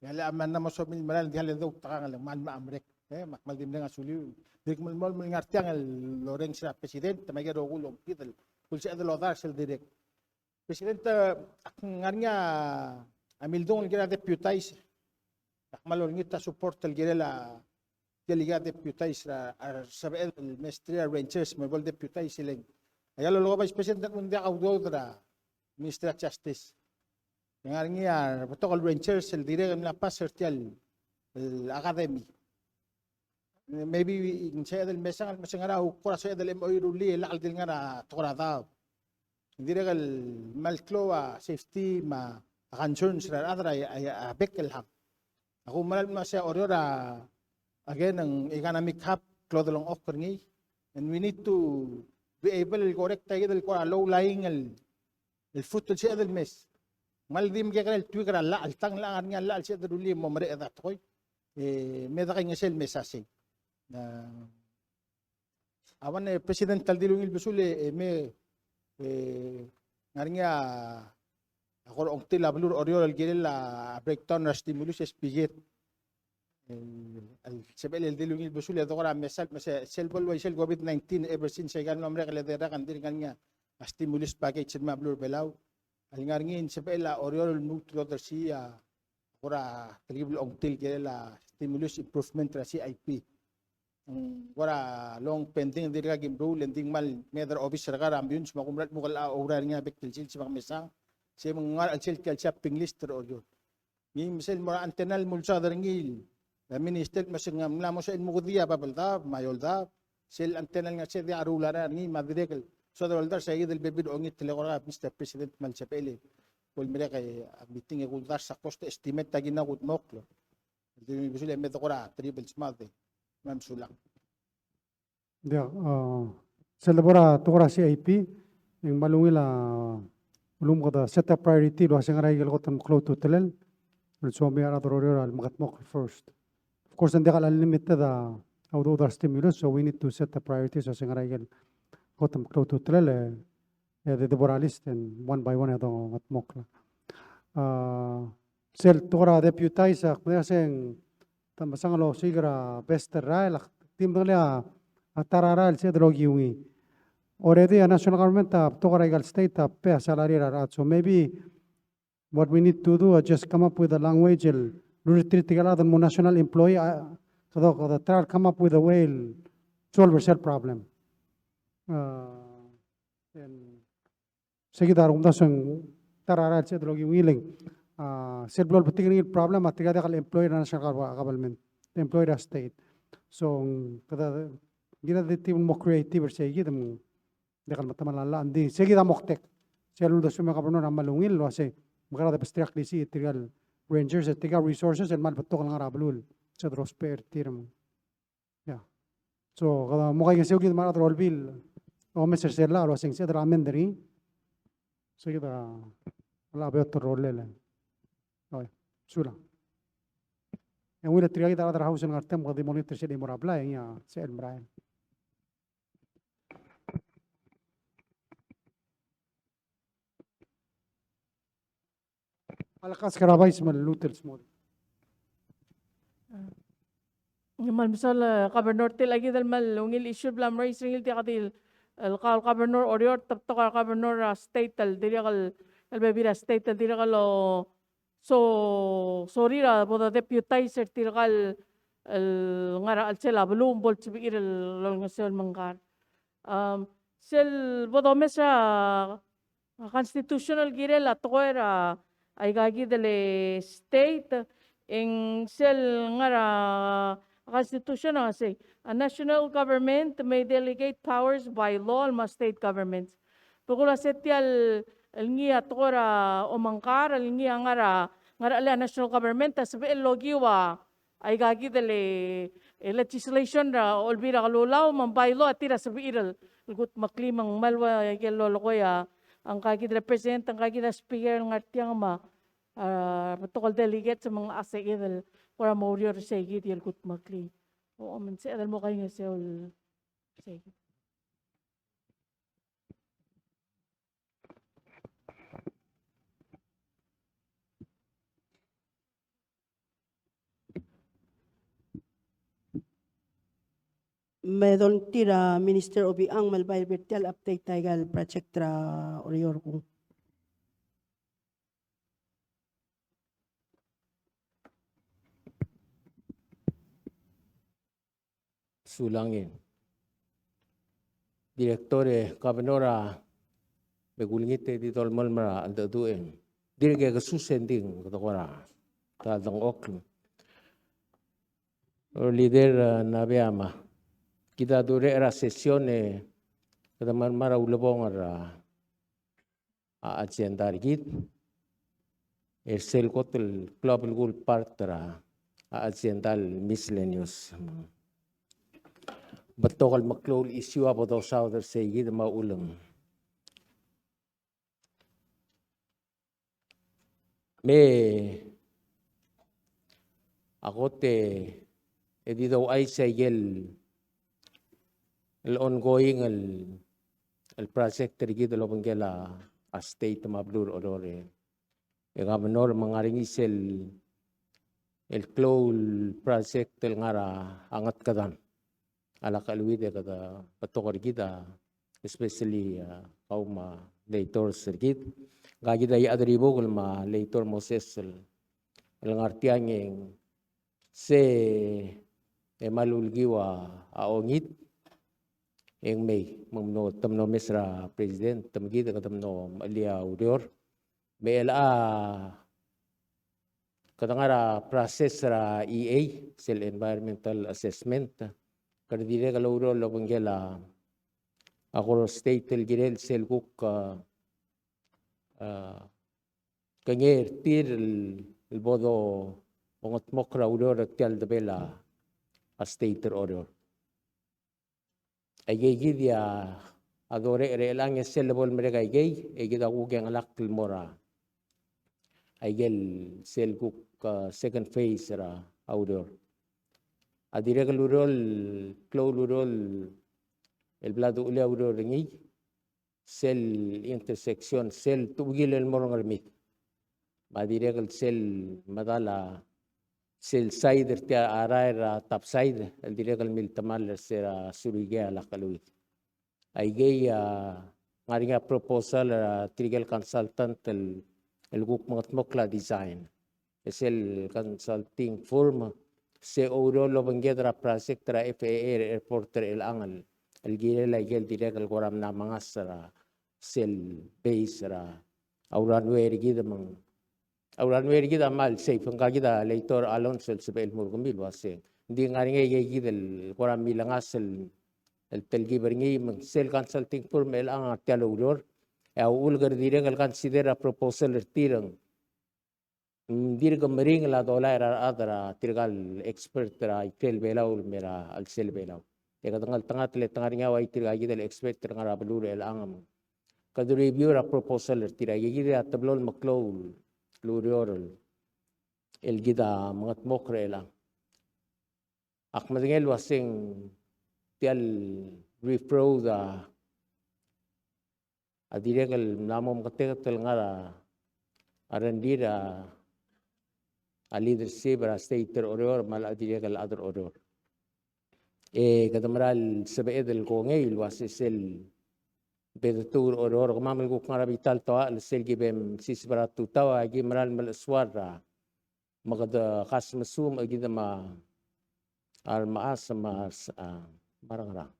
Ng diak le mla mo somiu el merael, ng diak le doutekangel, ng kmal mla merek. E, me ak kmal di mereng a suliu. Dirk melemolem el ngar tiang el orrenges er a President me aike el rokui el ongkid el kuk sebeched el odars el dirrek. President, e, ak ngar er ngii a mildung el kirel a deputize. Ak kmal olengit a support el kirel a, tia el kirel a deputize er a, a sebeched el mesterir a rangers me bo el deputize e le ng. Aika el lolekoi, Vice President, ng diak a udoud er a Ministry of Justice. Ng ngar er ngii a rebetok el rangers el dirrek el mla pass er tia el, el academy. Maybe ng sebeched el mesang, el mesang er a kora sebeched el M O U el rullii e lak el di ngar er a tekoi er a daob. Ng dirrek el kmal klou a safety me a concerns er a rechad er a, a, a bek el hang. Ak oumera el kmo se a Oreor a, again, ng economic hub, klou a delengchokl er ngii. And we need to be able el correct aike el kora low lying el el fruit el sebeched el mes. Ng kmal di mekekerei el tweak er a llach el tang, le ng ngar er ngii a llach el sebeched el rullii e mo mereched a tekoi. E me dekaingeseu el mesa sei. A, a ua, e, President, a ldi el ungil besul e, e me, e, ngar er ngii a, a kora ongtil a beluu er Oreor el kirel a breakdown er a stimulus e spiket. El, el sebechel el di el ungil besul e de kora mesa el kmo se, sel bo el uaisei el COVID nineteen, ever since aika el mlo merek el edei el rak, ng dirk ngar er ngii a stimulus package el mei er a beluu er a Belau. El ngar er ngii, ng sebechel a Oreor el lmuut el odersii a kora telkib el ongtil el kirel a stimulus improvement er a C I P. Ng kora long pending, ng dirkak ki meruul, e ng di ng kmal mei er a obis er kau er a Meyuns me a kumerang el kmo ke locha oureor er ngii a bek el sils me ak mesang. Se me ng ngar er a chelsel tia el shopping list er Oreor. Ngii me sel mo er a antenna el mulsaod er ngii, e a Minister el kmo se ng mla mo sebechel el mukedii a bab el daob me a eou el daob. Sel antenna el ngar er sei e diak a ruul a reng er ngii me a dirrek el soad el oldars aike el bebil er a ongit el eko er kau, Mister President, me a lsebechel e bo lemerek a meeting e kuldars a cost estimate a kid a kudmokl. Di mesulang e me tekoi er a triple smad e. Me mesulang. Diak, a, sel debo er a tekoi er a C I P, e ng kmal ungil a, ulekum kede set a priority el uase ngera ikel kot el meklou a ultutelel, el soam a rechad er a Oreor el mekedmokl first. Of course, ng diak el unlimited a, a udoud er a stimulus, so we need to set the priorities el uase ngera ikel kot el meklou a ultutelel, e, e de, de bo er a list e ng one by one e dongetmokl. A, sel tekoi er a deputize, ak medengei se ng te mesang el osiik er a best er a rael, ak di medengelii a ta er a rael el sebeched el okiu ngii. Already a national government a betok er aika el state a pay a salary er a rechad. So maybe what we need to do is just come up with a language el lululterir tirke el chad el mo national employee, a, kede, kede try el come up with a way el solve er sel problem. A, and Sei kid a rekumdasu e ng ta er a rael el sebeched el okiu ngii le ng, a, sel blo lebetik er ngii el problem a tirka diak el employee er a national gov-, government, employee er a state. So, ng kede, kid a di mo creative er sei kid me ng diak el metemall a llach, ng di sei kid a moktek. Sel uldesuem e a governor a kmal ungil el uasei, mekera de besterir a klisiich, tirka el rangers, tirka el resources el kmal betok el ngar er a beluu el sebeched el ousbech er tir me ng Ia. So, kede mo kaingeseu kid me a rechad er a Olbiil el omes er sel llach el uasei ng sebeched el amend er ngii. So, kid a llach a beot el rolel. Oi, sulang. E ng ungil e tirka kid a rechad er a House el ngar tiang me kede di monitor sel chimo er a blai, e ngii a sebechel el merael. A le kask er a Vice me lluut el smodii. Ng kmal mesaul, e, Governor, tia kid el kmal ungil issue el bla mraise er ngii el tia kid el, el kau el Governor er a Oreor, te betok a Governor er a state el dirrek el, el bebil er a state el dirrek el so, sorir a bo de deputize er tirka el, el ngar er a chelsel a beluu me bo lsebechir el olengeseu el mengkar. Am, sel bo domes er a a constitution el kirel a tekoi er a, aika kid el state, e ng sel ngar er a constitution a sei, a national government may delegate powers by law el mo state governments. Bekul a se tia el, el ngii a tekoi er a omengkar, el ngii a ngar er a, ngar er a chelsel a national government, a sebechel el okiu a aika kid el, e, legislation er a Olbiil er a Kelulau me ng bylaw a tir a sebechir el, el kudmeklii me ng kmal ua ikel lolekoi a, a ngka kid el president, a ngka kid el speaker el ngar tiang me a, a, betok el delegates me ng a sei kid el kora mo oureor er sei kid el kudmeklii. O, me ng sebeched el mo kaingeseu el sei kid. Me dolengit er a Minister Obichang me lebo er tia el update er aika el project er a Oreor. Sulang e Director e Governor a, me kulengit e di dolemolem er a cheldecheduch e ng dirk kesus e ng di ng kede kora ta el dengchokl. Leader, e, Nabea, me kid a durecher er a session e kede mla mera el ulebongel er a a agenda er kid. Er sel kot el klou a belkul part er a agenda el miscellaneous. Betok el meklou el issue a bo dosaod er sei kid me a uchul me me a kot e di douchais a ikel el ongoing el, el project er kid el obengkel a, a state me a beluu er a Oreor. E Governor, me ng ngar er ngii sel, el klou el project el ngar er a Ngetkedam. A lak cheleuid e kede betok er kid a, especially, a, kau me a legislators er kid. Ngka kid a Iechadribukel me a legislator Moses el, el ngar tiang e ng se e kmal ulekiu a, a ongit, e ng mei, me ng mlo, te mlo mes er a president, te mekid e kede mlo mechelii a ureor. Me chelecha kede ngar er a process er a E A, sel environmental assessment, kede dirrek el oureor el obengkel a, a Koror State el kirel sel kuk, a, a, kengei er tir el, el bo do, bo ngetmokl er a ureor er tia el debel a state er Oreor. Aikei kid a dorech er chelechang e sel lebo lemerek aikei, e kid a kuk ngelakl el mo er a aikel sel kuk, a, second phase er a ureor. A dirrek el ureor, klou el ureor el bla duchelii a ureor er ngii, sel intersection, sel tuchukil el mo er a Ngermid. Me a dirrek el sel medal a sel side er tia a rael er a top side, el dirrek el miltemall er se er a Surikei a lak cheleuid. Aikei a ngar er ngii a proposal er a tirkel consultant el, el kuk mengetmokl a design. E sel consulting firm, se oureor el obengked er a project er a F A A er a airport er chelechang el, el kirel aikel dirrek el kora mla mengas er a sel base er a, a runway er kid me ng, a runway er kid a kmal safe, ngka kid a Leitor Alonso el sebechel el mo er kemiu el uasei. Ng di ngar er ngii aikei kid el kora milengas el, el telkib er ngii me ng sel consulting firm er chelechang a ngar tia el oureor. E a uchul e kede dirrek el consider a proposal er tir e ng, mm, dirk meringel a dolai er a rechad er a tirkal expert er a ikrel Belau el me er a chelsel Belau. E kede ngeltengat le te ngar er ngii a ua tirka kid el expert er a ngar er a beluu er chelechang me kede review er a proposal er tir. Aikei kid a teblo el meklou el ureor el kid a mengetmokl er chelechang. Ak medengei el uaseng tia el reef road a, a dirrek el mla mo meketeket el ngar er a, a rengrir a, a leadership er a state er Oreor me a dirrek el chad er Oreor. E kede mera el sebeched el kongei el uasei sel bedetuu er Oreor, kemam el kuk ngar er a bita el toachel, sel ki bo msiseb er a tutau, a ki mera el melechesuar er a me kede kasmesuem e kid me a remechas me a, a, me a rengerang.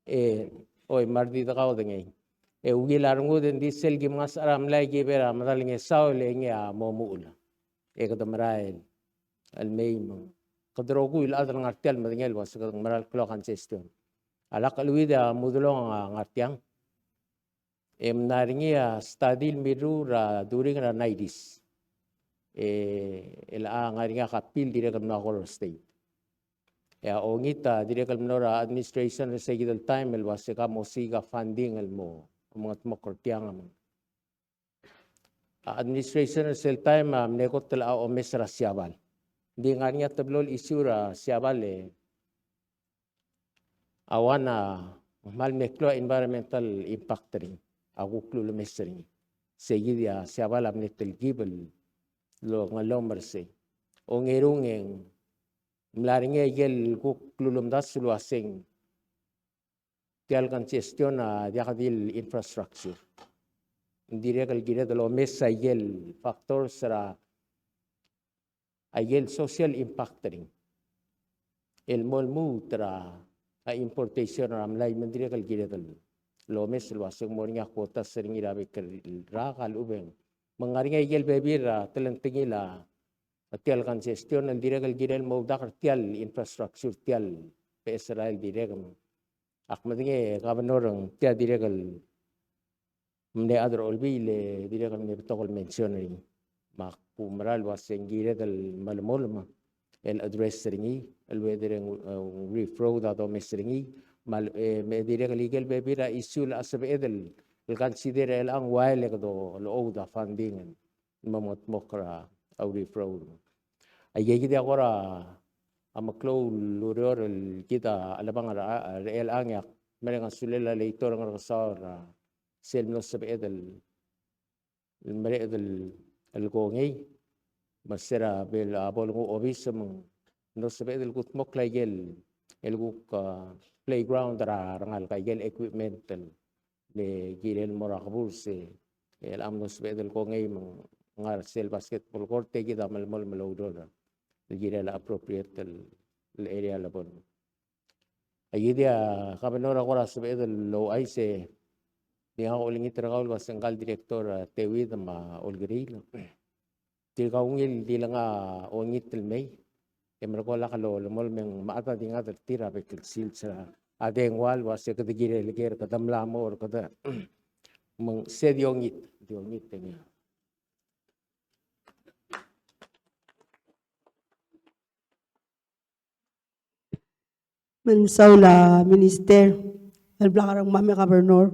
E, oi, me a redidek a odengei. E ungil a rengud e ng di sel ki mengasech er a mlai e ki bo er a medal ngesaol e ngii a mo muchel. E kede merael el mei me ng kede rokui el chad el ngar tia el medengei el uasei kede mera el klou a congestion. A lak cheleuid a mudelong a ngar tiang. E mla er ngii a study el mirruul er a during er a nineties. E, el a ngar er ngii a copy el dirrek el mlo er a Koror State. E a ongit a dirrek el mlo er a administration er se kid el taem el uasei ka mo osiik a funding el mo, mo mengetmokl er tiang me ng. A administration er sel taem a mle kot el a omes er a Siabal. Ng di ngar er ngii a teblo el issue er a Siabal e a one a kmal mle klou a environmental impact er ngii, a kuk lulemes er ngii. Se kid a Siabal a mle telkib el lo, ngelom er sei. Ongerung e ng mla er ngii a ikel kuk lulemdasu el uaseng tia el congestion a diak di el infrastructure. Ng dirrek el kired el omes a ikel factors er a a ikel social impact er ngii. El mo lmuut er a, a importation er a mlai me ng dirrek el kired el omes el uaseng mo er ngii a quotas er ngii er a bek el rak a lechub e ng. Me ng ngar er ngii a ikel bebil er a telengtengil a tia el congestion el dirrek el kirel mo oudak er tia el infrastructure, tia el beches er a el dirrek me. Ak medengei, Governor, ng tia dirrek el mle chad er a Olbiil e dirrek el mle betok el mention er ngii. Me ak mera el uaseng kired el melemolem el address er ngii, el whether e ng, e, reef road a domes er ngii, me a, e, me dirrek el ikel bebil er a issue el sebeched el consider er chelechang el uaisei e kede ouda funding el mo mengetmokl er a reef road. Aikei kid a kora meklou el ureor el kid a chelebangel er a, er chelechang e ak mereng a sulel a Leitor Ngerkesoaol er a sel mlo sebeched el, el mereched el, el kongei, me se er a bel a bo lenguu a obis me ng mlo sebeched el kutmokl a ikel, el kuk, a, playground er a rengalek, a ikel equipment el le kirel mo er a keburs e, el mlo sebeched el kongei me ng ngar sel basketball court e kid a melemolem el oureor el kirel a appropriate el, el area el bo. Aikei kid a Governor a kora sebeched el ouchais e di ngak a olengit er kau el uaseng ngka el director, a, Teuid me a Olkeriil. Tirka ungil di lenga ongit el mei, e merekong e lak lolemolem e ng mechad a di ngar er tir a bek el sils er a dengua el uasei kede kirel ker, kede mla mo er kede. Me ng se di ongit, di ongit e ngii. Me ng mesaul a Minister el bla ngar er ngii me a Governor.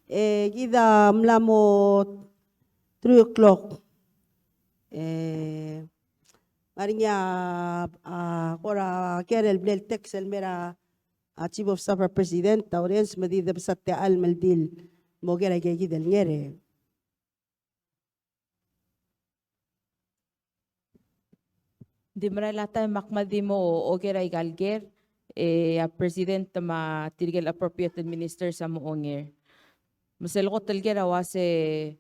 E kid a mla mo three o'clock. E ngar er ngii a, a, kora ker el bla el text el mei er a, a, Chief of Staff er a President, a audience, me di debes a techall me di el mo ker aike kid el nger. Ng di merael a taem me ak kmal di mo oker aika el ker, e a President me tirke el appropriate ministers a mo onger. Me sel kot el ker a uase,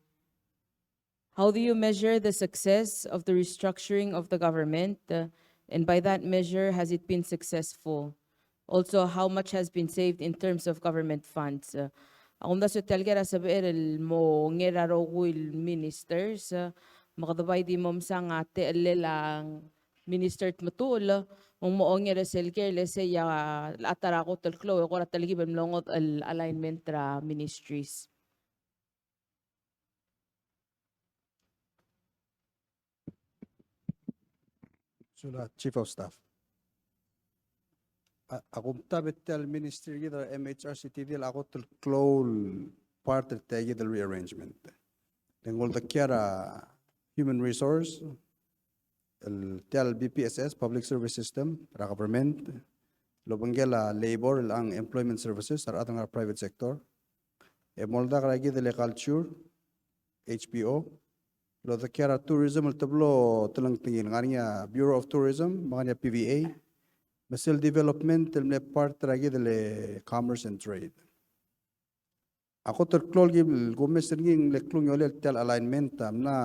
how do you measure the success of the restructuring of the government? Uh, and by that measure, has it been successful? Also, how much has been saved in terms of government funds? Uh, a kumdasu e tia el ker a sebechel el mo onger a rokui el ministers, uh, me kede bai di mo mesang a techellel a Minister Tmetuchl, me ng mo onger er sel ker, el sei a, a ta er a kot el klou e kora telkib el mlo ngodech el alignment er a ministries. Sulang Chief of Staff. A, a kumtab e tia el ministry er kid er a M H R C T D el a kot el klou el part er tia kid el rearrangement. Le ng uldekial a human resource, el tia el B P S S, Public Service System, er a government, el obengkel a labor, el ang employment services, a rechad el ngar er a private sector. E moldak er a kid el culture, H P O, el odekial a tourism el teblo telengtengil, ngar er ngii a Bureau of Tourism, me ngar er ngii a P V A, me sel development el mle part er a kid el commerce and trade. A kot el klou el ki, el kumes er ngii e ng mle klungiolel tia el alignment a mla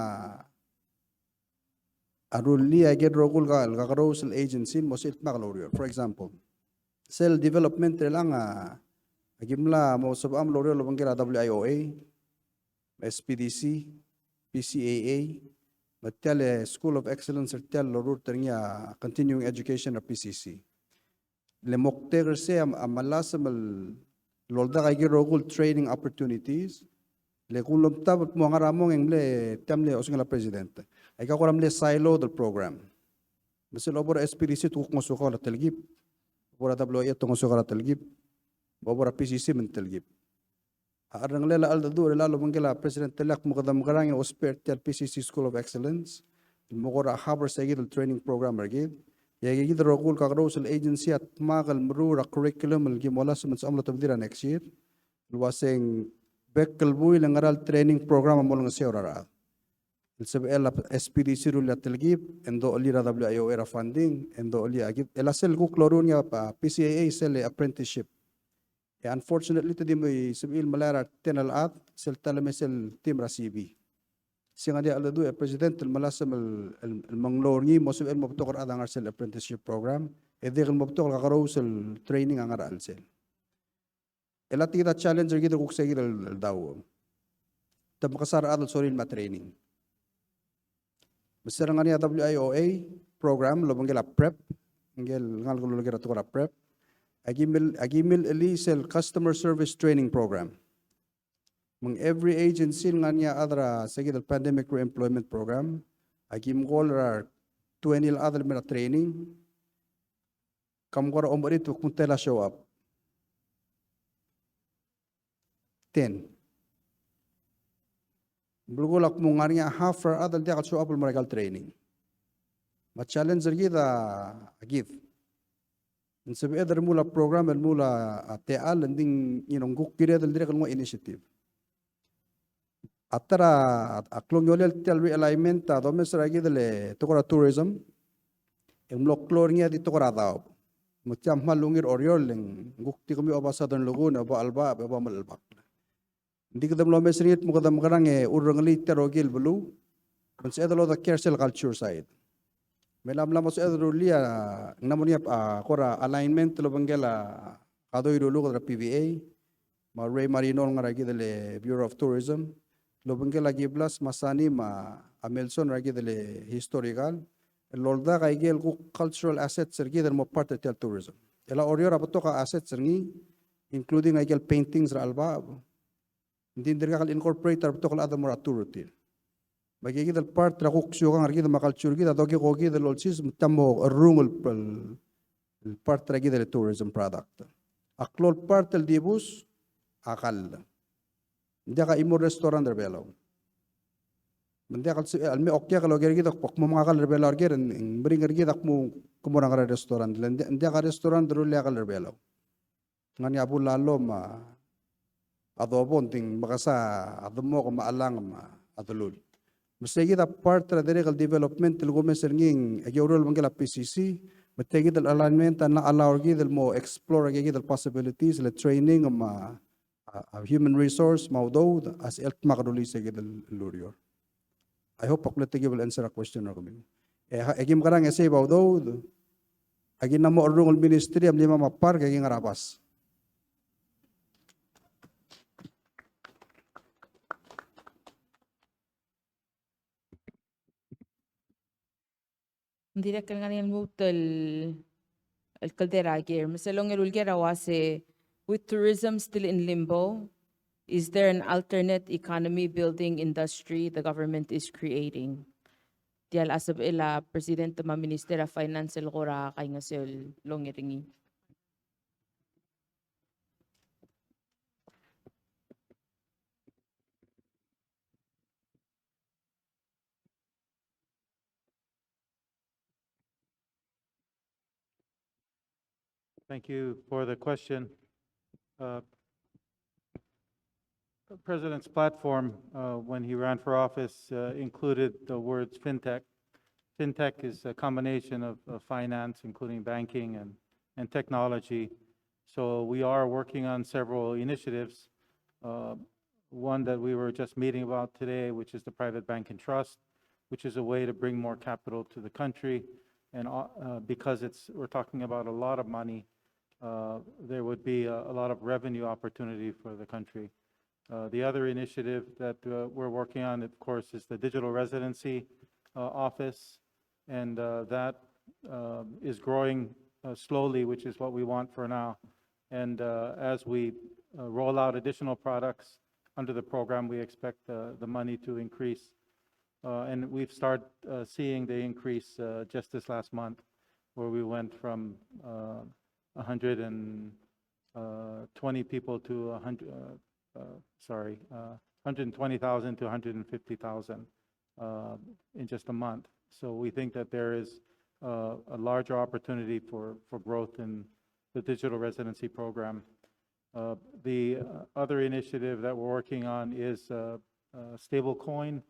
a rullii aike el rokui el ka, el kakerous el agency el mo sel dmak el oureor. For example, sel development er chelechang a, a ki mla mo sebecham el oureor el obengkel a W I O A, S P D C, P C A A, me tia el School of Excellence er tia el lorurt er ngii a continuing education er a P C C. Le moktek er sei a, a melasem el loldak aike el rokui el training opportunities, le kulemtab el mo ngar er a mong e ng mle, tia mle osengel a president. Aika kora mle siloed el program. Me sel obo er a S P D C te kuk ngosukau er a telkib, obo er a W I O A te ngosukau er a telkib, obo er a P C C me ng telkib. A cherrengelel a cheldecheduch er a lobengkel a president el ak me kede mekerang e ousbech er tia el P C C School of Excellence el mo kora hub er se kid el training program er kid. E aike kid el rokui el kakerous el agency a dmak el meruul er a curriculum el ki molasem el sebecham el otobedii er a next year el uaseng bek el buil e ngera el training program a mo olengeseu er a rechad. El sebechel a S P D C a rullii a telkib, e ng dochelir a W I O A er a funding, e ng dochelir a kid, e le sel kuk loruul er ngii a P C A A sel apprenticeship. E unfortunately, te di mo sebechir el melai er a ten el chad, sel ta el mei sel team er a C B. Se ng ngar er ngii a cheldecheduch e president el melasem el, el, el menglou er ngii, mo sebechel el mo betok el chad a ngar er sel apprenticeship program, e dirrek el mo betok el kakerous el training a ngar er a chelsel. E le tia kid a challenge er kid el kuk se kid el, el dau. Te mekesai a rechad el sorir me a training. Me se er a ngar er ngii a W I O A program el obengkel a prep, ngike el ngalek el uleker a tekoi er a prep. A ki mil, a ki milechelii sel customer service training program. Me ng every agency el ngar er ngii a chad er a se kid el pandemic re-employment program, a ki mkol er a twenty el chad el mei er a training. Kam kora omecherit el kmo ng tela show up. Ten. Belkul a kmo ng ngar er ngii a half er a rechad el diak el show up el mo er aika el training. Me a challenge er kid a kid. Ng sebeched el remuul a program el remuul a techall, e ng di ng, you know, ng kuk kired el dirrek el nguu a initiative. A ta er a, a klungiolel tia el realignment a domes er a kid el tekoi er a tourism, e ng mlo klou er ngii a di tekoi er a daob. Me tia a kmal ungil er a Oreor, le ng kuk di kemiu a oba Southern Lagoon, oba Chelbacheb, oba Melechelbachel. Ng di kede mlo omes er ngii el kmo kede mekerang e urrengelii tia el rokui el beluu, me ng sebeched el odekial sel culture side. Me a mla mo sebeched el rullii a, ng mla mo er ngii a, a, kora alignment el obengkel a Kadoi Ruluked er a P V A, me a Ray Marino el ngar er a kid el Bureau of Tourism, el obengkel a Kiblas me a Sani me a Melson er a kid el historical, el oldak aike el kuk cultural assets er kid el mo part er tia el tourism. El a Oreor a betok a assets er ngii, including aike el paintings er a Chelbacheb. Ng di ng dirkak el incorporate a rebetok el chad el mo er a tour er tir. Me aike kid el part er a kuk siukang er kid me a culture er kid a dokikokid el olsiseb me te mo cherrungel el, el part er kid el tourism product. A klou el part el dibus a kall. Ng diak a chimo el restaurant er Belau. Me ng diak el se-, el me okiak el oker kid a kmo ng kall er Belau er ker, ng meringel er kid a kmo, kmo er a ngar er a restaurant. Le ng diak, ng diak a restaurant el rullii a kall er Belau. Ngar er ngii a bul a lom a dobo, ng di mekesai a demok me a chelang me a delul. Me sei kid a part er a dirrek el development el kumes er ngii, e aki oureor el obengkel a P C C, me tia kid el alignment a ngar er kid el mo explore aika kid el possibilities, le training me a, a, a human resource me a udoud, a sel dmak el rullii sei kid el ureor. I hope ak mle tekib el answer a question er kemiu. E, ha, e ki mekerang e sei a udoud, aki mla mo cherrungel el ministry, a mlimam a park, e aki ngar er a bas. Ng dirrek el ngar er ngii a lmuut el, el kldei er a ker. Me sel ongeru el ker a uase, with tourism still in limbo, is there an alternate economy building industry the government is creating? Tia el sebechel a President me a Minister er a Finance el kora kaingeseu el onger er ngii. Thank you for the question. Uh, the President's platform, uh, when he ran for office, uh, included the words fintech. Fintech is a combination of, of finance, including banking and, and technology. So we are working on several initiatives. Uh, one that we were just meeting about today, which is the private bank and trust, which is a way to bring more capital to the country. And, uh, uh, because it's, we're talking about a lot of money, uh, there would be a, a lot of revenue opportunity for the country. Uh, the other initiative that, uh, we're working on, of course, is the digital residency, uh, office, and, uh, that, uh, is growing, uh, slowly, which is what we want for now. And, uh, as we, uh, roll out additional products under the program, we expect, uh, the money to increase. Uh, and we've started, uh, seeing the increase, uh, just this last month, where we went from, uh, a hundred and, uh, twenty people to a hundred, uh, uh, sorry, uh, hundred and twenty thousand to a hundred and fifty thousand, uh, in just a month. So we think that there is, uh, a larger opportunity for, for growth in the digital residency program. Uh, the, uh, other initiative that we're working on is, uh, uh, stablecoin.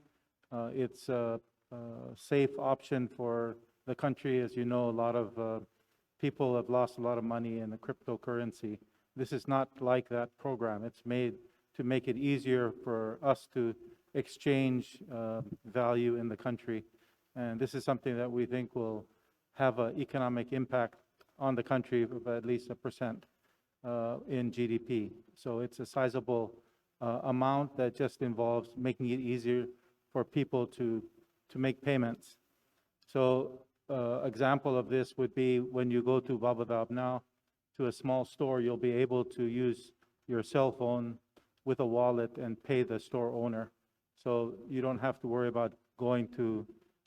Uh, it's a, a safe option for the country. As you know, a lot of, uh, people have lost a lot of money in the cryptocurrency. This is not like that program. It's made to make it easier for us to exchange, uh, value in the country. And this is something that we think will have an economic impact on the country of at least a percent, uh, in G D P. So it's a sizable, uh, amount that just involves making it easier for people to, to make payments. So, uh, example of this would be when you go to Babeldaob now, to a small store, you'll be able to use your cell phone with a wallet and pay the store owner. So you don't have to worry about going to,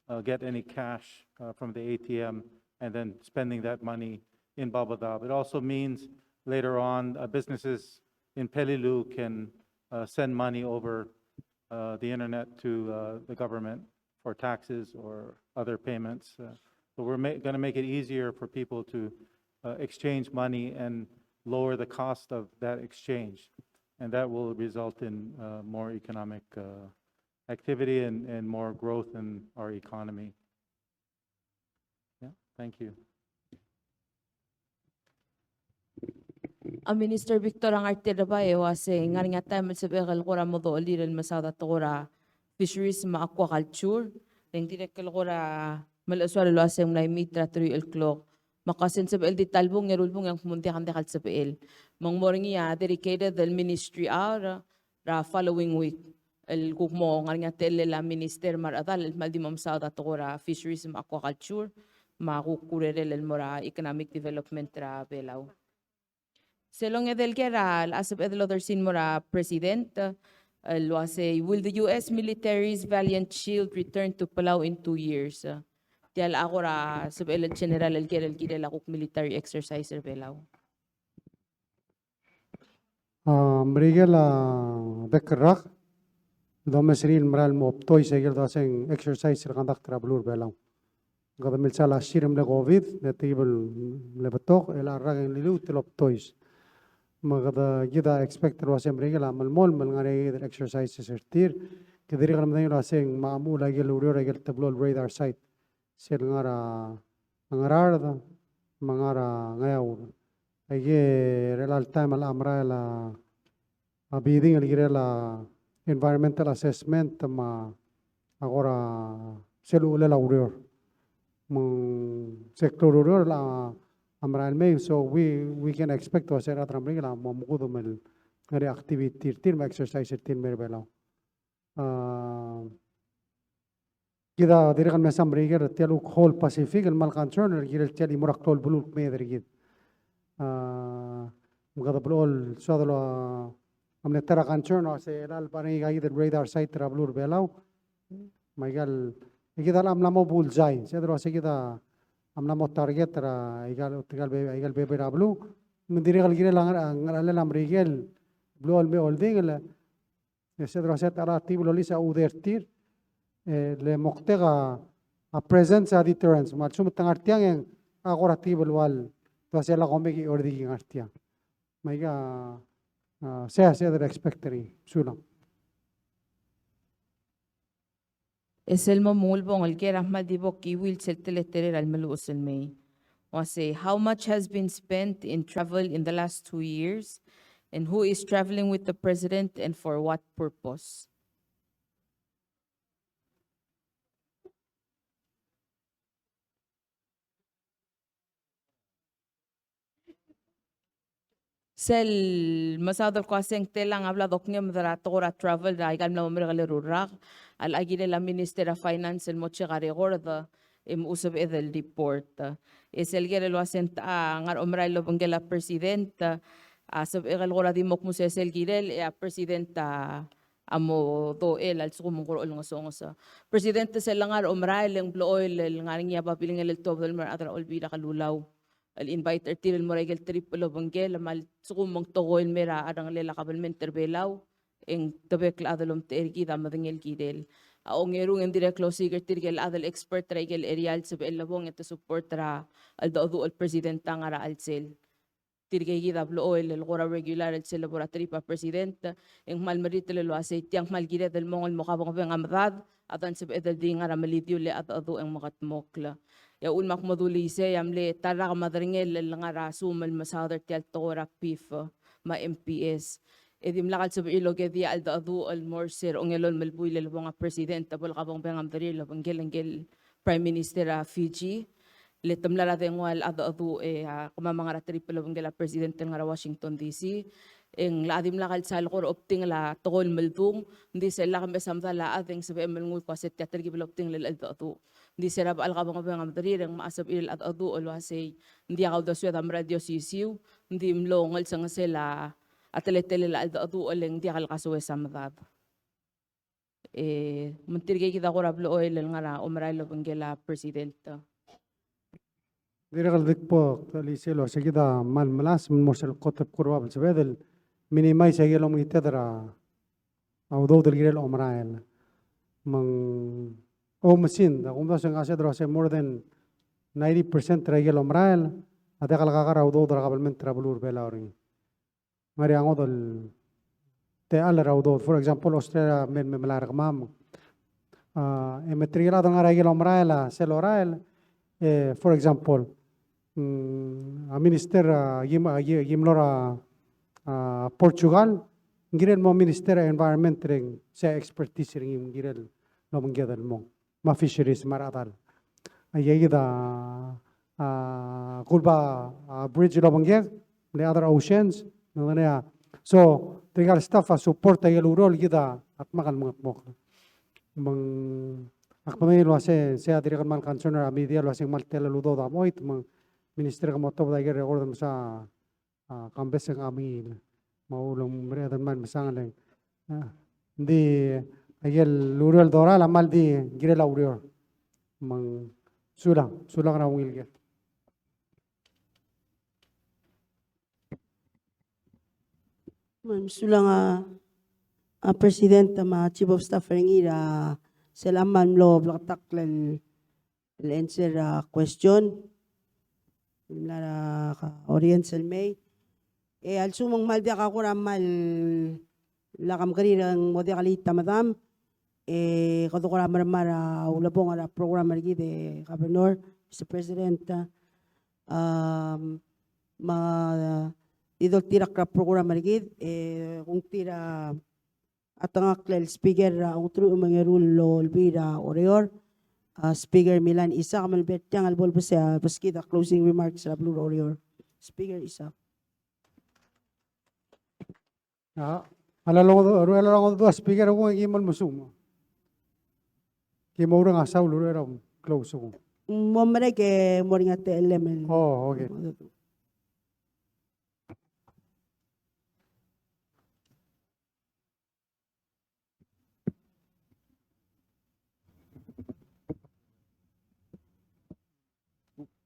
uh, get any cash, uh, from the A T M and then spending that money in Babeldaob. It also means later on, uh, businesses in Peleliu can, uh, send money over, uh, the internet to, uh, the government for taxes or other payments. Uh, so we're ma-, gonna make it easier for people to, uh, exchange money and lower the cost of that exchange. And that will result in, uh, more economic, uh, activity and, and more growth in our economy. Yeah, thank you. A Minister Victor a ngar tia el bai e uase ng ngar er ngii a taem el sebechek el kora mo dochelir el mesaod a tekoi er a fisheries me a aquaculture. Le ng dirrek el kora melechesuar el uase ng mla meet er a teruich el klok. Me ak uase ng sebechel di ta el bung, eru el bung e ng kmo ng diak, ng diak el sebechel. Me ng mo er ngii a dedicated el ministry hour er a following week el kuk mo ngar er ngii a techellel a minister me a rechedal el kmal di mo mesaod a tekoi er a fisheries me a aquaculture me a kuk urerel el mo er a economic development er a Belau. Sel ongedei el ker a locha sebeched el odersii el mo er a President el uasei, will the U S military's Valiant Shield return to Palau in two years? tia el kora sebechel el general el ker el kirel a kuk military exercise er Belau. A, Merikel a bek el rak, domes er ngii el mera el mo optois a ikel dua se ng exercise el conduct er a beluu er Belau. Kede milsa last year e mle COVID, e te ikel mle betok, el a rak e ng liluut el optois. Me kede kid a expect el ua se Merikel a melemolem el ngar er ngii a ikel exercises er tir, kede dirrek el medengei el ua se ng mo uchul a ikel ureor a ikel teblo el radar site. Sel ngar er a Ngaraard, me ngar er a Ngeaur. Aike er chelecha el taem el merael a, a bidding el kirel a environmental assessment me a kora sel uchelel a ureor. Me ng se klou el ureor el a merael mei, so we, we can expect ua se er a rechad er a Merikel a mo mekudem el ngar er ngii a activity er tir me a exercise er tir el mei er Belau. A, kid a dirrek el mesa Merikel er tia el whole Pacific el kmal concern el kirel tia el chimo er a klou el beluu el kmeed er kid. A, me kede blechoel soad el ua, a mle ta er a concern a se el bo er ngii a kid el radar site er a beluu er Belau. Me aika el, kid a mla mo bullseye, se el ua se kid a mla mo target er aika el, tirka el be-, aika el bebil er a beluu. Me ng dirrek el kirel a ngar-, ngerachel a Merikel el blechoel me oldingel, e se el ua se a ta er a teblo el olis a ude er tir, e le moktek a, a presence a deterrence. Me a lsekum te ngar tiang e ng a kora teblo el ua el, ua se lak omekii a orrekii ngar tiang. Me aika, a, se, se er a expect er ngii. Sulang. E sel mo mengulebongel el ker a kmal di bo kuiuii sel teletelel a lemeluches el mei. Ua se, how much has been spent in travel in the last two years? And who is traveling with the president and for what purpose? Sel mesaod el kmo a se ng telang a bla dokngemed er a tekoi er a travel er aika el mla mo merek el eru el rak, a locha kirel a Minister er a Finance el mo check a record e mo sebeched el report. E sel ker el ua se ng techa a ngar er a omerael el obengkel a President, a sebechek el kora di mo kmu se sel kirel e a President a a mo dochel a lsekum ng kora olengesonges. President, sel lengar er a omerael e ng blechoel el ngar er ngii a babilngel el tuobed el mo er a rechad er a Olbiil er a Kelulau el invite er tir el mo er a ikel trip el obengkel, me a lsekum ng tekoi el mei er a cherrengelel a kabelment er Belau, e ng tebek el chad el omtechei er kid a medengei el kirel. A ongerung e ng dirrek el osiik er tirke el chad el expert er a ikel area el sebechel el lebong e te support er a cheldecheduch el President a ngar er a chelsel. Tirke kid a blechoel el kora regular el sel lebo er a trip a President, e ng kmal meritel el ua sei tiang kmal kired el mong el mo kabengebeng a medad, a dang sebeched el di ngar er a melidiul e a cheldecheduch e ng mekedmokl. E a uchul me ak mo dulii sei a mle ta el rak me a derengel el ngar er a sum el mesaod er tia el tekoi er a PIF me a MPS. E dimlak el sebechir el okedii a cheldecheduch el mo er se er a ongelolem el buil el lebong a President a bo lekabengebeng a mederir el obengkel ngike el Prime Minister er a Fiji, le te mla er a dengua el cheldecheduch e a kemam a ngar er a trip el obengkel a President el ngar er a Washington D C, e ng locha dimlak el sal kora obtingel a tekoi el meldung, ng di sel lak mesa medal a chad e ng sebechem el nguu el kmo a se tia telkib el obtingel el cheldecheduch. Ng di se er a bechal kabengebeng a mederir e ng mocha sebechir el cheldecheduch el ua sei, ng diak a uldesued a mera el di osisiu, ng di mlo ngelsengesel a teletelel a cheldecheduch e le ng diak el kasoes a medad. E, me ng tirke kid a kora blechoel el ngar er a omerael el obengkel a President. Dirrek el di kbo, klisel ua se kid a kmal melasem el mo er sel kot el bkur bab el sebeched el minimize a ikel omengited er a udoud el kirel omerael. Me ng oumesingd, a kumdasu e ng ased er a ua se more than ninety percent er a ikel omerael a diak el kakar a udoud er a kabelment er a beluu er a Belau er ngii. Ngar er ngii a ngodech el techall er a udoud. For example, Australia a mei el me melai er kemam. A, e me tirke el chad el ngar er a ikel omerael a sel orael, e, for example, mm, a minister, a, kim, a, ki-, kim mlo er a, a, Portugal, ng kirel el mo minister er a environment er ngii, sei a expertise er ngii, ng kirel el obengked el mong. Me a fisheries me a rechedal. Aika kid a, a, kulba, a, bridge el obengkek, mle other oceans, me ng ngar er ngii a. So, tirka el staff a support a ikel ureor el kid a dmak el mengetmokl. Me ng, ak medengei el ua se, sei a dirrek el kmal concern er a media el ua se ng kmal tela el udoud a moit, me ng minister ke mo tobed a ikel record el mesa a, kambes e ng mengiil. Me a uchul e ng mereched el kmal mesang e le, a, ng di a ikel ureor el dorael a kmal di kirel a ureor. Me ng Sulang, sulang er a ungil ker. Me sulang a, a President me a Chief of Staff er ngii er a sel kmal mlo bleketakl el, el answer er a question el mla er a audience el mei. E a lsekum ng kmal diak a kora kmal lak a mekerir e ng mo diak el ta medam, e kede kora mermang er a ulebongel er a program er kid e Governor, Mister President, a, me di doltirakl er a program er kid, e kung tir a chetengakl el Speaker er a ongeteruich me a ongeru el Olbiil er a Oreor, a Speaker Milan Isaac, me a lebo er tiang a lebo el bes, a, beskid a closing remarks er a beluu er a Oreor. Speaker Isaac. A, a lolonged, a lolonged a speaker, kung e ki mo mesumech. Ki mo oureng a saul er a close kung. Mo merek e mo er ngii a techellem el. Oh, okay.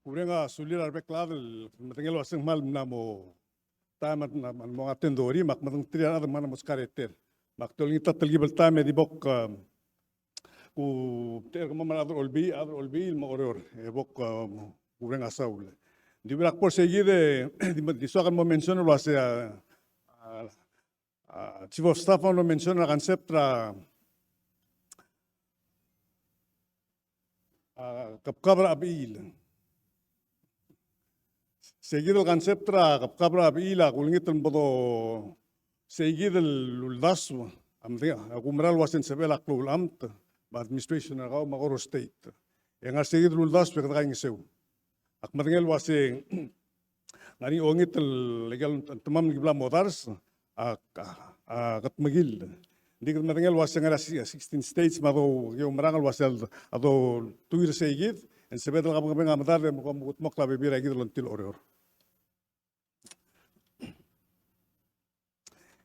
Kureng a sulir a rebek el chad el medengei el uasei ng kmal mla mo taem el mo ngar er ngii a tendori, me ak medengterir a rechad el mla mo skareter. Me ak di olengit a telkib el taem e di bo ku, um, ku, te er kemam a rechad er a Olbiil, a rechad er a Olbiil me a Oreor, e bo ku, um, kureng a saul. Di ua ko er sei kid e, di, di soak el mo mention el uasei a, a, a, Chief of Staff a mlo mention er a concept er a, a, kebkab er a chebechiil. Sei kid el concept er a kebkab er a chebechiil a kulengit el bo do sei kid el uldasu a medengei, a kumerang el uasei ng sebechel a klou el amt me a administration er kau me a Koror State. E ngar sei kid el uldasu e kede kaingeseu. Ak medengei el uasei ng ngar er ngii a ongit el ikel temam el ki bla modars a, a, a kedmekill. Ng di kede medengei el uasei ngar er a si-, sixteen states me a do, ki oumerang el uasei a do, a doltuil er sei kid, e ng sebeched el kabengabeng a medad e mo, mo kudmokl a bebil er a kid el ongtil Oreor.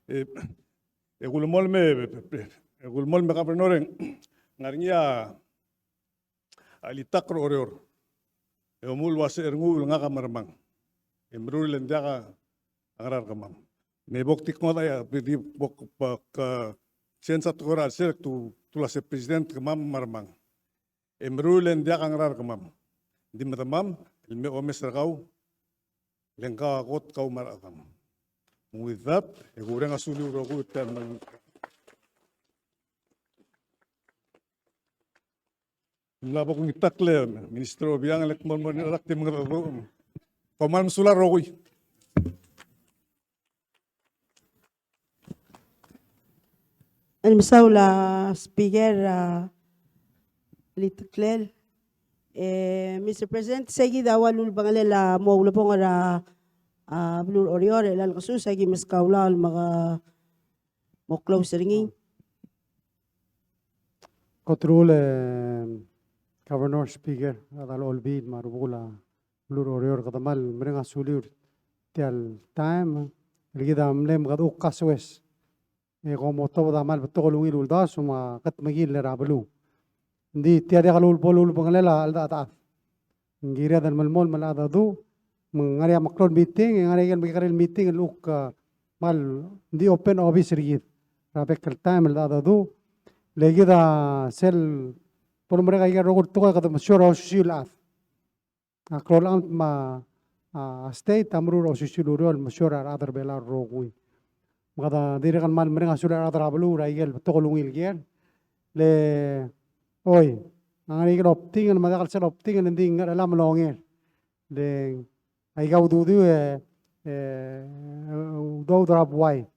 E, e kulemolem e, e kulemolem e Governor e ng ngar er ngii a, a chelitakl er a Oreor. E omuchel el uasei er ngii el ngak a mermang. E meruul e ng diak a ngera er kemam. Me bo kdi kngodech a, di bo k-, bo k-, sens a tekoi er a chelsel e kdu-, kdu el uasei President kemam a mermang. E meruul e ng diak a ngera er kemam. Ng di medemam el me omes er kau, le ng kau a kot kau me a rechedam. With that, e kureng a suliu el rokui er tia el mla bo kungitakl e Minister Obichang, le kmo mo er ngii a rak di mengedecheduch. Kom kmal mesulang el rokui. El mesaul a Speaker, a, Liteklel. E, Mister President, sei kid a ua lulebengelel a mo ulebongel er a, a, beluu er Oreor, e chelecha el kesus, aki meskau el ua el meka mo close er ngii. Kot el rokui, e, Governor, Speaker, a rechad er a Olbiil, me a rubekul a beluu er Oreor, kede kmal mereng a suliu er tia el taem el kid a mle mekedechuk a soes. E kom otobed a kmal betok el ungil uldasu me a kedmekill er a beluu. Ng di tia diak el ulebo el ulebengelel a cheldechedechad. Ng kired el melemolem el cheldecheduch, me ng ngar er ngii a meklou el meeting, e ng ngar er ngii a ikel mekekerei el meeting el kuk, a, kmal di open office er kid er a bek el taem el cheldecheduch. Le kid a sel bo lemerek a ikel rokui el tekoi e kede mesiou er a osisiu el chad. A klou el amt me a, a, state a meruul er a osisiu el ureor el mesiou er a rechad er a Belau el rokui. Me kede dirrek el kmal mereng a suliu er a rechad er a beluu er a ikel betok el ungil ker. Le, oi, a ngar er ngii a ikel obdingel me a diak el sel obdingel, ng di ngerechelam el onger. Le aika ududiu e, e, udoud er a buai.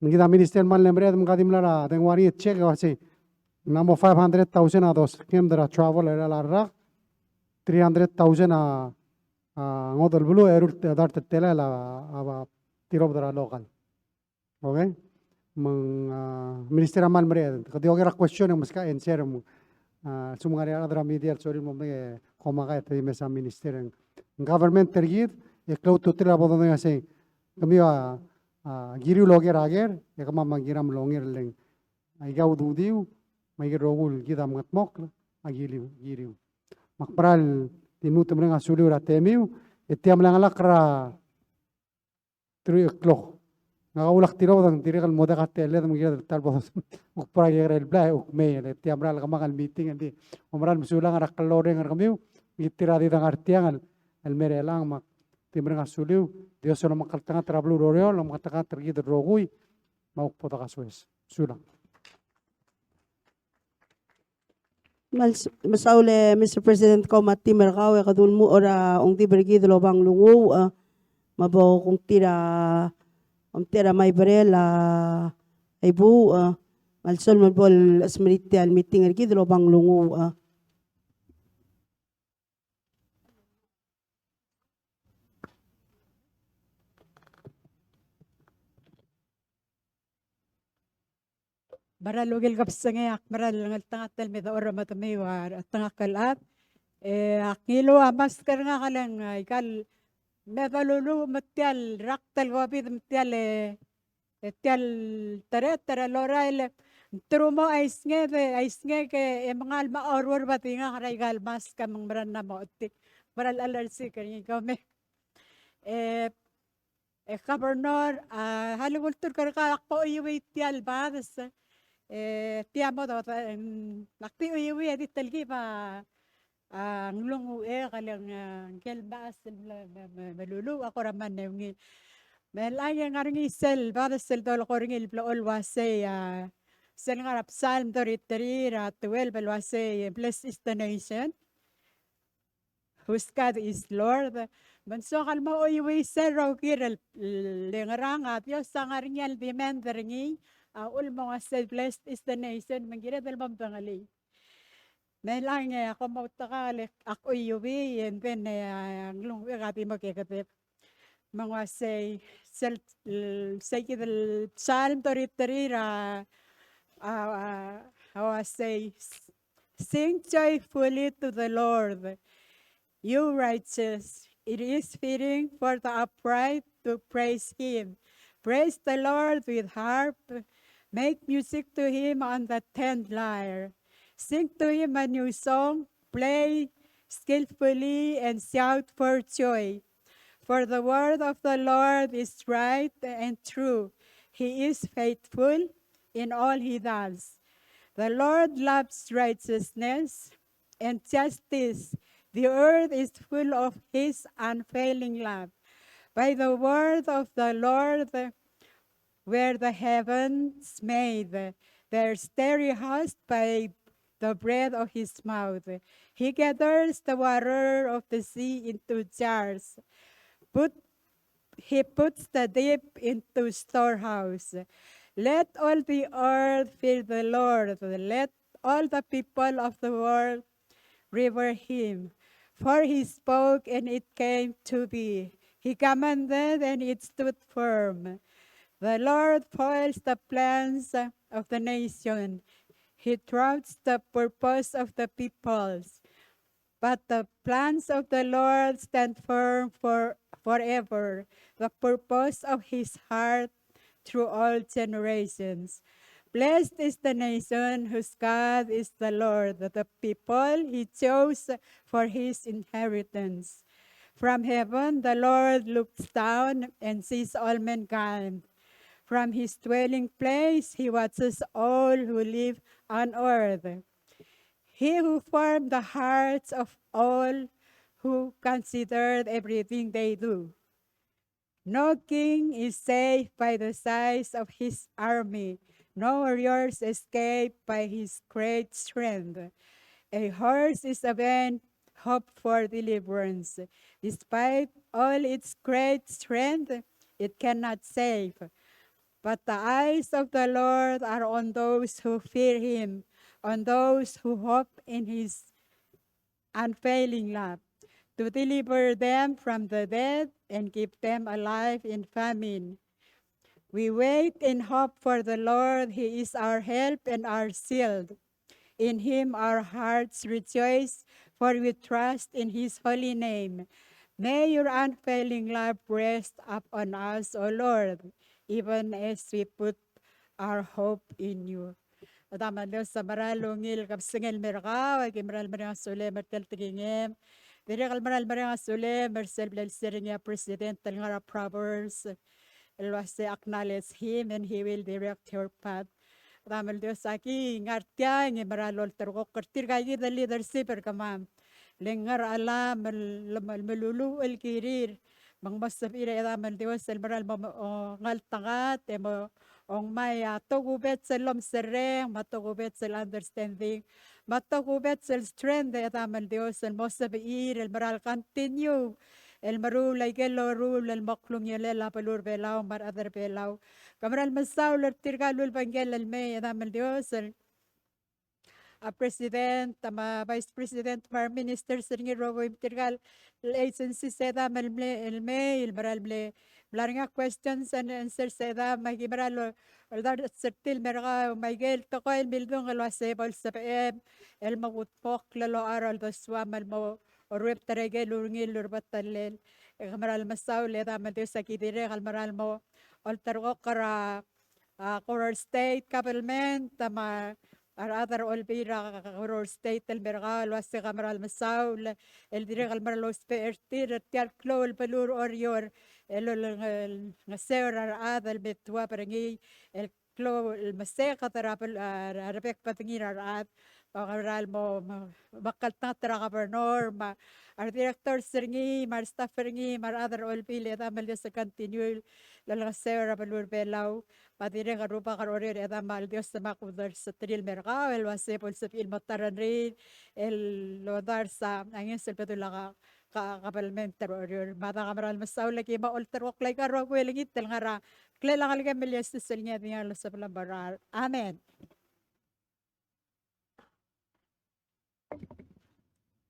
Me kid a minister el kmal mle mereched me ng di mla er a dengua er ngii e check e uasei ng mla mo five hundred thousand a dosiik er a travel er chelecha el rak, three hundred thousand a, a ngodech el beluu, e eru el dart el telael a, a, a tirobed er a local. Okay? Me ng, a, minister a kmal mereched. Kede oker a question e ng meskak a answer me ng, a, lsekum ng ngar er ngii a rechad er a media el sorir el mo medengei e komakai e te di mesa minister. Ng government er kid, e klou a ultutelel a bo dodengei a sei. Kemiu a, a, kiriu el oker a ker, e kemam a kiram el onger, le ng aika ududiu, me aike el rokui el kid a mengedmokl, a kiriu, kiriu. Me ak meral di lmuut el mereng a suliu er a temiu, e tia mle chengelakl er a three o'clock. Ngak a ulak tilobed e ng dirrek el mo diak a techelled me ng kired el ta el bo kuk bo er a kekerei el blai e kuk mei, e le tia mera el kemanget el meeting, e ng di, kom meral mesulang er a klou el reng er kemiu, me tir a di dengar tiang el, el mei er chelechang. Me ak di mereng a suliu, Dios a lomekngeltengat er a beluu er Oreor, lomekngeltengat er kid el rokui, me a kuk bo dekasoes. Sulang. Kmal s-, mesaul e Mister President, kau me a team er kau, e kede ulemuchel er a ongdibel er kid el oba nglunguuch, e, me bo kongtir a, omtechei er a Maiberel a, a ibuuch, e, kmal soam el bo lsmeritii tia el meeting er kid el oba nglunguuch, e. Meral ungil kebesengei, ak meral ngeltengat el me dechor er a medemiu a chetengakl el chad. E ak ngiluu a mask er ngak e le ng, a, ikal me doluluuch me tia el rakt el COVID me tia el, e, e tia el tereter el lorael e ng teruich me a isngek, e, a isngek e mengal me a oruor a bedingak er a ikal mask me ng meral mla mo chetik. Meral chelsik er ngii kau me. E, e Governor, a, a lsekum te ulterekokl e ak bo chuiuii tia el bades, e, tia mo do, e, ak di chuiuii e di telkib a, a, nglunguuch e le ng, a, ngike el bades el me, me, me, meluluuch a kora mle ungil. Me chelechang e ng ngar er ngii sel bades el dolekoi er ngii el blechoel el uasei, a, sel ngar er a Psalm thirty-three er a twelve el uasei, "Blessed is the nation whose God is Lord." Me ng soak el mo chuiuii sel rokir el, le ngerang, a Dios a ngar er ngii el demand er ngii a uchul me ng uasei, "Blessed is the nation," me ng kired el mo medengelii. Me chelechang e ak mo outekangel e ak chuiuii, and then, e, a nglunguuch e a di mo kekedeb. Me ng uasei, sel, sei kid el Psalm thirty-three er a, a, a, a uasei, "Sing joyfully to the Lord, you righteous. It is fitting for the upright to praise him. Praise the Lord with harp. Make music to him on the tenth lyre. Sing to him a new song. Play skillfully and shout for joy. For the word of the Lord is right and true. He is faithful in all he does. The Lord loves righteousness and justice. The earth is full of his unfailing love. By the word of the Lord were the heavens made, their starry host by the breath of his mouth. He gathers the water of the sea into jars. Put, he puts the deep into storehouse. Let all the earth fear the Lord. Let all the people of the world revere him. For he spoke, and it came to be. He commanded, and it stood firm. The Lord foils the plans of the nation. He thwarts the purpose of the peoples. But the plans of the Lord stand firm for forever, the purpose of his heart through all generations. Blessed is the nation whose God is the Lord, the people he chose for his inheritance. From heaven the Lord looks down and sees all mankind. From his dwelling place he watches all who live on earth. He who formed the hearts of all who considered everything they do. No king is saved by the size of his army. No warriors escape by his great strength. A horse is a vain hope for deliverance. Despite all its great strength, it cannot save. But the eyes of the Lord are on those who fear him, on those who hope in his unfailing love, to deliver them from the death and keep them alive in famine. We wait in hope for the Lord. He is our help and our shield. In him our hearts rejoice, for we trust in his holy name. May your unfailing love rest upon us, O Lord, even as we put our hope in you. Chedam el Dios a mera el ungil kebesengei el mer kau, e ki mera el mereng a sulem er tia el tekingem. Dirrek el mera el mereng a sulem er sel bla lsel er ngii a president el ngar er a Proverbs el uase acknowledge him and he will direct your path. Chedam el Dios, aki ngar tiang e mera el olterekokl er tirka kid el leadership er kemam. Le ngar er a chelam el, el meluluuch el kirir. Me ng mo sebechir e Chedam el Dios el mera el mo, mo, o, ngeltengat, e mo, ongmai a tokubets el omserreng, me a tokubets el understanding, me a tokubets el strength e Chedam el Dios el mo sebechir el mera el continue el meruul aike el loruul el mo klungiolel a beluu er a Belau me a rechad er a Belau. Ke mera el mesaul er tirka el ulebengkel el mei e Chedam el Dios el a president, me a vice president, me a ministers er ngii el rokui, me tirka el agencies e Chedam el mle, el mei, el mera el mle, mla er ngii a questions and answers e Chedam, me aki mera el, el dars er tir el mer kau, me aike el tekoi el mildung el uase bo lsebechem el mo kudmokl el locha er a uldesuam el mo oruebet er aike el ungil el urebetel. E ke mera el mesaul e Chedam el Dios, aki dirrek el mera el mo olterekokl er a a Koror State Government, me a rechad er a Olbiil er a Koror State el mer kau el uase ke mera el mesaul el dirrek el mera el ousbech er tir er tia el klou el beluu er Oreor el olengeseu er a rechad el me tuab er ngii el klou el meseked er a bel-, a, a rebek el bedengir a rechad. Me ke mera el mo, mo, mo klengeltengat er a governor, me a redirectors er ngii, me a restaff er ngii, me a rechad er a Olbiil e Chedam el Dios el continue el olengeseu er a beluu er a Belau. Me a dirrek el rubak er Oreor e Chedam el Dios me a kudolseterir el mer kau el uase bo lsebechir el mo ta rengrir el odars a ngeso el bedul a ka, ka, kabelment er Oreor. Me a dang, ke mera el mesaul e ki mo olterekokl aika el rokui el ngii el ngar er a klel a Ngelekem el Jesus el ngii a dinga el osebelem el merael. Amen.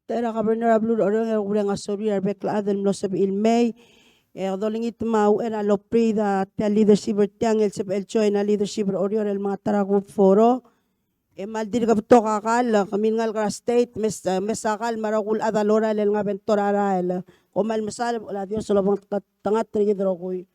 Ta er a governor er a beluu er Oreor, e kubereng a sorir a rebek el chad el mlo sebechir el mei. E kede olengit me a uchei er a lopriid a tia el leadership er tiang el sebechel el join a leadership er Oreor el menga ta er a kuk foro. E mal dirk betok a kall, kemiu el ngalek er a state, mes, mes a kall me a rokui el chad a lorael el ngar er a bento er a rael. Kom kmal mesaul, a Dios a lobengterir kid el rokui.